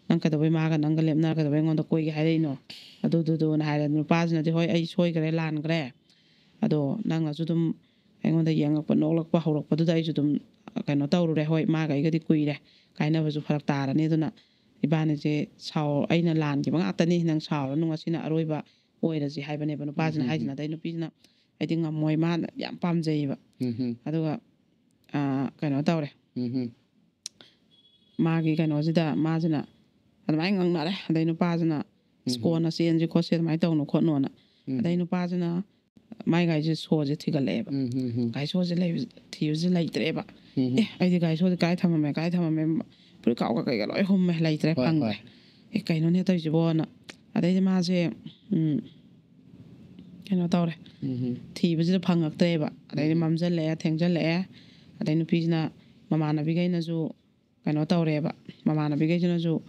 ꯅꯪ ꯀꯩꯗꯧꯕꯩ ꯃꯥꯒ ꯅꯪꯒ ꯂꯦꯞꯅꯔ ꯀꯩꯗꯧꯕꯩ ꯑꯩꯉꯣꯟꯗ ꯀꯣꯏꯒꯦ ꯍꯥꯏꯔꯛꯏꯅꯣ?" ꯑꯗꯨꯗꯨꯗꯨꯅ ꯍꯥꯏꯔꯦ꯫ ꯅꯨꯄꯥꯁꯤꯅꯗꯤ, "ꯍꯣꯏ, ꯑꯩ ꯁꯣꯏꯈ꯭ꯔꯦ, ꯂꯥꯟꯈ꯭ꯔꯦ, ꯑꯗꯣ ꯅꯪꯅꯁꯨ ꯑꯗꯨꯝ ꯑꯩꯉꯣꯟꯗ ꯌꯦꯡꯉꯛꯄ, ꯅꯣꯛꯂꯛꯄ ꯍꯧꯔꯛꯄꯗꯨꯗ ꯑꯩꯁꯨ ꯑꯗꯨꯝ, ꯑ, ꯀꯩꯅꯣ ꯇꯧꯔꯨꯔꯦ꯫ ꯍꯣꯏ, ꯃꯥꯒ ꯑꯩꯒꯗꯤ ꯀꯨꯏꯔꯦ, ꯀꯥꯏꯅꯕꯁꯨ ꯐꯔꯛ ꯇꯥꯔꯅꯤ, ꯑꯗꯨꯅ ꯏꯕꯥꯅꯤꯁꯦ ꯁꯥꯎ-, ꯑꯩꯅ ꯂꯥꯟꯈꯤꯕ ꯉꯥꯛꯇꯅꯤ, ꯅꯪ ꯁꯥꯎꯔꯅꯨ, ꯉꯁꯤꯅ ꯑꯔꯣꯏꯕ ꯑꯣꯏꯔꯁꯤ" ꯍꯥꯏꯕꯅꯦꯕ ꯅꯨꯄꯥꯁꯤꯅ ꯎꯝ, ꯎꯝ, ꯍꯥꯏꯁꯤꯅ꯫ ꯑꯗꯩ ꯅꯨꯄꯤꯁꯤꯅ, "ꯑꯩꯗꯤ ꯉꯝꯃꯣꯏ", ꯃꯥꯅ ꯌꯥꯝ ꯄꯥꯝꯖꯩꯌꯦꯕ꯫ ꯎꯝ꯫ ꯑꯗꯨꯒ, ꯑ, ꯀꯩꯅꯣ ꯇꯧꯔꯦ, ꯎꯝ꯫ ꯃꯥꯒꯤ ꯀꯩꯅꯣꯁꯤꯗ ꯃꯥꯁꯤꯅ ꯑꯗꯨꯃꯥꯏꯅ ꯉꯥꯡꯅꯔꯦ꯫ ꯑꯗꯩ ꯅꯨꯄꯥꯁꯤꯅ, "ꯑꯁ, ꯎꯝ꯫ ꯀꯣꯟꯅ ꯆꯦꯟꯁꯤ ꯈꯣꯠꯁꯤ, ꯑꯗꯨꯃꯥꯏꯅ ꯇꯧꯅꯨ ꯈꯣꯠꯅꯨꯅ"꯫ ꯎꯝ꯫ ꯑꯗꯩ ꯅꯨꯄꯥꯁꯤꯅ ꯃꯥꯏ ꯒꯥꯔꯤꯁꯦ ꯁꯣꯁꯦ ꯊꯤꯒꯠꯂꯛꯑꯦꯕ꯫ ꯎꯝ, ꯎꯝ, ꯎꯝ꯫ ꯒꯥꯔꯤ ꯁꯣꯁꯦ ꯂꯩꯕ-, ꯊꯤꯕꯁꯦ ꯂꯩꯇ꯭ꯔꯦꯕ꯫ ꯎꯝ꯫ "ꯑꯦ, ꯑꯩꯗꯤ ꯒꯥꯔꯤ ꯁꯣꯁꯦ ꯀꯥꯏ ꯊꯝꯃꯝꯃꯦ, ꯀꯥꯏ ꯊꯝꯃꯝꯃꯦ?" ꯐꯨꯔꯤꯠ ꯀꯥꯎꯒ ꯀꯩꯒ ꯂꯣꯏ ꯍꯨꯝꯃꯦ, ꯂꯩꯇ꯭ꯔꯦ, ꯍꯣꯏ, ꯐꯪꯗ꯭ꯔꯦ꯫ ꯍꯣꯏ꯫ "ꯑꯦ, ꯀꯩꯅꯣꯅꯦ ꯇꯧꯔꯤꯁꯤꯕꯣꯅ"꯫ ꯑꯗꯩꯗꯤ ꯃꯥꯁꯦ, ꯎꯝ, ꯀꯩꯅꯣ ꯇꯧꯔꯦ, ꯎꯝ꯫ ꯊꯤꯕꯁꯤꯗ ꯐꯪꯉꯛꯇ꯭ꯔꯦꯕ꯫ ꯑꯗꯩꯗꯤ ꯎꯝ꯫ ꯃꯝꯁꯤꯜꯂꯛꯑꯦ, ꯊꯦꯡꯖꯤꯜꯂꯛꯑꯦ꯫ ꯑꯗꯩ ꯅꯨꯄꯤꯁꯤꯅ, ꯃꯃꯥꯟꯅꯕꯤꯈꯩꯅꯁꯨ ꯀꯩꯅꯣ ꯇꯧꯔꯦꯕ, ꯃꯃꯥꯟꯅꯕꯤꯈꯩꯁꯤꯅꯁꯨ,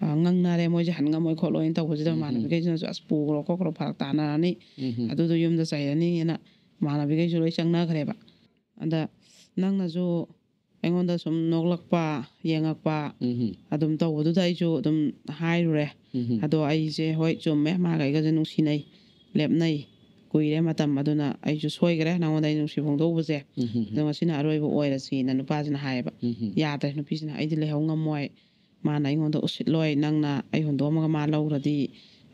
ꯑ, ꯉꯪꯅꯔꯦ, ꯃꯣꯏꯁꯦ ꯍꯟ ꯉꯝꯃꯣꯏ ꯈꯣꯠꯂꯣꯏꯅ ꯇꯧꯕꯁꯤꯗ꯫ ꯎꯝ, ꯎꯝ꯫ ꯃꯃꯥꯟꯅꯕꯤꯈꯩꯁꯤꯅꯁꯨ, "ꯑꯁ, ꯄꯨꯈ꯭ꯔꯣ ꯈꯣꯠꯈ꯭ꯔꯣ, ꯐꯔꯛ ꯇꯥꯅꯔꯅꯤ, ꯎꯝ꯫ ꯑꯗꯨꯗꯣ ꯌꯨꯝꯗ ꯆꯩꯔꯅꯤꯅ" ꯃꯃꯥꯟꯅꯕꯤꯈꯩꯁꯨ ꯂꯣꯏ ꯆꯪꯅꯈ꯭ꯔꯦꯕ꯫ ꯑꯗ ꯅꯪꯅꯁꯨ ꯑꯩꯉꯣꯟꯗ ꯁꯨꯝ ꯅꯣꯛꯂꯛꯄ, ꯌꯦꯡꯉꯛꯄ ꯎꯝ꯫ ꯑꯗꯨꯝ ꯇꯧꯕꯗꯨꯗ ꯑꯩꯁꯨ ꯑꯗꯨꯝ ꯍꯥꯏꯔꯨꯔꯦ꯫ ꯎꯝ꯫ ꯑꯗꯣ ꯑꯩꯁꯦ, ꯍꯣꯏ, ꯆꯨꯝꯃꯦ, ꯃꯥꯒ ꯑꯩꯒꯁꯦ ꯅꯨꯡꯁꯤꯅꯩ, ꯂꯦꯞꯅꯩ, ꯀꯨꯏꯔꯦ ꯃꯇꯝ, ꯑꯗꯨꯅ ꯑꯩꯁꯨ ꯁꯣꯏꯈ꯭ꯔꯦ ꯅꯉꯣꯟꯗ ꯑꯩ ꯅꯨꯡꯁꯤ ꯐꯣꯡꯗꯣꯛꯎꯕꯁꯦ꯫ ꯎꯝ꯫ ꯑꯗꯣ ꯉꯁꯤꯅ ꯑꯔꯣꯏꯕ ꯑꯣꯏꯔꯁꯤꯅ ꯅꯨꯄꯥꯁꯤꯅ ꯍꯥꯏꯌꯦꯕ꯫ ꯎꯝ꯫ ꯌꯥꯗ꯭ꯔꯦ, ꯅꯨꯄꯤꯁꯤꯅ, "ꯑꯩꯗꯤ ꯂꯩꯍꯧ ꯉꯝꯃꯣꯏ, ꯃꯥꯅ ꯑꯩꯉꯣꯟꯗ ꯎꯁꯤꯠꯂꯣꯏ, ꯅꯪꯅ ꯑꯩ ꯍꯨꯟꯗꯣꯛꯑꯝꯃꯒ ꯃꯥ ꯂꯧꯈ꯭ꯔꯗꯤ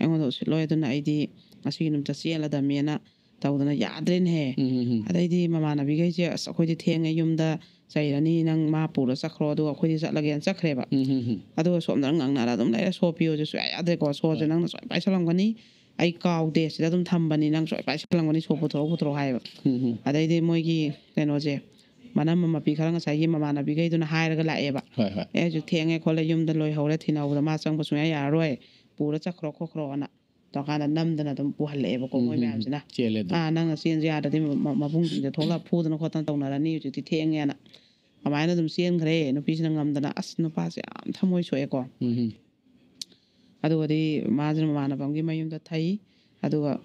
ꯑꯩꯉꯣꯟꯗ ꯎꯁꯤꯠꯂꯣꯏ, ꯑꯗꯨꯅ ꯑꯩꯗꯤ ꯉꯁꯤꯒꯤ ꯅꯨꯃꯤꯠꯇ ꯆꯦꯜꯂꯗꯝꯃꯦꯅ" ꯇꯧꯗꯅ ꯌꯥꯗ꯭ꯔꯦꯅꯦꯍꯦ꯫ ꯎꯝ, ꯎꯝ, ꯎꯝ. ꯑꯗꯩꯗꯤ ꯃꯃꯥꯟꯅꯕꯤꯈꯩꯁꯦ, "ꯑꯁ, ꯑꯩꯈꯣꯏꯗꯤ ꯊꯦꯡꯉꯦ, ꯌꯨꯝꯗ ꯆꯩꯔꯅꯤ, ꯅꯪ ꯃꯥ ꯄꯨꯔ ꯆꯠꯈ꯭ꯔꯣ, ꯑꯗꯨꯒ ꯑꯩꯈꯣꯏꯗꯤ ꯆꯠꯂꯒꯦꯅ" ꯆꯠꯈ꯭ꯔꯦꯕ꯫ ꯎꯝ, ꯎꯝ, ꯎꯝ. ꯑꯗꯨꯒ ꯁꯣꯝꯗ ꯉꯥꯡꯅꯔ ꯑꯗꯨꯝ ꯂꯩꯔꯦ꯫ "ꯁꯣ ꯄꯤꯌꯣꯁꯦ ꯁꯨꯡꯌꯥ ꯌꯥꯗ꯭ꯔꯦꯀꯣ, ꯁꯣꯁꯦ ꯍꯣꯏ. ꯅꯪꯅ ꯁꯣꯏ ꯄꯥꯏꯁꯜꯂꯝꯒꯅꯤ, ꯑꯩ ꯀꯥꯎꯗꯦ, ꯁꯤꯗ ꯑꯗꯨꯝ ꯊꯝꯕꯅꯤ, ꯅꯪ ꯁꯣꯏ ꯄꯥꯏꯁꯜꯂꯝꯒꯅꯤ, ꯁꯣ ꯄꯨꯊꯣꯔꯛꯑꯣ, ꯄꯨꯊꯣꯔꯛꯑꯣ" ꯍꯥꯏꯌꯦꯕ꯫ ꯎꯝ, ꯎꯝ. ꯑꯗꯩꯗꯤ ꯃꯣꯏꯒꯤ ꯀꯩꯅꯣꯁꯦ, ꯃꯅꯝꯃ ꯃꯄꯤ ꯈꯔ ꯉꯁꯥꯏꯒꯤ ꯃꯃꯥꯟꯅꯕꯤꯈꯩꯗꯨꯅ ꯍꯥꯏꯔꯒ ꯂꯥꯛꯑꯦꯕ꯫ ꯍꯣꯏ, ꯍꯣꯏ. "ꯑꯦ, ꯍꯧꯖꯤꯛ ꯊꯦꯡꯉꯦ ꯈꯣꯠꯂꯦ, ꯌꯨꯝꯗ ꯂꯣꯏꯍꯧꯔꯦ, ꯊꯤꯅꯍꯧꯕꯗ ꯃꯥ ꯆꯪꯕ ꯁꯨꯡꯌꯥ ꯌꯥꯔꯔꯣꯏ, ꯄꯨꯔ ꯆꯠꯈ꯭ꯔꯣ ꯈꯣꯠꯈ꯭ꯔꯣꯅ" ꯇꯧꯔꯀꯥꯟꯗ ꯅꯝꯗꯅ ꯑꯗꯨꯝ ꯄꯨꯍꯜꯂꯛꯑꯦꯕꯀꯣ, ꯃꯣꯏ ꯎꯝ, ꯎꯝ. ꯃꯌꯥꯝꯁꯤꯅ꯫ ꯆꯦꯜꯂꯦ ꯑꯗꯨꯝ. "ꯑꯥ, ꯅꯪꯅ ꯆꯦꯟꯁꯦ ꯌꯥꯗ꯭ꯔꯗꯤ ꯃ-, ꯃ-, ꯃꯕꯨꯡꯁꯤꯡꯗ ꯊꯣꯛꯂꯛꯑ ꯐꯨꯗꯅ ꯈꯣꯠꯇꯅ ꯇꯧꯅꯔꯅꯤ, ꯍꯧꯖꯤꯛꯇꯤ ꯊꯦꯡꯉꯦꯅ" ꯑꯗꯨꯃꯥꯏꯅ ꯑꯗꯨꯝ ꯆꯦꯟꯈ꯭ꯔꯦ꯫ ꯅꯨꯄꯤꯁꯤꯅ ꯉꯝꯗꯅ, ꯑꯁ, ꯅꯨꯄꯥꯁꯦ ꯌꯥꯝ ꯊꯃꯣꯏ ꯁꯣꯛꯑꯦꯀꯣ꯫ ꯎꯝ, ꯎꯝ. ꯑꯗꯨꯒꯗꯤ ꯃꯥꯁꯤꯅ ꯃꯃꯥꯟꯅꯕ ꯑꯃꯒꯤ ꯃꯌꯨꯝꯗ ꯊꯩ, ꯑꯗꯨꯒ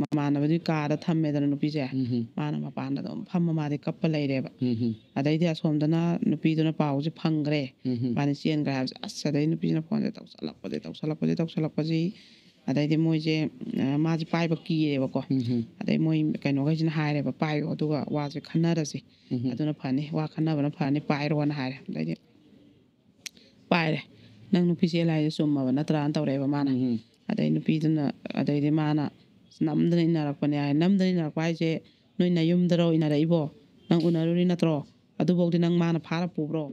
ꯃꯃꯥꯟꯅꯕꯗꯨꯒꯤ ꯀꯥꯗ ꯊꯝꯃꯦꯗꯅ ꯅꯨꯄꯤꯁꯦ꯫ ꯎꯝ, ꯎꯝ. ꯃꯥꯅ ꯃꯄꯥꯟꯗ ꯑꯗꯨꯝ ꯐꯝꯃ ꯃꯥꯗꯤ ꯀꯞꯄ ꯂꯩꯔꯦꯕ꯫ ꯎꯝ, ꯎꯝ. ꯑꯗꯩꯗꯤ ꯑꯁꯣꯝꯗꯅ ꯅꯨꯄꯤꯗꯨꯅ ꯄꯥꯎꯁꯦ ꯐꯪꯈ꯭ꯔꯦ, ꯎꯝ, ꯎꯝ. ꯃꯥꯅ ꯆꯦꯟꯈ꯭ꯔꯦ ꯍꯥꯏꯕꯁꯦ꯫ ꯑꯁ, ꯑꯗꯩ ꯅꯨꯄꯤꯁꯤꯅ ꯐꯣꯟꯁꯦ ꯇꯧꯁꯜꯂꯛꯄꯁꯦ, ꯇꯧꯁꯜꯂꯛꯄꯁꯦ, ꯇꯧꯁꯜꯂꯛꯄꯁꯤ, ꯑꯗꯩꯗꯤ ꯃꯣꯏꯁꯦ, ꯑ, ꯃꯥꯁꯦ ꯄꯥꯏꯕ ꯀꯤꯔꯦꯕꯀꯣ꯫ ꯎꯝ, ꯎꯝ. ꯑꯗꯩ ꯃꯣꯏ ꯀꯩꯅꯣꯈꯩꯁꯤꯅ ꯍꯥꯏꯔꯦꯕ, "ꯄꯥꯏꯌꯣ, ꯑꯗꯨꯒ ꯋꯥꯁꯦ ꯈꯟꯅꯔꯁꯤ, ꯎꯝ, ꯎꯝ. ꯑꯗꯨꯅ ꯐꯅꯤ, ꯋꯥ ꯈꯟꯅꯕꯅ ꯐꯔꯅꯤ, ꯄꯥꯏꯔꯣꯅ" ꯍꯥꯏꯔꯦ꯫ ꯑꯗꯩꯗꯤ ꯄꯥꯏꯔꯦ꯫ "ꯅꯪ ꯅꯨꯄꯤ ꯆꯦꯜꯂꯦ ꯍꯥꯏꯁꯦ ꯆꯨꯝꯃꯕ ꯅꯠꯇ꯭ꯔꯥꯅ?" ꯇꯧꯔꯛꯑꯦꯕ ꯃꯥꯅ꯫ ꯎꯝ, ꯎꯝ. ꯑꯗꯩ ꯅꯨꯄꯤꯗꯨꯅ, ꯑꯗꯩꯗꯤ ꯃꯥꯅ ꯅꯝꯗꯅ ꯏꯟꯅꯔꯛꯄꯅꯦ ꯍꯥꯏ꯫ "ꯅꯝꯗꯅ ꯏꯟꯅꯔꯛꯄ ꯍꯥꯏꯁꯦ ꯅꯣꯏ ꯅꯌꯨꯝꯗꯔꯣ ꯏꯟꯅꯔꯛꯏꯕꯣ? ꯅꯪ ꯎꯅꯔꯨꯔꯤ ꯅꯠꯇ꯭ꯔꯣ? ꯑꯗꯨꯐꯥꯎꯗꯤ ꯅꯪ ꯃꯥꯅ ꯐꯥꯔ ꯄꯨꯕ꯭ꯔꯣ?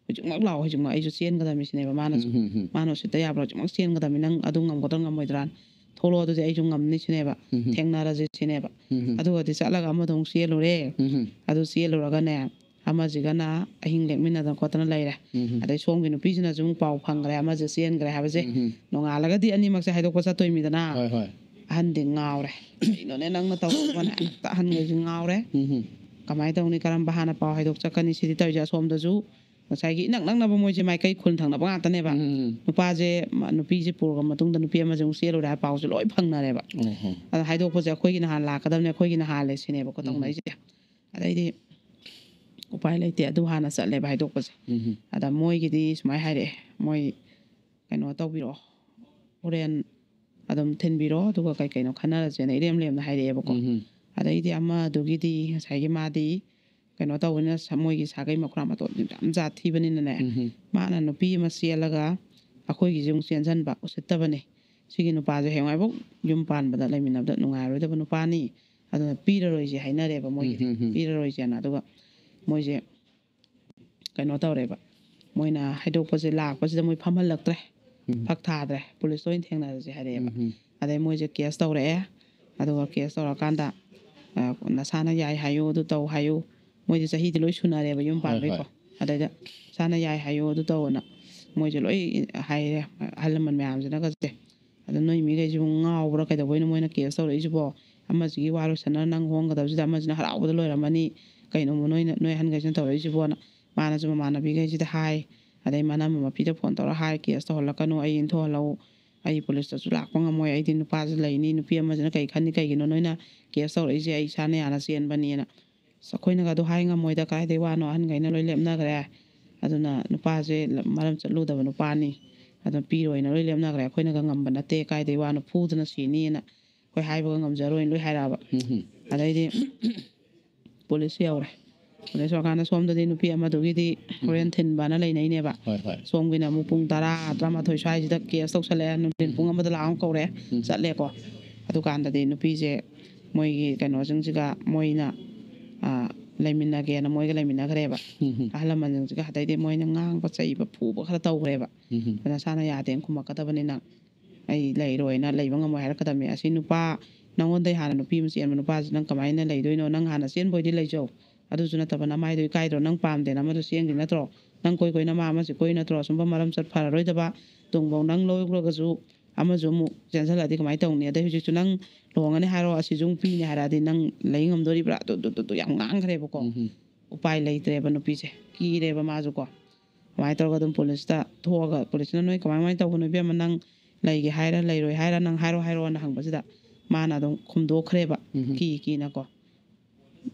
ꯍꯧꯖꯤꯛꯃꯛ ꯂꯥꯛꯑꯣ, ꯍꯧꯖꯤꯛꯃꯛ, ꯑꯩꯁꯨ ꯆꯦꯟꯒꯗꯕꯅꯤ" ꯁꯤꯅꯦꯕ ꯃꯥꯅꯁꯨ꯫ ꯎꯝ, ꯎꯝ, ꯎꯝ. "ꯃꯥꯅ ꯎꯁꯤꯠꯇ ꯌꯥꯕ꯭ꯔꯣ? ꯍꯧꯖꯤꯛꯃꯛ ꯆꯦꯟꯒꯗꯕꯅꯤ, ꯅꯪ ꯑꯗꯨ ꯉꯝꯒꯗ꯭ꯔꯥ ꯉꯝꯃꯣꯏꯗ꯭ꯔꯥꯅ? ꯊꯣꯛꯂꯛꯑꯣ, ꯑꯗꯨꯗꯤ ꯑꯩꯁꯨ ꯉꯝꯅꯤ" ꯁꯤꯅꯦꯕ꯫ ꯎꯝ, ꯎꯝ. "ꯊꯦꯡꯅꯔꯁꯤ" ꯁꯤꯅꯦꯕ꯫ ꯎꯝ, ꯎꯝ. ꯑꯗꯨꯒꯗꯤ ꯆꯠꯂꯒ ꯑꯃꯗ ꯑꯃꯨꯛ ꯆꯦꯜꯂꯨꯔꯦ꯫ ꯎꯝ, ꯎꯝ. ꯑꯗꯨ ꯆꯦꯜꯂꯨꯔꯒꯅꯦ, ꯑꯃꯁꯤꯒꯅ ꯑꯍꯤꯡ ꯂꯦꯛꯃꯤꯟꯅꯗꯅ ꯈꯣꯠꯇꯅ ꯂꯩꯔꯦ꯫ ꯎꯝ, ꯎꯝ. ꯑꯗꯩ ꯁꯣꯝꯒꯤ ꯅꯨꯄꯤꯁꯤꯅꯁꯨ ꯑꯃꯨꯛ ꯄꯥꯎ ꯐꯪꯈ꯭ꯔꯦ, ꯑꯃꯁꯦ ꯆꯦꯟꯈ꯭ꯔꯦ ꯍꯥꯏꯕꯁꯦ꯫ ꯎꯝ, ꯎꯝ. ꯅꯣꯡꯉꯥꯜꯂꯒꯗꯤ ꯑꯅꯤꯃꯛꯁꯦ ꯍꯥꯏꯗꯣꯛꯄ ꯆꯠꯇꯣꯏꯃꯤꯗꯅ꯫ ꯍꯣꯏ, ꯍꯣꯏ. ꯑꯍꯟꯗꯤ ꯉꯥꯎꯔꯦ꯫ "ꯀꯩꯅꯣꯅꯦ ꯅꯪꯅ ꯇꯧꯔꯛꯄꯅꯦ?" ꯍꯦꯛꯇ ꯑꯍꯟꯈꯩꯁꯤ ꯉꯥꯎꯔꯦ꯫ ꯎꯝ, ꯎꯝ. "ꯀꯃꯥꯏꯅ ꯇꯧꯅꯤ? ꯀꯔꯝꯕ ꯍꯥꯟꯅ ꯄꯥꯎ ꯍꯥꯏꯗꯣꯛ ꯆꯠꯀꯅꯤ?" ꯁꯤꯗꯤ ꯇꯧꯔꯤꯁꯦ꯫ ꯑꯁꯣꯝꯗꯁꯨ ꯉꯁꯥꯏꯒꯤ ꯏꯅꯛ ꯅꯛꯅꯕ, ꯃꯣꯏꯁꯦ ꯃꯥꯏꯀꯩ ꯈꯨꯟ ꯊꯪꯅꯕ ꯉꯥꯛꯇꯅꯦꯕ꯫ ꯎꯝ, ꯎꯝ. ꯅꯨꯄꯥꯁꯦ, ꯃ-, ꯅꯨꯄꯤꯁꯦ ꯄꯨꯔꯕ ꯃꯇꯨꯡꯗ ꯅꯨꯄꯤ ꯑꯃꯁꯦ ꯑꯃꯨꯛ ꯆꯦꯜꯂꯨꯔꯦ ꯍꯥꯏꯕ ꯄꯥꯎꯁꯦ ꯂꯣꯏ ꯐꯪꯅꯔꯦꯕ꯫ ꯎꯝ, ꯎꯝ. ꯑꯗꯣ ꯍꯥꯏꯗꯣꯛꯄꯁꯦ ꯑꯩꯈꯣꯏꯒꯤ ꯅꯍꯥꯟ ꯂꯥꯛꯀꯗꯕꯅꯦ, ꯑꯩꯈꯣꯏꯒꯤꯅ ꯍꯥꯜꯂꯦ ꯁꯤꯅꯦꯕꯀꯣ ꯎꯝ. ꯇꯧꯅꯔꯤꯁꯦ꯫ ꯑꯗꯩꯗꯤ ꯎꯄꯥꯏ ꯂꯩꯇꯦ, ꯑꯗꯨ ꯍꯥꯟꯅ ꯆꯠꯂꯦꯕ ꯍꯥꯏꯗꯣꯛꯄꯁꯦ꯫ ꯎꯝ, ꯎꯝ. ꯑꯗ ꯃꯣꯏꯒꯤꯗꯤ ꯁꯨꯃꯥꯏꯅ ꯍꯥꯏꯔꯛꯑꯦ, "ꯃꯣꯏ ꯀꯩꯅꯣ ꯇꯧꯕꯤꯔꯛꯑꯣ, ꯍꯣꯔꯦꯟ ꯑꯗꯨꯝ ꯊꯤꯟꯕꯤꯔꯛꯑꯣ, ꯑꯗꯨꯒ ꯀꯩ ꯀꯩꯅꯣ ꯈꯟꯅꯔꯁꯦꯅ" ꯏꯔꯦꯝ ꯂꯦꯝꯅ ꯍꯥꯏꯔꯛꯑꯦꯕꯀꯣ꯫ ꯎꯝ, ꯎꯝ. ꯑꯗꯩꯗꯤ ꯑꯃꯗꯨꯒꯤꯗꯤ ꯉꯁꯥꯏꯒꯤ ꯃꯥꯗꯤ ꯀꯩꯅꯣ ꯇꯧꯕꯅꯤꯅ ꯁ-, ꯃꯣꯏꯒꯤ ꯁꯥꯒꯩ ꯃꯈꯨꯔꯥ ꯃꯇꯣꯟ ꯌꯥꯝ ꯖꯥꯠ ꯊꯤꯕꯅꯤꯅꯅꯦ, ꯎꯝ, ꯎꯝ. ꯃꯥꯅ ꯅꯨꯄꯤ ꯑꯃ ꯆꯦꯜꯂꯒ ꯑꯩꯈꯣꯏꯒꯤꯁꯦ ꯑꯃꯨꯛ ꯆꯦꯟꯁꯤꯟꯕ ꯎꯁꯤꯠꯇꯕꯅꯤ꯫ ꯁꯤꯒꯤ ꯅꯨꯄꯥꯁꯦ ꯍꯌꯦꯡꯋꯥꯏꯐꯥꯎ ꯌꯨꯝ ꯄꯥꯟꯕꯗ ꯂꯩꯃꯤꯟꯅꯕꯗ ꯅꯨꯡꯉꯥꯏꯔꯣꯏꯗꯕ ꯅꯨꯄꯥꯅꯤ꯫ ꯑꯗꯨꯅ ꯄꯤꯔꯔꯣꯏꯁꯦ ꯍꯥꯏꯅꯔꯦꯕ ꯃꯣꯏꯒꯤ, ꯎꯝ, ꯎꯝ, ꯎꯝ꯫ ꯄꯤꯔꯔꯣꯏꯁꯦꯅ꯫ ꯑꯗꯨꯒ ꯃꯣꯏꯁꯦ ꯀꯩꯅꯣ ꯇꯧꯔꯦꯕ, ꯃꯣꯏꯅ ꯍꯥꯏꯗꯣꯛꯄꯁꯦ ꯂꯥꯛꯄꯁꯤꯗ ꯃꯣꯏ ꯐꯝꯍꯜꯂꯛꯇ꯭ꯔꯦ, ꯎꯝ꯫ ꯐꯛ ꯊꯥꯗ꯭ꯔꯦ, ꯄꯨꯂꯤꯁꯇ ꯑꯣꯏꯅ ꯊꯦꯡꯅꯔꯁꯦ ꯍꯥꯏꯔꯛꯑꯦꯕ꯫ ꯎꯝ, ꯎꯝ꯫ ꯑꯗꯩ ꯃꯣꯏꯁꯦ ꯀꯦꯁ ꯇꯧꯔꯛꯑꯦ꯫ ꯑꯗꯨꯒ ꯀꯦꯁ ꯇꯧꯔꯀꯥꯟꯗ, ꯑ, "ꯅꯁꯥꯅ ꯌꯥꯏ ꯍꯥꯏꯌꯨ, ꯑꯗꯨ ꯇꯧ ꯍꯥꯏꯌꯨ"꯫ ꯃꯣꯏꯗꯤ ꯆꯍꯤꯗꯤ ꯂꯣꯏ ꯁꯨꯅꯔꯦꯕ ꯌꯨꯝ ꯍꯣꯏ, ꯄꯥꯟꯕꯩꯀꯣ꯫ ꯍꯣꯏ꯫ ꯑꯗꯩꯗ "ꯏꯁꯥꯅ ꯌꯥꯏ ꯍꯥꯏꯌꯨ, ꯑꯗꯨ ꯇꯧꯑꯣꯅ" ꯃꯣꯏꯁꯦ ꯂꯣꯏ ꯍꯥꯏꯔꯦ, ꯑꯍꯜ ꯂꯃꯟ ꯃꯌꯥꯝꯁꯤꯅꯒꯁꯦ꯫ "ꯑꯗꯣ ꯅꯣꯏ ꯃꯤꯈꯩꯁꯤꯕꯨ ꯉꯥꯎꯕ꯭ꯔꯥ, ꯀꯩꯗꯧꯕꯩꯅꯣ ꯃꯣꯏꯅ ꯀꯦꯁ ꯇꯧꯔꯛꯏꯁꯤꯕꯣ? ꯑꯃꯁꯤꯒꯤ ꯋꯥ ꯂꯣꯏꯁꯟꯅ ꯅꯪ ꯍꯣꯡꯒꯗꯕꯁꯤꯗ ꯑꯃꯁꯤꯅ ꯍꯔꯥꯎꯕꯗ ꯂꯣꯏꯔꯝꯃꯅꯤ, ꯀꯩꯅꯣ ꯅꯣꯏꯅ, ꯅꯣꯏ ꯑꯍꯟꯈꯩꯁꯤꯅ ꯇꯧꯔꯛꯏꯁꯤꯕꯣꯅ"꯫ ꯃꯥꯅꯁꯨ ꯃꯃꯥꯟꯅꯕꯤꯈꯩꯁꯤꯗ ꯍꯥꯏ, ꯑꯗꯩ ꯃꯅꯝꯃ ꯃꯄꯤꯗ ꯐꯣꯟ ꯇꯧꯔ ꯍꯥꯏ, "ꯀꯦꯁ ꯇꯧꯍꯜꯂꯛꯀꯅꯨ, ꯑꯩ ꯏꯟꯊꯣꯛꯍꯜꯂꯛꯎ, ꯑꯩ ꯄꯨꯂꯤꯁꯇꯁꯨ ꯂꯥꯛꯄ ꯉꯝꯃꯣꯏ, ꯑꯩꯗꯤ ꯅꯨꯄꯥꯁꯨ ꯂꯩꯅꯤ, ꯅꯨꯄꯤ ꯑꯃꯁꯤꯅ ꯀꯩ ꯈꯟꯅꯤ, ꯀꯩꯒꯤꯅꯣ ꯅꯣꯏꯅ ꯀꯦꯁ ꯇꯧꯔꯛꯏꯁꯦ, ꯑꯩ ꯏꯁꯥꯅ ꯌꯥꯅ ꯆꯦꯟꯕꯅꯦꯅ"꯫ ꯑꯁ, ꯑꯩꯈꯣꯏꯅꯒ ꯑꯗꯨ ꯍꯥꯏ ꯉꯝꯃꯣꯏꯗ, ꯀꯥꯏꯗꯩ ꯋꯥꯅꯣ, ꯑꯍꯟꯈꯩꯅ ꯂꯣꯏ ꯂꯦꯞꯅꯈ꯭ꯔꯦ꯫ ꯑꯗꯨꯅ ꯅꯨꯄꯥꯁꯦ ꯂ-, ꯃꯔꯝ ꯆꯠꯂꯨꯗꯕ ꯅꯨꯄꯥꯅꯤ, ꯑꯗꯨꯅ ꯄꯤꯔꯣꯏꯅ ꯂꯣꯏ ꯂꯦꯞꯅꯈ꯭ꯔꯦ, ꯑꯩꯈꯣꯏꯅꯒ ꯉꯝꯕ ꯅꯠꯇꯦ, ꯀꯥꯏꯗꯩ ꯋꯥꯅꯣ, ꯐꯨꯗꯅ ꯁꯤꯅꯤꯅ ꯑꯩꯈꯣꯏ ꯍꯥꯏꯕꯒ ꯉꯝꯖꯔꯣꯏꯅ ꯂꯣꯏ ꯍꯥꯏꯔꯛꯑꯕ꯫ ꯎꯝ, ꯎꯝ꯫ ꯑꯗꯩꯗꯤ ꯄꯨꯂꯤꯁ ꯌꯧꯔꯦ꯫ ꯄꯨꯂꯤꯁ ꯌꯧꯔꯀꯥꯟꯗ ꯁꯣꯝꯗꯗꯤ ꯅꯨꯄꯤ ꯑꯃꯗꯨꯒꯤꯗꯤ ꯍꯣꯔꯦꯟ ꯊꯤꯟꯕꯅ ꯂꯩꯅꯩꯅꯦꯕ꯫ ꯍꯣꯏ, ꯍꯣꯏ꯫ ꯁꯣꯝꯒꯤꯅ ꯑꯃꯨꯛ ꯄꯨꯡ ꯇꯔꯥ, ꯇꯔꯥꯃꯥꯊꯣꯏ ꯁ꯭ꯋꯥꯏꯁꯤꯗ ꯀꯦꯁ ꯇꯧꯁꯜꯂꯛꯑꯦ, ꯅꯨꯡꯊꯤꯟ ꯄꯨꯡ ꯑꯃꯗ ꯂꯥꯛꯑ ꯀꯧꯔꯛꯑꯦ, ꯎꯝ꯫ ꯆꯠꯂꯦꯀꯣ꯫ ꯑꯗꯨꯀꯥꯟꯗꯗꯤ ꯅꯨꯄꯤꯁꯦ ꯃꯣꯏꯒꯤ ꯀꯩꯅꯣꯁꯤꯡꯁꯤꯒ ꯃꯣꯏꯅ, ꯑ, ꯂꯩꯃꯤꯟꯅꯒꯦꯅ ꯃꯣꯏꯒ ꯂꯩꯃꯤꯟꯅꯈ꯭ꯔꯦꯕ꯫ ꯎꯝ, ꯎꯝ꯫ ꯑꯍꯜ ꯂꯃꯟꯁꯤꯡꯁꯤꯒ꯫ ꯑꯗꯩꯗꯤ ꯃꯣꯏꯅ ꯉꯥꯡꯕ ꯆꯩꯕ ꯐꯨꯕ ꯈꯔ ꯇꯧꯈ꯭ꯔꯦꯕ꯫ ꯎꯝ, ꯎꯝ꯫ "ꯅꯁꯥꯅ ꯌꯥꯗꯦꯅ ꯈꯨꯝꯃꯛꯀꯗꯕꯅꯤ ꯅꯪ, ꯑꯩ ꯂꯩꯔꯣꯏꯅ ꯂꯩꯕ ꯉꯝꯃꯣꯏ ꯍꯥꯏꯔꯛꯀꯗꯕꯅꯤ꯫ ꯑꯁꯤ ꯅꯨꯄꯥ ꯅꯉꯣꯟꯗꯩ ꯍꯥꯟꯅ ꯅꯨꯄꯤ ꯑꯃ ꯆꯦꯟꯕ ꯅꯨꯄꯥꯁꯤ ꯅꯪ ꯀꯃꯥꯏꯅ ꯂꯩꯗꯣꯏꯅꯣ? ꯅꯪ ꯍꯥꯟꯅ ꯆꯦꯟꯕ ꯑꯣꯏꯗꯤ ꯂꯩꯖꯧ, ꯑꯗꯨꯁꯨ ꯅꯠꯇꯕ ꯅꯃꯥꯏꯗꯣ ꯏꯀꯥꯏꯗ꯭ꯔꯣ? ꯅꯪ ꯄꯥꯝꯗꯦꯅ ꯑꯃꯗꯣ ꯆꯦꯟꯈꯤ ꯅꯠꯇ꯭ꯔꯣ? ꯅꯪ ꯀꯣꯏ ꯀꯣꯏꯅ ꯃꯥ ꯑꯃꯁꯤ ꯀꯣꯏ ꯅꯠꯇ꯭ꯔꯣ? ꯑꯁꯨꯝꯕ ꯃꯔꯝ ꯆꯠ ꯐꯔꯔꯣꯏꯗꯕ, ꯇꯨꯡꯐꯧ ꯅꯪ ꯂꯧꯈ꯭ꯔꯒꯁꯨ ꯑꯃꯁꯨ ꯑꯃꯨꯛ ꯆꯦꯟꯁꯤꯜꯂꯛꯑꯗꯤ ꯀꯃꯥꯏꯅ ꯇꯧꯅꯤ? ꯑꯗꯩ ꯍꯧꯖꯤꯛꯁꯨ ꯅꯪ ꯂꯨꯍꯣꯡꯉꯅꯤ ꯍꯥꯏꯔꯣ, ꯑꯁꯤꯁꯨ ꯑꯃꯨꯛ ꯄꯤꯅꯤ ꯍꯥꯏꯔꯛꯑꯗꯤ ꯅꯪ ꯂꯩ ꯉꯝꯗꯣꯔꯤꯕ꯭ꯔꯥ?" ꯑꯗꯨ, ꯑꯗꯨ, ꯑꯗꯨ, ꯑꯗꯨ ꯌꯥꯝ ꯉꯥꯡꯈ꯭ꯔꯦꯕꯀꯣ꯫ ꯎꯝ, ꯎꯝ꯫ ꯎꯄꯥꯏ ꯂꯩꯇ꯭ꯔꯦꯕ ꯅꯨꯄꯤꯁꯦ, ꯀꯤꯔꯦꯕ ꯃꯥꯁꯨꯀꯣ꯫ ꯑꯗꯨꯃꯥꯏꯅ ꯇꯧꯔꯒ ꯑꯗꯨꯝ ꯄꯨꯂꯤꯁꯇ ꯊꯣꯛꯑꯒ, ꯄꯨꯂꯤꯁꯅ "ꯅꯣꯏ ꯀꯃꯥꯏ, ꯀꯃꯥꯏꯅ ꯇꯧꯕꯅꯣ ꯏꯕꯦꯝꯃ, ꯅꯪ ꯂꯩꯒꯦ ꯍꯥꯏꯔ ꯂꯩꯔꯣꯏ ꯍꯥꯏꯔ, ꯅꯪ ꯍꯥꯏꯔꯣ, ꯍꯥꯏꯔꯣꯅ" ꯍꯪꯕꯁꯤꯗ ꯃꯥꯅ ꯑꯗꯨꯝ ꯈꯨꯝꯗꯣꯛꯈ꯭ꯔꯦꯕ, ꯎꯝ꯫ ꯀꯤ ꯀꯤꯅꯀꯣ꯫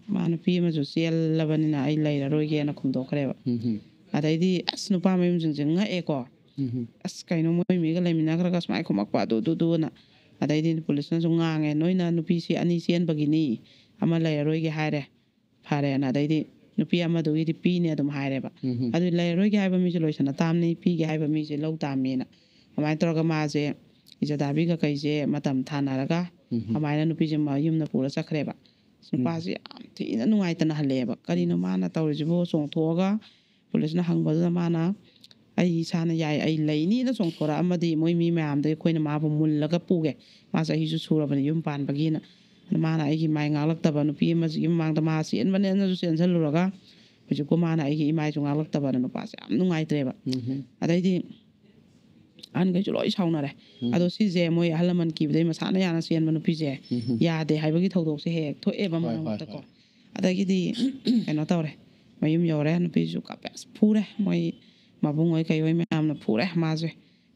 "ꯃꯥ ꯅꯨꯄꯤ ꯑꯃꯁꯨ ꯆꯦꯜꯂꯕꯅꯤꯅ ꯑꯩ ꯂꯩꯔꯔꯣꯏꯒꯦꯅ" ꯈꯨꯝꯗꯣꯛꯈ꯭ꯔꯦꯕ꯫ ꯎꯝ꯫ ꯑꯗꯩꯗꯤ ꯑꯁ, ꯅꯨꯄꯥ ꯃꯌꯨꯝꯁꯤꯡꯁꯦ ꯉꯛꯑꯦꯀꯣ꯫ ꯎꯝ꯫ "ꯑꯁ, ꯀꯩꯅꯣ, ꯃꯣꯏ ꯃꯤꯒ ꯂꯩꯃꯤꯟꯅꯈ꯭ꯔꯒ ꯁꯨꯃꯥꯏꯅ ꯈꯨꯝꯃꯛꯄ, ꯑꯗꯨ, ꯑꯗꯨ, ꯑꯗꯨꯅ"꯫ ꯑꯗꯩꯗꯤ ꯄꯨꯂꯤꯁꯅꯁꯨ ꯉꯥꯡꯉꯦ, "ꯅꯣꯏꯅ ꯅꯨꯄꯤꯁꯤ ꯑꯅꯤ ꯆꯦꯟꯕꯒꯤꯅꯤ, ꯑꯃ ꯂꯩꯔꯔꯣꯏꯒꯦ ꯍꯥꯏꯔꯦ, ꯐꯔꯦꯅ"꯫ ꯑꯗꯩꯗꯤ ꯅꯨꯄꯤ ꯑꯃꯗꯨꯒꯤꯗꯤ ꯄꯤꯅꯤ ꯑꯗꯨꯝ ꯍꯥꯏꯔꯦꯕ꯫ ꯎꯝ꯫ "ꯑꯗꯨ ꯂꯩꯔꯔꯣꯏꯒꯦ ꯍꯥꯏꯕ ꯃꯤꯁꯦ ꯂꯣꯏꯁꯟꯅ ꯇꯥꯝꯅꯤ, ꯄꯤꯒꯦ ꯍꯥꯏꯕ ꯃꯤꯁꯦ ꯂꯧ ꯇꯥꯝꯅꯤꯅ"꯫ ꯑꯗꯨꯃꯥꯏꯅ ꯇꯧꯔꯒ ꯃꯥꯁꯦ ꯏꯖꯗꯥꯕꯤ ꯀꯀꯩꯁꯦ ꯃꯇꯝ ꯊꯥꯅꯔꯒ ꯎꯝ꯫ ꯑꯗꯨꯃꯥꯏꯅ ꯅꯨꯄꯤꯁꯦ ꯃꯌꯨꯝꯗ ꯄꯨꯔ ꯆꯠꯈ꯭ꯔꯦꯕ꯫ ꯅꯨꯄꯥꯁꯦ ꯌꯥꯝ ꯊꯤꯅ ꯅꯨꯡꯉꯥꯏꯇꯅ ꯍꯜꯂꯛꯑꯦꯕ꯫ "ꯀꯔꯤꯅꯣ ꯃꯥꯅ ꯇꯧꯔꯤꯁꯤꯕꯨ?" ꯆꯣꯡꯊꯣꯛꯑꯒ ꯄꯨꯂꯤꯁꯅ ꯍꯪꯕꯗꯨꯗ ꯃꯥꯅ, "ꯑꯩ ꯏꯁꯥꯅ ꯌꯥꯏ, ꯑꯩ ꯂꯩꯅꯤꯅ" ꯆꯣꯡꯊꯣꯔꯛꯑꯝꯃꯗꯤ ꯃꯣꯏ ꯃꯤ ꯃꯌꯥꯝꯗꯒꯤ ꯑꯩꯈꯣꯏꯅ ꯃꯥꯕꯨ ꯃꯨꯜꯂꯒ ꯄꯨꯒꯦ꯫ ꯃꯥ ꯆꯍꯤꯁꯨ ꯁꯨꯔꯕꯅꯤ ꯌꯨꯝ ꯄꯥꯟꯕꯒꯤꯅ꯫ ꯑꯗ ꯃꯥꯅ ꯑꯩꯒꯤ ꯃꯥꯏ ꯉꯥꯛꯂꯛꯇꯕ ꯅꯨꯄꯤ ꯑꯃꯁꯤꯒꯤ ꯃꯃꯥꯡꯗ ꯃꯥ ꯆꯦꯟꯕꯅꯦꯅꯁꯨ ꯆꯦꯟꯁꯜꯂꯨꯔꯒ ꯍꯧꯖꯤꯛꯄꯨ ꯃꯥꯅ ꯑꯩꯒꯤ ꯏꯃꯥꯏꯁꯨ ꯉꯥꯛꯂꯛꯇꯕꯅ ꯅꯨꯄꯥꯁꯦ ꯌꯥꯝ ꯅꯨꯡꯉꯥꯏꯇ꯭ꯔꯦꯕ꯫ ꯎꯝ꯫ ꯑꯗꯩꯗꯤ ꯑꯍꯟꯈꯩꯁꯨ ꯂꯣꯏ ꯁꯥꯎꯅꯔꯦ꯫ ꯎꯝ꯫ ꯑꯗꯣ ꯁꯤꯁꯦ ꯃꯣꯏ ꯑꯍꯜ ꯂꯃꯟ ꯀꯤꯕꯗꯩ ꯃꯁꯥꯅ ꯌꯥꯅ ꯆꯦꯟꯕ ꯅꯨꯄꯤꯁꯦ ꯎꯝ꯫ ꯌꯥꯗꯦ ꯍꯥꯏꯕꯒꯤ ꯊꯧꯗꯣꯛꯁꯦ ꯍꯦꯛ ꯍꯦꯛ ꯊꯣꯛꯑꯦꯕ ꯍꯣꯏ, ꯃꯔꯛ ꯍꯣꯏ, ꯃꯔꯛꯇꯀꯣ꯫ ꯍꯣꯏ꯫ ꯑꯗꯒꯤꯗꯤ ꯀꯩꯅꯣ ꯇꯧꯔꯦ, ꯃꯌꯨꯝ ꯌꯧꯔꯦ, ꯅꯨꯄꯤꯁꯨ ꯀꯞꯄꯦ, ꯑꯁ ꯐꯨꯔꯦ, ꯃꯣꯏ ꯃꯕꯨꯡ ꯍꯣꯏ ꯀꯩ ꯍꯣꯏ ꯃꯌꯥꯝꯅ ꯐꯨꯔꯦ꯫ ꯃꯥꯁꯦ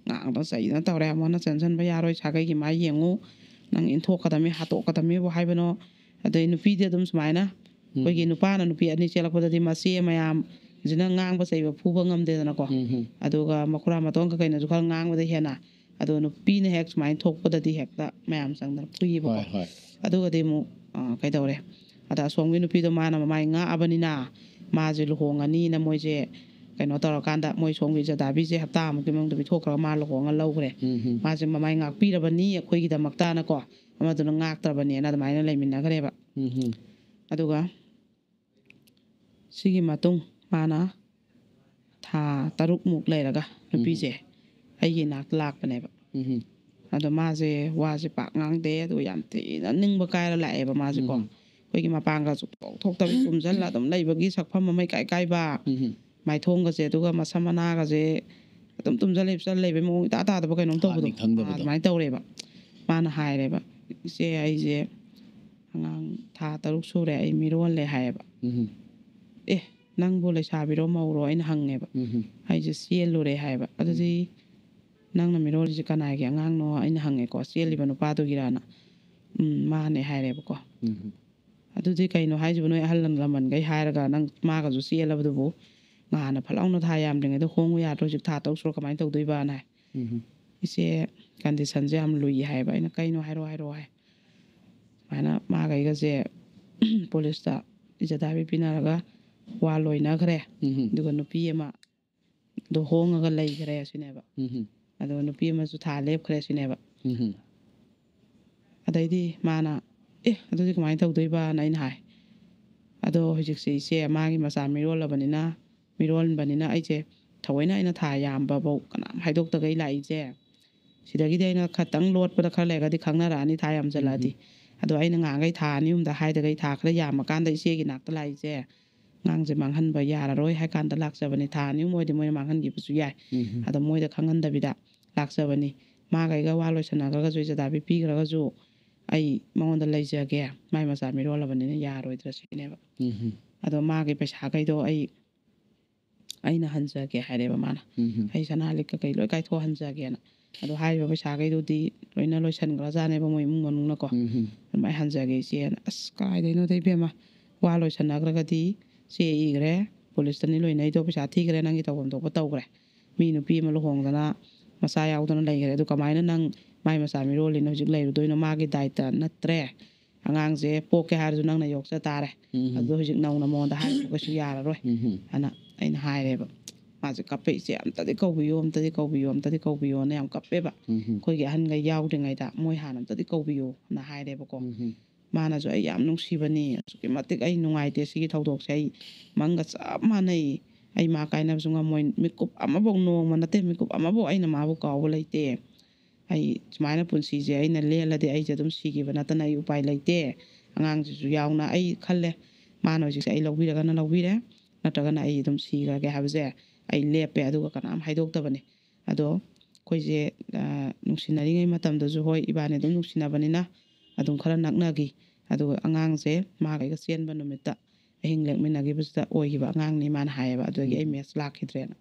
ꯉꯥꯡꯗꯅ ꯆꯩꯗꯅ ꯇꯧꯔꯦ꯫ "ꯑꯃꯨꯛ ꯍꯟꯅ ꯆꯦꯟꯁꯤꯟꯕ ꯌꯥꯔꯣꯏ, ꯁꯥꯒꯩꯒꯤ ꯃꯥ ꯌꯦꯡꯉꯨ, ꯅꯪ ꯏꯟꯊꯣꯛꯀꯗꯕꯅꯤ, ꯍꯥꯠꯇꯣꯛꯀꯗꯕꯅꯤꯕꯨ ꯍꯥꯏꯕꯅꯣ?" ꯑꯗꯩ ꯅꯨꯄꯤꯗꯤ ꯑꯗꯨꯝ ꯁꯨꯃꯥꯏꯅ ꯑꯩꯈꯣꯏꯒꯤ ꯎꯝ꯫ ꯅꯨꯄꯥꯅ ꯅꯨꯄꯤ ꯑꯅꯤ ꯆꯦꯜꯂꯛꯄꯗꯗꯤ ꯃꯆꯦ ꯃꯌꯥꯝꯁꯤꯅ ꯉꯥꯡꯕ ꯆꯩꯕ ꯐꯨꯕ ꯉꯝꯗꯦꯗꯅꯀꯣ꯫ ꯎꯝ꯫ ꯑꯗꯨꯒ ꯃꯈꯨꯔꯥ ꯃꯇꯣꯟ ꯀꯩꯀꯩꯅꯁꯨ ꯈꯔ ꯉꯥꯡꯕꯗ ꯍꯦꯟꯅ, ꯑꯗꯣ ꯅꯨꯄꯤꯅ ꯍꯦꯛ ꯁꯨꯃꯥꯏꯅ ꯊꯣꯛꯄꯗꯗꯤ ꯍꯦꯛꯇ ꯃꯌꯥꯝ ꯆꯪꯗꯅ ꯐꯨꯏꯌꯦꯕꯀꯣ꯫ ꯍꯣꯏ, ꯍꯣꯏ꯫ ꯑꯗꯨꯒꯗꯤ ꯑꯃꯨꯛ, ꯑ, ꯀꯩꯗꯧꯔꯦ? ꯑꯗ ꯑꯁꯣꯝꯒꯤ ꯅꯨꯄꯤꯗꯣ ꯃꯥꯅ ꯃꯃꯥꯏ ꯉꯥꯛꯑꯕꯅꯤꯅ ꯃꯥꯁꯦ ꯂꯨꯍꯣꯡꯉꯅꯤꯅ ꯃꯣꯏꯁꯦ ꯀꯩꯅꯣ ꯇꯧꯔꯀꯥꯟꯗ ꯃꯣꯏ ꯁꯣꯝꯒꯤ ꯖꯗꯥꯕꯤꯁꯦ ꯍꯞꯇꯥ ꯑꯃꯨꯛꯀꯤ ꯃꯅꯨꯡꯗ ꯄꯤꯊꯣꯛꯈ꯭ꯔꯒ ꯃꯥ ꯂꯨꯍꯣꯡꯉ ꯂꯧꯈ꯭ꯔꯦ꯫ ꯎꯝ꯫ ꯃꯥꯁꯦ ꯃꯃꯥꯏ ꯉꯥꯛꯄꯤꯔꯕꯅꯤ ꯑꯩꯈꯣꯏꯒꯤꯗꯃꯛꯇꯅꯀꯣ꯫ ꯑꯃꯗꯨꯅ ꯉꯥꯛꯇ꯭ꯔꯕꯅꯦꯅ ꯑꯗꯨꯃꯥꯏꯅ ꯂꯩꯃꯤꯟꯅꯈ꯭ꯔꯦꯕ꯫ ꯎꯝ꯫ ꯑꯗꯨꯒ ꯁꯤꯒꯤ ꯃꯇꯨꯡ ꯃꯥꯅ ꯊꯥ ꯇꯔꯨꯛꯃꯨꯛ ꯂꯩꯔꯒ ꯅꯨꯄꯤꯁꯦ ꯑꯩꯒꯤ ꯏꯅꯥꯛꯇ ꯂꯥꯛꯄꯅꯦꯕ꯫ ꯎꯝ꯫ ꯑꯗꯣ ꯃꯥꯁꯦ ꯋꯥꯁꯦ ꯄꯥꯛ ꯉꯥꯡꯗꯦ, ꯑꯗꯨꯒ ꯌꯥꯝ ꯊꯤꯅ ꯅꯤꯡꯕ ꯀꯥꯏꯔ ꯂꯥꯛꯑꯦꯕ ꯃꯥꯁꯦꯀꯣ꯫ ꯎꯝ꯫ ꯑꯩꯈꯣꯏꯒꯤ ꯃꯄꯥꯟꯒ ꯆꯨꯞꯊꯣꯛ ꯊꯣꯛꯇꯕꯤ ꯇꯨꯝꯁꯤꯜꯂ ꯑꯗꯨꯝ ꯂꯩꯕꯒꯤ ꯁꯛꯐꯝ ꯑꯃ ꯏꯀꯥꯏ ꯀꯥꯏꯕ, ꯎꯝ꯫ ꯃꯥꯏꯊꯣꯡꯒꯁꯦ, ꯑꯗꯨꯒ ꯃꯁꯝ ꯃꯅꯥꯒꯁꯦ ꯑꯗꯨꯝ ꯇꯨꯝꯖꯜ ꯍꯤꯞꯆꯜ ꯂꯩꯕꯩ ꯃꯑꯣꯡ ꯏꯇꯥ ꯇꯥꯗꯕ ꯀꯩꯅꯣꯝ ꯇꯧꯕꯗꯣ꯫ ꯍꯥꯠꯅꯤ ꯈꯪꯗꯕꯗꯣ꯫ ꯑꯥ, ꯑꯗꯨꯃꯥꯏꯅ ꯇꯧꯔꯦꯕ꯫ ꯃꯥꯅ ꯍꯥꯏꯔꯦꯕ, "ꯏꯆꯦ, ꯑꯩꯁꯦ ꯑꯉꯥꯡ ꯊꯥ ꯇꯔꯨꯛ ꯁꯨꯔꯦ, ꯑꯩ ꯃꯤꯔꯣꯜꯂꯦ" ꯍꯥꯏꯌꯦꯕ꯫ ꯎꯝ꯫ "ꯑꯦ, ꯅꯪꯕꯨ ꯂꯩꯁꯥꯕꯤꯔꯣ ꯃꯧꯔꯣ?" ꯑꯩꯅ ꯍꯪꯉꯦꯕ꯫ ꯎꯝ꯫ "ꯑꯩꯁꯦ ꯆꯦꯜꯂꯨꯔꯦ" ꯍꯥꯏꯌꯦꯕ꯫ "ꯑꯗꯨꯗꯤ ꯅꯪꯅ ꯃꯤꯔꯣꯜꯂꯤꯁꯦ ꯀꯅꯥꯒꯤ ꯑꯉꯥꯡꯅꯣ?" ꯑꯩꯅ ꯍꯪꯉꯦꯀꯣ, "ꯆꯦꯜꯂꯤꯕ ꯅꯨꯄꯥꯗꯨꯒꯤꯔꯥꯅ?" "ꯎꯝ, ꯃꯥꯅꯦ" ꯍꯥꯏꯔꯦꯕꯀꯣ꯫ ꯎꯝ꯫ "ꯑꯗꯨꯗꯤ ꯀꯩꯅꯣ ꯍꯥꯏꯁꯤꯕꯨ, ꯅꯣꯏ ꯑꯍꯜ ꯂꯃꯟꯈꯩ ꯍꯥꯏꯔꯒ ꯅꯪ ꯃꯥꯒꯁꯨ ꯆꯦꯜꯂꯕꯗꯨꯕꯨ ꯉꯍꯥꯟꯅ ꯐꯠ ꯂꯥꯎꯅ ꯊꯥ ꯌꯥꯝꯗ꯭ꯔꯤꯉꯩꯗ ꯍꯣꯡꯉꯨ ꯌꯥꯗ꯭ꯔꯣ? ꯍꯧꯖꯤꯛ ꯊꯥ ꯇꯔꯨꯛ ꯁꯨꯔ ꯀꯃꯥꯏꯅ ꯇꯧꯗꯣꯏꯕꯅ" ꯍꯥꯏ꯫ ꯎꯝ꯫ "ꯏꯆꯦ, ꯀꯟꯗꯤꯁꯟꯁꯦ ꯌꯥꯝ ꯂꯨꯏ" ꯍꯥꯏꯕ꯫ ꯑꯩꯅ, "ꯀꯩꯅꯣ? ꯍꯥꯏꯔꯣ, ꯍꯥꯏꯔꯣ" ꯍꯥꯏ꯫ ꯁꯨꯃꯥꯏꯅ ꯃꯥꯒ ꯑꯩꯒꯁꯦ ꯄꯨꯂꯤꯁꯇ ꯏꯖꯗꯥꯕꯤ ꯄꯤꯅꯔꯒ ꯋꯥ ꯂꯣꯏꯅꯈ꯭ꯔꯦ꯫ ꯎꯝ꯫ ꯑꯗꯨꯒ ꯅꯨꯄꯤ ꯑꯃ ꯗꯣ ꯍꯣꯡꯉꯒ ꯂꯩꯈ꯭ꯔꯦ ꯁꯤꯅꯦꯕ꯫ ꯎꯝ꯫ ꯑꯗꯨꯒ ꯅꯨꯄꯤ ꯑꯃꯁꯨ ꯊꯥ ꯂꯦꯞꯈ꯭ꯔꯦ ꯁꯤꯅꯦꯕ꯫ ꯎꯝ꯫ ꯑꯗꯩꯗꯤ ꯃꯥꯅ, "ꯑꯦ, ꯑꯗꯨꯗꯤ ꯀꯃꯥꯏꯅ ꯇꯧꯗꯣꯏꯕꯅ?" ꯑꯩꯅ ꯍꯥꯏ꯫ "ꯑꯗꯣ ꯍꯧꯖꯤꯛꯁꯦ ꯏꯆꯦ, ꯃꯥꯒꯤ ꯃꯆꯥ ꯃꯤꯔꯣꯜꯂꯕꯅꯤꯅ, ꯃꯤꯔꯣꯟꯕꯅꯤꯅ ꯑꯩꯁꯦ ꯊꯑꯣꯏꯅ ꯑꯩꯅ ꯊꯥ ꯌꯥꯝꯕꯐꯧ ꯀꯅꯥꯝ ꯍꯥꯏꯗꯣꯛꯇꯈꯩ ꯂꯥꯛꯏꯁꯦ꯫ ꯁꯤꯗꯒꯤꯗꯤ ꯑꯩꯅ ꯈꯇꯪ ꯂꯣꯠꯄꯗ ꯈꯔ ꯂꯩꯔꯒꯗꯤ ꯈꯪꯅꯔꯛꯑꯅꯤ ꯊꯥ ꯌꯥꯝꯖꯜꯂꯛꯑꯗꯤ꯫ ꯑꯗꯣ ꯑꯩꯅ ꯉꯍꯥꯟꯈꯩ ꯊꯥ ꯑꯅꯤ ꯑꯍꯨꯝꯗ ꯍꯥꯏꯗꯈꯩ ꯊꯥ ꯈꯔ ꯌꯥꯝꯃꯀꯥꯟꯗ ꯏꯆꯦꯒꯤ ꯅꯥꯛꯇ ꯂꯥꯛꯏꯁꯦ, ꯑꯉꯥꯡꯁꯦ ꯃꯥꯡꯍꯟꯕ ꯌꯥꯔꯔꯣꯏ ꯍꯥꯏ ꯀꯥꯟꯗ ꯂꯥꯛꯆꯕꯅꯤ꯫ ꯊꯥ ꯑꯅꯤ ꯑꯍꯨꯝ ꯑꯣꯏꯔꯗꯤ ꯃꯣꯏꯅ ꯃꯥꯡꯍꯟꯈꯤꯕꯁꯨ ꯌꯥꯏ꯫ ꯑꯗꯣ ꯃꯣꯏꯗ ꯈꯪꯍꯟꯗꯕꯤꯗ ꯂꯥꯛꯆꯕꯅꯤ꯫ ꯃꯥꯒ ꯑꯩꯒ ꯋꯥ ꯂꯣꯏꯁꯟꯅꯈ꯭ꯔꯒꯁꯨ, ꯏꯖꯗꯥꯕꯤ ꯄꯤꯈ꯭ꯔꯒꯁꯨ, ꯑꯩ ꯃꯉꯣꯟꯗ ꯂꯩꯖꯒꯦ, ꯃꯥꯏ ꯃꯆꯥ ꯃꯤꯔꯣꯜꯂꯕꯅꯤꯅ ꯌꯥꯔꯣꯏꯗ꯭ꯔꯥ ꯁꯤꯅꯦꯕ꯫ ꯑꯗꯣ ꯃꯥꯒꯤ ꯄꯩꯁꯥꯈꯩꯗꯣ ꯑꯩ, ꯑꯩꯅ ꯍꯟꯖꯒꯦ ꯍꯥꯏꯔꯦꯕ ꯃꯥꯅ꯫ "ꯑꯩ ꯁꯅꯥ ꯂꯤꯛ ꯀꯩꯀꯩ ꯂꯣꯏ ꯀꯥꯏꯊꯣꯛꯍꯟꯖꯒꯦꯅ"꯫ ꯑꯗꯣ ꯍꯥꯏꯔꯤꯕ ꯄꯩꯁꯥꯈꯩꯗꯨꯗꯤ ꯂꯣꯏꯅ ꯂꯣꯏꯁꯟꯈ꯭ꯔꯖꯥꯠꯅꯦꯕ ꯃꯣꯏ ꯏꯃꯨꯡ ꯃꯅꯨꯡꯅꯀꯣ꯫ "ꯑꯗꯨꯃꯥꯏꯅ ꯍꯟꯖꯒꯦ ꯏꯆꯦꯅ"꯫ ꯑꯁ, ꯀꯥꯏꯗꯩꯅꯣꯗ ꯏꯕꯦꯝꯃ, ꯋꯥ ꯂꯣꯏꯁꯟꯅꯈ꯭ꯔꯒꯗꯤ ꯆꯦ ꯏꯈ꯭ꯔꯦ, ꯄꯨꯂꯤꯁꯇꯅꯤ ꯂꯣꯏꯅꯩꯗꯣ, ꯄꯩꯁꯥ ꯊꯤꯈ꯭ꯔꯦ, ꯅꯪꯒꯤ ꯇꯧꯐꯝ ꯊꯣꯛꯄ ꯇꯧꯈ꯭ꯔꯦ꯫ ꯃꯤ ꯅꯨꯄꯤ ꯑꯃ ꯂꯨꯍꯣꯡꯗꯅ ꯃꯆꯥ ꯌꯥꯎꯗꯅ ꯂꯩꯈ꯭ꯔꯦ꯫ ꯑꯗꯨ ꯀꯃꯥꯏꯅ ꯅꯪ ꯃꯥꯏ ꯃꯆꯥ ꯃꯤꯔꯣꯜꯂꯤꯅꯣ ꯍꯧꯖꯤꯛ ꯂꯩꯔꯨꯗꯣꯏꯅꯣ? ꯃꯥꯒꯤ ꯗꯥꯏꯇ ꯅꯠꯇ꯭ꯔꯦ꯫ ꯑꯉꯥꯡꯁꯦ ꯄꯣꯛꯀꯦ ꯍꯥꯏꯔꯁꯨ ꯅꯪꯅ ꯌꯣꯛꯆ ꯇꯥꯔꯦ꯫ ꯑꯗꯣ ꯍꯧꯖꯤꯛ ꯅꯧꯅ ꯃꯉꯣꯟꯗ ꯍꯥꯏꯔꯁꯨ ꯀꯩꯁꯨ ꯌꯥꯔꯔꯣꯏ꯫ ꯑꯗꯨꯅ ꯑꯩꯅ ꯍꯥꯏꯔꯦꯕ꯫ ꯃꯥꯁꯦ ꯀꯞꯄꯦ, "ꯏꯆꯦ, ꯑꯝꯇꯗꯤ ꯀꯧꯕꯤꯌꯨ, ꯑꯝꯇꯗꯤ ꯀꯧꯕꯤꯌꯨ, ꯑꯝꯇꯗꯤ ꯀꯧꯕꯤꯌꯨꯅ ꯌꯥꯝ ꯀꯞꯄꯦꯕ꯫ ꯑꯩꯈꯣꯏꯒꯤ ꯑꯍꯟꯈꯩ ꯌꯥꯎꯗ꯭ꯔꯤꯉꯩꯗ ꯃꯣꯏ ꯍꯥꯟꯅ ꯑꯝꯇꯗꯤ ꯀꯧꯕꯤꯌꯨꯅ ꯍꯥꯏꯔꯦꯕꯀꯣ꯫ ꯃꯥꯅꯁꯨ ꯑꯩ ꯌꯥꯝ ꯅꯨꯡꯁꯤꯕꯅꯤ, ꯑꯁꯨꯛꯀꯤ ꯃꯇꯤꯛ ꯑꯩ ꯅꯨꯡꯉꯥꯏꯇꯦ ꯁꯤꯒꯤ ꯊꯧꯗꯣꯛꯁꯦ, ꯑꯩ ꯃꯪꯒ ꯆꯞ ꯃꯥꯟꯅꯩ, ꯑꯩ ꯃꯥ ꯀꯥꯏꯅꯕꯁꯨ ꯉꯝꯃꯣꯏ, ꯃꯤꯀꯨꯞ ꯑꯃꯐꯧ, ꯅꯣꯡꯃ ꯅꯠꯇꯦ, ꯃꯤꯀꯨꯞ ꯑꯃꯐꯧ ꯑꯩꯅ ꯃꯥꯕꯨ ꯀꯥꯎꯕ ꯂꯩꯇꯦ꯫ ꯑꯩ ꯁꯨꯃꯥꯏꯅ ꯄꯨꯟꯁꯤꯁꯦ ꯑꯩꯅ ꯂꯦꯜꯂꯗꯤ ꯑꯩꯁꯦ ꯑꯗꯨꯝ ꯁꯤꯈꯤꯕ ꯅꯠꯇꯅ ꯑꯩ ꯎꯄꯥꯏ ꯂꯩꯇꯦ, ꯑꯉꯥꯡꯁꯤꯁꯨ ꯌꯥꯎꯅ꯫ ꯑꯩ ꯈꯜꯂꯦ, ꯃꯥꯅ ꯍꯧꯖꯤꯛꯁꯦ ꯑꯩ ꯂꯧꯕꯤꯔꯒꯅ ꯂꯧꯕꯤꯔꯦ, ꯅꯠꯇ꯭ꯔꯒꯅ ꯑꯩ ꯑꯗꯨꯝ ꯁꯤꯈ꯭ꯔꯒꯦ ꯍꯥꯏꯕꯁꯦ ꯑꯩ ꯂꯦꯞꯄꯦ, ꯑꯗꯨꯒ ꯀꯅꯥꯝ ꯍꯥꯏꯗꯣꯛꯇꯕꯅꯤ꯫ ꯑꯗꯣ ꯑꯩꯈꯣꯏꯁꯦ, ꯑ, ꯅꯨꯡꯁꯤꯅꯔꯤꯉꯩ ꯃꯇꯝꯗꯁꯨ, ꯍꯣꯏ, ꯏꯕꯥꯅꯤ ꯑꯗꯨꯝ ꯅꯨꯡꯁꯤꯅꯕꯅꯤꯅ ꯑꯗꯨꯝ ꯈꯔ ꯅꯛꯅꯈꯤ꯫ ꯑꯗꯨꯒ ꯑꯉꯥꯡꯁꯦ ꯃꯥꯒ ꯑꯩꯒ ꯆꯦꯟꯕ ꯅꯨꯃꯤꯠꯇ ꯑꯍꯤꯡ ꯂꯦꯛꯃꯤꯟꯅꯈꯤꯕꯁꯤꯗ ꯑꯣꯏꯈꯤꯕ ꯑꯉꯥꯡꯅꯤ ꯃꯥꯅ ꯍꯥꯏꯌꯦꯕ꯫ ꯑꯗꯨꯗꯒꯤ ꯑꯩ ꯃꯦꯠꯁ ꯂꯥꯛꯈꯤꯗ꯭ꯔꯦꯅ꯫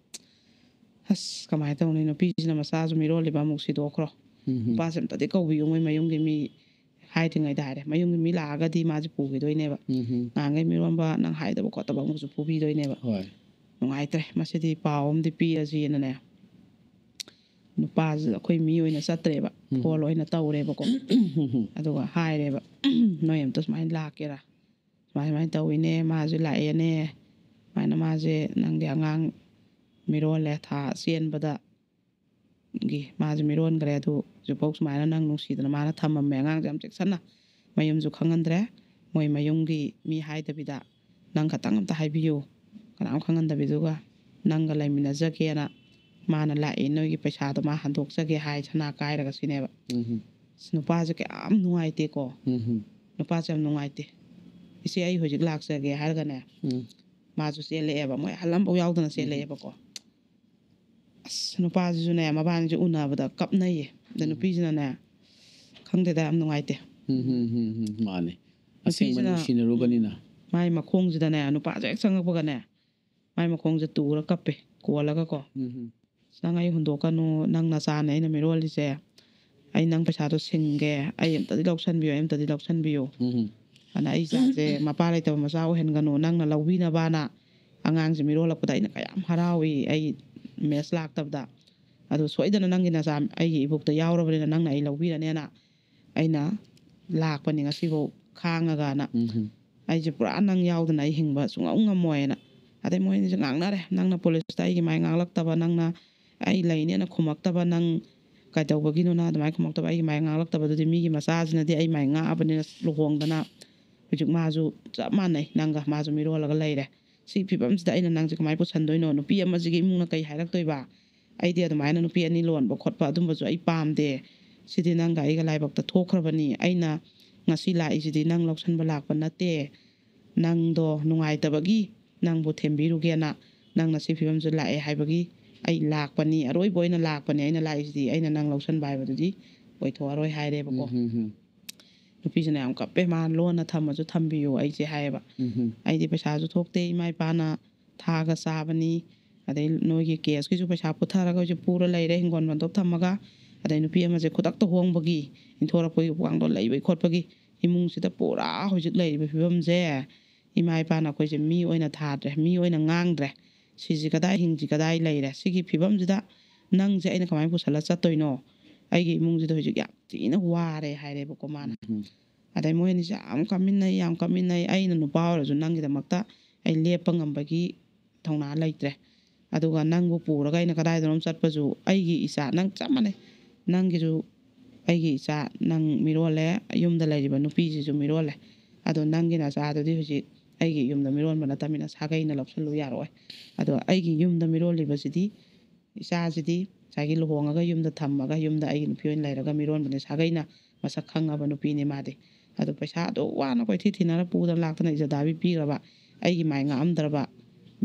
ꯑꯁ, ꯀꯃꯥꯏꯅ ꯇꯧꯅꯤ? ꯅꯨꯄꯤꯁꯤꯅ ꯃꯆꯥꯁꯨ ꯃꯤꯔꯣꯜꯂꯤꯕ, ꯑꯃꯨꯛ ꯁꯤꯗꯣꯛꯈ꯭ꯔꯣ꯫ ꯅꯨꯄꯥꯁꯦ ꯑꯝꯇꯗꯤ ꯀꯧꯕꯤꯌꯨ, ꯃꯣꯏ ꯃꯌꯨꯝꯒꯤ ꯃꯤ ꯍꯥꯏꯗ꯭ꯔꯤꯉꯩꯗ ꯍꯥꯏꯔꯦ꯫ ꯃꯌꯨꯝꯒꯤ ꯃꯤ ꯂꯥꯛꯑꯒꯗꯤ ꯃꯥꯁꯦ ꯄꯨꯈꯤꯗꯣꯏꯅꯦꯕ꯫ ꯅꯍꯥꯟꯈꯩ ꯃꯤꯔꯣꯟꯕ ꯅꯪ ꯍꯥꯏꯗꯕ ꯈꯣꯠꯇꯕ ꯑꯃꯨꯛꯁꯨ ꯐꯨꯕꯤꯗꯣꯏꯅꯦꯕ꯫ ꯍꯣꯏ꯫ ꯅꯨꯡꯉꯥꯏꯇ꯭ꯔꯦ, ꯃꯁꯤꯗꯤ ꯄꯥꯎ ꯑꯃꯗꯤ ꯄꯤꯔꯁꯤꯅꯅꯦ, ꯅꯨꯄꯥꯁꯤꯗ ꯑꯩꯈꯣꯏ ꯃꯤ ꯑꯣꯏꯅ ꯆꯠꯇ꯭ꯔꯦꯕ, ꯐꯣꯟ ꯑꯣꯏꯅ ꯇꯧꯔꯦꯕꯀꯣ꯫ ꯑꯗꯨꯒ ꯍꯥꯏꯔꯦꯕ, "ꯅꯣꯏ ꯑꯝꯇ ꯁꯨꯃꯥꯏꯅ ꯂꯥꯛꯀꯦꯔꯥ? ꯁꯨꯃꯥꯏ ꯁꯨꯃꯥꯏꯅ ꯇꯧꯋꯤꯅꯦ, ꯃꯥꯁꯨ ꯂꯥꯛꯑꯦꯅꯦ, ꯁꯨꯃꯥꯏꯅ ꯃꯥꯁꯦ ꯅꯪꯒꯤ ꯑꯉꯥꯡ ꯃꯤꯔꯣꯜꯂꯦ, ꯊꯥ ꯆꯦꯟꯕꯗꯒꯤ ꯃꯥꯁꯦ ꯃꯤꯔꯣꯟꯈ꯭ꯔꯦ, ꯑꯗꯨ ꯍꯧꯖꯤꯛꯐꯥꯎ ꯁꯨꯃꯥꯏꯅ ꯅꯪ ꯅꯨꯡꯁꯤꯗꯅ ꯃꯥꯅ ꯊꯝꯃꯝꯃꯦ ꯑꯉꯥꯡꯁꯦ ꯌꯥꯝ ꯆꯦꯛꯁꯤꯟꯅ꯫ ꯃꯌꯨꯝꯁꯨ ꯈꯪꯍꯟꯗ꯭ꯔꯦ, ꯃꯣꯏ ꯃꯌꯨꯝꯒꯤ ꯃꯤ ꯍꯥꯏꯗꯕꯤꯗ꯫ ꯅꯪ ꯈꯛꯇꯪ ꯑꯝꯇ ꯍꯥꯏꯕꯤꯌꯨ, ꯀꯅꯥꯝ ꯈꯪꯍꯟꯗꯕꯤꯗꯨꯒ꯫ ꯅꯪꯒ ꯂꯩꯃꯤꯟꯅꯖꯒꯦꯅ ꯃꯥꯅ ꯂꯥꯛꯑꯦ, ꯅꯣꯏꯒꯤ ꯄꯩꯁꯥꯗꯣ ꯃꯥ ꯍꯟꯗꯣꯛꯆꯒꯦ ꯍꯥꯏ, ꯁꯅꯥ ꯀꯥꯏꯔꯒ ꯁꯤꯅꯦꯕ꯫ ꯎꯝ ꯑꯁ, ꯅꯨꯄꯥꯁꯦ ꯀꯌꯥꯝ ꯅꯨꯡꯉꯥꯏꯇꯦꯀꯣ꯫ ꯎꯝ ꯅꯨꯄꯥꯁꯦ ꯌꯥꯝ ꯅꯨꯡꯉꯥꯏꯇꯦ꯫ "ꯏꯆꯦ, ꯑꯩ ꯍꯧꯖꯤꯛ ꯂꯥꯛꯆꯒꯦ" ꯍꯥꯏꯔꯒꯅꯦ, ꯎꯝ ꯃꯥꯁꯨ ꯆꯦꯜꯂꯛꯑꯦꯕ, ꯃꯣꯏ ꯑꯍꯜ ꯑꯃꯐꯥꯎ ꯌꯥꯎꯗꯅ ꯆꯦꯜꯂꯛꯑꯦꯕꯀꯣ꯫ ꯑꯁ, ꯅꯨꯄꯥꯁꯤꯁꯨꯅꯦ, ꯃꯕꯥꯅꯤꯁꯦ ꯎꯅꯕꯗ ꯀꯞꯅꯩꯌꯦ꯫ ꯑꯗ ꯎꯝ ꯅꯨꯄꯤꯁꯤꯅꯅꯦ, ꯈꯪꯗꯦꯗ, ꯌꯥꯝ ꯅꯨꯡꯉꯥꯏꯇꯦ꯫ ꯎꯝ ꯎꯝ ꯎꯝ ꯎꯝ ꯃꯥꯅꯦ꯫ ꯑꯁꯦꯡꯕ ꯅꯨꯄꯤꯁꯤꯅ ꯅꯨꯡꯁꯤꯅꯔꯨꯕꯅꯤꯅ꯫ ꯃꯥꯏ ꯃꯈꯣꯡꯁꯤꯗꯅꯦ, ꯅꯨꯄꯥꯁꯦ ꯍꯦꯛ ꯆꯪꯉꯛꯄꯒꯅꯦ, ꯃꯥꯏ ꯃꯈꯣꯡꯁꯦ ꯇꯨꯔ ꯀꯞꯄꯦ, ꯀꯣꯜꯂꯒꯀꯣ꯫ ꯎꯝ "ꯅꯪ ꯑꯩ ꯍꯨꯟꯗꯣꯛꯀꯅꯨ, ꯅꯪ ꯅꯆꯥꯅꯦ ꯑꯩꯅ ꯃꯤꯔꯣꯜꯂꯤꯁꯦ, ꯑꯩ ꯅꯪ ꯄꯩꯁꯥꯗꯣ ꯁꯤꯡꯒꯦ, ꯑꯩ ꯑꯝꯇꯗꯤ ꯂꯧꯁꯟꯕꯤꯌꯨ, ꯑꯩ ꯑꯝꯇꯗꯤ ꯂꯧꯁꯟꯕꯤꯌꯨ꯫ ꯎꯝ ꯑꯗ ꯑꯩ ꯏꯆꯥꯁꯦ ꯃꯄꯥ ꯂꯩꯇꯕ ꯃꯆꯥ ꯑꯣꯏꯍꯟꯒꯅꯨ, ꯅꯪꯅ ꯂꯧꯕꯤꯅꯕꯅ" ꯑꯉꯥꯡꯁꯦ ꯃꯤꯔꯣꯜꯂꯛꯄꯗ ꯑꯩꯅ ꯀꯌꯥꯝ ꯍꯔꯥꯎꯏ, ꯑꯩ ꯃꯦꯁ ꯂꯥꯛꯇꯕꯗ꯫ "ꯑꯗꯨ ꯁꯣꯏꯗꯅ ꯅꯪꯒꯤ ꯅꯆꯥ ꯑꯩꯒꯤ ꯏꯕꯨꯛꯇ ꯌꯥꯎꯔꯕꯅꯤꯅ ꯅꯪꯅ ꯑꯩ ꯂꯧꯕꯤꯔꯅꯦꯅ ꯑꯩꯅ ꯂꯥꯛꯄꯅꯤ ꯉꯁꯤꯐꯥꯎ ꯈꯥꯡꯉꯒꯅ꯫ ꯎꯝ ꯑꯩꯁꯦ ꯄꯨꯔꯥ ꯅꯪ ꯌꯥꯎꯗꯅ ꯑꯩ ꯍꯤꯡꯕ ꯁꯨꯡꯉꯝ ꯉꯝꯃꯣꯏꯅ꯫ ꯑꯗꯩ ꯃꯣꯏ ꯑꯅꯤꯁꯦ ꯉꯥꯡꯅꯔꯦ, "ꯅꯪꯅ ꯄꯨꯂꯤꯁꯇ ꯑꯩꯒꯤ ꯃꯥꯏ ꯉꯥꯡꯂꯛꯇꯕ, ꯅꯪꯅ ꯑꯩ ꯂꯩꯅꯦꯅ ꯈꯨꯝꯃꯛꯇꯕ, ꯅꯪ ꯀꯩꯗꯧꯕꯒꯤꯅꯣꯅ ꯑꯗꯨꯃꯥꯏꯅ ꯈꯨꯝꯃꯛꯇꯕ?" "ꯑꯩꯒꯤ ꯃꯥꯏ ꯉꯥꯡꯂꯛꯇꯕꯗꯨꯗꯤ ꯃꯤꯒꯤ ꯃꯆꯥꯁꯤꯅꯗꯤ ꯑꯩ ꯃꯥꯏ ꯉꯥꯛꯑꯕꯅꯤꯅ ꯂꯨꯍꯣꯡꯗꯅ ꯍꯧꯖꯤꯛ ꯃꯥꯁꯨ ꯆꯞ ꯃꯥꯟꯅꯩ ꯅꯪꯒ, ꯃꯥꯁꯨ ꯃꯤꯔꯣꯜꯂꯒ ꯂꯩꯔꯦ꯫ ꯁꯤ ꯐꯤꯕꯝꯁꯤꯗ ꯑꯩꯅ ꯅꯪꯁꯦ ꯀꯃꯥꯏꯅ ꯄꯨꯁꯟꯗꯣꯏꯅꯣ? ꯅꯨꯄꯤ ꯑꯃꯁꯤꯒꯤ ꯏꯃꯨꯡꯅ ꯀꯩ ꯍꯥꯏꯔꯛꯇꯣꯏꯕ? ꯑꯩꯗꯤ ꯑꯗꯨꯃꯥꯏꯅ ꯅꯨꯄꯤ ꯑꯅꯤ ꯂꯣꯟꯕ ꯈꯣꯠꯄ ꯑꯗꯨꯝꯕꯁꯨ ꯑꯩ ꯄꯥꯝꯗꯦ꯫ ꯁꯤꯗꯤ ꯅꯪꯒ ꯑꯩꯒ ꯂꯥꯏꯕꯛꯇ ꯊꯣꯛꯈ꯭ꯔꯕꯅꯤ꯫ ꯑꯩꯅ ꯉꯁꯤ ꯂꯥꯛꯏꯁꯤꯗꯤ ꯅꯪ ꯂꯧꯁꯟꯕ ꯂꯥꯛꯄ ꯅꯠꯇꯦ꯫ ꯅꯪꯗꯣ ꯅꯨꯡꯉꯥꯏꯇꯕꯒꯤ ꯅꯪꯕꯨ ꯊꯦꯝꯕꯤꯔꯨꯒꯦꯅ ꯅꯪꯅ ꯁꯤ ꯐꯤꯕꯝꯁꯤꯗ ꯂꯥꯛꯑꯦ ꯍꯥꯏꯕꯒꯤ ꯑꯩ ꯂꯥꯛꯄꯅꯤ, ꯑꯔꯣꯏꯕ ꯑꯣꯏꯅ ꯂꯥꯛꯄꯅꯤ꯫ ꯑꯩꯅ ꯂꯥꯛꯏꯁꯤꯗꯤ ꯑꯩꯅ ꯅꯪ ꯂꯧꯁꯟꯕ ꯍꯥꯏꯕꯗꯨꯗꯤ ꯑꯣꯏꯊꯣꯛꯑꯔꯣꯏ" ꯍꯥꯏꯔꯦꯕꯀꯣ꯫ ꯎꯝ ꯎꯝ ꯅꯨꯄꯤꯁꯤꯅ ꯌꯥꯝ ꯀꯞꯄꯦ, "ꯃꯥ ꯂꯣꯟꯅ ꯊꯝꯃꯁꯨ ꯊꯝꯕꯤꯌꯨ ꯑꯩꯁꯦ" ꯍꯥꯏꯌꯦꯕ꯫ ꯎꯝ "ꯑꯩꯗꯤ ꯄꯩꯁꯥꯁꯨ ꯊꯣꯛꯇꯦ, ꯏꯃꯥ ꯏꯄꯥꯅ ꯊꯥꯒ ꯆꯥꯕꯅꯤ, ꯑꯗꯩ ꯅꯣꯏꯒꯤ ꯀꯦꯁꯀꯤꯁꯨ ꯄꯩꯁꯥ ꯄꯨꯊꯔꯒ ꯍꯧꯖꯤꯛ ꯄꯨꯔ ꯂꯩꯔꯦ, ꯍꯤꯡꯒꯣꯜ ꯃꯟꯗꯣꯞ ꯊꯝꯃꯒ꯫ ꯑꯗꯩ ꯅꯨꯄꯤ ꯑꯃꯁꯦ ꯈꯨꯗꯛꯇ ꯍꯣꯡꯕꯒꯤ, ꯏꯟꯊꯣꯔꯛꯄꯒꯤ ꯋꯥꯡꯗꯣ ꯂꯩꯕꯒꯤ ꯈꯣꯠꯄꯒꯤ ꯏꯃꯨꯡꯁꯤꯗ ꯄꯨꯔꯥ ꯍꯧꯖꯤꯛ ꯂꯩꯔꯤꯕ ꯐꯤꯕꯝꯁꯦ, ꯏꯃꯥ ꯏꯄꯥꯅ ꯑꯩꯈꯣꯏꯁꯦ ꯃꯤ ꯑꯣꯏꯅ ꯊꯥꯗ꯭ꯔꯦ, ꯃꯤ ꯑꯣꯏꯅ ꯉꯥꯡꯗ꯭ꯔꯦ꯫ ꯁꯤꯁꯤ ꯀꯗꯥꯏ ꯍꯤꯡꯁꯤ ꯀꯗꯥꯏ ꯂꯩꯔꯦ? ꯁꯤꯒꯤ ꯐꯤꯕꯝꯁꯤꯗ ꯅꯪꯁꯦ ꯑꯩꯅ ꯀꯃꯥꯏꯅ ꯄꯨꯁꯜꯂ ꯆꯠꯇꯣꯏꯅꯣ? ꯑꯩꯒꯤ ꯏꯃꯨꯡꯁꯤꯗ ꯍꯧꯖꯤꯛ ꯌꯥꯝ ꯊꯤꯅ ꯋꯥꯔꯦ" ꯍꯥꯏꯔꯦꯕꯀꯣ ꯃꯥꯅ꯫ ꯎꯝ ꯑꯗꯩ ꯃꯣꯏ ꯑꯅꯤꯁꯦ ꯌꯥꯝ ꯀꯥꯞꯃꯤꯟꯅꯩ, ꯌꯥꯝ ꯀꯥꯞꯃꯤꯟꯅꯩ꯫ "ꯑꯩꯅ ꯅꯨꯄꯥ ꯑꯣꯏꯔꯁꯨ ꯅꯪꯒꯤꯗꯃꯛꯇ ꯑꯩ ꯂꯦꯞꯄ ꯉꯝꯕꯒꯤ ꯊꯧꯅꯥ ꯂꯩꯇ꯭ꯔꯦ꯫ ꯑꯗꯨꯒ ꯅꯪꯕꯨ ꯄꯨꯔꯒ ꯑꯩꯅ ꯀꯗꯥꯏꯗꯅꯣꯝ ꯆꯠꯄꯁꯨ ꯑꯩꯒꯤ ꯏꯆꯥ, ꯅꯪ ꯆꯞ ꯃꯥꯟꯅꯩ, ꯅꯪꯒꯤꯁꯨ ꯑꯩꯒꯤ ꯏꯆꯥ ꯅꯪ ꯃꯤꯔꯣꯜꯂꯦ, ꯌꯨꯝꯗ ꯂꯩꯔꯤꯕ ꯅꯨꯄꯤꯁꯤꯁꯨ ꯃꯤꯔꯣꯜꯂꯦ꯫ ꯑꯗꯣ ꯅꯪꯒꯤ ꯅꯆꯥꯗꯨꯗꯤ ꯍꯧꯖꯤꯛ ꯑꯩꯒꯤ ꯌꯨꯝꯗ ꯃꯤꯔꯣꯟꯕ ꯅꯠꯇꯕꯅꯤꯅ ꯁꯥꯒꯩꯅ ꯂꯧꯁꯜꯂꯨ ꯌꯥꯔꯛꯑꯣꯏ꯫ ꯑꯗꯣ ꯑꯩꯒꯤ ꯌꯨꯝꯗ ꯃꯤꯔꯣꯜꯂꯤꯕꯁꯤꯗꯤ, ꯏꯆꯥꯁꯤꯗꯤ ꯉꯁꯥꯏꯒꯤ ꯂꯨꯍꯣꯡꯉꯒ ꯌꯨꯝꯗ ꯊꯝꯃꯒ ꯌꯨꯝꯗ ꯑꯩꯒꯤ ꯅꯨꯄꯤ ꯑꯣꯏꯅ ꯂꯩꯔꯒ ꯃꯤꯔꯣꯟꯕꯅꯦ, ꯁꯥꯒꯩꯅ ꯃꯁꯛ ꯈꯪꯉꯕ ꯅꯨꯄꯤꯅꯦ ꯃꯥꯗꯤ꯫ ꯑꯗꯣ ꯄꯩꯁꯥ ꯑꯗꯨ ꯋꯥꯅ ꯀꯣꯏꯊꯤ ꯊꯤꯅꯔ ꯄꯨꯗꯅ ꯂꯥꯛꯇꯅ ꯏꯖꯗꯥꯕꯤ ꯄꯤꯈ꯭ꯔꯕ, ꯑꯩꯒꯤ ꯃꯥꯏ ꯉꯥꯛꯑꯝꯗ꯭ꯔꯕ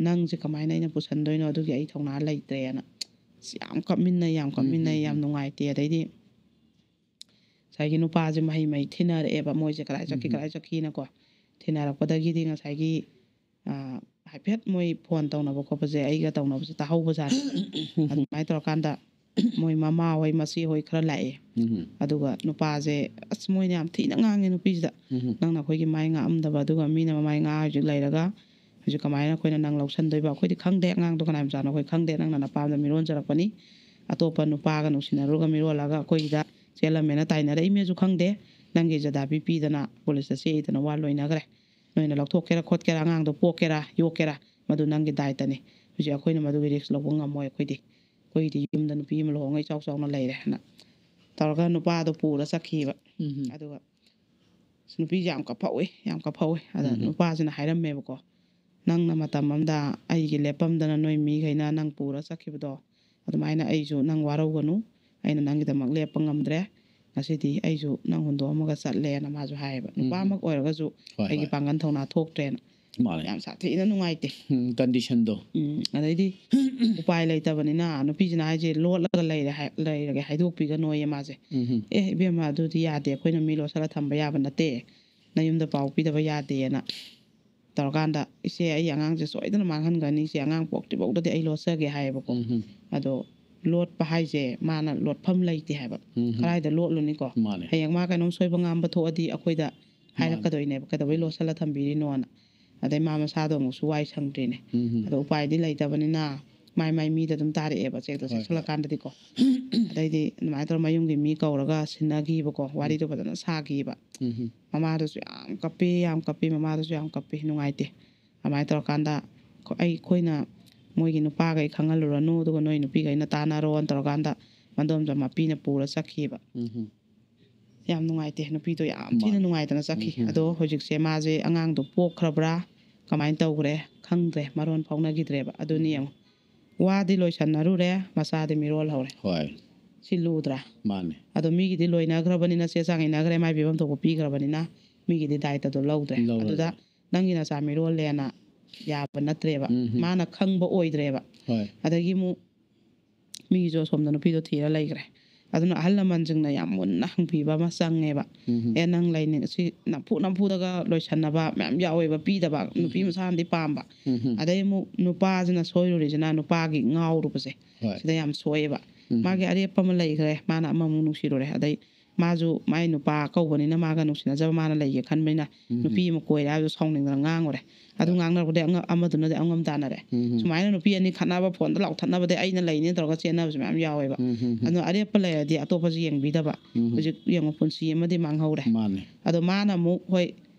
ꯅꯪꯁꯦ ꯀꯃꯥꯏꯅ ꯑꯩꯅ ꯄꯨꯁꯟꯗꯣꯏꯅꯣ? ꯑꯗꯨꯒꯤ ꯑꯩ ꯊꯧꯅꯥ ꯂꯩꯇ꯭ꯔꯦꯅ꯫ ꯑꯁ, ꯌꯥꯝ ꯀꯞꯃꯤꯟꯅꯩ, ꯌꯥꯝ ꯀꯞꯃꯤꯟꯅꯩ, ꯌꯥꯝ ꯅꯨꯡꯉꯥꯏꯇꯦ꯫ ꯑꯗꯩꯗꯤ ꯉꯁꯥꯏꯒꯤ ꯅꯨꯄꯥꯁꯦ ꯃꯍꯩ ꯃꯍꯩ ꯊꯤꯅꯔꯛꯑꯦꯕ, ꯃꯣꯏꯁꯦ ꯀꯗꯥꯏ ꯆꯠꯈꯤ, ꯎꯝ꯫ ꯀꯗꯥꯏ ꯆꯠꯈꯤꯅꯀꯣ꯫ ꯊꯤꯅꯔꯛꯄꯗꯒꯤꯗꯤ ꯉꯁꯥꯏꯒꯤ, ꯑꯥ, ꯍꯥꯏꯐꯦꯠ ꯃꯣꯏ ꯐꯣꯟ ꯇꯧꯅꯕ ꯈꯣꯠꯄꯁꯦ ꯑꯩꯒ ꯇꯧꯅꯕꯁꯦ ꯇꯥꯍꯧꯕꯖꯥꯠꯅꯤ꯫ ꯑꯗꯨꯃꯥꯏꯅ ꯇꯧꯔꯀꯥꯟꯗ ꯃꯣꯏ ꯃꯃꯥ ꯍꯣꯏ, ꯃꯆꯦ ꯍꯣꯏ ꯈꯔ ꯂꯥꯛꯑꯦ꯫ ꯎꯝ꯫ ꯑꯗꯨꯒ ꯅꯨꯄꯥꯁꯦ, ꯑꯁ, ꯃꯣꯏꯅ ꯌꯥꯝ ꯊꯤꯅ ꯉꯥꯡꯉꯦ ꯅꯨꯄꯤꯁꯤꯗ꯫ ꯎꯝ꯫ "ꯅꯪꯅ ꯑꯩꯈꯣꯏꯒꯤ ꯃꯥꯏ ꯉꯥꯛꯑꯝꯗꯕ, ꯑꯗꯨꯒ ꯃꯤꯅ ꯃꯃꯥꯏ ꯉꯥꯛꯑ ꯍꯧꯖꯤꯛ ꯂꯩꯔꯒ ꯍꯧꯖꯤꯛ ꯀꯃꯥꯏꯅ ꯑꯩꯈꯣꯏꯅ ꯅꯪ ꯂꯧꯁꯟꯗꯣꯏꯕ? ꯑꯩꯈꯣꯏꯗꯤ ꯈꯪꯗꯦ, ꯑꯉꯥꯡꯗꯣ ꯀꯅꯥꯏ ꯃꯆꯥꯅꯣ ꯑꯩꯈꯣꯏ ꯈꯪꯗꯦ꯫ ꯅꯪꯅ ꯅꯄꯥꯝꯗ ꯃꯤꯔꯣꯟꯖꯔꯛꯄꯅꯤ, ꯑꯇꯣꯞꯄ ꯅꯨꯄꯥꯒ ꯅꯨꯡꯁꯤꯅꯔꯨꯔꯒ ꯃꯤꯔꯣꯜꯂꯒ ꯑꯩꯈꯣꯏꯒꯤꯗ ꯆꯦꯜꯂꯝꯃꯦꯅ ꯇꯥꯏꯅꯔꯛꯏꯃꯦꯁꯨ ꯈꯪꯗꯦ꯫ ꯅꯪꯒꯤ ꯖꯗꯥꯕꯤ ꯄꯤꯗꯅ ꯄꯨꯂꯤꯁꯇ ꯆꯦꯛꯏꯗꯅ ꯋꯥ ꯂꯣꯏꯅꯈ꯭ꯔꯦ꯫ ꯅꯣꯏꯅ ꯂꯧꯊꯣꯛꯀꯦꯔꯥ ꯈꯣꯠꯀꯦꯔꯥ, ꯑꯉꯥꯡꯗꯣ ꯄꯣꯛꯀꯦꯔꯥ ꯌꯣꯛꯀꯦꯔꯥ, ꯃꯗꯨ ꯅꯪꯒꯤ ꯗꯥꯏꯇꯅꯤ꯫ ꯍꯧꯖꯤꯛ ꯑꯩꯈꯣꯏꯅ ꯃꯗꯨꯒꯤ ꯔꯤꯛꯁ ꯂꯧꯕ ꯉꯝꯃꯣꯏ ꯑꯩꯈꯣꯏꯗꯤ꯫ ꯑꯩꯈꯣꯏꯒꯤꯗꯤ ꯌꯨꯝꯗ ꯅꯨꯄꯤ ꯑꯃ ꯂꯨꯍꯣꯡꯉ ꯏꯆꯥꯎ ꯆꯥꯎꯅ ꯂꯩꯔꯦ" ꯍꯥꯏꯅ ꯇꯧꯔꯒ ꯅꯨꯄꯥꯗꯣ ꯄꯨꯔ ꯆꯠꯈꯤꯕ꯫ ꯎꯝ꯫ ꯑꯗꯨꯒ ꯑꯁ, ꯅꯨꯄꯤꯁꯦ ꯌꯥꯝ ꯀꯞꯐꯧꯋꯦ, ꯌꯥꯝ ꯀꯞꯐꯧꯋꯦ꯫ ꯑꯗ ꯎꯝ꯫ ꯅꯨꯄꯥꯁꯤꯅ ꯍꯥꯏꯔꯝꯃꯦꯕꯀꯣ, "ꯅꯪꯅ ꯃꯇꯝ ꯑꯃꯗ ꯑꯩꯒꯤ ꯂꯦꯞꯄꯝꯗꯅ ꯅꯣꯏ ꯃꯤꯈꯩꯅ ꯅꯪ ꯄꯨꯔ ꯆꯠꯈꯤꯕꯗꯣ, ꯑꯗꯨꯃꯥꯏꯅ ꯑꯩꯁꯨ ꯅꯪ ꯋꯥꯔꯧꯒꯅꯨ, ꯑꯩꯅ ꯅꯪꯒꯤꯗꯃꯛ ꯂꯦꯞꯄ ꯉꯝꯗ꯭ꯔꯦ, ꯉꯁꯤꯗꯤ ꯑꯩꯁꯨ ꯅꯪ ꯍꯨꯟꯗꯣꯛꯑꯝꯃꯒ ꯆꯠꯂꯦꯅ" ꯃꯥꯁꯨ ꯍꯥꯏꯌꯦꯕ꯫ ꯎꯝ꯫ ꯅꯨꯄꯥꯃꯛ ꯑꯣꯏꯔꯒꯁꯨ ꯍꯣꯏ, ꯑꯩꯒꯤ ꯍꯣꯏ꯫ ꯄꯥꯡꯒꯜ ꯊꯧꯅꯥ ꯊꯣꯛꯇ꯭ꯔꯦꯅ꯫ ꯃꯥꯅꯦ꯫ ꯌꯥꯝ ꯁꯥꯊꯤꯅ ꯅꯨꯡꯉꯥꯏꯇꯦ꯫ ꯎꯝ, ꯀꯟꯗꯤꯁꯟꯗꯣ꯫ ꯎꯝ, ꯑꯗꯩꯗꯤ ꯎꯄꯥꯏ ꯂꯩꯇꯕꯅꯤꯅ ꯅꯨꯄꯤꯁꯤꯅ ꯍꯥꯏꯁꯦ, "ꯂꯣꯠꯂꯒ ꯂꯩꯔꯦ ꯍꯥꯏ-, ꯂꯩꯔꯒꯦ, ꯍꯥꯏꯗꯣꯛꯄꯤꯒꯅꯣꯌꯦ" ꯃꯥꯁꯦ꯫ ꯎꯝ꯫ "ꯑꯦ, ꯏꯕꯦꯝꯃ, ꯑꯗꯨꯗꯤ ꯌꯥꯗꯦ, ꯑꯩꯈꯣꯏꯅ ꯃꯤ ꯂꯣꯠꯁꯜꯂ ꯊꯝꯕ ꯌꯥꯕ ꯅꯠꯇꯦ, ꯅꯌꯨꯝꯗ ꯄꯥꯎ ꯄꯤꯗꯕ ꯌꯥꯗꯦꯅ" ꯇꯧꯔꯀꯥꯟꯗ, "ꯏꯆꯦ, ꯑꯩ ꯑꯉꯥꯡꯁꯦ ꯁꯣꯏꯗꯅ ꯃꯥꯡꯍꯟꯒꯅꯤ, ꯏꯆꯦ, ꯑꯉꯥꯡ ꯄꯣꯛꯇ꯭ꯔꯤꯐꯥꯎꯗꯗꯤ ꯑꯩ ꯂꯣꯠꯆꯒꯦ" ꯍꯥꯏꯌꯦꯕꯀꯣ꯫ ꯎꯝ꯫ ꯑꯗꯣ ꯂꯣꯠꯄ ꯍꯥꯏꯁꯦ ꯃꯥꯅ ꯂꯣꯠꯐꯝ ꯂꯩꯇꯦ ꯍꯥꯏꯕ꯫ ꯎꯝ꯫ ꯀꯗꯥꯏꯗ ꯂꯣꯠꯂꯨꯅꯤꯀꯣ? ꯃꯥꯅꯦ꯫ ꯍꯌꯦꯡ ꯃꯥ ꯀꯩꯅꯣꯝ ꯁꯣꯏꯕ ꯉꯥꯝꯕ ꯊꯣꯛꯑꯗꯤ ꯑꯩꯈꯣꯏꯗ ꯃꯥꯅꯦ꯫ ꯍꯥꯏꯔꯛꯀꯗꯣꯏꯅꯦꯕ, "ꯀꯩꯗꯧꯕꯩ ꯂꯣꯠꯁꯜꯂ ꯊꯝꯕꯤꯔꯤꯅꯣꯅ?" ꯑꯗꯩ ꯃꯥ ꯃꯁꯥꯗꯣ ꯑꯃꯨꯛꯁꯨ ꯋꯥꯏ ꯁꯪꯗ꯭ꯔꯤꯅꯦ꯫ ꯎꯝ꯫ ꯑꯗꯣ ꯎꯄꯥꯏꯗꯤ ꯂꯩꯇꯕꯅꯤꯅ ꯃꯥꯏ ꯃꯥꯏ ꯃꯤꯗ ꯑꯗꯨꯝ ꯇꯥꯔꯛꯑꯦꯕ, ꯆꯦꯛꯇꯣ ꯍꯣꯏ, ꯍꯣꯏ꯫ ꯆꯦꯛꯁꯤꯜꯂꯀꯥꯟꯗꯗꯤꯀꯣ꯫ ꯑꯗꯩꯗꯤ ꯑꯗꯨꯃꯥꯏꯅ ꯇꯧꯔ ꯃꯌꯨꯝꯒꯤ ꯃꯤ ꯀꯧꯔꯒ ꯁꯤꯟꯅꯈꯤꯕꯀꯣ, ꯎꯝ꯫ ꯋꯥꯔꯤꯗꯣ ꯐꯖꯅ ꯁꯥꯈꯤꯕ꯫ ꯎꯝ꯫ ꯃꯃꯥꯗꯨꯁꯨ ꯌꯥꯝ ꯀꯞꯄꯤ, ꯌꯥꯝ ꯀꯞꯄꯤ, ꯃꯃꯥꯗꯨꯁꯨ ꯌꯥꯝ ꯀꯞꯄꯤ, ꯅꯨꯡꯉꯥꯏꯇꯦ꯫ ꯑꯗꯨꯃꯥꯏꯅ ꯇꯧꯔꯀꯥꯟꯗ ꯑꯩꯈꯣꯏ-, ꯑꯩꯈꯣꯏꯅ ꯃꯣꯏꯒꯤ ꯅꯨꯄꯥꯈꯩ ꯈꯪꯍꯜꯂꯨꯔꯅꯨ, ꯑꯗꯨꯒ ꯅꯣꯏ ꯅꯨꯄꯤꯈꯩꯅ ꯇꯥꯟꯅꯔꯣꯅ ꯇꯧꯔꯀꯥꯟꯗ ꯃꯗꯣꯝꯆꯥ ꯃꯄꯤꯅ ꯄꯨꯔ ꯆꯠꯈꯤꯕ꯫ ꯎꯝ ꯌꯥꯝ ꯅꯨꯡꯉꯥꯏꯇꯦ, ꯅꯨꯄꯤꯗꯣ ꯌꯥꯝ ꯊꯤꯅ ꯃꯥꯅꯦ꯫ ꯅꯨꯡꯉꯥꯏꯇꯅ ꯆꯠꯈꯤ꯫ ꯎꯝ ꯑꯗꯣ ꯍꯧꯖꯤꯛꯁꯦ ꯃꯥꯁꯦ ꯑꯉꯥꯡꯗꯣ ꯄꯣꯛꯈ꯭ꯔꯕ꯭ꯔꯥ, ꯀꯃꯥꯏꯅ ꯇꯧꯈ꯭ꯔꯦ ꯈꯪꯗ꯭ꯔꯦ, ꯃꯔꯣꯟ ꯐꯥꯎꯅꯈꯤꯗ꯭ꯔꯦꯕ꯫ ꯑꯗꯨꯅꯤ ꯌꯦꯡꯉꯣ, ꯋꯥꯗꯤ ꯂꯣꯏꯁꯟꯅꯔꯨꯔꯦ, ꯃꯆꯥꯗꯤ ꯃꯤꯔꯣꯜ ꯍꯧꯔꯦ꯫ ꯍꯣꯏ꯫ ꯁꯤ ꯂꯨꯗ꯭ꯔꯥ? ꯃꯥꯅꯦ꯫ ꯑꯗꯣ ꯃꯤꯒꯤꯗꯤ ꯂꯣꯏꯅꯈ꯭ꯔꯕꯅꯤꯅ, ꯆꯦ ꯆꯥꯡ ꯏꯟꯅꯈ꯭ꯔꯦ, ꯃꯥꯏ ꯄꯤꯐꯝ ꯊꯣꯛꯄ ꯄꯤꯈ꯭ꯔꯕꯅꯤꯅ, ꯃꯤꯒꯤꯗꯤ ꯗꯥꯏꯇꯗꯣ ꯂꯧꯗ꯭ꯔꯦ꯫ ꯂꯧꯔꯒ꯫ ꯑꯗꯨꯗ ꯅꯪꯒꯤ ꯅꯆꯥ ꯃꯤꯔꯣꯜꯂꯦꯅ ꯌꯥꯕ ꯅꯠꯇ꯭ꯔꯦꯕ꯫ ꯎꯝ ꯍꯝ꯫ ꯃꯥꯅ ꯈꯪꯕ ꯑꯣꯏꯗ꯭ꯔꯦꯕ꯫ ꯍꯣꯏ꯫ ꯑꯗꯒꯤ ꯑꯃꯨꯛ ꯃꯤꯒꯤꯁꯨ ꯑꯁꯣꯝꯗ ꯅꯨꯄꯤꯗꯣ ꯊꯤꯔ ꯂꯩꯈ꯭ꯔꯦ꯫ ꯑꯗꯨꯅ ꯑꯍꯜ ꯂꯃꯟꯁꯤꯡꯅ ꯌꯥꯝ ꯃꯨꯟꯅ ꯍꯪꯕꯤꯕ ꯑꯃ ꯆꯪꯉꯦꯕ꯫ ꯎꯝ ꯍꯝ꯫ ꯑꯦ, ꯅꯪ ꯂꯩꯅꯤꯡ-, ꯁꯤ ꯅꯝꯐꯨ ꯅꯝꯐꯨꯗꯒ ꯂꯣꯏꯁꯟꯅꯕ ꯃꯌꯥꯝ ꯌꯥꯎꯋꯦꯕ, ꯄꯤꯗꯕ꯫ ꯅꯨꯄꯤ ꯃꯁꯥꯅꯗꯤ ꯄꯥꯝꯕ꯫ ꯎꯝ ꯍꯝ꯫ ꯑꯗꯩ ꯑꯃꯨꯛ ꯅꯨꯄꯥꯁꯤꯅ ꯁꯣꯏꯔꯨꯔꯤꯁꯤꯅ ꯅꯨꯄꯥꯒꯤ ꯉꯥꯎꯔꯨꯕꯁꯦ꯫ ꯍꯣꯏ꯫ ꯁꯤꯗ ꯌꯥꯝ ꯁꯣꯛꯑꯦꯕ꯫ ꯎꯝ꯫ ꯃꯥꯒꯤ ꯑꯔꯦꯞꯄ ꯑꯃ ꯂꯩꯈ꯭ꯔꯦ, ꯃꯥꯅ ꯑꯃꯃꯨꯛ ꯅꯨꯡꯁꯤꯔꯨꯔꯦ꯫ ꯑꯗꯩ ꯃꯥꯁꯨ ꯃꯥꯏ ꯅꯨꯄꯥ ꯀꯧꯕꯅꯤꯅ ꯃꯥꯒ ꯅꯨꯡꯁꯤꯅꯖꯕ ꯃꯥꯅ ꯂꯩꯒꯦ ꯈꯟꯕꯅꯤꯅ ꯎꯝ꯫ ꯅꯨꯄꯤ ꯑꯃ ꯀꯣꯏꯔꯦ ꯍꯥꯏꯕꯗꯨ ꯁꯥꯎꯅꯤꯡꯗꯅ ꯉꯥꯡꯉꯨꯔꯦ꯫ ꯑꯗꯨ ꯉꯥꯡꯅꯔꯛꯄꯗꯩ ꯑꯉ-, ꯑꯃꯗꯨꯅꯗꯤ ꯑꯉꯝ ꯇꯥꯅꯔꯦ꯫ ꯎꯝ꯫ ꯁꯨꯃꯥꯏꯅ ꯅꯨꯄꯤ ꯑꯅꯤ ꯈꯠꯅꯕ, ꯐꯣꯟꯗ ꯂꯥꯎꯊꯠꯅꯕꯗꯩ ꯑꯩꯅ ꯂꯩꯅꯦ ꯇꯧꯔꯒ ꯆꯦꯟꯅꯕꯁꯨ ꯃꯌꯥꯝ ꯌꯥꯎꯋꯦꯕ꯫ ꯎꯝ꯫ ꯑꯗꯣ ꯑꯔꯦꯞꯄ ꯂꯩꯔꯗꯤ ꯑꯇꯣꯞꯄꯁꯨ ꯌꯦꯡꯕꯤꯗꯕ꯫ ꯎꯝ꯫ ꯍꯧꯖꯤꯛ ꯌꯦꯡꯉꯣ, ꯄꯨꯟꯁꯤ ꯑꯃꯗꯤ ꯃꯥꯡꯍꯧꯔꯦ꯫ ꯃꯥꯅꯦ꯫ ꯑꯗꯣ ꯃꯥꯅ ꯑꯃꯨꯛ, ꯍꯣꯏ,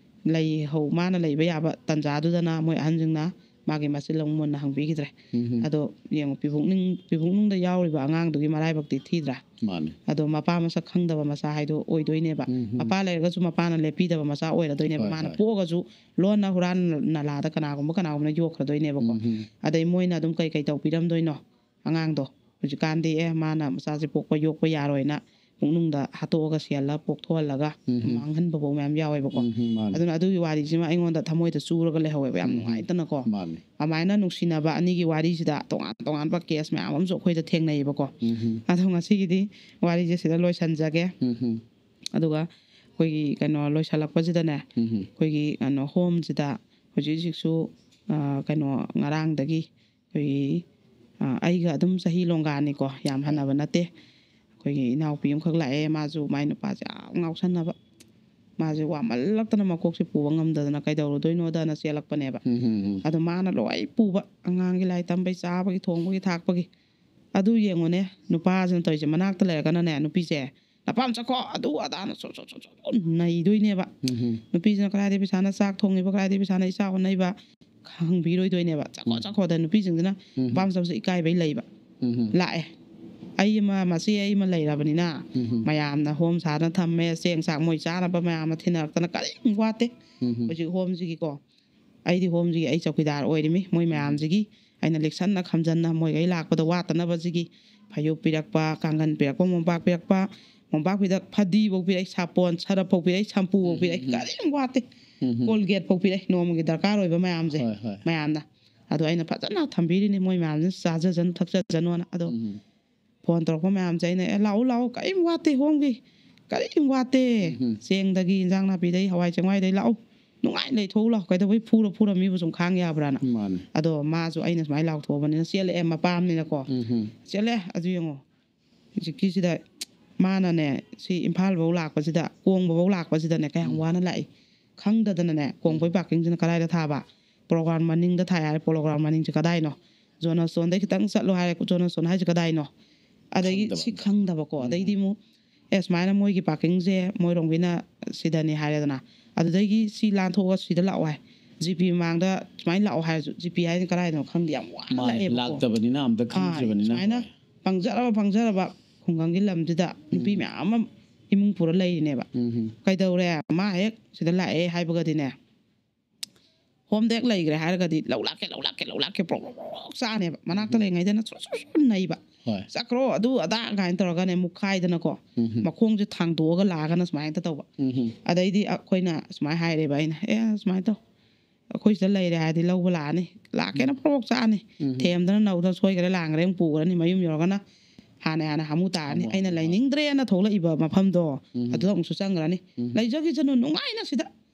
ꯂꯩꯍꯧ-, ꯃꯥꯅ ꯂꯩꯕ ꯌꯥꯕ ꯇꯥꯟꯖꯥꯗꯨꯗꯅ ꯃꯣꯏ ꯑꯍꯟꯁꯤꯡꯅ ꯃꯥꯒꯤ ꯃꯆꯤꯜ ꯑꯃꯨꯛ ꯃꯨꯟꯅ ꯍꯪꯕꯤꯈꯤꯗ꯭ꯔꯦ꯫ ꯎꯝ꯫ ꯑꯗꯣ ꯌꯦꯡꯉꯣ, ꯄꯤꯕꯨꯛꯅꯤꯡ-, ꯄꯤꯕꯨꯛꯅꯨꯡꯗ ꯌꯥꯎꯔꯤꯕ ꯑꯉꯥꯡꯗꯨꯒꯤ ꯃꯔꯥꯏꯕꯛꯇꯤ ꯊꯤꯗ꯭ꯔꯥ? ꯃꯥꯅꯦ꯫ ꯑꯗꯣ ꯃꯄꯥ ꯃꯁꯛ ꯈꯪꯗꯕ ꯃꯆꯥ ꯍꯥꯏꯗꯣ ꯑꯣꯏꯗꯣꯏꯅꯦꯕ꯫ ꯎꯝ꯫ ꯃꯄꯥ ꯂꯩꯔꯒꯁꯨ ꯃꯄꯥꯅ ꯂꯦꯞꯄꯤꯗꯕ ꯃꯆꯥ ꯑꯣꯏꯔꯗꯣꯏꯅꯦꯕ꯫ ꯍꯣꯏ, ꯃꯥꯅ ꯍꯣꯏ꯫ ꯄꯣꯛꯑꯒꯁꯨ ꯂꯣꯟꯅ ꯍꯨꯔꯥꯟ ꯅꯂꯥꯗ ꯀꯅꯥꯒꯨꯝꯕ ꯀꯅꯥꯒꯨꯝꯕꯅ ꯌꯣꯛꯈ꯭ꯔꯗꯣꯏꯅꯦꯕꯀꯣ꯫ ꯎꯝ꯫ ꯑꯗꯩ ꯃꯣꯏꯅ ꯑꯗꯨꯝ ꯀꯩ ꯀꯩ ꯇꯧꯕꯤꯔꯝꯗꯣꯏꯅꯣ ꯑꯉꯥꯡꯗꯣ? ꯍꯧꯖꯤꯛꯀꯥꯟꯗꯤ, ꯑꯦ, ꯃꯥꯅ ꯃꯆꯥꯁꯦ ꯄꯣꯛꯄ ꯌꯣꯛꯄ ꯌꯥꯔꯣꯏꯅ ꯄꯨꯛꯅꯨꯡꯗ ꯍꯥꯠꯇꯣꯛꯑꯒ ꯁꯤꯍꯜꯂ ꯄꯣꯛꯊꯣꯛꯍꯜꯂꯒ ꯎꯝ꯫ ꯃꯥꯡꯍꯟꯕꯐꯥꯎ ꯃꯌꯥꯝ ꯌꯥꯎꯋꯦꯕꯀꯣ꯫ ꯎꯝ, ꯃꯥꯅꯦ꯫ ꯑꯗꯨꯅ ꯑꯗꯨꯒꯤ ꯋꯥꯔꯤꯁꯤꯃ ꯑꯩꯉꯣꯟꯗ ꯊꯃꯣꯏꯗ ꯆꯨꯔꯒ ꯂꯩꯍꯧꯋꯦꯕ, ꯌꯥꯝ ꯎꯝ꯫ ꯅꯨꯡꯉꯥꯏꯇꯅꯀꯣ꯫ ꯃꯥꯅꯦ꯫ ꯑꯗꯨꯃꯥꯏꯅ ꯅꯨꯡꯁꯤꯅꯕ ꯑꯅꯤꯒꯤ ꯋꯥꯔꯤꯁꯤꯗ ꯇꯣꯉꯥꯟ ꯇꯣꯉꯥꯟꯕ ꯀꯦꯁ ꯃꯌꯥꯝ ꯑꯃꯁꯨ ꯑꯩꯈꯣꯏꯗ ꯊꯦꯡꯅꯩꯌꯦꯕꯀꯣ꯫ ꯎꯝ꯫ ꯑꯗꯣ ꯉꯁꯤꯒꯤꯗꯤ ꯋꯥꯔꯤꯁꯦ ꯁꯤꯗ ꯂꯣꯏꯁꯤꯟꯖꯒꯦ꯫ ꯎꯝ꯫ ꯑꯗꯨꯒ ꯑꯩꯈꯣꯏꯒꯤ ꯀꯩꯅꯣ ꯂꯣꯏꯁꯤꯜꯂꯛꯄꯁꯤꯗꯅꯦ, ꯎꯝ꯫ ꯑꯩꯈꯣꯏꯒꯤ ꯀꯩꯅꯣ ꯍꯣꯝꯁꯤꯗ ꯍꯧꯖꯤꯛ ꯍꯧꯖꯤꯛꯁꯨ, ꯑ, ꯀꯩꯅꯣ ꯉꯔꯥꯡꯗꯒꯤ ꯑꯩꯈꯣꯏꯒꯤ, ꯑ, ꯑꯩꯒ ꯑꯗꯨꯝ ꯆꯍꯤ ꯂꯣꯡꯒꯥꯅꯤꯀꯣ, ꯌꯥꯝ ꯍꯟꯅꯕ ꯅꯠꯇꯦ꯫ ꯑꯩꯈꯣꯏꯒꯤ ꯏꯅꯥꯎꯄꯤ ꯑꯃꯈꯛ ꯂꯥꯛꯑꯦ, ꯃꯥꯁꯨ ꯃꯥꯏ ꯅꯨꯄꯥꯁꯦ ꯌꯥꯝ ꯉꯥꯎꯁꯟꯅꯕ, ꯃꯥꯁꯦ ꯋꯥꯃꯜꯂꯛꯇꯅ ꯃꯀꯣꯛꯁꯦ ꯄꯨꯕ ꯉꯝꯗꯗꯅ ꯀꯩꯗꯧꯔꯨꯗꯣꯏꯅꯣꯗꯅ ꯆꯦꯜꯂꯛꯄꯅꯦꯕ꯫ ꯎꯝ, ꯎꯝ, ꯎꯝ꯫ ꯑꯗꯣ ꯃꯥꯅ ꯂꯣꯏ ꯄꯨꯕ, ꯑꯉꯥꯡꯒꯤ ꯂꯥꯏꯔꯤꯛ ꯇꯝꯕꯒꯤ, ꯆꯥꯕꯒꯤ, ꯊꯣꯡꯕꯒꯤ, ꯊꯥꯛꯄꯒꯤ꯫ ꯑꯗꯨ ꯌꯦꯡꯉꯨꯅꯦ, ꯅꯨꯄꯥꯁꯤꯅ ꯇꯧꯔꯤꯁꯦ, ꯃꯅꯥꯛꯇ ꯂꯩꯔꯒꯅꯅꯦ, ꯅꯨꯄꯤꯁꯦ "ꯅꯄꯥꯝ ꯆꯠꯈꯣ, ꯑꯗꯨ ꯑꯗꯥꯅ ꯁꯨ-, ꯁꯨ-, ꯁꯨ-, ꯁꯨ-" ꯅꯩꯗꯣꯏꯅꯦꯕ꯫ ꯎꯝ꯫ ꯅꯨꯄꯤꯁꯤꯅ ꯀꯗꯥꯏꯗꯩ ꯄꯩꯁꯥꯅ ꯆꯥꯛ ꯊꯣꯡꯉꯤꯕ, ꯀꯗꯥꯏꯗꯩ ꯄꯩꯁꯥꯅ ꯏꯆꯥ ꯍꯣꯠꯅꯩꯕ, ꯍꯪꯕꯤꯔꯣꯏꯗꯣꯏꯅꯦꯕ꯫ "ꯆꯠꯈꯣ, ꯎꯝ꯫ ꯆꯠꯈꯣꯗ" ꯅꯨꯄꯤꯁꯤꯡꯁꯤꯅ ꯎꯝ꯫ ꯅꯨꯄꯥ ꯃꯆꯥꯁꯦ ꯏꯀꯥꯏꯕꯩ ꯂꯩꯕ꯫ ꯎꯝ꯫ ꯂꯥꯛꯑꯦ꯫ ꯑꯩ ꯑꯃ, ꯃꯆꯦ ꯑꯩ ꯑꯃ ꯂꯩꯔꯕꯅꯤꯅ, ꯎꯝ꯫ ꯃꯌꯥꯝꯅ ꯍꯣꯝ ꯁꯥꯗꯅ ꯊꯝꯃꯦ, ꯆꯦꯡ ꯆꯥꯛ ꯃꯣꯏ ꯆꯥꯅꯕ ꯃꯌꯥꯝ ꯑꯃ ꯊꯤꯅꯔꯛꯇꯅ ꯀꯔꯤꯝ ꯋꯥꯠꯇꯦ꯫ ꯎꯝ꯫ ꯍꯧꯖꯤꯛ ꯍꯣꯝꯁꯤꯒꯤꯀꯣ, ꯑꯩꯗꯤ ꯍꯣꯝꯁꯤꯒꯤ ꯑꯩ ꯆꯧꯀꯤꯗꯥꯔ ꯑꯣꯏꯔꯤꯃꯤ꯫ ꯃꯣꯏ ꯃꯌꯥꯝꯁꯤꯒꯤ ꯑꯩꯅ ꯂꯤꯛꯁꯟꯅ ꯈꯝꯖꯟꯅ ꯃꯣꯏꯈꯩ ꯂꯥꯛꯄꯗ ꯋꯥꯠꯇꯅꯕꯁꯤꯒꯤ ꯐꯩꯖꯨꯞ ꯄꯤꯔꯛꯄ, ꯀꯥꯡꯒꯟ ꯄꯤꯔꯛꯄ, ꯃꯣꯝꯄꯥꯛ ꯄꯤꯔꯛꯄ, ꯃꯣꯝꯄꯥꯛ ꯐꯤꯗꯛ ꯐꯗꯤꯐꯧ ꯄꯤꯔꯛꯏ, ꯁꯥꯄꯣꯟ ꯁꯔꯞꯐꯧ ꯄꯤꯔꯛꯏ, ꯁꯝꯄꯨꯐꯧ ꯄꯤꯔꯛꯏ, ꯎꯝ꯫ ꯀꯔꯤꯝ ꯋꯥꯠꯇꯦ꯫ ꯎꯝ꯫ ꯀꯣꯜꯒꯦꯠꯐꯧ ꯄꯤꯔꯛꯏ, ꯅꯣꯡꯃꯒꯤ ꯗꯔꯀꯥꯔ ꯑꯣꯏꯕ ꯃꯌꯥꯝꯁꯦ ꯍꯣꯏ, ꯍꯣꯏ꯫ ꯃꯌꯥꯝꯅ꯫ ꯑꯗꯣ ꯑꯩꯅ ꯐꯖꯅ ꯊꯝꯕꯤꯔꯤꯅꯤ, ꯃꯣꯏ ꯃꯌꯥꯝꯁꯤꯅ ꯆꯥꯖꯖꯅꯨ ꯊꯛꯆꯖꯅꯣꯅ꯫ ꯑꯗꯣ ꯎꯝ꯫ ꯐꯣꯟ ꯇꯧꯔꯛꯄ ꯃꯌꯥꯝꯁꯦ ꯑꯩꯅ, "ꯑꯦ, ꯂꯥꯛꯎ, ꯂꯥꯛꯎ, ꯀꯔꯤꯝ ꯋꯥꯠꯇꯦ ꯍꯣꯝꯒꯤ, ꯀꯔꯤꯝ ꯋꯥꯠꯇꯦ꯫ ꯎꯝ꯫ ꯆꯦꯡꯗꯒꯤ, ꯏꯟꯖꯥꯡ ꯅꯥꯄꯤꯗꯩ, ꯍꯋꯥꯏ ꯆꯦꯡꯋꯥꯏꯗꯩ ꯂꯥꯛꯎ, ꯅꯨꯡꯉꯥꯏꯅ ꯂꯩꯊꯣꯛꯎ ꯂꯥꯛꯎ, ꯀꯩꯗꯧꯕꯩ ꯐꯨꯔ ꯐꯨꯔ ꯃꯤꯕꯨ ꯁꯨꯝ ꯈꯥꯡ ꯌꯥꯕ꯭ꯔꯥꯅ?" ꯃꯥꯅꯦ꯫ ꯑꯗꯣ ꯃꯥꯁꯨ ꯑꯩꯅ ꯁꯨꯃꯥꯏꯅ ꯂꯥꯎꯊꯣꯛꯑꯕꯅꯤꯅ ꯆꯦꯜꯂꯛꯑꯦ, ꯃꯄꯥꯝꯅꯤꯅꯀꯣ꯫ ꯎꯝ꯫ ꯆꯦꯜꯂꯦ, ꯑꯗꯨ ꯌꯦꯡꯉꯣ꯫ ꯍꯧꯖꯤꯛꯀꯤꯁꯤꯗ ꯃꯥꯅꯅꯦ, ꯁꯤ ꯏꯝꯐꯥꯜ ꯐꯧ ꯂꯥꯛꯄꯁꯤꯗ, ꯀꯣꯡꯕ ꯐꯧ ꯂꯥꯛꯄꯁꯤꯗꯅꯦ, ꯀꯌꯥꯝ ꯎꯝ꯫ ꯋꯥꯅ ꯂꯥꯛꯏ ꯈꯪꯗꯗꯅꯅꯦ, ꯀꯣꯡꯕꯩ ꯎꯝ꯫ ꯄꯥꯔꯀꯤꯡꯁꯤꯅ ꯀꯗꯥꯏꯗ ꯊꯥꯕ? ꯄꯣꯂꯣ ꯒ꯭ꯔꯥꯎꯟ ꯃꯅꯤꯡꯗ ꯊꯥꯏ ꯍꯥꯏꯔꯦ, ꯄꯣꯂꯣ ꯒ꯭ꯔꯥꯎꯟ ꯃꯅꯤꯡꯁꯦ ꯀꯗꯥꯏꯅꯣ? ꯖꯣꯟ ꯁ꯭ꯇꯣꯟꯗꯩ ꯈꯤꯇꯪ ꯆꯠꯂꯣ ꯍꯥꯏꯔꯦ, ꯖꯣꯟ ꯁ꯭ꯇꯣꯟ ꯍꯥꯏꯁꯦ ꯀꯗꯥꯏꯅꯣ? ꯑꯗꯒꯤ ꯈꯪꯗꯕ ꯁꯤ ꯑꯝꯇ꯫ ꯈꯪꯗꯕꯀꯣ, ꯎꯝ꯫ ꯑꯗꯩꯗꯤ ꯑꯃꯨꯛ, "ꯑꯦ, ꯁꯨꯃꯥꯏꯅ ꯃꯣꯏꯒꯤ ꯄꯥꯔꯀꯤꯡꯁꯦ ꯃꯣꯏꯔꯣꯝꯒꯤꯅ ꯁꯤꯗꯅꯤ" ꯍꯥꯏꯔꯦꯗꯅ, ꯑꯗꯨꯗꯒꯤ ꯁꯤ ꯂꯥꯟꯊꯣꯛꯑꯒ ꯁꯤꯗ ꯂꯥꯛꯑꯣ ꯍꯥꯏ, ꯖꯤ ꯄꯤ ꯃꯃꯥꯡꯗ ꯁꯨꯃꯥꯏꯅ ꯂꯥꯛꯑꯣ ꯍꯥꯏꯔꯁꯨ, ꯖꯤ ꯄꯤ ꯍꯥꯏꯁꯦ ꯀꯗꯥꯏꯅꯣ ꯈꯪꯗꯦ, ꯌꯥꯝ ꯋꯥꯅ ꯃꯥꯅꯦ, ꯂꯥꯛꯑꯦꯕꯀꯣ꯫ ꯂꯥꯛꯇꯕꯅꯤꯅ ꯑꯝꯇ ꯑꯥ, ꯈꯪꯗ꯭ꯔꯤꯕꯅꯤꯅ꯫ ꯁꯨꯃꯥꯏꯅ ꯍꯣꯏ꯫ ꯄꯪꯖꯔꯕ, ꯄꯪꯖꯔꯕ ꯈꯨꯡꯒꯪꯒꯤ ꯂꯝꯁꯤꯗ ꯅꯨꯄꯤ ꯎꯝ꯫ ꯃꯌꯥꯝ ꯑꯃ ꯏꯃꯨꯡ ꯄꯨꯔ ꯂꯩꯔꯤꯅꯦꯕ꯫ ꯎꯝ꯫ ꯀꯩꯗꯧꯔꯦ? ꯃꯥ ꯍꯦꯛ ꯁꯤꯗ ꯂꯥꯛꯑꯦ ꯍꯥꯏꯕꯒꯗꯤꯅꯦ, ꯍꯣꯝꯗ ꯍꯦꯛ ꯂꯩꯈ꯭ꯔꯦ ꯍꯥꯏꯔꯒꯗꯤ, "ꯂꯧ ꯂꯥꯛꯀꯦ, ꯂꯧ ꯂꯥꯛꯀꯦ, ꯂꯧ ꯂꯥꯛꯀꯦ", ꯄ꯭ꯔꯣꯛ, ꯄ꯭ꯔꯣꯛ, ꯄ꯭ꯔꯣꯛ ꯆꯥꯅꯦꯕ꯫ ꯃꯅꯥꯛꯇ ꯎꯝ꯫ ꯂꯩꯉꯩꯗꯅ ꯁꯨꯔ, ꯁꯨꯔ, ꯁꯨꯔ ꯅꯩꯕ꯫ ꯍꯣꯏ꯫ "ꯆꯠꯈ꯭ꯔꯣ, ꯑꯗꯨ ꯑꯗꯥ" ꯀꯥꯏꯅ ꯇꯧꯔꯒꯅꯦ, ꯃꯨꯛꯈꯥꯏꯗꯅꯀꯣ꯫ ꯎꯝ꯫ ꯃꯈꯣꯡꯁꯦ ꯊꯥꯡꯗꯣꯛꯑꯒ ꯂꯥꯛꯑꯒꯅ ꯁꯨꯃꯥꯏꯅ ꯍꯦꯛꯇ ꯇꯧꯕ꯫ ꯎꯝ꯫ ꯑꯗꯩꯗꯤ ꯑꯩꯈꯣꯏꯅ ꯁꯨꯃꯥꯏꯅ ꯍꯥꯏꯔꯦꯕ ꯑꯩꯅ, "ꯑꯦ, ꯁꯨꯃꯥꯏꯅ ꯇꯧ꯫ ꯑꯩꯈꯣꯏ ꯁꯤꯗ ꯂꯩꯔꯦ ꯍꯥꯏꯔꯗꯤ ꯂꯧꯕ ꯂꯥꯛꯑꯅꯤ꯫ ꯂꯥꯛꯀꯦꯅ ꯎꯝ꯫ ꯄ꯭ꯔꯣꯛ ꯆꯥꯅꯤ꯫ ꯎꯝ꯫ ꯊꯦꯝꯗꯅ ꯅꯧꯗꯅ ꯁꯣꯏꯈ꯭ꯔꯦ, ꯂꯥꯡꯈ꯭ꯔꯦ, ꯑꯃꯨꯛ ꯄꯨꯈ꯭ꯔꯅꯤ꯫ ꯃꯌꯨꯝ ꯌꯧꯔꯒꯅ ꯍꯥꯟꯅ ꯍꯥꯟꯅ ꯍꯥꯃꯨ ꯇꯥꯔꯅꯤ꯫ ꯍꯥꯃꯨ, ꯑꯩꯅ ꯍꯥꯃꯨ꯫ ꯂꯩꯅꯤꯡꯗ꯭ꯔꯦꯅ ꯊꯣꯛꯂꯛꯏꯕ ꯃꯐꯝꯗꯣ, ꯎꯝ꯫ ꯑꯗꯨꯗ ꯑꯃꯨꯛꯁꯨ ꯆꯪꯈ꯭ꯔꯅꯤ꯫ ꯎꯝ꯫ ꯂꯩꯖꯈꯤꯁꯅꯨ, ꯅꯨꯡꯉꯥꯏꯅ ꯁꯤꯗ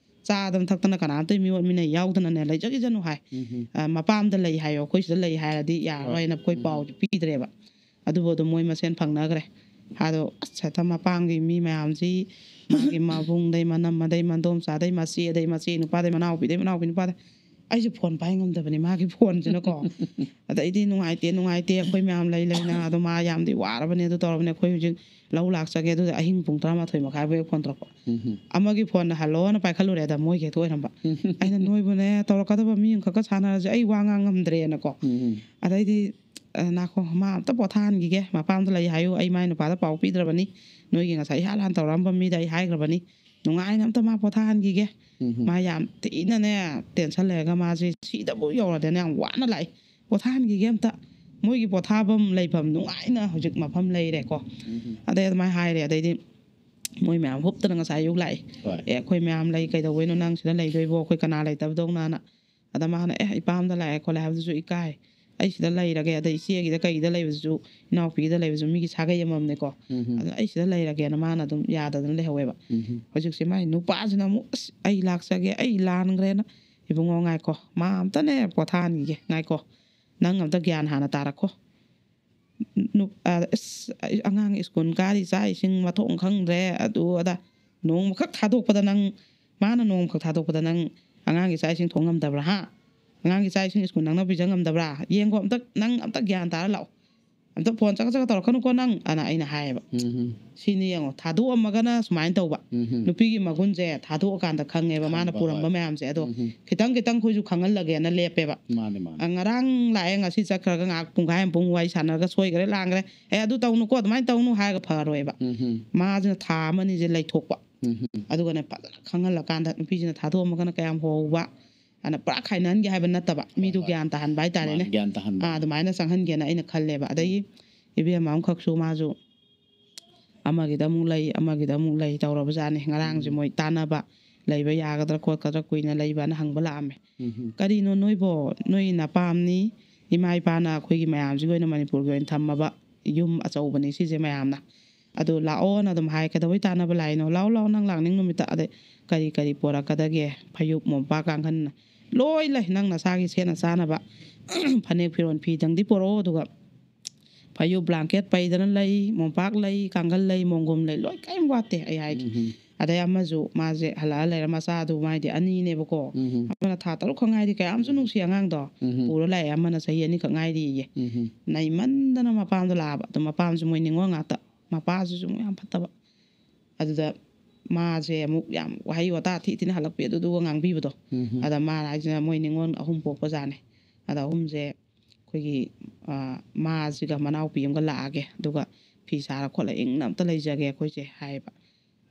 ꯆꯥꯗꯅ ꯊꯛꯇꯅ ꯀꯅꯥꯝꯇ ꯃꯤꯑꯣꯠ ꯃꯤꯅꯩ ꯌꯥꯎꯗꯅꯅꯦ, ꯂꯩꯖꯈꯤꯁꯅꯨ" ꯍꯥꯏ꯫ ꯎꯝ꯫ "ꯑ, ꯃꯄꯥꯝꯗ ꯂꯩ ꯍꯥꯏꯌꯣ, ꯑꯩꯈꯣꯏ ꯁꯤꯗ ꯂꯩ ꯍꯥꯏꯔꯗꯤ ꯌꯥꯔꯔꯣꯏꯅ" ꯍꯣꯏ꯫ ꯑꯩꯈꯣꯏ ꯎꯝ꯫ ꯄꯥꯎꯗꯤ ꯄꯤꯗ꯭ꯔꯦꯕ꯫ ꯑꯗꯨꯕꯨ ꯑꯗꯨꯝ ꯃꯣꯏ ꯃꯁꯦꯟ ꯐꯪꯅꯈ꯭ꯔꯦ꯫ ꯑꯗꯣ ꯑꯁ, ꯍꯦꯛꯇ ꯃꯄꯥꯝꯒꯤ ꯃꯤ ꯃꯌꯥꯝꯁꯤ, ꯃꯥꯒꯤ ꯃꯕꯨꯡꯗꯩ, ꯃꯅꯝꯃꯗꯩ, ꯃꯟꯗꯣꯝꯆꯥꯗꯩ, ꯃꯆꯦꯗꯩ, ꯃꯆꯦ ꯅꯨꯄꯥꯗꯩ, ꯃꯅꯥꯎꯄꯤꯗꯩ, ꯃꯅꯥꯎꯄꯤ ꯅꯨꯄꯥꯗꯩ, ꯑꯩꯁꯦ ꯐꯣꯟ ꯄꯥꯏ ꯉꯝꯗꯕꯅꯤ, ꯃꯥꯒꯤ ꯐꯣꯟꯁꯤꯅꯀꯣ꯫ ꯑꯗꯩꯗꯤ, "ꯅꯨꯡꯉꯥꯏꯇꯦ, ꯅꯨꯡꯉꯥꯏꯇꯦ, ꯑꯩꯈꯣꯏ ꯃꯌꯥꯝ ꯂꯩ ꯂꯩꯅ, ꯑꯗꯣ ꯃꯥ ꯌꯥꯝꯗꯤ ꯋꯥꯔꯕꯅꯦ, ꯑꯗꯨ ꯇꯧꯔꯕꯅꯦ, ꯑꯩꯈꯣꯏ ꯍꯧꯖꯤꯛ ꯂꯧ ꯂꯥꯛꯆꯒꯦ", ꯑꯗꯨꯗ ꯑꯍꯤꯡ ꯄꯨꯡ ꯇꯔꯥꯃꯥꯊꯣꯏ ꯃꯈꯥꯏ ꯐꯥꯎ ꯐꯣꯟ ꯇꯧꯔꯛꯄ꯫ ꯎꯝ꯫ ꯑꯃꯒꯤ ꯐꯣꯟꯅ "ꯍꯜꯂꯣꯅ" ꯄꯥꯏꯈꯠꯂꯨꯔꯦꯗ, ꯃꯣꯏꯒꯤ ꯍꯦꯛꯇ ꯑꯣꯏꯔꯝꯕ꯫ ꯎꯝ꯫ ꯑꯩꯅ, "ꯅꯣꯏꯕꯨꯅꯦ, ꯇꯧꯔꯛꯀꯗꯕ ꯃꯤ ꯑꯃꯈꯛꯀ ꯁꯥꯟꯅꯔꯁꯦ, ꯑꯩ ꯋꯥ ꯉꯥꯡ ꯉꯝꯗ꯭ꯔꯦꯅꯀꯣ"꯫ ꯎꯝ꯫ ꯑꯗꯩꯗꯤ "ꯑ, ꯅꯥꯈꯣ, ꯃꯥ ꯑꯝꯇ ꯄꯣꯊꯥꯍꯟꯈꯤꯒꯦ, ꯃꯄꯥꯝꯗ ꯂꯩ ꯍꯥꯏꯌꯨ, ꯑꯩ ꯃꯥꯏ ꯅꯨꯄꯥꯗ ꯄꯥꯎ ꯄꯤꯗ꯭ꯔꯕꯅꯤ, ꯅꯣꯏꯒꯤ ꯉꯁꯥꯏ ꯏꯍꯥꯟ ꯍꯥꯟ ꯇꯧꯔꯛꯑꯝꯕ ꯃꯤꯗ ꯑꯩ ꯍꯥꯏꯈ꯭ꯔꯕꯅꯤ, ꯅꯨꯡꯉꯥꯏꯅ ꯑꯝꯇ ꯃꯥ ꯄꯣꯊꯥꯍꯟꯈꯤꯒꯦ, ꯎꯝ. ꯃꯥ ꯌꯥꯝ ꯊꯤꯅꯅꯦ ꯇꯦꯟꯁꯟ ꯂꯩꯔꯒ ꯃꯥꯁꯦ ꯁꯤꯗꯕꯨ ꯌꯧꯔꯗꯅ ꯌꯥꯝ ꯋꯥꯅ ꯂꯥꯛꯏ, ꯄꯣꯊꯥꯍꯟꯈꯤꯒꯦ ꯑꯝꯇ, ꯃꯣꯏꯒꯤ ꯄꯣꯊꯥꯐꯝ ꯂꯩꯐꯝ ꯅꯨꯡꯉꯥꯏꯅ ꯍꯧꯖꯤꯛ ꯃꯐꯝ ꯂꯩꯔꯦꯀꯣ"꯫ ꯎꯝ. ꯑꯗꯩ ꯑꯗꯨꯃꯥꯏꯅ ꯍꯥꯏꯔꯦ꯫ ꯑꯗꯩꯗꯤ ꯃꯣꯏ ꯃꯌꯥꯝ ꯍꯨꯞꯇꯅ ꯉꯁꯥꯏ ꯑꯌꯨꯛ ꯂꯥꯛꯑꯦ꯫ ꯍꯣꯏ. "ꯑꯦ, ꯑꯩꯈꯣꯏ ꯃꯌꯥꯝ ꯂꯩ, ꯀꯩꯗꯧꯕꯩꯅꯣ ꯅꯪ ꯁꯤꯗ ꯂꯩꯗꯣꯏꯕꯣ, ꯑꯩꯈꯣꯏ ꯀꯅꯥ ꯂꯩꯇꯕꯗꯧꯅꯅ"꯫ ꯑꯗ ꯃꯥꯅ, "ꯑꯦ, ꯏꯄꯥꯝꯗ ꯂꯥꯛꯑꯦ ꯈꯣꯠꯂꯦ ꯍꯥꯏꯕꯗꯨꯁꯨ ꯏꯀꯥꯏ, ꯑꯩ ꯁꯤꯗ ꯂꯩꯔꯒꯦ, ꯑꯗꯩ ꯏꯆꯦꯒꯤꯗ ꯀꯩꯒꯤꯗ ꯂꯩꯕꯗꯨꯁꯨ, ꯏꯅꯥꯎꯄꯤꯒꯤꯗ ꯂꯩꯕꯁꯨ ꯃꯤꯒꯤ ꯁꯥꯒꯩ ꯑꯃꯃꯝꯅꯦꯀꯣ, ꯎꯝ. ꯑꯗꯨꯅ ꯑꯩ ꯁꯤꯗ ꯂꯩꯔꯒꯦꯅ" ꯃꯥꯅ ꯑꯗꯨꯝ ꯌꯥꯗꯗꯅ ꯂꯩꯍꯧꯋꯦꯕ꯫ ꯎꯝ. ꯍꯧꯖꯤꯛꯁꯦ ꯃꯥꯏ ꯅꯨꯄꯥꯁꯤꯅ ꯑꯃꯨꯛ, "ꯑꯁ, ꯑꯩ ꯂꯥꯛꯆꯒꯦ, ꯑꯩ ꯂꯥꯟꯈ꯭ꯔꯦꯅ"꯫ "ꯏꯕꯨꯡꯉꯣ, ꯉꯥꯏꯈꯣ, ꯃꯥ ꯑꯝꯇꯅꯦ ꯄꯣꯊꯥꯍꯟꯈꯤꯒꯦ, ꯉꯥꯏꯈꯣ, ꯅꯪ ꯑꯝꯇ ꯒ꯭ꯌꯥꯟ ꯍꯥꯟꯅ ꯇꯥꯔꯛꯈꯣ꯫ ꯅꯨ-, ꯑ, ꯑꯁ, ꯑꯉꯥꯡ ꯁ꯭ꯀꯨꯜ ꯀꯥꯔꯤ, ꯆꯥꯛ ꯏꯁꯤꯡ ꯃꯊꯣꯡ ꯈꯪꯗ꯭ꯔꯦ, ꯑꯗꯨ ꯑꯗꯥ, ꯅꯣꯡꯃꯈꯛ ꯊꯥꯗꯣꯛꯄꯗ ꯅꯪ, ꯃꯥꯅ ꯅꯣꯡꯃꯈꯛ ꯊꯥꯗꯣꯛꯄꯗ ꯅꯪ ꯑꯉꯥꯡꯒꯤ ꯆꯥꯛ ꯏꯁꯤꯡ ꯊꯣꯡ ꯉꯝꯗꯕ꯭ꯔꯥ, ꯍꯥ? ꯑꯉꯥꯡꯒꯤ ꯆꯥꯛ ꯏꯁꯤꯡ ꯁ꯭ꯀꯨꯜ ꯅꯪꯅ ꯄꯤꯖ ꯉꯝꯗꯕ꯭ꯔꯥ? ꯌꯦꯡꯀꯣ, ꯑꯝꯇ, ꯅꯪ ꯑꯝꯇ ꯒ꯭ꯌꯥꯟ ꯇꯥꯔ ꯂꯥꯛꯑꯣ꯫ ꯑꯝꯇ ꯐꯣꯟ ꯆꯀ ꯆꯀ ꯇꯧꯔꯛꯀꯅꯨꯀꯣ ꯅꯪ", ꯑꯅ ꯑꯩꯅ ꯍꯥꯏꯌꯦꯕ꯫ ꯎꯝ. ꯁꯤꯅꯤ ꯌꯦꯡꯉꯣ, ꯊꯥꯗꯣꯛꯑꯝꯃꯒꯅ ꯁꯨꯃꯥꯏꯅ ꯇꯧꯕ꯫ ꯎꯝ. ꯅꯨꯄꯤꯒꯤ ꯃꯒꯨꯟꯁꯦ ꯊꯥꯗꯣꯛꯑꯀꯥꯟꯗ ꯈꯪꯉꯦꯕ, ꯃꯥꯅ ꯈꯪꯕ, ꯄꯨꯔꯝꯕ ꯍꯣꯏ. ꯃꯌꯥꯝꯁꯦ꯫ ꯑꯗꯣ ꯎꯝ. ꯈꯤꯇꯪ ꯈꯤꯇꯪ ꯑꯩꯈꯣꯏꯁꯨ ꯈꯪꯍꯜꯂꯒꯦꯅ ꯂꯦꯞꯄꯦꯕ꯫ ꯃꯥꯅꯦ, ꯃꯥꯅꯦ. ꯑ, ꯉꯔꯥꯡ ꯂꯥꯛꯑꯦ, ꯉꯁꯤ ꯆꯠꯈ꯭ꯔꯒ ꯉꯥꯏꯍꯥꯛ ꯄꯨꯡꯈꯥꯏ ꯑꯃ ꯄꯨꯡ ꯋꯥꯔꯤ ꯁꯥꯟꯅꯔꯒ ꯁꯣꯏꯈ꯭ꯔꯦ ꯂꯥꯟꯈ꯭ꯔꯦ, "ꯑꯦ, ꯑꯗꯨ ꯇꯧꯅꯨꯀꯣ, ꯑꯗꯨꯃꯥꯏꯅ ꯇꯧꯅꯨ" ꯍꯥꯏꯔꯒ ꯐꯔꯣꯏꯕ꯫ ꯎꯝ. ꯃꯥꯁꯤꯅ ꯊꯥ ꯑꯃ ꯑꯅꯤꯁꯦ ꯂꯩꯊꯣꯛꯄ꯫ ꯎꯝ. ꯑꯗꯨꯒꯅꯦ, ꯐꯖꯅ ꯈꯪꯍꯜꯂꯀꯥꯟꯗ ꯅꯨꯄꯤꯁꯤꯅ ꯊꯥꯗꯣꯛꯑꯝꯃꯒꯅ ꯀꯌꯥꯝ ꯍꯣꯍꯧꯕ, ꯑꯅ ꯄꯨꯔꯥ ꯈꯥꯏꯅꯍꯟꯒꯦ ꯍꯥꯏꯕ ꯅꯠꯇꯕ, ꯃꯤꯗꯨ ꯍꯣꯏ. ꯒ꯭ꯌꯥꯟ ꯇꯥꯍꯟꯕ ꯍꯥꯏꯇꯥꯔꯦꯅꯦ꯫ ꯃꯥꯅꯦ, ꯒ꯭ꯌꯥꯟ ꯇꯥꯍꯟꯕ. ꯑꯥ, ꯑꯗꯨꯃꯥꯏꯅ ꯆꯪꯍꯟꯒꯦꯅ ꯑꯩꯅ ꯈꯜꯂꯦꯕ꯫ ꯑꯗꯒꯤ ꯏꯕꯦꯝꯃ ꯑꯃꯈꯛꯁꯨ ꯃꯥꯁꯨ ꯑꯃꯒꯤꯗ ꯑꯃꯨꯛ ꯂꯩ, ꯑꯃꯒꯤꯗ ꯑꯃꯨꯛ ꯂꯩ ꯇꯧꯔꯕꯖꯥꯠꯅꯤ꯫ ꯉꯔꯥꯡꯁꯦ ꯎꯝ. ꯃꯣꯏ ꯇꯥꯟꯅꯕ, ꯂꯩꯕ ꯌꯥꯒꯗ꯭ꯔꯥ ꯈꯣꯠꯀꯗ꯭ꯔꯥ, ꯀꯨꯏꯅ ꯂꯩꯕꯅ ꯍꯪꯕ ꯂꯥꯛꯑꯝꯃꯦ꯫ ꯎꯝ. "ꯀꯔꯤꯅꯣ ꯅꯣꯏꯕꯣ, ꯅꯣꯏ ꯅꯄꯥꯝꯅꯤ, ꯏꯃꯥ ꯏꯄꯥꯅ ꯑꯩꯈꯣꯏꯒꯤ ꯃꯌꯥꯝꯁꯤꯒꯤ ꯑꯣꯏꯅ, ꯃꯅꯤꯄꯨꯔꯒꯤ ꯑꯣꯏꯅ ꯊꯝꯃꯕ ꯌꯨꯝ ꯑꯆꯧꯕꯅꯤ ꯁꯤꯁꯦ ꯃꯌꯥꯝꯅ꯫ ꯑꯗꯨ ꯂꯥꯛꯑꯣꯅ ꯑꯗꯨꯝ ꯍꯥꯏ, ꯀꯩꯗꯧꯕꯩ ꯇꯥꯟꯅꯕ ꯂꯥꯛꯏꯅꯣ? ꯂꯥꯛꯑꯣ, ꯂꯥꯛꯑꯣ, ꯅꯪ ꯂꯥꯛꯅꯤꯡ ꯅꯨꯃꯤꯠꯇ꯫ ꯑꯗꯩ ꯀꯔꯤ ꯀꯔꯤ ꯄꯣꯔꯛꯀꯗꯒꯦ? ꯐꯩꯖꯨꯞ, ꯃꯣꯝꯄꯥꯛ, ꯀꯥꯡꯈꯟ ꯂꯣꯏ ꯂꯩ, ꯅꯪ ꯅꯁꯥꯒꯤ ꯁꯦꯠꯅ ꯆꯥꯅꯕ ꯐꯅꯦꯛ ꯐꯤꯔꯣꯟ ꯐꯤꯗꯪꯗꯤ ꯄꯣꯔꯛꯑꯣ, ꯑꯗꯨꯒ ꯐꯩꯖꯨꯞ, ꯕ꯭ꯂꯥꯡꯀꯦꯠ ꯄꯩꯗꯅ ꯂꯩ, ꯃꯣꯝꯄꯥꯛ ꯂꯩ, ꯀꯥꯡꯈꯟ ꯂꯩ, ꯃꯣꯡꯒꯨꯝ ꯂꯩ, ꯂꯣꯏ ꯀꯔꯤꯝ ꯋꯥꯠꯇꯦ ꯑꯩ ꯍꯥꯏꯒꯦ"꯫ ꯎꯝ. ꯑꯗꯩ ꯑꯃꯁꯨ, ꯃꯥꯁꯦ ꯍꯜꯂꯛꯑ ꯂꯩꯔ, ꯃꯆꯥꯗꯨ ꯃꯥꯏꯗꯤ ꯑꯅꯤꯅꯦꯕꯀꯣ, ꯎꯝ. ꯑꯃꯅ ꯊꯥ ꯇꯔꯨꯛ ꯈꯛ ꯉꯥꯏꯔꯤ, ꯀꯌꯥꯝꯁꯨ ꯅꯨꯡꯁꯤ ꯑꯉꯥꯡꯗꯣ, ꯎꯝ. ꯄꯨꯔ ꯂꯥꯛꯑꯦ, ꯑꯃꯅ ꯆꯍꯤ ꯑꯅꯤꯈꯛ ꯉꯥꯏꯔꯤꯌꯦ꯫ ꯎꯝ. ꯅꯩꯃꯟꯗꯅ ꯃꯄꯥꯝꯗꯣ ꯂꯥꯛꯑꯕ꯫ ꯑꯗꯣ ꯃꯄꯥꯝꯁꯨ ꯃꯣꯏ ꯅꯤꯉꯣꯜ ꯉꯥꯛꯇ, ꯃꯄꯥꯁꯤꯁꯨ ꯑꯃꯨꯛ ꯌꯥꯝ ꯐꯠꯇꯕ꯫ ꯑꯗꯨꯗ ꯃꯥꯁꯦ ꯑꯃꯨꯛ ꯌꯥꯝ ꯋꯥꯍꯩ ꯋꯥꯇꯥ ꯊꯤ ꯊꯤꯅ ꯍꯜꯂꯛꯄꯤ, ꯑꯗꯨꯗꯨꯒ ꯉꯥꯡꯕꯤꯕꯗꯣ꯫ ꯎꯝ. ꯑꯗ ꯃꯥꯅ ꯍꯥꯏꯁꯤꯅ ꯃꯣꯏ ꯅꯤꯉꯣꯜ ꯑꯍꯨꯝ ꯄꯣꯛꯄꯖꯥꯠꯅꯦ꯫ ꯑꯗ ꯑꯍꯨꯝꯁꯦ ꯑꯩꯈꯣꯏꯒꯤ ꯃꯥꯁꯤꯒ ꯃꯅꯥꯎꯄꯤ ꯑꯃꯒ ꯂꯥꯛꯑꯒꯦ, ꯑꯗꯨꯒ ꯐꯤ ꯁꯥꯔ ꯈꯣꯠꯂ ꯏꯪꯅ ꯑꯝꯇ ꯂꯩꯖꯒꯦ ꯑꯩꯈꯣꯏꯁꯦ" ꯍꯥꯏꯌꯦꯕ꯫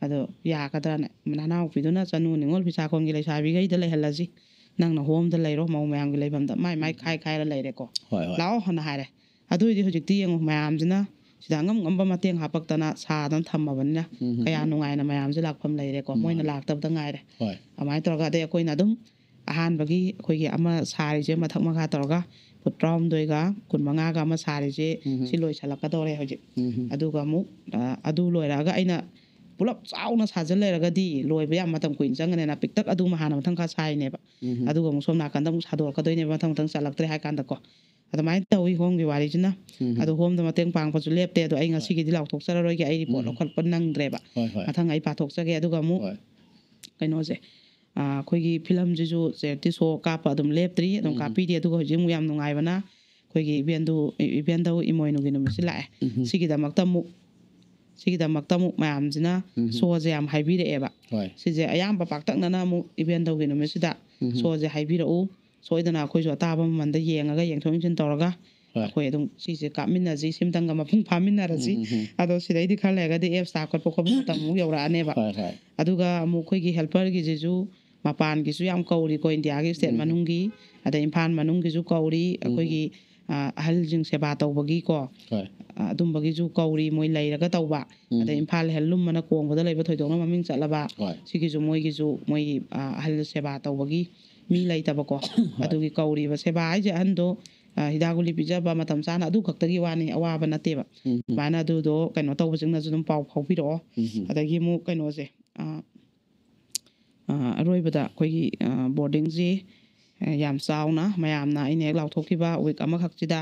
ꯑꯗꯣ ꯌꯥꯒꯗ꯭ꯔꯅ? ꯅꯅꯥꯎꯄꯤꯗꯨꯅ "ꯆꯅꯨ ꯅꯤꯉꯣꯜ ꯐꯤꯁꯥ ꯀꯣꯟꯒꯤ ꯂꯩꯁꯥꯕꯤꯈꯩꯗ ꯂꯩꯍꯜꯂꯁꯤ, ꯅꯪꯅ ꯍꯣꯝꯗ ꯂꯩꯔꯣ, ꯃꯧ ꯃꯌꯥꯝꯒꯤ ꯂꯩꯐꯝꯗ", ꯃꯥꯏ ꯃꯥꯏ ꯈꯥꯏ ꯈꯥꯏꯔ ꯂꯩꯔꯦꯀꯣ꯫ ꯍꯣꯏ, ꯍꯣꯏ꯫ "ꯂꯥꯛꯑꯣ" ꯍꯥꯏꯅ ꯍꯥꯏꯔꯦ꯫ ꯑꯗꯨ ꯑꯣꯏꯗꯤ ꯍꯧꯖꯤꯛꯇꯤ ꯌꯦꯡꯉꯨ, ꯃꯌꯥꯝꯁꯤꯅ ꯁꯤꯗ ꯑꯉꯝ ꯉꯝꯕ ꯃꯇꯦꯡ ꯍꯥꯄꯛꯇꯅ ꯁꯥꯗꯅ ꯊꯝꯃꯕꯅꯤꯅ ꯎꯝ꯫ ꯀꯌꯥ ꯅꯨꯡꯉꯥꯏꯅ ꯃꯌꯥꯝꯁꯦ ꯂꯥꯛꯐꯝ ꯂꯩꯔꯦꯀꯣ꯫ ꯃꯣꯏꯅ ꯃꯥꯅꯦ꯫ ꯂꯥꯛꯇꯕꯗ ꯉꯥꯏꯔꯦ꯫ ꯍꯣꯏ꯫ ꯑꯗꯨꯃꯥꯏꯅ ꯇꯧꯔꯒ, ꯑꯗꯩ ꯑꯩꯈꯣꯏꯅ ꯑꯗꯨꯝ ꯑꯍꯥꯟꯕꯒꯤ ꯑꯩꯈꯣꯏꯒꯤ ꯑꯃ ꯁꯥꯔꯤꯁꯦ ꯃꯊꯛ ꯃꯈꯥ ꯇꯧꯔꯒ ꯐꯨꯠ ꯇꯔꯥꯍꯨꯝꯗꯣꯏꯒ ꯀꯨꯟꯃꯉꯥꯒ ꯑꯃ ꯁꯥꯔꯤꯁꯦ, ꯎꯝ꯫ ꯁꯤ ꯂꯣꯏꯁꯜꯂꯛꯀꯗꯧꯔꯦ ꯍꯧꯖꯤꯛ꯫ ꯎꯝ꯫ ꯑꯗꯨꯒ ꯑꯃꯨꯛ, ꯑ, ꯑꯗꯨ ꯂꯣꯏꯔꯛꯑꯒ ꯑꯩꯅ ꯄꯨꯂꯞ ꯆꯥꯎꯅ ꯁꯥꯖꯤꯜ ꯂꯩꯔꯒꯗꯤ ꯂꯣꯏꯕ ꯌꯥꯝ ꯃꯇꯝ ꯀꯨꯏꯅ ꯆꯪꯒꯅꯤꯅ ꯄꯤꯛꯇꯛ ꯑꯗꯨ ꯑꯃ ꯍꯥꯟꯅ ꯃꯊꯪ ꯈꯔ ꯁꯥꯏꯅꯦꯕ꯫ ꯎꯝ꯫ ꯑꯗꯨꯒ ꯑꯃꯨꯛ ꯁꯣꯝ ꯅꯥꯀꯟꯗ ꯑꯃꯨꯛ ꯁꯥꯗꯣꯔꯛꯀꯗꯣꯏꯅꯦꯕ, ꯃꯊꯪ ꯃꯊꯪ ꯆꯠꯂꯛꯇ꯭ꯔꯦ ꯍꯥꯏ ꯀꯥꯟꯗꯀꯣ꯫ ꯑꯗꯨꯃꯥꯏꯅ ꯇꯧꯋꯤ ꯍꯣꯝꯒꯤ ꯋꯥꯔꯤꯁꯤꯅ꯫ ꯎꯝ꯫ ꯑꯗꯣ ꯍꯣꯝꯗ ꯃꯇꯦꯡ ꯄꯥꯡꯕꯁꯨ ꯂꯦꯞꯇꯦ꯫ ꯑꯗꯣ ꯑꯩ ꯍꯣꯏ꯫ ꯉꯁꯤꯒꯤꯗꯤ ꯂꯥꯎꯊꯣꯛꯆꯔꯔꯣꯏꯒꯦ, ꯑꯩ ꯔꯤꯄꯣꯔꯠ ꯎꯝ꯫ ꯂꯧꯈꯠꯄ ꯅꯪꯗ꯭ꯔꯦꯕ꯫ ꯍꯣꯏ, ꯍꯣꯏ꯫ ꯃꯊꯪ ꯑꯩ ꯄꯥꯊꯣꯛꯆꯒꯦ꯫ ꯑꯗꯨꯒ ꯑꯃꯨꯛ ꯍꯣꯏ꯫ ꯀꯩꯅꯣꯁꯦ, ꯑ, ꯑꯩꯈꯣꯏꯒꯤ ꯐꯤꯂꯝꯁꯤꯁꯨ ꯆꯦꯔꯤꯇꯤ ꯁꯣ ꯀꯥꯞꯄ ꯑꯗꯨꯝ ꯂꯦꯞꯇ꯭ꯔꯤ, ꯑꯗꯨꯝ ꯎꯝ꯫ ꯀꯥꯞꯄꯤꯔꯤ꯫ ꯑꯗꯨꯒ ꯍꯧꯖꯤꯛ ꯑꯃꯨꯛ ꯌꯥꯝ ꯅꯨꯡꯉꯥꯏꯕꯅ ꯑꯩꯈꯣꯏꯒꯤ ꯏꯕꯦꯟꯗꯨ, ꯏꯕꯦꯟꯗꯧ ꯏꯃꯣꯏꯅꯨꯒꯤ ꯅꯨꯃꯤꯠꯁꯤ ꯂꯥꯛꯑꯦ꯫ ꯎꯝ꯫ ꯁꯤꯒꯤꯗꯃꯛꯇ ꯑꯃꯨꯛ, ꯁꯤꯒꯤꯗꯃꯛꯇ ꯑꯃꯨꯛ ꯃꯌꯥꯝꯁꯤꯅ ꯎꯝ꯫ ꯁꯣꯁꯦ ꯌꯥꯝ ꯍꯥꯏꯕꯤꯔꯛꯑꯦꯕ꯫ ꯍꯣꯏ꯫ ꯁꯤꯁꯦ ꯑꯌꯥꯝꯕ ꯄꯥꯛꯇꯛꯅꯅ ꯑꯃꯨꯛ ꯏꯕꯦꯟꯗꯧꯒꯤ ꯅꯨꯃꯤꯠꯁꯤꯗ ꯎꯝ꯫ ꯁꯣꯁꯦ ꯍꯥꯏꯕꯤꯔꯛꯎ, ꯁꯣꯏꯗꯅ ꯑꯩꯈꯣꯏꯁꯨ ꯑꯇꯥꯕ ꯃꯃꯜꯗ ꯌꯦꯡꯉꯒ ꯌꯦꯡꯊꯣꯛ ꯌꯦꯡꯁꯤꯟ ꯇꯧꯔꯒ ꯍꯣꯏ꯫ ꯑꯩꯈꯣꯏ ꯑꯗꯨꯝ ꯁꯤꯁꯦ ꯀꯥꯞꯃꯤꯟꯅꯁꯤ, ꯁꯤꯝꯇꯪꯒ ꯃꯄꯨꯡ ꯐꯥꯃꯤꯟꯅꯔꯁꯤ꯫ ꯎꯝ, ꯎꯝ, ꯎꯝ꯫ ꯑꯗꯣ ꯁꯤꯗꯩꯗꯤ ꯈꯔ ꯂꯩꯔꯒꯗꯤ ꯑꯦꯞꯁ ꯍꯥꯞꯀꯠꯄ ꯈꯣꯠꯄ ꯃꯇꯝ ꯑꯃꯨꯛ ꯌꯧꯔꯛꯑꯅꯦꯕ꯫ ꯍꯣꯏ, ꯍꯣꯏ꯫ ꯑꯗꯨꯒ ꯑꯃꯨꯛ ꯑꯩꯈꯣꯏꯒꯤ ꯍꯦꯜꯄꯔꯒꯤꯁꯤꯁꯨ ꯃꯄꯥꯟꯒꯤꯁꯨ ꯌꯥꯝ ꯀꯧꯔꯤꯀꯣ, ꯏꯟꯗꯤꯌꯥꯒꯤ ꯁ꯭ꯇꯦꯠ ꯎꯝ꯫ ꯃꯅꯨꯡꯒꯤ, ꯑꯗꯩ ꯏꯝꯐꯥꯜ ꯃꯅꯨꯡꯒꯤꯁꯨ ꯀꯧꯔꯤ, ꯎꯝ꯫ ꯑꯩꯈꯣꯏꯒꯤ, ꯑ, ꯑꯍꯜꯁꯤꯡ ꯁꯦꯕꯥ ꯇꯧꯕꯒꯤꯀꯣ, ꯍꯣꯏ꯫ ꯑ, ꯑꯗꯨꯝꯕꯒꯤ ꯀꯧꯔꯤ, ꯃꯣꯏ ꯂꯩꯔꯒ ꯇꯧꯕ꯫ ꯎꯝ꯫ ꯑꯗꯩ ꯏꯝꯐꯥꯜ ꯍꯦꯟꯂꯨꯝ ꯑꯅ ꯀꯣꯡꯕꯗ ꯂꯩꯕ ꯊꯣꯏꯗꯣꯛꯅ ꯃꯃꯤꯡ ꯆꯠꯂꯕ, ꯍꯣꯏ꯫ ꯁꯤꯒꯤꯁꯨ ꯃꯣꯏꯒꯤꯁꯨ ꯃꯣꯏꯒꯤ, ꯑ, ꯑꯍꯜ ꯁꯦꯕꯥ ꯇꯧꯕꯒꯤ ꯃꯤ ꯂꯩꯇꯕꯀꯣ꯫ ꯍꯣꯏ꯫ ꯑꯗꯨꯒꯤ ꯀꯧꯔꯤꯕ ꯁꯦꯕꯥ ꯍꯥꯏꯁꯦ ꯑꯍꯟꯗꯣ, ꯑ, ꯍꯤꯗꯥꯛ ꯒꯨꯂꯤ ꯄꯤꯖꯕ ꯃꯇꯝ ꯆꯥꯅ ꯑꯗꯨ ꯈꯛꯇꯒꯤ ꯋꯥꯅꯤ, ꯑꯋꯥꯕ ꯅꯠꯇꯦꯕ꯫ ꯎꯝ, ꯎꯝ꯫ ꯑꯗꯨꯃꯥꯏꯅ ꯑꯗꯨꯗꯣ ꯀꯩꯅꯣ ꯇꯧꯕꯁꯤꯡꯅꯁꯨ ꯑꯗꯨꯝ ꯄꯥꯎ ꯐꯥꯎꯕꯤꯔꯛꯑꯣ꯫ ꯎꯝ, ꯎꯝ꯫ ꯑꯗꯒꯤ ꯑꯃꯨꯛ ꯀꯩꯅꯣꯁꯦ, ꯑ, ꯑ, ꯑꯔꯣꯏꯕꯗ ꯑꯩꯈꯣꯏꯒꯤ, ꯑ, ꯕꯣꯔꯗꯤꯡꯁꯤ, ꯑ, ꯌꯥꯝ ꯆꯥꯎꯅ ꯃꯌꯥꯝꯅ ꯑꯩꯅ ꯍꯦꯛ ꯂꯥꯎꯊꯣꯛꯈꯤꯕ ꯋꯤꯛ ꯑꯃꯈꯛꯁꯤꯗ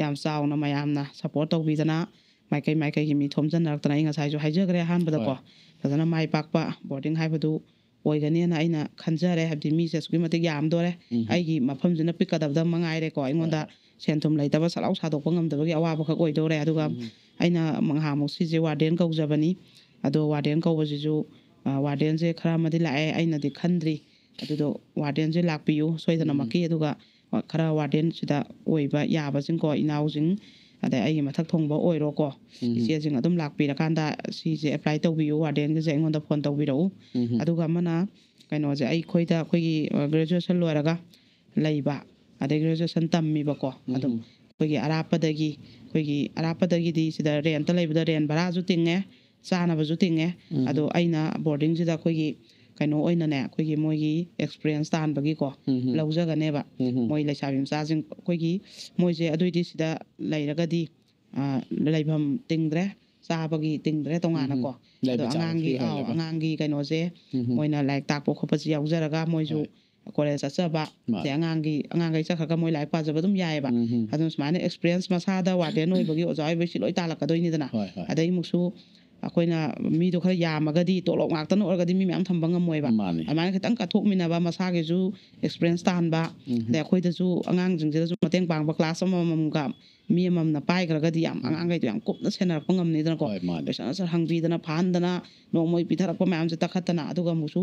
ꯌꯥꯝ ꯆꯥꯎꯅ ꯃꯌꯥꯝꯅ ꯁꯞꯄꯣꯔꯠ ꯇꯧꯕꯤꯗꯅ ꯃꯥꯏꯀꯩ ꯃꯥꯏꯀꯩꯒꯤ ꯃꯤ ꯊꯣꯝꯖꯤꯟꯅꯔꯛꯇꯅ ꯑꯩ ꯉꯁꯥꯏꯁꯨ ꯍꯥꯏꯖꯈ꯭ꯔꯦ ꯑꯍꯥꯟꯕꯗꯀꯣ꯫ ꯍꯣꯏ꯫ ꯐꯖꯅ ꯃꯥꯏ ꯄꯥꯛꯄ ꯕꯣꯔꯗꯤꯡ ꯍꯥꯏꯕꯗꯨ ꯑꯣꯏꯒꯅꯦꯅ ꯑꯩꯅ ꯈꯟꯖꯔꯦ꯫ ꯍꯥꯏꯕꯗꯤ ꯃꯤꯁꯦ ꯑꯁꯨꯛꯀꯤ ꯃꯇꯤꯛ ꯌꯥꯝꯗꯣꯔꯦ꯫ ꯎꯝ꯫ ꯑꯩꯒꯤ ꯃꯐꯝꯁꯤꯅ ꯄꯤꯛꯀꯗꯕꯗ ꯃꯉꯥꯏꯔꯦꯀꯣ꯫ ꯑꯩꯉꯣꯟꯗ ꯍꯣꯏ, ꯍꯣꯏ꯫ ꯁꯦꯟ ꯊꯨꯝ ꯂꯩꯇꯕ ꯁꯠ ꯂꯥꯎ ꯁꯥꯗꯣꯛꯄ ꯉꯝꯗꯕꯒꯤ ꯑꯋꯥꯕ ꯈꯛ ꯑꯣꯏꯗꯧꯔꯦ꯫ ꯑꯗꯨꯒ ꯎꯝ꯫ ꯑꯩꯅ ꯉꯍꯥꯟꯃꯨꯛ ꯁꯤꯁꯦ ꯋꯥꯔꯗꯦꯟ ꯀꯧꯖꯕꯅꯤ꯫ ꯑꯗꯣ ꯋꯥꯔꯗꯦꯟ ꯀꯧꯕꯁꯤꯁꯨ, ꯑ, ꯋꯥꯔꯗꯦꯟꯁꯦ ꯈꯔ ꯑꯃꯗꯤ ꯂꯥꯛꯑꯦ, ꯑꯩꯅꯗꯤ ꯈꯟꯗ꯭ꯔꯤ꯫ ꯑꯗꯨꯗꯣ ꯋꯥꯔꯗꯦꯟꯁꯦ ꯂꯥꯛꯄꯤꯌꯨ ꯁꯣꯏꯗꯅꯃꯛꯀꯤ꯫ ꯎꯝ꯫ ꯑꯗꯨꯒ ꯈꯔ ꯋꯥꯔꯗꯦꯟꯁꯤꯗ ꯑꯣꯏꯕ ꯌꯥꯕꯁꯤꯡꯀꯣ, ꯏꯅꯥꯎꯁꯤꯡ, ꯑꯗꯩ ꯑꯩꯒꯤ ꯃꯊꯛ ꯊꯣꯡꯕ ꯑꯣꯏꯔꯣꯀꯣ, ꯏꯆꯦꯁꯤꯡ ꯑꯗꯨꯝ ꯂꯥꯛꯄꯤꯔꯀꯥꯟꯗ ꯁꯤꯁꯦ ꯑꯦꯄ꯭ꯂꯥꯏ ꯇꯧꯕꯤꯌꯨ, ꯋꯥꯔꯗꯦꯟꯒꯤꯁꯦ ꯑꯩꯉꯣꯟꯗ ꯐꯣꯟ ꯇꯧꯕꯤꯔꯛꯎ꯫ ꯑꯗꯨꯒ ꯑꯃꯅ ꯀꯩꯅꯣꯁꯦ, ꯑꯩꯈꯣꯏꯗ ꯑꯩꯈꯣꯏꯒꯤ ꯒ꯭ꯔꯦꯖꯨꯑꯦꯁꯟ ꯂꯣꯏꯔꯒ ꯂꯩꯕ, ꯑꯗꯩ ꯒ꯭ꯔꯦꯖꯨꯑꯦꯁꯟ ꯇꯝꯃꯤꯕꯀꯣ, ꯑꯗꯨꯝ ꯑꯩꯈꯣꯏꯒꯤ ꯑꯔꯥꯞꯄꯗꯒꯤ, ꯑꯩꯈꯣꯏꯒꯤ ꯑꯔꯥꯞꯄꯗꯒꯤꯗꯤ ꯁꯤꯗ ꯔꯦꯟꯇ ꯂꯩꯕꯗ ꯔꯦꯟ ꯚꯔꯥꯁꯨ ꯇꯤꯡꯉꯦ, ꯆꯥꯅꯕꯁꯨ ꯇꯤꯡꯉꯦ꯫ ꯑꯗꯣ ꯑꯩꯅ ꯕꯣꯔꯗꯤꯡꯁꯤꯗ ꯑꯩꯈꯣꯏꯒꯤ ꯀꯩꯅꯣ ꯑꯣꯏꯅꯅꯦ, ꯑꯩꯈꯣꯏꯒꯤ ꯃꯣꯏꯒꯤ ꯑꯦꯛꯁꯄꯤꯔꯤꯌꯦꯟꯁ ꯇꯥꯟꯕꯒꯤꯀꯣ ꯂꯧꯖꯒꯅꯦꯕ꯫ ꯃꯣꯏ ꯂꯩꯁꯥꯕꯤ ꯃꯆꯥꯁꯤꯡ ꯑꯩꯈꯣꯏꯒꯤ, ꯃꯣꯏꯁꯦ ꯑꯗꯨꯏꯗꯤ ꯁꯤꯗ ꯂꯩꯔꯒꯗꯤ, ꯑ, ꯂꯩꯐꯝ ꯇꯤꯡꯗ꯭ꯔꯦ, ꯆꯥꯕꯒꯤ ꯇꯤꯡꯗ꯭ꯔꯦ ꯇꯣꯉꯥꯟꯅꯀꯣ꯫ ꯂꯩꯕ ꯑꯗꯣ ꯆꯥꯕ ꯑꯉꯥꯡꯒꯤ, free ꯑꯥꯎ, ꯑꯣꯏꯔꯦꯕ꯫ ꯑꯉꯥꯡꯒꯤ ꯀꯩꯅꯣꯁꯦ, ꯃꯣꯏꯅ ꯂꯥꯏꯔꯤꯛ ꯇꯥꯛꯄ ꯈꯣꯠꯄꯁꯦ ꯌꯥꯎꯖꯔꯒ ꯃꯣꯏꯁꯨ ꯍꯣꯏ꯫ ꯀꯣꯂꯦꯖ ꯆꯠꯆꯕ, ꯃꯥꯅꯦ꯫ ꯑꯗꯩ ꯑꯉꯥꯡꯒꯤ, ꯑꯉꯥꯡꯈꯩ ꯆꯠꯈ꯭ꯔꯒ ꯃꯣꯏ ꯂꯥꯏꯔꯤꯛ ꯄꯥꯖꯕ ꯑꯗꯨꯝ ꯌꯥꯏꯑꯕ꯫ ꯑꯗꯨꯅ ꯁꯨꯃꯥꯏꯅ ꯑꯦꯛꯁꯄꯤꯔꯤꯌꯦꯟꯁ ꯃꯁꯥꯗ ꯋꯥꯔꯗꯦꯟ ꯑꯣꯏꯕꯒꯤ, ꯑꯣꯖꯥ ꯑꯣꯏꯕꯒꯤ ꯁꯤ ꯂꯣꯏ ꯇꯥꯜꯂꯛꯀꯗꯣꯏꯅꯤꯗꯅ꯫ ꯍꯣꯏ, ꯍꯣꯏ꯫ ꯑꯗꯩ ꯑꯃꯨꯛꯁꯨ ꯑꯩꯈꯣꯏꯅ ꯃꯤꯗꯣ ꯈꯔ ꯌꯥꯝꯃꯒꯗꯤ ꯇꯣꯂꯣꯞ ꯉꯥꯛꯇꯅ ꯑꯣꯏꯔꯒꯗꯤ ꯃꯤ ꯃꯌꯥꯝ ꯊꯝꯕ ꯉꯝꯃꯣꯏꯕ꯫ ꯃꯥꯅꯦ꯫ ꯑꯗꯨꯃꯥꯏꯅ ꯈꯤꯇꯪ ꯀꯠꯊꯣꯛꯃꯤꯟꯅꯕ, ꯃꯁꯥꯒꯤꯁꯨ ꯑꯦꯛꯁꯄꯤꯔꯤꯌꯦꯟꯁ ꯇꯥꯟꯕ, ꯑꯗꯩ ꯑꯩꯈꯣꯏꯗꯁꯨ, ꯑꯉꯥꯡꯁꯤꯡꯁꯤꯗꯁꯨ ꯃꯇꯦꯡ ꯄꯥꯡꯕ, ꯀ꯭ꯂꯥꯁ ꯑꯃꯃꯝꯒ ꯃꯤ ꯑꯃꯃꯝꯅ ꯄꯥꯏꯈ꯭ꯔꯒꯗꯤ ꯌꯥꯝ ꯑꯉꯥꯡꯈꯩꯗꯣ ꯌꯥꯝ ꯀꯨꯞꯅ ꯁꯦꯟꯅꯔꯛꯄ ꯉꯝꯅꯤꯗꯅꯀꯣ꯫ ꯍꯣꯏ, ꯃꯥꯅꯦ꯫ ꯀꯣꯏꯁꯟ ꯑꯟꯁꯔ ꯍꯪꯕꯤꯗꯅ, ꯐꯥꯍꯟꯗꯅ, ꯅꯣꯡꯃꯒꯤ ꯄꯤꯊꯔꯛꯄ ꯃꯌꯥꯝꯁꯦ ꯇꯛꯈꯠꯇꯅ, ꯑꯗꯨꯒ ꯑꯃꯨꯛꯁꯨ,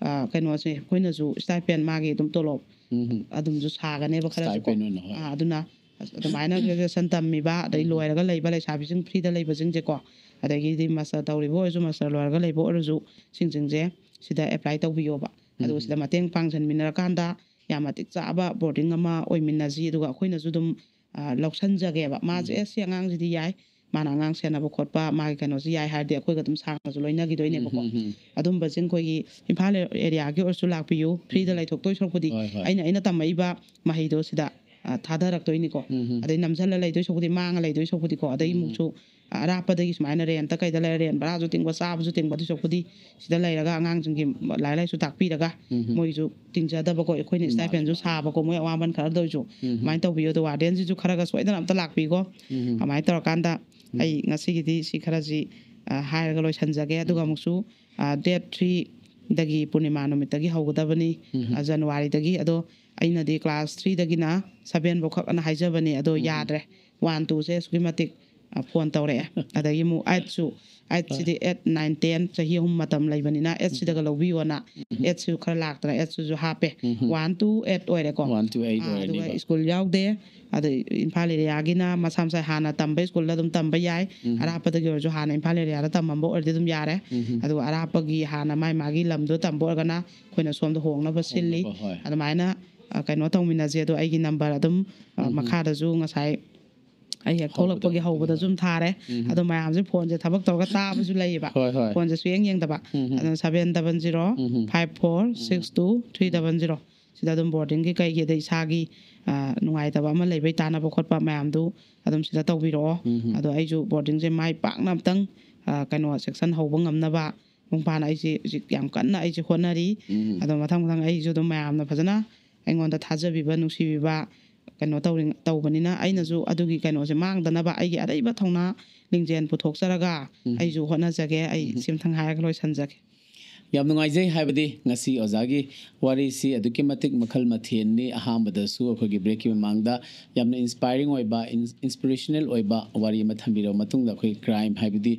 ꯑ, ꯀꯩꯅꯣꯁꯦ, ꯑꯩꯈꯣꯏꯅꯁꯨ ꯁ꯭ꯇꯥꯏꯄꯦꯟ ꯃꯥꯒꯤ ꯑꯗꯨꯝ ꯇꯣꯂꯣꯞ ꯎꯝ꯫ ꯑꯗꯨꯝꯁꯨ ꯁꯥꯒꯅꯦꯕ ꯈꯔꯁꯨꯀꯣ꯫ ꯁ꯭ꯇꯥꯏꯄꯦꯟ ꯑꯣꯏꯅ, ꯍꯣꯏ꯫ ꯑ, ꯑꯗꯨꯅ ꯑꯁ, ꯑꯗꯨꯃꯥꯏꯅ ꯒ꯭ꯔꯦꯖꯨꯑꯦꯁꯟ ꯇꯝꯃꯤꯕ, ꯑꯗꯩ ꯎꯝ꯫ ꯂꯣꯏꯔꯒ ꯂꯩꯕ ꯂꯩꯁꯥꯕꯤꯁꯤꯡ, ꯐ꯭ꯔꯤꯗ ꯂꯩꯕꯁꯤꯡꯁꯦꯀꯣ, ꯑꯗꯒꯤꯗꯤ ꯃꯥꯁꯇꯔ ꯇꯧꯔꯤꯕ ꯑꯣꯏꯔꯁꯨ, ꯃꯥꯁꯇꯔ ꯂꯣꯏꯔꯒ ꯂꯩꯕ ꯑꯣꯏꯔꯁꯨ, ꯁꯤꯡꯁꯤꯡꯁꯦ ꯁꯤꯗ ꯑꯦꯄ꯭ꯂꯥꯏ ꯇꯧꯕꯤꯌꯣꯕ꯫ ꯑꯗꯨꯒ ꯎꯝ꯫ ꯁꯤꯗ ꯃꯇꯦꯡ ꯄꯥꯡꯁꯤꯟꯃꯤꯟꯅꯔꯀꯥꯟꯗ ꯌꯥꯝ ꯃꯇꯤꯛ ꯆꯥꯕ ꯕꯣꯔꯗꯤꯡ ꯑꯃ ꯑꯣꯏꯃꯤꯟꯅꯁꯤ, ꯑꯗꯨꯒ ꯑꯩꯈꯣꯏꯅꯁꯨ ꯑꯗꯨꯝ, ꯑ, ꯂꯧꯁꯟꯖꯒꯦꯕ꯫ ꯃꯥꯁꯦ, ꯎꯝ꯫ "ꯑꯦ, ꯁꯤ ꯑꯉꯥꯡꯁꯤꯗꯤ ꯌꯥꯏ, ꯃꯥꯅ ꯑꯉꯥꯡ ꯁꯦꯟꯅꯕ ꯈꯣꯠꯄ, ꯃꯥꯒꯤ ꯀꯩꯅꯣꯁꯤ ꯌꯥꯏ" ꯍꯥꯏꯔꯗꯤ ꯑꯩꯈꯣꯏꯒ ꯑꯗꯨꯝ ꯁꯥꯡꯅꯁꯨ ꯂꯣꯏꯅꯈꯤꯗꯣꯏꯅꯦꯕꯀꯣ꯫ ꯎꯝ, ꯎꯝ, ꯎꯝ꯫ ꯑꯗꯨꯝꯕꯁꯤꯡ ꯑꯩꯈꯣꯏꯒꯤ ꯏꯝꯐꯥꯜ ꯑꯦꯔꯤꯌꯥꯒꯤ ꯑꯣꯏꯔꯁꯨ ꯂꯥꯛꯄꯤꯌꯨ, ꯐ꯭ꯔꯤꯗ ꯎꯝ꯫ ꯂꯩꯊꯣꯛꯇꯣꯏ ꯁꯔꯨꯛꯄꯨꯗꯤ ꯍꯣꯏ, ꯍꯣꯏ꯫ ꯑꯩꯅ, ꯑꯩꯅ ꯇꯝꯃꯛꯏꯕ ꯃꯍꯩꯗꯣ ꯁꯤꯗ, ꯑ, ꯊꯥꯗꯔꯛꯇꯣꯏꯅꯤꯀꯣ꯫ ꯎꯝ, ꯎꯝ꯫ ꯑꯗꯩ ꯅꯝꯁꯤꯜꯂ ꯂꯩꯗꯣꯏ ꯁꯔꯨꯛꯄꯨꯗꯤ, ꯃꯥꯡꯉ ꯂꯩꯗꯣꯏ ꯁꯔꯨꯛꯄꯨꯗꯤꯀꯣ꯫ ꯑꯗꯩ ꯎꯝ, ꯎꯝ꯫ ꯑꯃꯨꯛꯁꯨ ꯑꯔꯥꯞꯄꯗꯒꯤ ꯁꯨꯃꯥꯏꯅ ꯔꯦꯟꯇ ꯀꯩꯗ ꯂꯩꯔ, ꯔꯦꯟ ꯚꯔꯥꯁꯨ ꯇꯤꯡꯕ, ꯆꯥꯕꯁꯨ ꯇꯤꯡꯕ, ꯑꯗꯨ ꯁꯔꯨꯛꯄꯨꯗꯤ ꯁꯤꯗ ꯂꯩꯔꯒ ꯑꯉꯥꯡꯁꯤꯡꯒꯤ ꯂꯥꯏꯔꯤꯛ ꯂꯥꯏꯁꯨ ꯇꯥꯛꯄꯤꯔꯒ ꯎꯝ꯫ ꯃꯣꯏꯁꯨ ꯇꯤꯡꯖꯗꯕꯀꯣ, ꯑꯩꯈꯣꯏꯅ ꯃꯥꯅꯦ, ꯁ꯭ꯇꯥꯏꯄꯦꯟꯁꯨ ꯃꯥꯅꯦ꯫ ꯁꯥꯕꯀꯣ, ꯃꯣꯏ ꯑꯋꯥꯃꯟ ꯈꯔꯗ ꯑꯣꯏꯔꯁꯨ ꯎꯝ꯫ ꯑꯗꯨꯃꯥꯏꯅ ꯇꯧꯕꯤꯌꯣ꯫ ꯑꯗꯣ ꯋꯥꯔꯗꯦꯟꯁꯤꯁꯨ ꯈꯔꯒ ꯁꯣꯏꯗꯅ ꯑꯝꯇ ꯂꯥꯛꯄꯤꯀꯣ꯫ ꯎꯝ꯫ ꯑꯗꯨꯃꯥꯏꯅ ꯇꯧꯔꯀꯥꯟꯗ ꯎꯝ꯫ ꯑꯩ ꯉꯁꯤꯒꯤꯗꯤ ꯁꯤ ꯈꯔꯁꯤ, ꯑ, ꯍꯥꯏꯔꯒ ꯂꯣꯏꯁꯤꯟꯖꯒꯦ꯫ ꯑꯗꯨꯒ ꯎꯝ꯫ ꯑꯃꯨꯛꯁꯨ, ꯑ, ꯗꯦꯠ ꯊ꯭ꯔꯤꯗꯒꯤ, ꯄꯨꯔꯅꯤꯃꯥ ꯅꯨꯃꯤꯠꯇꯒꯤ ꯍꯧꯒꯗꯕꯅꯤ, ꯎꯝ꯫ ꯑ, ꯖꯅꯋꯥꯔꯤꯗꯒꯤ꯫ ꯑꯗꯣ ꯑꯩꯅꯗꯤ ꯀ꯭ꯂꯥꯁ ꯊ꯭ꯔꯤꯗꯒꯤꯅ ꯁꯚꯦꯟ ꯐꯥꯎ ꯈꯛ ꯑꯅ ꯍꯥꯏꯖꯕꯅꯦ꯫ ꯑꯗꯣ ꯎꯝ꯫ ꯌꯥꯗ꯭ꯔꯦ꯫ ꯋꯥꯟ, ꯇꯨꯁꯦ ꯑꯁꯨꯛꯀꯤ ꯃꯇꯤꯛ ꯐꯣꯟ ꯇꯧꯔꯛꯑꯦ꯫ ꯑꯗꯒꯤ ꯑꯃꯨꯛ ꯑꯩꯠꯁꯨ, ꯑꯩꯠꯁꯤꯗꯤ ꯑꯩꯠ ꯅꯥꯏꯟ ꯇꯦꯟ ꯆꯍꯤ ꯑꯍꯨꯝ ꯃꯇꯝ ꯂꯩꯕꯅꯤꯅ, ꯑꯩꯠꯁꯤꯗꯒ ꯂꯧꯕꯤꯌꯣꯅ꯫ ꯑꯩꯠꯁꯨ ꯈꯔ ꯂꯥꯛꯇꯅ ꯑꯩꯠꯁꯤꯁꯨ ꯍꯥꯞꯄꯦ꯫ ꯋꯥꯟ ꯇꯨ ꯑꯩꯠ ꯑꯣꯏꯔꯦꯀꯣ꯫ ꯋꯥꯟ ꯇꯨ ꯑꯩꯠ ꯑꯥ, ꯑꯗꯨꯒ ꯑꯣꯏꯔꯅꯤꯕ꯫ ꯁ꯭ꯀꯨꯜ ꯌꯥꯎꯗꯦ꯫ ꯑꯗꯩ ꯏꯝꯐꯥꯜ ꯑꯦꯔꯤꯌꯥꯒꯤꯅ ꯃꯁꯥ ꯃꯁꯥ ꯍꯥꯟꯅ ꯇꯝꯕ ꯁ꯭ꯀꯨꯜꯗ ꯑꯗꯨꯝ ꯇꯝꯕ ꯌꯥꯏ꯫ ꯑꯔꯥꯞꯄꯗꯒꯤ ꯑꯣꯏꯔꯁꯨ ꯍꯥꯟꯅ ꯏꯝꯐꯥꯜ ꯑꯦꯔꯤꯌꯥꯗ ꯇꯝꯃꯝꯕ ꯑꯣꯏꯔꯗꯤ ꯑꯗꯨꯝ ꯌꯥꯔꯦ꯫ ꯑꯗꯨꯒ ꯑꯔꯥꯞꯄꯒꯤ ꯍꯥꯟꯅ ꯃꯥꯏ ꯃꯥꯒꯤ ꯂꯝꯗꯣ ꯇꯝꯕ ꯑꯣꯏꯔꯒꯅ ꯑꯩꯈꯣꯏꯅ ꯁꯣꯝꯗ ꯍꯣꯡꯅꯕ ꯁꯤꯜꯂꯤ꯫ ꯍꯣꯏ, ꯍꯣꯏ꯫ ꯑꯗꯨꯃꯥꯏꯅ, ꯑ, ꯀꯩꯅꯣ ꯇꯧꯃꯤꯟꯅꯁꯦ꯫ ꯑꯗꯣ ꯑꯩꯒꯤ ꯅꯝꯕꯔ ꯑꯗꯨꯝ, ꯑ, ꯃꯈꯥꯗꯁꯨ ꯉꯁꯥꯏ ꯑꯩ ꯍꯦꯛ ꯊꯣꯛꯂꯛꯄꯒꯤ ꯍꯧꯕꯗꯁꯨ ꯑꯗꯨꯝ ꯊꯥꯔꯦ꯫ ꯑꯗꯣ ꯃꯌꯥꯝꯁꯦ ꯐꯣꯟꯁꯦ ꯊꯕꯛ ꯇꯧꯔꯒ ꯇꯥꯕꯁꯨ ꯂꯩꯌꯦꯕ꯫ ꯍꯣꯏ, ꯍꯣꯏ꯫ ꯐꯣꯟꯁꯦ ꯁꯨꯌꯦꯡ ꯌꯦꯡꯗꯕ꯫ ꯑꯗꯨꯅ seven double zero five four six two three double zero. ꯁꯤꯗ ꯑꯗꯨꯝ ꯕꯣꯔꯗꯤꯡꯒꯤ ꯀꯩꯒꯤ ꯑꯗꯩ ꯏꯁꯥꯒꯤ, ꯑ, ꯅꯨꯡꯉꯥꯏꯇꯕ ꯑꯃ ꯂꯩꯕꯩ ꯇꯥꯅꯕ ꯈꯣꯠꯄ ꯃꯌꯥꯝꯗꯨ ꯑꯗꯨꯝ ꯁꯤꯗ ꯇꯧꯕꯤꯔꯛꯑꯣ꯫ ꯑꯗꯣ ꯑꯩꯁꯨ ꯕꯣꯔꯗꯤꯡꯁꯦ ꯃꯥꯏ ꯄꯥꯛꯅ ꯑꯝꯇꯪ, ꯑ, ꯀꯩꯅꯣ, ꯁꯦꯛꯁꯟ ꯍꯧꯕ ꯉꯝꯅꯕ ꯃꯄꯨꯡ ꯐꯥꯅ ꯑꯩꯁꯦ ꯍꯧꯖꯤꯛ ꯌꯥꯝ ꯀꯟꯅ ꯑꯩꯁꯦ ꯍꯣꯠꯅꯔꯤ꯫ ꯑꯗꯣ ꯃꯊꯪ ꯃꯊꯪ ꯑꯩꯁꯨ ꯑꯗꯨꯝ ꯃꯌꯥꯝꯅ ꯐꯖꯅ ꯑꯩꯉꯣꯟꯗ ꯊꯥꯖꯕꯤꯕ, ꯅꯨꯡꯁꯤꯕꯤꯕ ꯀꯩꯅꯣ ꯇꯧꯔꯤ-, ꯇꯧꯕꯅꯤꯅ ꯑꯩꯅꯁꯨ ꯑꯗꯨꯒꯤ ꯀꯩꯅꯣꯁꯦ ꯃꯥꯡꯗꯅꯕ ꯑꯩꯒꯤ ꯑꯔꯩꯕ ꯊꯧꯅꯥ ꯂꯤꯡꯖꯦꯜ ꯄꯨꯊꯣꯛꯆꯔꯒ ꯑꯩꯁꯨ ꯍꯣꯠꯅꯖꯒꯦ꯫ ꯑꯩ ꯁꯤꯝꯇꯪ ꯍꯥꯏꯔꯒ ꯂꯣꯏꯁꯤꯟꯖꯒꯦ꯫ ꯌꯥꯝ ꯅꯨꯡꯉꯥꯏꯖꯩ, ꯍꯥꯏꯕꯗꯤ ꯉꯁꯤ ꯑꯣꯖꯥꯒꯤ ꯋꯥꯔꯤꯁꯤ ꯑꯗꯨꯛꯀꯤ ꯃꯇꯤꯛ ꯃꯈꯜ ꯃꯊꯦꯜꯅꯤ꯫ ꯑꯍꯥꯟꯕꯗꯁꯨ ꯑꯩꯈꯣꯏꯒꯤ ꯕ꯭ꯔꯦꯛꯀꯤ ꯃꯃꯥꯡꯗ ꯌꯥꯝꯅ ꯏꯟꯁꯄꯥꯏꯔꯤꯡ ꯑꯣꯏꯕ, ꯏꯟꯁꯄꯤꯔꯦꯁꯅꯦꯜ ꯑꯣꯏꯕ ꯋꯥꯔꯤ ꯑꯃ ꯊꯝꯕꯤꯔꯕ ꯃꯇꯨꯡꯗ, ꯑꯩꯈꯣꯏ ꯀ꯭ꯔꯥꯏꯝ ꯍꯥꯏꯕꯗꯤ,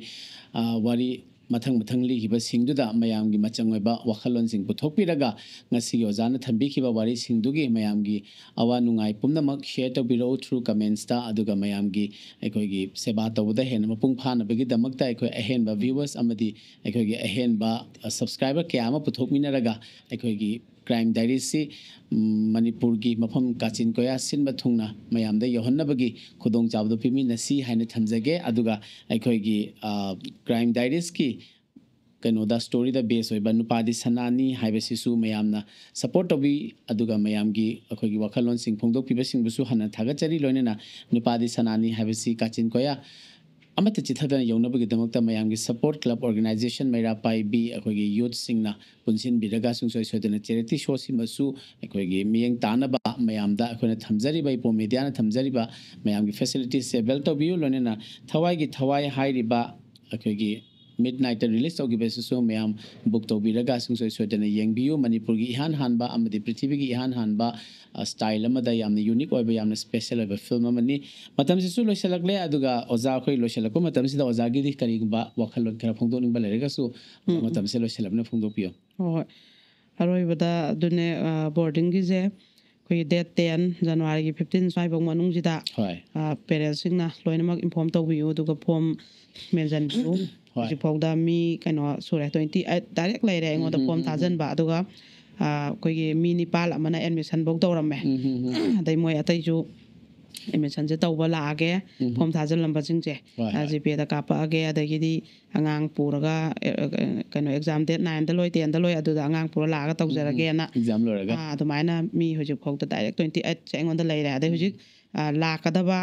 ꯑ, ꯋꯥꯔꯤ ꯃꯊꯪ ꯃꯊꯪ ꯂꯤꯈꯤꯕꯁꯤꯡꯗꯨꯗ ꯃꯌꯥꯝꯒꯤ ꯃꯆꯪ ꯑꯣꯏꯕ ꯋꯥꯈꯜꯂꯣꯟꯁꯤꯡ ꯄꯨꯊꯣꯛꯄꯤꯔꯒ, ꯉꯁꯤꯒꯤ ꯑꯣꯖꯥꯅ ꯊꯝꯕꯤꯈꯤꯕ ꯋꯥꯔꯤꯁꯤꯡꯗꯨꯒꯤ ꯃꯌꯥꯝꯒꯤ ꯑꯋꯥ ꯅꯨꯡꯉꯥꯏ ꯄꯨꯝꯅꯃꯛ ꯁꯤꯌꯔ ꯇꯧꯕꯤꯔꯛꯎ through comments ꯇ꯫ ꯑꯗꯨꯒ ꯃꯌꯥꯝꯒꯤ ꯑꯩꯈꯣꯏꯒꯤ ꯁꯦꯕꯥ ꯇꯧꯕꯗ ꯍꯦꯟꯅ ꯃꯄꯨꯡ ꯐꯥꯅꯕꯒꯤꯗꯃꯛꯇ ꯑꯩꯈꯣꯏ ꯑꯍꯦꯟꯕ viewers ꯑꯃꯗꯤ ꯑꯩꯈꯣꯏꯒꯤ ꯑꯍꯦꯟꯕ, ꯑ, subscriber ꯀꯌꯥ ꯑꯃ ꯄꯨꯊꯣꯛꯃꯤꯟꯅꯔꯒ ꯑꯩꯈꯣꯏꯒꯤ ꯀ꯭ꯔꯥꯏꯝ ꯗꯥꯏꯔꯤꯁꯁꯤ, ꯎꯝ, ꯃꯅꯤꯄꯨꯔꯒꯤ ꯃꯐꯝ ꯀꯥꯆꯤꯟ ꯀꯣꯌꯥ ꯁꯤꯟꯕ ꯊꯨꯡꯅ ꯃꯌꯥꯝꯗ ꯌꯧꯍꯟꯅꯕꯒꯤ ꯈꯨꯗꯣꯡꯆꯥꯕꯗꯨ ꯄꯤꯃꯤꯟꯅꯁꯤ ꯍꯥꯏꯅ ꯊꯝꯖꯒꯦ꯫ ꯑꯗꯨꯒ ꯑꯩꯈꯣꯏꯒꯤ, ꯑ, ꯀ꯭ꯔꯥꯏꯝ ꯗꯥꯏꯔꯤꯁꯀꯤ ꯀꯩꯅꯣꯗ, ꯁ꯭ꯇꯣꯔꯤꯗ ꯕꯦꯁ ꯑꯣꯏꯕ ꯅꯨꯄꯥꯗꯤ ꯁꯅꯥꯅꯤ ꯍꯥꯏꯕꯁꯤꯁꯨ ꯃꯌꯥꯝꯅ ꯁꯞꯄꯣꯔꯠ ꯇꯧꯕꯤ, ꯑꯗꯨꯒ ꯃꯌꯥꯝꯒꯤ ꯑꯩꯈꯣꯏꯒꯤ ꯋꯥꯈꯜꯂꯣꯟꯁꯤꯡ ꯐꯣꯡꯗꯣꯛꯄꯤꯕꯁꯤꯡꯕꯨꯁꯨ ꯍꯟꯅ ꯊꯥꯒꯠꯆꯔꯤ꯫ ꯂꯣꯏꯅꯅ ꯅꯨꯄꯥꯗꯤ ꯁꯅꯥꯅꯤ ꯍꯥꯏꯕꯁꯤ ꯀꯥꯆꯤꯟ ꯀꯣꯌꯥ ꯑꯃꯠꯇ ꯆꯤꯠꯊꯗꯅ ꯌꯧꯅꯕꯒꯤꯗꯃꯛꯇ ꯃꯌꯥꯝꯒꯤ ꯁꯞꯄꯣꯔꯠ, ꯀ꯭ꯂꯕ ꯑꯣꯔꯒꯅꯥꯏꯖꯦꯁꯟ ꯃꯩꯔꯥ ꯄꯥꯏꯕꯤ, ꯑꯩꯈꯣꯏꯒꯤ ꯌꯨꯠꯁꯤꯡꯅ ꯄꯨꯟꯁꯤꯟꯕꯤꯔꯒ ꯁꯨꯡꯁꯣꯏ ꯁꯣꯏꯗꯅ ꯆꯦꯔꯤꯇꯤ ꯁꯣꯁꯤꯃꯁꯨ ꯑꯩꯈꯣꯏꯒꯤ ꯃꯤꯠꯌꯦꯡ ꯇꯥꯅꯕ ꯃꯌꯥꯝꯗ ꯑꯩꯈꯣꯏꯅ ꯊꯝꯖꯔꯤꯕ, ꯏꯄꯣꯝ ꯃꯦꯗꯤꯌꯥꯅ ꯊꯝꯖꯔꯤꯕ ꯃꯌꯥꯝꯒꯤ ꯐꯦꯁꯤꯂꯤꯇꯤꯁꯁꯦ ꯑꯦꯕꯦꯜ ꯇꯧꯕꯤꯌꯨ꯫ ꯂꯣꯏꯅꯅ ꯊꯋꯥꯏꯒꯤ ꯊꯋꯥꯏ ꯍꯥꯏꯔꯤꯕ ꯑꯩꯈꯣꯏꯒꯤ ꯃꯤꯗ ꯅꯥꯏꯠꯇ ꯔꯤꯂꯤꯁ ꯇꯧꯈꯤꯕꯁꯤꯁꯨ ꯃꯌꯥꯝ ꯕꯨꯛ ꯇꯧꯕꯤꯔꯒ ꯁꯨꯡꯁꯣꯏ ꯁꯣꯏꯗꯅ ꯌꯦꯡꯕꯤꯌꯨ꯫ ꯃꯅꯤꯄꯨꯔꯒꯤ ꯏꯍꯥꯟ ꯍꯥꯟꯕ ꯑꯃꯗꯤ ꯄ꯭ꯔꯤꯊꯤꯕꯤꯒꯤ ꯏꯍꯥꯟ ꯍꯥꯟꯕ ꯁ꯭ꯇꯥꯏꯜ ꯑꯃꯗ ꯌꯥꯝꯅ ꯌꯨꯅꯤꯛ ꯑꯣꯏꯕ, ꯌꯥꯝꯅ ꯁ꯭ꯄꯦꯁꯦꯜ ꯑꯣꯏꯕ ꯐꯤꯂꯝ ꯑꯃꯅꯤ꯫ ꯃꯇꯝꯁꯤꯁꯨ ꯂꯣꯏꯁꯤꯜꯂꯛꯂꯦ, ꯑꯗꯨꯒ ꯑꯣꯖꯥ, ꯑꯩꯈꯣꯏ ꯂꯣꯏꯁꯤꯜꯂꯛꯄ ꯃꯇꯝꯁꯤꯗ ꯑꯣꯖꯥꯒꯤꯗꯤ ꯀꯔꯤꯒꯨꯝꯕ ꯋꯥꯈꯜꯂꯣꯟ ꯈꯔ ꯐꯣꯡꯗꯣꯛꯅꯤꯡꯕ ꯂꯩꯔꯒꯁꯨ ꯃꯇꯝꯁꯦ ꯂꯣꯏꯁꯤꯜꯂꯕꯅ ꯐꯣꯡꯗꯣꯛꯄꯤꯌꯨ꯫ ꯍꯣꯏ ꯍꯣꯏ꯫ ꯑꯔꯣꯏꯕꯗ ꯑꯗꯨꯅꯦ, ꯕꯣꯔꯗꯤꯡꯒꯤꯁꯦ ꯑꯩꯈꯣꯏꯒꯤ ꯗꯦꯠ ꯇꯦꯟ, ꯖꯅꯋꯥꯔꯤꯒꯤ ꯐꯤꯐꯇꯤꯟ ꯁ꯭ꯋꯥꯏꯐꯥꯎ ꯃꯅꯨꯡꯁꯤꯗ ꯍꯣꯏ꯫ ꯄꯦꯔꯦꯟꯁꯁꯤꯡꯅ ꯂꯣꯏꯅꯃꯛ ꯏꯟꯐꯣꯔꯝ ꯇꯧꯕꯤꯌꯨ, ꯑꯗꯨꯒ ꯐꯣꯝ ꯃꯦꯟꯁꯤꯟꯕꯤꯌꯨ꯫ ꯍꯣꯏ꯫ ꯍꯧꯖꯤꯛꯐꯥꯎꯗ ꯃꯤ ꯀꯩꯅꯣ ꯁꯨꯔꯦ, ꯇ꯭ꯋꯦꯟꯇꯤ ꯑꯩꯠ ꯗꯥꯏꯔꯦꯛ ꯂꯩꯔꯦ ꯑꯩꯉꯣꯟꯗ ꯐꯣꯝ ꯊꯥꯖꯤꯟꯕ꯫ ꯑꯗꯨꯒ ꯑꯩꯈꯣꯏꯒꯤ ꯃꯤ ꯅꯤꯄꯥꯜ ꯑꯃꯅ ꯑꯦꯗꯃꯤꯁꯟꯐꯧ ꯇꯧꯔꯝꯃꯦ꯫ ꯑꯗꯩ ꯃꯣꯏ ꯑꯇꯩꯁꯨ ꯑꯦꯗꯃꯤꯁꯟꯁꯦ ꯇꯧꯕ ꯂꯥꯛꯑꯒꯦ, ꯐꯣꯝ ꯊꯥꯖꯤꯜꯂꯝꯕꯁꯤꯡꯁꯦ ꯍꯣꯏ, ꯍꯣꯏ꯫ ꯖꯤꯄꯦꯗ ꯀꯥꯞꯄꯛꯑꯒꯦ, ꯑꯗꯒꯤꯗꯤ ꯑꯉꯥꯡ ꯄꯨꯔꯒ ꯑꯦ, ꯑꯦ, ꯀꯩꯅꯣ ꯑꯦꯛꯖꯥꯝ ꯗꯦꯠ ꯅꯥꯏꯟꯗ ꯂꯣꯏ, ꯇꯦꯟꯗ ꯂꯣꯏ, ꯑꯗꯨꯗ ꯑꯉꯥꯡ ꯄꯨꯔ ꯂꯥꯛꯑꯒ ꯇꯧꯖꯔꯒꯦꯅ꯫ ꯑꯦꯛꯖꯥꯝ ꯂꯣꯏꯔꯒ꯫ ꯑꯥ, ꯑꯗꯨꯃꯥꯏꯅ ꯃꯤ ꯍꯧꯖꯤꯛ ꯐꯥꯎꯗ ꯗꯥꯏꯔꯦꯛ ꯇ꯭ꯋꯦꯟꯇꯤ ꯑꯩꯠꯁꯦ ꯑꯩꯉꯣꯟꯗ ꯂꯩꯔꯦ꯫ ꯑꯗꯩ ꯍꯧꯖꯤꯛ ꯑꯥ, ꯂꯥꯛꯀꯗꯕ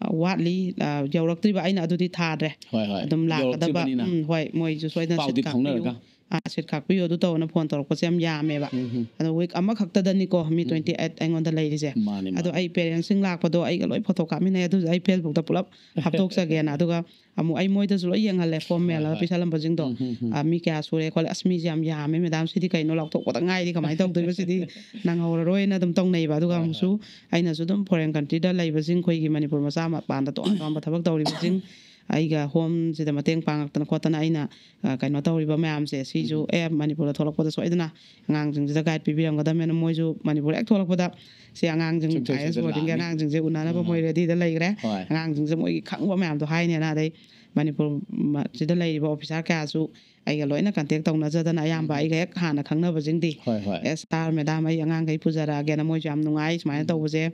ꯑꯥ, ꯋꯥꯠꯂꯤ, ꯑꯥ, ꯌꯧꯔꯛꯇ꯭ꯔꯤꯕ, ꯑꯩꯅ ꯑꯗꯨꯗꯤ ꯊꯥꯗ꯭ꯔꯦ꯫ ꯍꯣꯏ, ꯍꯣꯏ꯫ ꯑꯗꯨꯝ ꯂꯥꯛꯀꯗꯕ, ꯌꯧꯔꯛꯇ꯭ꯔꯤꯕꯅꯤꯅ ꯎꯝ, ꯍꯣꯏ, ꯃꯣꯏꯁꯨ ꯁꯣꯏꯗꯅ ꯄꯥꯎꯗꯤ ꯁꯤꯠ ꯈꯥꯛꯄꯤꯌꯨ꯫ ꯐꯥꯎꯅꯔꯒ꯫ ꯑꯥ, ꯁꯤꯠ ꯈꯥꯛꯄꯤꯌꯨ, ꯑꯗꯨ ꯇꯧꯅ ꯐꯣꯟ ꯇꯧꯔꯛꯄꯁꯦ ꯌꯥꯝ ꯌꯥꯝꯃꯦꯕ꯫ ꯑꯗꯣ ꯋꯤꯛ ꯑꯃꯈꯛꯇꯗꯅꯤꯀꯣ ꯃꯤ ꯇ꯭ꯋꯦꯟꯇꯤ ꯑꯩꯠ ꯑꯩꯉꯣꯟꯗ ꯂꯩꯔꯤꯁꯦ꯫ ꯃꯥꯅꯦ, ꯃꯥꯅꯦ꯫ ꯑꯗꯣ ꯑꯩ ꯄꯦꯔꯦꯟꯁꯁꯤꯡ ꯂꯥꯛꯄꯗꯣ ꯑꯩꯒ ꯂꯣꯏ ꯐꯣꯇꯣ ꯀꯥꯞꯃꯤꯟꯅꯩ, ꯑꯗꯨꯁꯨ ꯑꯩ ꯐꯦꯁꯕꯨꯛꯇ ꯄꯨꯂꯞ ꯍꯥꯞꯇꯣꯛꯆꯒꯦꯅ꯫ ꯑꯗꯨꯒ ꯑꯃꯨꯛ ꯑꯩ ꯃꯣꯏꯗꯁꯨ ꯂꯣꯏ ꯌꯦꯡꯍꯜꯂꯦ, ꯐꯣꯝ ꯃꯦꯜꯂꯒ ꯍꯣꯏ꯫ ꯄꯤꯁꯜꯂꯝꯕꯁꯤꯡꯗꯣ꯫ ꯑꯥ, ꯃꯤ ꯀꯌꯥ ꯁꯨꯔꯦ ꯈꯣꯠꯂꯦ, "ꯑꯁ, ꯃꯤꯁꯦ ꯌꯥꯝ ꯌꯥꯝꯃꯦ ꯃꯦꯗꯥꯝ, ꯁꯤꯗꯤ ꯀꯩꯅꯣ, ꯂꯥꯎꯊꯣꯛꯄꯗ ꯉꯥꯏꯔꯤ, ꯀꯃꯥꯏꯅ ꯇꯧꯗꯣꯏꯕ ꯁꯤꯗꯤ, ꯅꯪꯍꯧꯔꯔꯣꯏꯅ" ꯑꯗꯨꯝ ꯇꯧꯅꯩꯕ꯫ ꯑꯗꯨꯒ ꯑꯃꯨꯛꯁꯨ ꯑꯩꯅꯁꯨ ꯑꯗꯨꯝ ꯐꯣꯔꯦꯟ ꯀꯟꯇ꯭ꯔꯤꯗ ꯂꯩꯕꯁꯤꯡ, ꯑꯩꯈꯣꯏꯒꯤ ꯃꯅꯤꯄꯨꯔ ꯃꯆꯥ ꯃꯄꯥꯟꯗ ꯇꯣꯉꯥꯟ ꯇꯣꯉꯥꯟꯕ ꯊꯕꯛ ꯇꯧꯔꯤꯕꯁꯤꯡ, ꯑꯩꯒ ꯍꯣꯝꯁꯤꯗ ꯃꯇꯦꯡ ꯄꯥꯡꯉꯛꯇꯅ ꯈꯣꯠꯇꯅ ꯑꯩꯅ, ꯑ, ꯀꯩꯅꯣ ꯇꯧꯔꯤꯕ ꯃꯌꯥꯝꯁꯦ, ꯁꯤꯁꯨ, "ꯑꯦ, ꯃꯅꯤꯄꯨꯔꯗ ꯊꯣꯛꯂꯛꯄꯗ ꯁꯣꯏꯗꯅ ꯑꯉꯥꯡꯁꯤꯡꯁꯤꯗ ꯒꯥꯏꯗ ꯄꯤꯕꯤꯔꯝꯒꯗꯕꯅꯦꯅ", ꯃꯣꯏꯁꯨ ꯃꯅꯤꯄꯨꯔ ꯍꯦꯛ ꯊꯣꯛꯂꯛꯄꯗ ꯁꯤ ꯑꯉꯥꯡꯁꯤꯡ ꯁꯨꯡꯁꯣꯏ ꯑꯥꯏ ꯑꯦꯁ ꯁꯣꯏꯗꯅ ꯕꯣꯔꯗꯤꯡꯒꯤ ꯂꯥꯛꯑꯅꯤ꯫ ꯑꯉꯥꯡꯁꯤꯡꯁꯦ ꯎꯅꯅꯕ ꯃꯣꯏ ꯔꯦꯗꯤꯗ ꯂꯩꯈ꯭ꯔꯦ꯫ ꯍꯣꯏ꯫ ꯑꯉꯥꯡꯁꯤꯡꯁꯦ ꯃꯣꯏꯒꯤ ꯈꯪꯕ ꯃꯌꯥꯝꯗꯣ ꯍꯥꯏꯅꯦꯅ, ꯑꯗꯩ ꯃꯅꯤꯄꯨꯔ ꯃ-, ꯁꯤꯗ ꯂꯩꯔꯤꯕ ꯑꯣꯐꯤꯁꯥꯔ ꯀꯌꯥꯁꯨ ꯑꯩꯒ ꯂꯣꯏꯅ ꯀꯟꯇꯦꯛ ꯇꯧꯅꯖꯗꯅ, ꯑꯌꯥꯝꯕ ꯑꯩꯒ ꯍꯦꯛ ꯍꯥꯟꯅ ꯈꯪꯅꯕꯁꯤꯡꯗꯤ, ꯍꯣꯏ, ꯍꯣꯏ꯫ "ꯑꯦꯁ ꯁꯥꯔ, ꯃꯦꯗꯥꯝ, ꯑꯩ ꯑꯉꯥꯡꯈꯩ ꯄꯨꯖꯔꯛꯑꯒꯦꯅ", ꯃꯣꯏꯁꯨ ꯌꯥꯝ ꯅꯨꯡꯉꯥꯏ ꯁꯨꯃꯥꯏꯅ ꯇꯧꯕꯁꯦ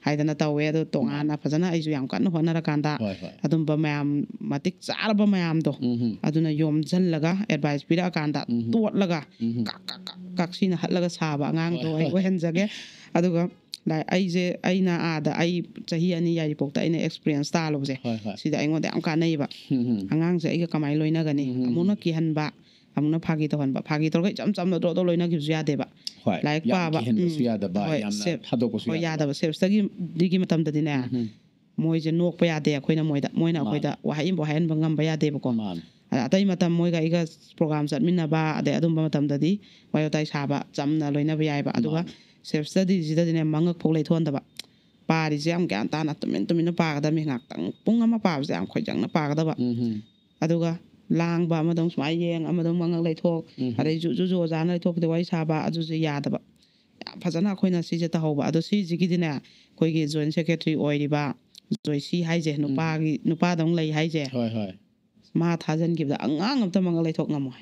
ꯍꯥꯏꯗꯅ ꯇꯧꯋꯦ꯫ ꯑꯗꯣ ꯇꯣꯉꯥꯟꯅ ꯐꯖꯅ ꯑꯩꯁꯨ ꯌꯥꯝ ꯀꯟꯅ ꯍꯣꯠꯅꯔꯀꯥꯟꯗ ꯍꯣꯏ, ꯍꯣꯏ꯫ ꯑꯗꯨꯝꯕ ꯃꯌꯥꯝ, ꯃꯇꯤꯛ ꯆꯥꯔꯕ ꯃꯌꯥꯝꯗꯣ, ꯎꯝ꯫ ꯑꯗꯨꯅ ꯌꯣꯝꯁꯤꯜꯂꯒ ꯑꯦꯗꯚꯥꯏꯁ ꯄꯤꯔꯛꯑꯀꯥꯟꯗ ꯎꯝ꯫ ꯇꯣꯠꯂꯒ ꯎꯝ꯫ ꯀꯥꯛ ꯀꯥꯛ ꯀꯥꯛ ꯀꯥꯛꯁꯤꯅ ꯍꯠꯂꯒ ꯁꯥꯕ ꯑꯉꯥꯡꯗꯣ ꯍꯣꯏ, ꯑꯩ ꯍꯣꯏ꯫ ꯑꯣꯏꯍꯟꯖꯒꯦ꯫ ꯑꯗꯨꯒ ꯂꯥꯏ-, ꯑꯩꯁꯦ, ꯑꯩꯅ ꯑꯥꯗ ꯑꯩ ꯆꯍꯤ ꯑꯅꯤ ꯌꯥꯏꯔꯤꯄꯣꯛꯇ ꯑꯩꯅ ꯑꯦꯛꯁꯄꯤꯔꯤꯌꯦꯟꯁ ꯇꯥꯜꯂꯨꯕꯁꯦ, ꯍꯣꯏ, ꯍꯣꯏ꯫ ꯁꯤꯗ ꯑꯩꯉꯣꯟꯗ ꯌꯥꯝ ꯀꯥꯟꯅꯩꯕ꯫ ꯎꯝ, ꯎꯝ꯫ ꯑꯉꯥꯡꯁꯦ ꯑꯩꯒ ꯀꯃꯥꯏꯅ ꯂꯣꯏꯅꯒꯅꯤ? ꯎꯝ, ꯎꯝ, ꯑꯃꯨꯛꯅ ꯎꯝ꯫ ꯀꯤꯍꯟꯕ, ꯑꯃꯨꯛꯅ ꯐꯥꯒꯤ ꯇꯧꯍꯟꯕ꯫ ꯐꯥꯒꯤ ꯇꯧꯔꯒ ꯏꯆꯝ ꯆꯝꯅ ꯗ꯭ꯔꯣ ꯗ꯭ꯔꯣ ꯂꯣꯏꯅꯈꯤꯕꯁꯨ ꯌꯥꯗꯦꯕ꯫ ꯍꯣꯏ, ꯂꯥꯏꯔꯤꯛ ꯌꯥꯝ ꯄꯥꯕ, ꯀꯤꯍꯟꯕꯁꯨ ꯎꯝ, ꯌꯥꯗꯕ, ꯍꯣꯏ, ꯌꯥꯝꯅ ꯁꯦꯞ-, ꯊꯥꯗꯣꯛꯄꯁꯨ ꯍꯣꯏ, ꯌꯥꯗꯕ꯫ ꯌꯥꯗꯕ꯫ ꯁꯦꯞꯁꯇꯒꯤꯗꯒꯤ ꯃꯇꯝꯗꯗꯤꯅꯦ, ꯎꯝ, ꯎꯝ꯫ ꯃꯣꯏꯁꯦ ꯅꯣꯛꯄ ꯌꯥꯗꯦ, ꯑꯩꯈꯣꯏꯅ ꯃꯣꯏꯗ, ꯃꯣꯏꯅ ꯃꯥꯅꯦ꯫ ꯑꯩꯈꯣꯏꯗ ꯋꯥꯍꯩ ꯑꯃꯐꯥꯎ ꯍꯥꯏꯍꯟꯕ ꯉꯝꯕ ꯌꯥꯗꯦꯕꯀꯣ꯫ ꯃꯥꯅꯦ꯫ ꯑꯇꯩ ꯃꯇꯝ ꯃꯣꯏꯒ ꯑꯩꯒ ꯄ꯭ꯔꯣꯒ꯭ꯔꯥꯝ ꯆꯠꯃꯤꯟꯅꯕ, ꯑꯗꯩ ꯑꯗꯨꯝꯕ ꯃꯇꯝꯗꯗꯤ ꯋꯥꯔꯤ ꯋꯥꯇꯥꯏ ꯁꯥꯕ, ꯆꯝꯅ ꯂꯣꯏꯅꯕ ꯌꯥꯏꯕ꯫ ꯑꯗꯨꯒ ꯃꯥꯅꯦ꯫ ꯁꯦꯜꯐ ꯁ꯭ꯇꯗꯤꯁꯤꯗꯗꯤꯅꯦ, ꯃꯉꯛ ꯐꯥꯎ ꯂꯩꯊꯣꯛꯍꯟꯗꯕ꯫ ꯄꯥꯔꯤꯁꯦ ꯌꯥꯝ ꯒ꯭ꯌꯥꯟ ꯇꯥꯅ ꯇꯨꯃꯤꯟ ꯇꯨꯃꯤꯟꯅ ꯄꯥꯒꯗꯕꯅꯤ꯫ ꯉꯥꯏꯍꯥꯛꯇꯪ ꯄꯨꯡ ꯑꯃ ꯄꯥꯕꯁꯦ ꯌꯥꯝ ꯈꯣꯏꯖꯪꯅ ꯄꯥꯒꯗꯕ꯫ ꯎꯝ꯫ ꯑꯗꯨꯒ ꯂꯥꯡꯕ, ꯑꯃꯗ ꯑꯃꯨꯛ ꯁꯨꯃꯥꯏꯅ ꯌꯦꯡ, ꯑꯃꯗ ꯑꯃꯨꯛ ꯃꯉꯛ ꯂꯩꯊꯣꯛ, ꯎꯝ꯫ ꯑꯗꯩ ꯖꯨ ꯖꯨ ꯖꯨ ꯑꯣꯖꯥꯅ ꯂꯩꯊꯣꯛꯈꯤꯗ ꯋꯥꯔꯤ ꯁꯥꯕ, ꯑꯗꯨꯁꯨ ꯌꯥꯗꯕ꯫ ꯌꯥꯝ ꯐꯖꯅ ꯑꯩꯈꯣꯏꯅ ꯁꯤꯁꯦ ꯇꯧꯍꯧꯕ꯫ ꯑꯗꯣ ꯁꯤꯁꯤꯒꯤꯗꯤꯅꯦ, ꯑꯩꯈꯣꯏꯒꯤ ꯖꯣꯏꯟ ꯁꯦꯀ꯭ꯔꯦꯇꯔꯤ ꯑꯣꯏꯔꯤꯕ ꯖꯣꯏꯁꯤ ꯍꯥꯏꯁꯦ, ꯎꯝ꯫ ꯅꯨꯄꯥꯒꯤ, ꯅꯨꯄꯥꯗꯧꯅ ꯂꯩ ꯍꯥꯏꯁꯦ, ꯍꯣꯏ, ꯍꯣꯏ꯫ ꯃꯥ ꯊꯥꯖꯤꯟꯈꯤꯕꯗ ꯑꯉꯥꯡ ꯑꯝꯇ ꯃꯉꯛ ꯂꯩꯊꯣꯛ ꯉꯝꯃꯣꯏ꯫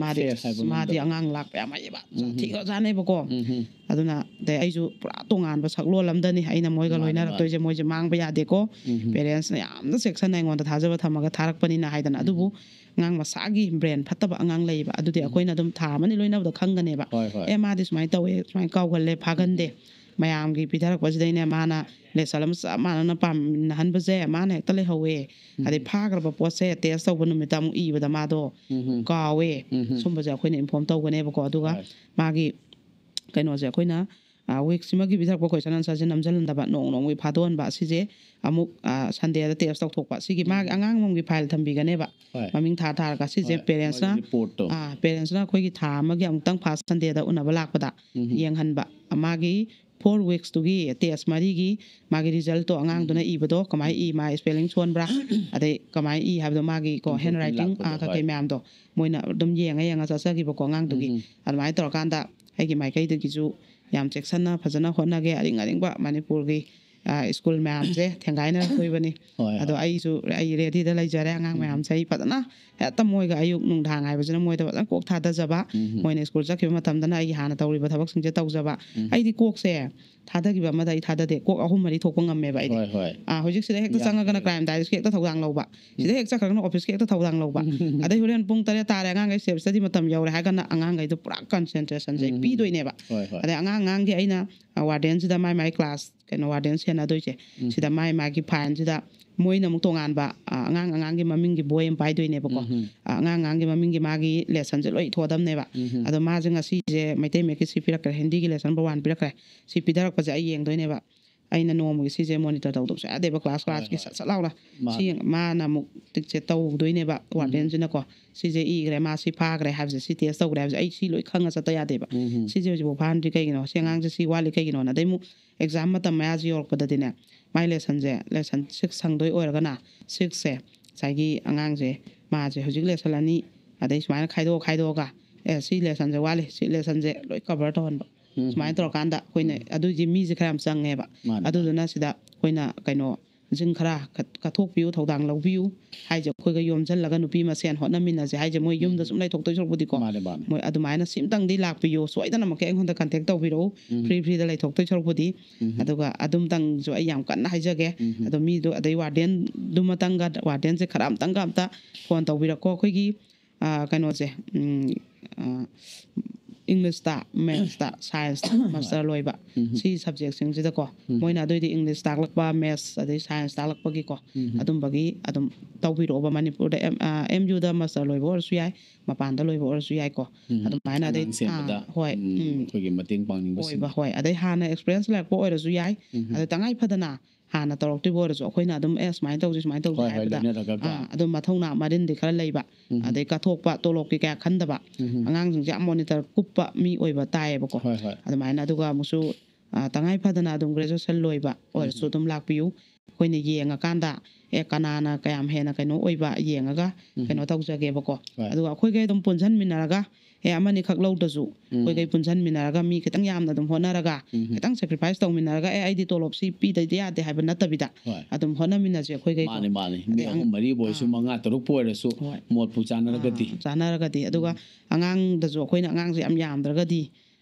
ꯃꯥꯗꯤ, ꯁꯦ ꯍꯥꯏꯕ ꯃꯥꯗꯤ ꯉꯝꯗꯕ꯫ ꯑꯉꯥꯡ ꯂꯥꯛꯄ ꯌꯥꯝ ꯍꯩꯌꯦꯕ꯫ ꯎꯝ꯫ ꯁꯥꯊꯤꯈ꯭ꯔꯖꯥꯠꯅꯦꯕꯀꯣ꯫ ꯎꯝ꯫ ꯑꯗꯨꯅ ꯑꯗꯩ ꯑꯩꯁꯨ ꯄꯨꯔꯥ ꯇꯣꯉꯥꯟꯕ ꯁꯛꯂꯣꯟ ꯑꯃꯗꯅꯤ ꯑꯩꯅ ꯃꯣꯏꯒ ꯃꯥꯅꯦ, ꯂꯣꯏꯅꯔꯛꯇꯣꯏꯁꯦ꯫ ꯃꯥꯅꯦ꯫ ꯃꯣꯏꯁꯦ ꯃꯥꯡꯕ ꯌꯥꯗꯦꯀꯣ꯫ ꯎꯝ꯫ ꯄꯦꯔꯦꯟꯁꯅ ꯌꯥꯝꯅ ꯆꯦꯛꯁꯟꯅ ꯑꯩꯉꯣꯟꯗ ꯊꯥꯖꯕ ꯊꯝꯃꯒ ꯊꯥꯔꯛꯄꯅꯤꯅ ꯍꯥꯏꯗꯅ꯫ ꯎꯝ꯫ ꯑꯗꯨꯕꯨ ꯑꯉꯥꯡ ꯃꯁꯥꯒꯤ ꯕ꯭ꯔꯦꯟ ꯐꯠꯇꯕ ꯑꯉꯥꯡ ꯂꯩꯌꯦꯕ꯫ ꯑꯗꯨꯗꯤ ꯎꯝ꯫ ꯑꯩꯈꯣꯏꯅ ꯑꯗꯨꯝ ꯊꯥ ꯑꯃꯅꯤ ꯂꯣꯏꯅꯕꯗ ꯈꯪꯒꯅꯦꯕ꯫ ꯍꯣꯏ, ꯍꯣꯏ꯫ ꯑꯦ, ꯃꯥꯗꯤ ꯁꯨꯃꯥꯏꯅ ꯇꯧꯋꯦ, ꯁꯨꯃꯥꯏꯅ ꯀꯥꯎꯒꯜꯂꯦ, ꯐꯥꯒꯟꯗꯦ꯫ ꯎꯝ꯫ ꯃꯌꯥꯝꯒꯤ ꯄꯤꯊꯔꯛꯄꯁꯤꯗꯩꯅꯦ, ꯃꯥꯅ ꯂꯦꯁꯟ ꯑꯃ ꯆꯞ ꯃꯥꯟꯅꯅ ꯄꯥꯃꯤꯟꯅꯍꯟꯕꯁꯦ ꯃꯥꯅ ꯍꯦꯛꯇ ꯂꯩꯍꯧꯋꯦ꯫ ꯎꯝ꯫ ꯑꯗꯩ ꯐꯥꯈ꯭ꯔꯕ ꯄꯣꯠꯁꯦ ꯇꯦꯁ ꯇꯧꯕ ꯅꯨꯃꯤꯠꯇ ꯑꯃꯨꯛ ꯏꯕꯗ ꯃꯥꯗꯣ ꯎꯝ꯫ ꯀꯥꯎꯋꯦ꯫ ꯎꯝ꯫ ꯁꯨꯝꯕꯁꯦ ꯑꯩꯈꯣꯏꯅ ꯏꯟꯐꯣꯔꯝ ꯇꯧꯒꯅꯦꯕꯀꯣ꯫ ꯑꯗꯨꯒ ꯍꯣꯏ꯫ ꯃꯥꯒꯤ ꯀꯩꯅꯣꯁꯦ ꯑꯩꯈꯣꯏꯅ, ꯑ, ꯋꯤꯛꯁꯤꯃꯒꯤ ꯄꯤꯊꯔꯛꯄ ꯀꯣꯏꯁꯟ ꯑꯟꯁꯔꯁꯦ ꯅꯝꯁꯤꯜꯍꯟꯗꯕ, ꯅꯣꯡ ꯅꯣꯡꯃꯒꯤ ꯐꯥꯗꯣꯛꯍꯟꯕ꯫ ꯑꯁꯤꯁꯦ ꯑꯃꯨꯛ, ꯑ, ꯁꯟꯗꯦꯗ ꯇꯦꯁ ꯇꯧꯊꯣꯛꯄ꯫ ꯁꯤꯒꯤ ꯃꯥꯒꯤ ꯎꯝ꯫ ꯑꯉꯥꯡ ꯑꯃꯒꯤ ꯐꯥꯏꯜ ꯊꯝꯕꯤꯒꯅꯦꯕ꯫ ꯍꯣꯏ꯫ ꯃꯃꯤꯡ ꯊꯥ ꯊꯥꯔꯒ ꯁꯤꯁꯦ ꯍꯣꯏ, ꯄꯦꯔꯦꯟꯁꯅ, ꯃꯣꯏꯒꯤ ꯔꯤꯄꯣꯔꯠꯇꯣ꯫ ꯑ, ꯄꯦꯔꯦꯟꯁꯅ ꯑꯩꯈꯣꯏꯒꯤ ꯊꯥ ꯑꯃꯒꯤ ꯑꯃꯨꯛꯇꯪ ꯐꯥꯔꯁ ꯁꯟꯗꯦꯗ ꯎꯅꯕ ꯂꯥꯛꯄꯗ ꯎꯝ꯫ ꯌꯦꯡꯍꯟꯕ꯫ ꯃꯥꯒꯤ ꯐꯣꯔ ꯋꯤꯛꯁꯇꯨꯒꯤ ꯇꯦꯁ ꯃꯔꯤꯒꯤ ꯃꯥꯒꯤ ꯔꯤꯖꯜꯠꯇꯣ ꯑꯉꯥꯡꯗꯨꯅ ꯎꯝ꯫ ꯏꯕꯗꯣ ꯀꯃꯥꯏꯅ ꯏ, ꯃꯥ ꯁ꯭ꯄꯦꯂꯤꯡ ꯁꯣꯟꯕ꯭ꯔꯥ, ꯑꯗꯩ ꯀꯃꯥꯏꯅ ꯏ ꯍꯥꯏꯕꯗꯣ, ꯃꯥꯒꯤ ꯀꯣ ꯏꯝꯄ꯭ꯔꯨꯚꯃꯦꯟ ꯍꯦꯟ ꯔꯥꯏꯇꯤꯡ, ꯂꯥꯛꯄꯗꯣ, ꯑ, ꯀꯩꯀꯩ ꯍꯣꯏ꯫ ꯃꯌꯥꯝꯗꯣ ꯃꯣꯏꯅ ꯑꯗꯨꯝ ꯌꯦꯡꯉ ꯌꯦꯡꯉ ꯆꯠꯆꯈꯤꯕꯀꯣ ꯑꯉꯥꯡꯗꯨꯒꯤ꯫ ꯎꯝ꯫ ꯑꯗꯨꯃꯥꯏꯅ ꯇꯧꯔꯀꯥꯟꯗ ꯑꯩꯒꯤ ꯃꯥꯏꯀꯩꯗꯒꯤꯁꯨ ꯌꯥꯝ ꯆꯦꯛꯁꯟꯅ ꯐꯖꯅ ꯍꯣꯠꯅꯒꯦ꯫ ꯑꯔꯤꯡ ꯑꯔꯤꯡꯕ ꯃꯅꯤꯄꯨꯔꯒꯤ, ꯑ, ꯁ꯭ꯀꯨꯜ ꯃꯌꯥꯝꯁꯦ ꯊꯦꯡꯒꯥꯏꯅꯔꯛꯇꯣꯏꯕꯅꯤ꯫ ꯍꯣꯏ, ꯍꯣꯏ꯫ ꯑꯗꯣ ꯑꯩꯁꯨ, ꯑꯩ ꯔꯦꯗꯤꯗ ꯂꯩꯖꯔꯦ꯫ ꯑꯉꯥꯡ ꯎꯝ꯫ ꯃꯌꯥꯝꯁꯦ ꯑꯩ ꯐꯖꯅ, ꯍꯦꯛꯇ ꯃꯣꯏꯒ ꯑꯌꯨꯛ ꯅꯨꯡꯗꯥꯡ ꯍꯥꯏꯕꯁꯤꯅ ꯃꯣꯏꯗ ꯐꯖꯅ ꯀꯣꯛ ꯊꯥꯗꯖꯕ꯫ ꯎꯝ꯫ ꯃꯣꯏꯅ ꯁ꯭ꯀꯨꯜ ꯆꯠꯈꯤꯕ ꯃꯇꯝꯗꯅ ꯑꯩꯒꯤ ꯍꯥꯟꯅ ꯇꯧꯔꯤꯕ ꯊꯕꯛꯁꯤꯡꯁꯦ ꯇꯧꯖꯕ꯫ ꯎꯝ꯫ ꯑꯩꯗꯤ ꯀꯣꯛꯁꯦ ꯊꯥꯗꯈꯤꯕ ꯑꯃꯗ ꯑꯩ ꯊꯥꯗꯗꯦ꯫ ꯀꯣꯛ ꯑꯍꯨꯝ ꯃꯔꯤ ꯊꯣꯛꯄ ꯉꯝꯃꯦꯕ ꯑꯩꯗꯤ꯫ ꯍꯣꯏ, ꯍꯣꯏ꯫ ꯑꯥ, ꯍꯧꯖꯤꯛꯁꯤꯗ ꯍꯦꯛꯇ ꯌꯥꯝ ꯆꯪꯉꯒꯅ ꯐꯩ꯫ ꯀ꯭ꯔꯥꯏꯝ ꯗꯥꯏꯔꯤꯁꯀꯤ ꯍꯦꯛꯇ ꯊꯧꯗꯥꯡ ꯂꯧꯕ꯫ ꯁꯤꯗ ꯎꯝ꯫ ꯍꯦꯛ ꯆꯠꯈ꯭ꯔꯒꯅ ꯑꯣꯐꯤꯁꯀꯤ ꯍꯦꯛꯇ ꯊꯧꯗꯥꯡ ꯂꯧꯕ꯫ ꯎꯝ꯫ ꯑꯗꯩ ꯍꯣꯔꯦꯟ ꯄꯨꯡ ꯇꯔꯦꯠ ꯇꯥꯔꯦ, ꯑꯉꯥꯡꯈꯩ ꯁꯦꯜꯐ ꯁ꯭ꯇꯗꯤ ꯃꯇꯝ ꯌꯧꯔꯦ ꯍꯥꯏꯔꯒꯅ ꯑꯉꯥꯡꯈꯩꯗꯣ ꯄꯨꯔꯥ ꯀꯟꯁꯦꯟꯇ꯭ꯔꯦꯁꯟꯁꯦ ꯑꯩ ꯎꯝ꯫ ꯄꯤꯗꯣꯏꯅꯦꯕ꯫ ꯍꯣꯏ, ꯍꯣꯏ꯫ ꯑꯗꯩ ꯑꯉꯥꯡ ꯑꯉꯥꯡꯒꯤ ꯑꯩꯅ, ꯑ, ꯋꯥꯔꯗꯦꯟꯁꯤꯗ ꯃꯥꯏ ꯃꯥꯏ ꯀ꯭ꯂꯥꯁ, ꯀꯩꯅꯣ, ꯋꯥꯔꯗꯦꯟ ꯁꯦꯟꯅꯗꯣꯏꯁꯦ꯫ ꯎꯝ꯫ ꯁꯤꯗ ꯃꯥꯏ ꯃꯥꯒꯤ ꯐꯥꯏꯜꯁꯤꯗ ꯃꯣꯏꯅ ꯑꯃꯨꯛ ꯇꯣꯉꯥꯟꯕ, ꯑ, ꯑꯉꯥꯡ ꯑꯉꯥꯡꯒꯤ ꯃꯃꯤꯡꯒꯤ ꯕꯣꯏ ꯑꯃ ꯄꯥꯏꯗꯣꯏꯅꯦꯕꯀꯣ꯫ ꯎꯝ꯫ ꯑ, ꯑꯉꯥꯡ ꯑꯉꯥꯡꯒꯤ ꯃꯃꯤꯡꯒꯤ ꯃꯥꯒꯤ ꯂꯦꯁꯟꯁꯦ ꯂꯣꯏ ꯏꯊꯣꯛꯑꯗꯕꯅꯦꯕ꯫ ꯎꯝ꯫ ꯑꯗꯣ ꯃꯥꯁꯦ ꯉꯁꯤꯁꯦ ꯃꯩꯇꯩ ꯃꯌꯦꯛꯀꯤ ꯁꯤ ꯄꯤꯔꯛꯈ꯭ꯔꯦ, ꯍꯤꯟꯗꯤꯒꯤ ꯂꯦꯁꯟ ꯅꯝꯕꯔ ꯋꯥꯟ ꯄꯤꯔꯛꯈ꯭ꯔꯦ, ꯁꯤ ꯄꯤꯊꯔꯛꯄꯁꯦ ꯑꯩ ꯌꯦꯡꯗꯣꯏꯅꯦꯕ꯫ ꯑꯩꯅ ꯅꯣꯡꯃꯒꯤ ꯁꯤꯁꯦ ꯃꯣꯅꯤꯇꯔ ꯇꯧꯗꯕꯁꯨ ꯌꯥꯗꯦꯕ꯫ ꯀ꯭ꯂꯥꯁ ꯀ꯭ꯂꯥꯁꯀꯤ ꯁꯠ ꯁꯠ ꯂꯥꯎꯅ ꯁꯤ ꯃꯥꯅꯦ꯫ ꯃꯥꯅ ꯑꯃꯨꯛ ꯇꯤꯛꯁꯦ ꯇꯧꯗꯣꯏꯅꯦꯕ꯫ ꯋꯥꯔꯗꯦꯟꯁꯤꯅꯀꯣ, ꯁꯤꯁꯦ ꯏꯈ꯭ꯔꯦ, ꯃꯥ ꯁꯤ ꯐꯥꯈ꯭ꯔꯦ ꯍꯥꯏꯕꯁꯦ, ꯁꯤ ꯇꯦꯁ ꯇꯧꯈ꯭ꯔꯦ ꯍꯥꯏꯕꯁꯦ ꯑꯩ ꯁꯤ ꯂꯣꯏ ꯈꯪꯉ ꯆꯠꯇ ꯌꯥꯗꯦꯕ꯫ ꯎꯝ꯫ ꯁꯤꯁꯦ ꯍꯧꯖꯤꯛꯐꯥꯎ ꯐꯥꯍꯟꯗ꯭ꯔꯤ ꯀꯩꯒꯤꯅꯣ, ꯁꯤ ꯑꯉꯥꯡꯁꯦ ꯁꯤ ꯋꯥꯠꯂꯤ ꯀꯩꯒꯤꯅꯣꯅ꯫ ꯑꯗꯩ ꯑꯃꯨꯛ ꯑꯦꯛꯖꯥꯝ ꯃꯇꯝ ꯃꯌꯥꯁꯤ ꯌꯧꯔꯛꯄꯗꯗꯤꯅꯦ, ꯃꯥꯏ ꯂꯦꯁꯟꯁꯦ, ꯂꯦꯁꯟ ꯁꯤꯛꯁ ꯍꯪꯗꯣꯏ ꯑꯣꯏꯔꯒꯅ ꯁꯤꯛꯁꯁꯦ ꯉꯁꯥꯏꯒꯤ ꯑꯉꯥꯡꯁꯦ, ꯃꯥꯁꯦ ꯍꯧꯖꯤꯛ ꯂꯦꯁꯟ ꯑꯅꯤ, ꯑꯗꯩ ꯁꯨꯃꯥꯏꯅ ꯈꯥꯏꯗꯣꯛꯑ ꯈꯥꯏꯗꯣꯛꯑꯒ, ꯑꯦ, ꯁꯤ ꯂꯦꯁꯟꯁꯦ ꯋꯥꯠꯂꯤ, ꯁꯤ ꯂꯦꯁꯟꯁꯦ ꯂꯣꯏ ꯀꯚꯔ ꯇꯧꯍꯟꯕ꯫ ꯎꯝ꯫ ꯁꯨꯃꯥꯏꯅ ꯇꯧꯔꯀꯥꯟꯗ ꯑꯩꯈꯣꯏꯅ, ꯎꯝ꯫ ꯑꯗꯨꯏꯗꯤ ꯃꯤꯁꯦ ꯈꯔ ꯌꯥꯝ ꯆꯪꯉꯦꯕ꯫ ꯃꯥꯅꯦ꯫ ꯑꯗꯨꯗꯨꯅ ꯁꯤꯗ ꯑꯩꯈꯣꯏꯅ ꯀꯩꯅꯣ, ꯁꯤꯡ ꯈꯔ ꯀꯠ-, ꯀꯠꯊꯣꯛꯄꯤꯌꯨ, ꯊꯧꯗꯥꯡ ꯂꯧꯕꯤꯌꯨ ꯍꯥꯏꯁꯦ, ꯑꯩꯈꯣꯏꯒ ꯌꯣꯝꯁꯤꯜꯂꯒ ꯅꯨꯄꯤ ꯃꯁꯦꯟ ꯍꯣꯠꯅꯃꯤꯟꯅꯁꯦ ꯍꯥꯏꯁꯦ, ꯃꯣꯏ ꯌꯨꯝꯗ ꯎꯝ꯫ ꯁꯨꯝ ꯂꯩꯊꯣꯛꯇꯣꯏ ꯁꯔꯨꯛꯄꯨꯗꯤꯀꯣ, ꯃꯥꯅꯦ, ꯃꯥꯅꯦ꯫ ꯃꯣꯏ ꯑꯗꯨꯃꯥꯏꯅ ꯁꯤꯝꯇꯪꯗꯤ ꯂꯥꯛꯄꯤꯌꯨ, ꯁꯣꯏꯗꯅꯃꯛꯀꯤ ꯑꯩꯉꯣꯟꯗ ꯀꯟꯇꯦꯛ ꯇꯧꯕꯤꯔꯛꯎ, ꯎꯝ꯫ ꯐ꯭ꯔꯤ ꯐ꯭ꯔꯤꯗ ꯂꯩꯊꯣꯛꯇꯣꯏ ꯁꯔꯨꯛꯄꯨꯗꯤ꯫ ꯎꯝ꯫ ꯑꯗꯨꯒ ꯑꯗꯨꯝꯇꯪꯁꯨ ꯑꯩ ꯌꯥꯝ ꯀꯟꯅ ꯍꯥꯏꯖꯒꯦ꯫ ꯎꯝ꯫ ꯑꯗꯣ ꯃꯤꯗꯣ, ꯑꯗꯩ ꯋꯥꯔꯗꯦꯟꯗꯨꯃꯇꯪꯒ, ꯋꯥꯔꯗꯦꯟꯁꯦ ꯈꯔ ꯑꯝꯇꯪꯒ ꯑꯝꯇ ꯐꯣꯟ ꯇꯧꯕꯤꯔꯛꯀꯣ꯫ ꯑꯩꯈꯣꯏꯒꯤ ꯑ, ꯀꯩꯅꯣꯁꯦ, ꯎꯝ, ꯑ, ꯏꯪꯂꯤꯁꯇ, ꯃꯦꯠꯁꯇ, ꯁꯥꯏꯟꯁꯇ ꯃꯥꯁꯇꯔ ꯂꯣꯏꯕ, ꯎꯝ꯫ ꯁꯤ ꯁꯕꯖꯦꯛꯁꯤꯡꯁꯤꯗꯀꯣ, ꯎꯝ꯫ ꯃꯣꯏꯅ ꯑꯗꯨꯏꯗꯤ ꯏꯪꯂꯤꯁ ꯇꯥꯛꯂꯛꯄ, ꯃꯦꯠꯁ, ꯑꯗꯩ ꯁꯥꯏꯟꯁ ꯇꯥꯛꯂꯛꯄꯒꯤꯀꯣ, ꯎꯝ꯫ ꯑꯗꯨꯝꯕꯒꯤ ꯑꯗꯨꯝ ꯇꯧꯕꯤꯔꯛꯑꯣꯕ꯫ ꯃꯅꯤꯄꯨꯔꯗ ꯑꯦꯝ-, ꯑ, ꯑꯦꯝ ꯌꯨꯗ ꯃꯥꯁꯇꯔ ꯂꯣꯏꯕ ꯑꯣꯏꯔꯁꯨ ꯌꯥꯏ, ꯃꯄꯥꯟꯗ ꯂꯣꯏꯕ ꯑꯣꯏꯔꯁꯨ ꯌꯥꯏꯀꯣ꯫ ꯎꯝ꯫ ꯑꯗꯨꯃꯥꯏꯅ ꯑꯗꯩ, ꯑꯉꯥꯡ ꯁꯦꯝꯕꯗ, ꯑꯥ, ꯍꯣꯏ, ꯎꯝ, ꯎꯝ꯫ ꯑꯩꯈꯣꯏꯒꯤ ꯃꯇꯦꯡ ꯄꯥꯡꯅꯤꯡꯕꯁꯤꯡ꯫ ꯑꯣꯏꯕ, ꯍꯣꯏ꯫ ꯑꯗꯩ ꯍꯥꯟꯅ ꯑꯦꯛꯁꯄꯤꯔꯤꯌꯦꯟꯁ ꯂꯩꯔꯛꯄ ꯑꯣꯏꯔꯁꯨ ꯌꯥꯏ꯫ ꯎꯝ꯫ ꯑꯗꯣ ꯇꯉꯥꯏ ꯐꯗꯅ ꯍꯥꯟꯅ ꯇꯧꯔꯛꯇ꯭ꯔꯤꯕ ꯑꯣꯏꯔꯁꯨ, ꯑꯩꯈꯣꯏꯅ ꯑꯗꯨꯝ, "ꯑꯦ, ꯁꯨꯃꯥꯏꯅ ꯇꯧꯁꯤ, ꯁꯨꯃꯥꯏꯅ ꯇꯧꯁꯤ" ꯍꯣꯏ, ꯍꯣꯏ, ꯍꯥꯏꯕꯗ, ꯂꯣꯏꯅꯔꯒꯀꯣ꯫ ꯑꯥ, ꯑꯗꯨꯝ ꯃꯊꯧꯅꯥ ꯃꯔꯤꯟꯗꯤ ꯈꯔ ꯂꯩꯕ, ꯎꯝ꯫ ꯑꯗꯩ ꯀꯠꯊꯣꯛꯄ, ꯇꯣꯂꯣꯞꯀꯤ ꯀꯌꯥ ꯈꯟꯗꯕ, ꯎꯝ꯫ ꯑꯉꯥꯡꯁꯤꯡꯁꯦ ꯌꯥꯝ ꯃꯣꯅꯤꯇꯔ ꯀꯨꯞꯄ ꯃꯤ ꯑꯣꯏꯕ ꯇꯥꯏꯌꯦꯕꯀꯣ꯫ ꯍꯣꯏ, ꯍꯣꯏ꯫ ꯑꯗꯨꯃꯥꯏꯅ, ꯑꯗꯨꯒ ꯑꯃꯨꯛꯁꯨ, ꯑꯥ, ꯇꯉꯥꯏ ꯐꯗꯅ ꯑꯗꯨꯝ ꯒ꯭ꯔꯦꯖꯨꯑꯦꯁꯟ ꯂꯣꯏꯕ ꯑꯣꯏꯔꯁꯨ ꯎꯝ꯫ ꯑꯗꯨꯝ ꯂꯥꯛꯄꯤꯌꯨ꯫ ꯑꯩꯈꯣꯏꯅ ꯌꯦꯡꯉꯀꯥꯟꯗ, ꯑꯦ, ꯀꯅꯥꯅ ꯀꯌꯥꯝ ꯍꯦꯟꯅ ꯀꯩꯅꯣ ꯑꯣꯏꯕ ꯌꯦꯡꯉꯒ ꯎꯝ꯫ ꯀꯩꯅꯣ ꯇꯧꯖꯒꯦꯕꯀꯣ꯫ ꯍꯣꯏ꯫ ꯑꯗꯨꯒ ꯑꯩꯈꯣꯏꯒꯩ ꯑꯗꯨꯝ ꯄꯨꯟꯁꯤꯟꯃꯤꯟꯅꯔꯒ, ꯑꯦ, ꯑꯃꯅꯤꯈꯛ ꯂꯧꯗ꯭ꯔꯁꯨ, ꯎꯝ꯫ ꯑꯩꯈꯣꯏꯒꯩ ꯄꯨꯟꯁꯤꯟꯃꯤꯟꯅꯔꯒ ꯃꯤ ꯈꯤꯇꯪ ꯌꯥꯝꯅ ꯑꯗꯨꯝ ꯍꯣꯠꯅꯔꯒ, ꯎꯝ꯫ ꯈꯤꯇꯪ ꯁꯦꯀ꯭ꯔꯤꯐꯥꯏꯁ ꯇꯧꯃꯤꯟꯅꯔꯒ, "ꯑꯦ, ꯑꯩꯗꯤ ꯇꯣꯂꯣꯞꯁꯤ ꯄꯤꯗꯗꯤ ꯌꯥꯗꯦ" ꯍꯥꯏꯕ ꯅꯠꯇꯕꯤꯗ, ꯍꯣꯏ꯫ ꯑꯗꯨꯝ ꯍꯣꯠꯅꯃꯤꯟꯅꯁꯦ ꯑꯩꯈꯣꯏꯒꯩꯀꯣ꯫ ꯃꯥꯅꯤ, ꯃꯥꯅꯤ꯫ ꯃꯤ ꯑꯗꯩ ꯑꯍꯨꯝ ꯑꯪ-, ꯃꯔꯤꯕꯨ ꯑꯣꯏꯔꯁꯨ, ꯑꯥ꯫ ꯃꯉꯥ ꯇꯔꯨꯛꯄꯨ ꯑꯣꯏꯔꯁꯨ, ꯍꯣꯏ꯫ ꯃꯣꯠꯄꯨ ꯆꯥꯅꯔꯒꯗꯤ꯫ ꯑꯥ, ꯆꯥꯅꯔꯒꯗꯤ꯫ ꯑꯗꯨꯒ ꯎꯝ꯫ ꯑꯉꯥꯡꯗꯁꯨ ꯑꯩꯈꯣꯏꯅ ꯑꯉꯥꯡꯁꯦ ꯌꯥꯝ ꯌꯥꯝꯗ꯭ꯔꯒꯗꯤ,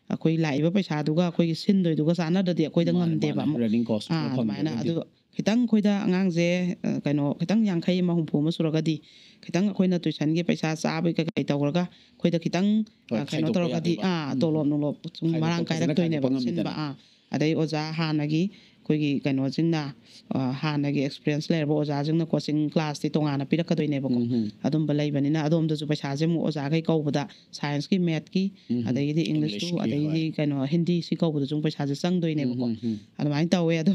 ꯑꯩꯈꯣꯏ ꯂꯥꯛꯏꯕ ꯄꯩꯁꯥꯗꯨꯒ ꯑꯩꯈꯣꯏꯒꯤ ꯁꯤꯟꯗꯣꯏꯗꯨꯒ ꯆꯥꯟꯅꯗ꯭ꯔꯗꯤ ꯑꯩꯈꯣꯏꯗ ꯃꯥꯅꯦ, ꯉꯝꯗꯦꯕ꯫ ꯃꯥꯅꯦ꯫ ꯔꯟꯅꯤꯡ ꯀꯣꯁ ꯑꯥ, ꯑꯗꯨꯃꯥꯏꯅ꯫ ꯐꯪꯗ꯭ꯔꯒꯗꯤ꯫ ꯑꯗꯨ ꯈꯤꯇꯪ ꯑꯩꯈꯣꯏꯗ ꯑꯉꯥꯡꯁꯦ, ꯑ, ꯀꯩꯅꯣ, ꯈꯤꯇꯪ ꯌꯥꯡꯈꯩ ꯑꯃ, ꯍꯨꯝꯐꯨ ꯑꯃ ꯁꯨꯔꯒꯗꯤ, ꯈꯤꯇꯪ ꯑꯩꯈꯣꯏꯅ ꯇꯨꯏꯁꯟꯒꯤ ꯄꯩꯁꯥ, ꯆꯥꯕꯒꯤ ꯀꯩꯀꯩ ꯇꯧꯔꯒ, ꯑꯩꯈꯣꯏꯗ ꯈꯤꯇꯪ, ꯍꯣꯏ, ꯑ, ꯀꯩꯅꯣ ꯈꯥꯏꯗꯣꯛꯄ ꯇꯧꯔꯒꯗꯤ, ꯌꯥꯕ꯫ ꯑꯥ, ꯎꯝ꯫ ꯇꯣꯂꯣꯞ ꯅꯨꯡꯂꯣꯞ ꯁꯨꯝ ꯈꯥꯏꯗꯣꯛꯄ ꯃꯔꯥꯡ ꯐꯖꯅ ꯀꯥꯏꯔꯛꯇꯣꯏꯅꯦꯕ, ꯈꯥꯏꯗꯣꯛꯄ ꯁꯤꯟꯕ, ꯉꯝꯃꯤꯗꯅ꯫ ꯑꯥ, ꯑꯗꯩ ꯑꯣꯖꯥ ꯍꯥꯟꯅꯒꯤ ꯑꯩꯈꯣꯏꯒꯤ ꯀꯩꯅꯣꯁꯤꯡꯅ, ꯑ, ꯍꯥꯟꯅꯒꯤ ꯑꯦꯛꯁꯄꯤꯔꯤꯌꯦꯟꯁ ꯂꯩꯔꯕ ꯑꯣꯖꯥꯁꯤꯡꯅ ꯀꯣꯆꯤꯡ ꯀ꯭ꯂꯥꯁꯇꯤ ꯇꯣꯉꯥꯟꯅ ꯄꯤꯔꯛꯀꯗꯣꯏꯅꯦꯕꯀꯣ꯫ ꯎꯝ, ꯎꯝ꯫ ꯑꯗꯨꯝꯕ ꯂꯩꯕꯅꯤꯅ ꯑꯗꯣꯝꯗꯁꯨ ꯄꯩꯁꯥꯁꯦ ꯑꯃꯨꯛ ꯑꯣꯖꯥꯈꯩ ꯀꯧꯕꯗ ꯁꯥꯏꯟꯁꯀꯤ, ꯃꯦꯠꯀꯤ, ꯎꯝ, ꯎꯝ꯫ ꯑꯗꯒꯤꯗꯤ ꯏꯪꯂꯤꯁꯇꯨ, ꯏꯪꯂꯤꯁꯀꯤ, ꯑꯗꯒꯤꯗꯤ ꯍꯣꯏ꯫ ꯀꯩꯅꯣ ꯍꯤꯟꯗꯤꯁꯤ ꯀꯧꯕꯗꯁꯨ ꯑꯃꯨꯛ ꯄꯩꯁꯥꯁꯦ ꯆꯪꯗꯣꯏꯅꯦꯕꯀꯣ꯫ ꯎꯝ, ꯎꯝ, ꯎꯝ꯫ ꯑꯗꯨꯃꯥꯏꯅ ꯇꯧꯋꯦ꯫ ꯑꯗꯣ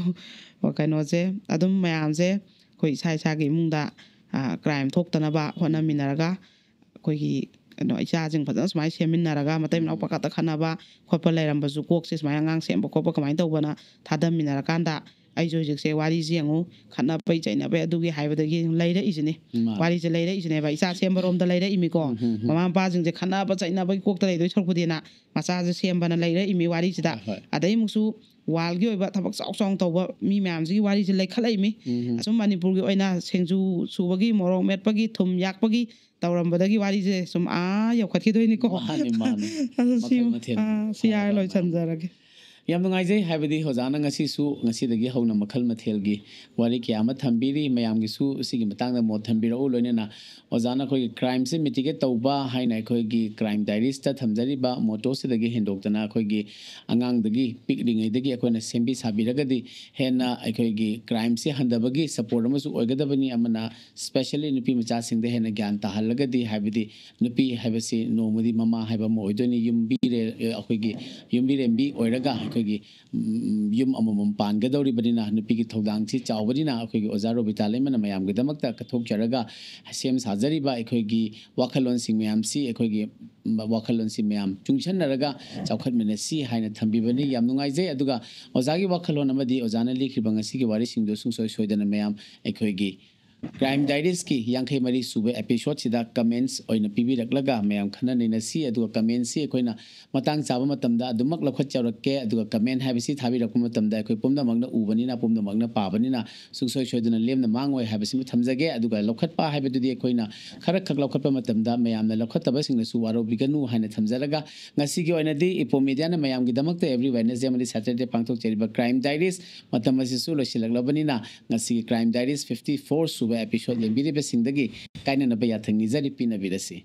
ꯀꯩꯅꯣꯁꯦ ꯑꯗꯨꯝ ꯃꯌꯥꯝꯁꯦ ꯑꯩꯈꯣꯏ ꯏꯁꯥ ꯏꯁꯥꯒꯤ ꯏꯃꯨꯡꯗ, ꯑ, ꯀ꯭ꯔꯥꯏꯝ ꯊꯣꯛꯇꯅꯕ ꯍꯣꯠꯅꯃꯤꯟꯅꯔꯒ ꯑꯩꯈꯣꯏꯒꯤ ꯀꯩꯅꯣ ꯏꯆꯥꯁꯤꯡ ꯐꯖꯅ ꯁꯨꯃꯥꯏꯅ ꯁꯦꯝꯃꯤꯟꯅꯔꯒ ꯃꯇꯩ ꯃꯅꯥꯎ ꯎꯝ꯫ ꯄꯪꯈꯠꯇ ꯈꯠꯅꯕ ꯈꯣꯠꯄ ꯂꯩꯔꯝꯕꯁꯨ ꯀꯣꯛꯁꯦ ꯁꯨꯃꯥꯏꯅ ꯑꯉꯥꯡ ꯁꯦꯝꯕ ꯈꯣꯠꯄ ꯀꯃꯥꯏꯅ ꯇꯧꯕꯅ ꯊꯥꯗꯃꯤꯟꯅꯔꯀꯥꯟꯗ ꯑꯩꯁꯨ ꯍꯧꯖꯤꯛꯁꯦ ꯋꯥꯔꯤꯁꯦ ꯌꯦꯡꯉꯨ, ꯈꯠꯅꯕꯩ ꯆꯩꯅꯕꯩ ꯑꯗꯨꯒꯤ ꯍꯥꯏꯕꯗꯒꯤ ꯂꯩꯔꯛꯏꯁꯤꯅꯦ꯫ ꯃꯥꯅꯦ꯫ ꯋꯥꯔꯤꯁꯦ ꯂꯩꯔꯛꯏꯁꯤꯅꯦꯕ, ꯏꯆꯥ ꯁꯦꯝꯕꯔꯣꯝꯗ ꯂꯩꯔꯛꯏꯃꯤꯀꯣ꯫ ꯎꯝ, ꯎꯝ, ꯎꯝ꯫ ꯃꯃꯥ ꯃꯄꯥꯁꯤꯡꯁꯦ ꯈꯠꯅꯕ ꯆꯩꯅꯕꯒꯤ ꯀꯣꯛꯇ ꯂꯩꯗꯣꯏ ꯁꯔꯨꯛꯄꯨꯗꯤꯅ ꯃꯆꯥꯁꯦ ꯁꯦꯝꯕꯅ ꯂꯩꯔꯛꯏꯃꯤ ꯋꯥꯔꯤꯁꯤꯗ꯫ ꯍꯣꯏ, ꯍꯣꯏ꯫ ꯑꯗꯩ ꯑꯃꯨꯛꯁꯨ ꯋꯥꯔꯜꯒꯤ ꯑꯣꯏꯕ ꯊꯕꯛ ꯆꯥꯎ ꯆꯥꯎꯅ ꯇꯧꯕ ꯃꯤ ꯃꯌꯥꯝꯁꯤꯒꯤ ꯋꯥꯔꯤꯁꯦ ꯂꯩꯈꯠꯂꯛꯏꯃꯤ꯫ ꯎꯝ, ꯎꯝ꯫ ꯑꯁꯨꯝ ꯃꯅꯤꯄꯨꯔꯒꯤ ꯑꯣꯏꯅ ꯁꯤꯡꯖꯨ ꯁꯨꯕꯒꯤ, ꯃꯣꯔꯣꯛ ꯃꯦꯠꯄꯒꯤ, ꯊꯨꯝ ꯌꯥꯛꯄꯒꯤ ꯇꯧꯔꯝꯕꯗꯒꯤ ꯋꯥꯔꯤꯁꯦ ꯁꯨꯝ ꯑꯥ ꯌꯧꯈꯠꯈꯤꯗꯣꯏꯅꯤꯀꯣ꯫ ꯃꯥꯅꯤ, ꯃꯥꯅꯤ꯫ ꯑꯗꯨ ꯁꯤ, ꯃꯈꯜ ꯃꯊꯦꯜ ꯑꯥ, ꯁꯤ ꯍꯥꯏꯔ ꯃꯌꯥꯝ ꯑꯃ꯫ ꯂꯣꯏꯁꯤꯟꯖꯔꯒꯦ꯫ ꯌꯥꯝ ꯅꯨꯡꯉꯥꯏꯖꯩ, ꯍꯥꯏꯕꯗꯤ ꯑꯣꯖꯥꯅ ꯉꯁꯤꯁꯨ, ꯉꯁꯤꯗꯒꯤ ꯍꯧꯅ ꯃꯈꯜ ꯃꯊꯦꯜꯒꯤ ꯋꯥꯔꯤ ꯀꯌꯥ ꯑꯃ ꯊꯝꯕꯤꯔꯤ꯫ ꯃꯌꯥꯝꯒꯤꯁꯨ ꯁꯤꯒꯤ ꯃꯇꯥꯡꯗ ꯃꯣꯠ ꯊꯝꯕꯤꯔꯛꯎ꯫ ꯂꯣꯏꯅꯅ ꯑꯣꯖꯥꯅ ꯑꯩꯈꯣꯏꯒꯤ ꯀ꯭ꯔꯥꯏꯝꯁꯦ ꯃꯤꯇꯤꯒꯦꯠ ꯇꯧꯕ ꯍꯥꯏꯅ ꯑꯩꯈꯣꯏꯒꯤ ꯀ꯭ꯔꯥꯏꯝ ꯗꯥꯏꯔꯤꯁꯇ ꯊꯝꯖꯔꯤꯕ ꯃꯣꯇꯣꯁꯤꯗꯒꯤ ꯍꯦꯟꯗꯣꯛꯇꯅ ꯑꯩꯈꯣꯏꯒꯤ ꯑꯉꯥꯡꯗꯒꯤ ꯄꯤꯛꯂꯤꯉꯩꯗꯒꯤ ꯑꯩꯈꯣꯏꯅ ꯁꯦꯝꯕꯤ ꯁꯥꯕꯤꯔꯒꯗꯤ ꯍꯦꯟꯅ ꯑꯩꯈꯣꯏꯒꯤ ꯀ꯭ꯔꯥꯏꯝꯁꯦ ꯍꯟꯊꯕꯒꯤ ꯁꯄꯣꯔꯠ ꯑꯃꯁꯨ ꯑꯣꯏꯒꯗꯕꯅꯤ꯫ ꯑꯃꯅ specially ꯅꯨꯄꯤ ꯃꯆꯥꯁꯤꯡꯗ ꯍꯦꯟꯅ ꯒ꯭ꯌꯥꯟ ꯇꯥꯍꯜꯂꯒꯗꯤ, ꯍꯥꯏꯕꯗꯤ ꯅꯨꯄꯤ ꯍꯥꯏꯕꯁꯤ ꯅꯣꯡꯃꯗꯤ ꯃꯃꯥ ꯍꯥꯏꯕ ꯑꯃ ꯑꯣꯏꯗꯣꯏꯅꯤ, ꯌꯨꯝꯕꯤꯔꯦ-, ꯑꯩꯈꯣꯏꯒꯤ ꯌꯨꯝꯕꯤꯔꯦꯝꯕꯤ ꯑꯣꯏꯔꯒ ꯑꯩꯈꯣꯏꯒꯤ, ꯎꯝ, ꯌꯨꯝ ꯑꯃꯃꯝ ꯄꯥꯟꯒꯗꯧꯔꯤꯕꯅꯤꯅ ꯅꯨꯄꯤꯒꯤ ꯊꯧꯗꯥꯡꯁꯤ ꯆꯥꯎꯕꯅꯤꯅ ꯑꯩꯈꯣꯏꯒꯤ ꯑꯣꯖꯥ ꯔꯣꯕꯤꯇꯥ ꯂꯩꯃꯅ ꯃꯌꯥꯝꯒꯤꯗꯃꯛꯇ ꯀꯠꯊꯣꯛꯆꯔꯒ ꯁꯦꯝ ꯁꯥꯖꯔꯤꯕ ꯑꯩꯈꯣꯏꯒꯤ ꯋꯥꯈꯜꯂꯣꯟꯁꯤꯡ ꯃꯌꯥꯝꯁꯤ, ꯑꯩꯈꯣꯏꯒꯤ, ꯎꯝ, ꯋꯥꯈꯜꯂꯣꯟꯁꯤꯡ ꯃꯌꯥꯝ ꯆꯨꯡꯁꯟꯅꯔꯒ ꯆꯥꯎꯈꯠꯃꯤꯟꯅꯁꯤ ꯍꯥꯏꯅ ꯊꯝꯕꯤꯕꯅꯤ꯫ ꯌꯥꯝ ꯅꯨꯡꯉꯥꯏꯖꯩ꯫ ꯑꯗꯨꯒ ꯑꯣꯖꯥꯒꯤ ꯋꯥꯈꯜꯂꯣꯟ ꯑꯃꯗꯤ ꯑꯣꯖꯥꯅ ꯂꯤꯈ꯭ꯔꯤꯕ ꯉꯁꯤꯒꯤ ꯋꯥꯔꯤꯁꯤꯡꯗꯨ ꯁꯨꯡꯁꯣꯏ ꯁꯣꯏꯗꯅ ꯃꯌꯥꯝ ꯑꯩꯈꯣꯏꯒꯤ ꯀ꯭ꯔꯥꯏꯝ ꯗꯥꯏꯔꯤꯁꯀꯤ ꯌꯥꯡꯈꯩ ꯃꯔꯤ ꯁꯨꯕ ꯑꯦꯄꯤꯁꯣꯗꯁꯤꯗ ꯀꯃꯦꯟꯁ ꯑꯣꯏꯅ ꯄꯤꯕꯤꯔꯛꯂꯒ ꯃꯌꯥꯝ ꯈꯟꯅ ꯅꯩꯅꯁꯤ꯫ ꯑꯗꯨꯒ ꯀꯃꯦꯟꯁꯤ ꯑꯩꯈꯣꯏꯅ ꯃꯇꯥꯡ ꯆꯥꯕ ꯃꯇꯝꯗ ꯑꯗꯨꯃꯛ ꯂꯧꯈꯠꯆꯔꯛꯀꯦ꯫ ꯑꯗꯨꯒ ꯀꯃꯦꯟ ꯍꯥꯏꯕꯁꯤ ꯊꯥꯕꯤꯔꯛꯄ ꯃꯇꯝꯗ ꯑꯩꯈꯣꯏ ꯄꯨꯝꯅꯃꯛꯅ ꯎꯕꯅꯤꯅ, ꯄꯨꯝꯅꯃꯛꯅ ꯄꯥꯕꯅꯤꯅ ꯁꯨꯡꯁꯣꯏ ꯁꯣꯏꯗꯅ ꯂꯦꯝꯅ ꯃꯥꯡꯉꯣꯏ ꯍꯥꯏꯕꯁꯤꯃ ꯊꯝꯖꯒꯦ꯫ ꯑꯗꯨꯒ ꯂꯧꯈꯠꯄ ꯍꯥꯏꯕꯗꯨꯗꯤ ꯑꯩꯈꯣꯏꯅ ꯈꯔꯈꯛ ꯂꯧꯈꯠꯄ ꯃꯇꯝꯗ ꯃꯌꯥꯝꯅ ꯂꯧꯈꯠꯇꯕꯁꯤꯡꯅꯁꯨ ꯋꯥꯔꯧꯕꯤꯒꯅꯨ ꯍꯥꯏꯅ ꯊꯝꯖꯔꯒ, ꯉꯁꯤꯒꯤ ꯑꯣꯏꯅꯗꯤ ꯏꯄꯣ ꯃꯤꯗꯤꯌꯥꯅ ꯃꯌꯥꯝꯒꯤꯗꯃꯛꯇ every Wednesday ꯑꯃꯗꯤ Saturday ꯄꯥꯡꯊꯣꯛꯆꯔꯤꯕ ꯀ꯭ꯔꯥꯏꯝ ꯗꯥꯏꯔꯤꯁ ꯃꯇꯝ ꯑꯁꯤꯁꯨ ꯂꯣꯏꯁꯤꯜꯂꯛꯂꯕꯅꯤꯅ, ꯉꯁꯤꯒꯤ ꯀ꯭ꯔꯥꯏꯝ ꯗꯥꯏꯔꯤꯁ fifty four ꯁꯨꯕ ꯑꯦꯄꯤꯁꯣꯗ ꯌꯦꯡꯕꯤꯔꯤꯕꯁꯤꯡꯗꯒꯤ ꯀꯥꯏꯅꯅꯕ ꯌꯥꯊꯪ ꯅꯤꯖꯔꯤ, ꯄꯤꯅꯕꯤꯔꯁꯤ꯫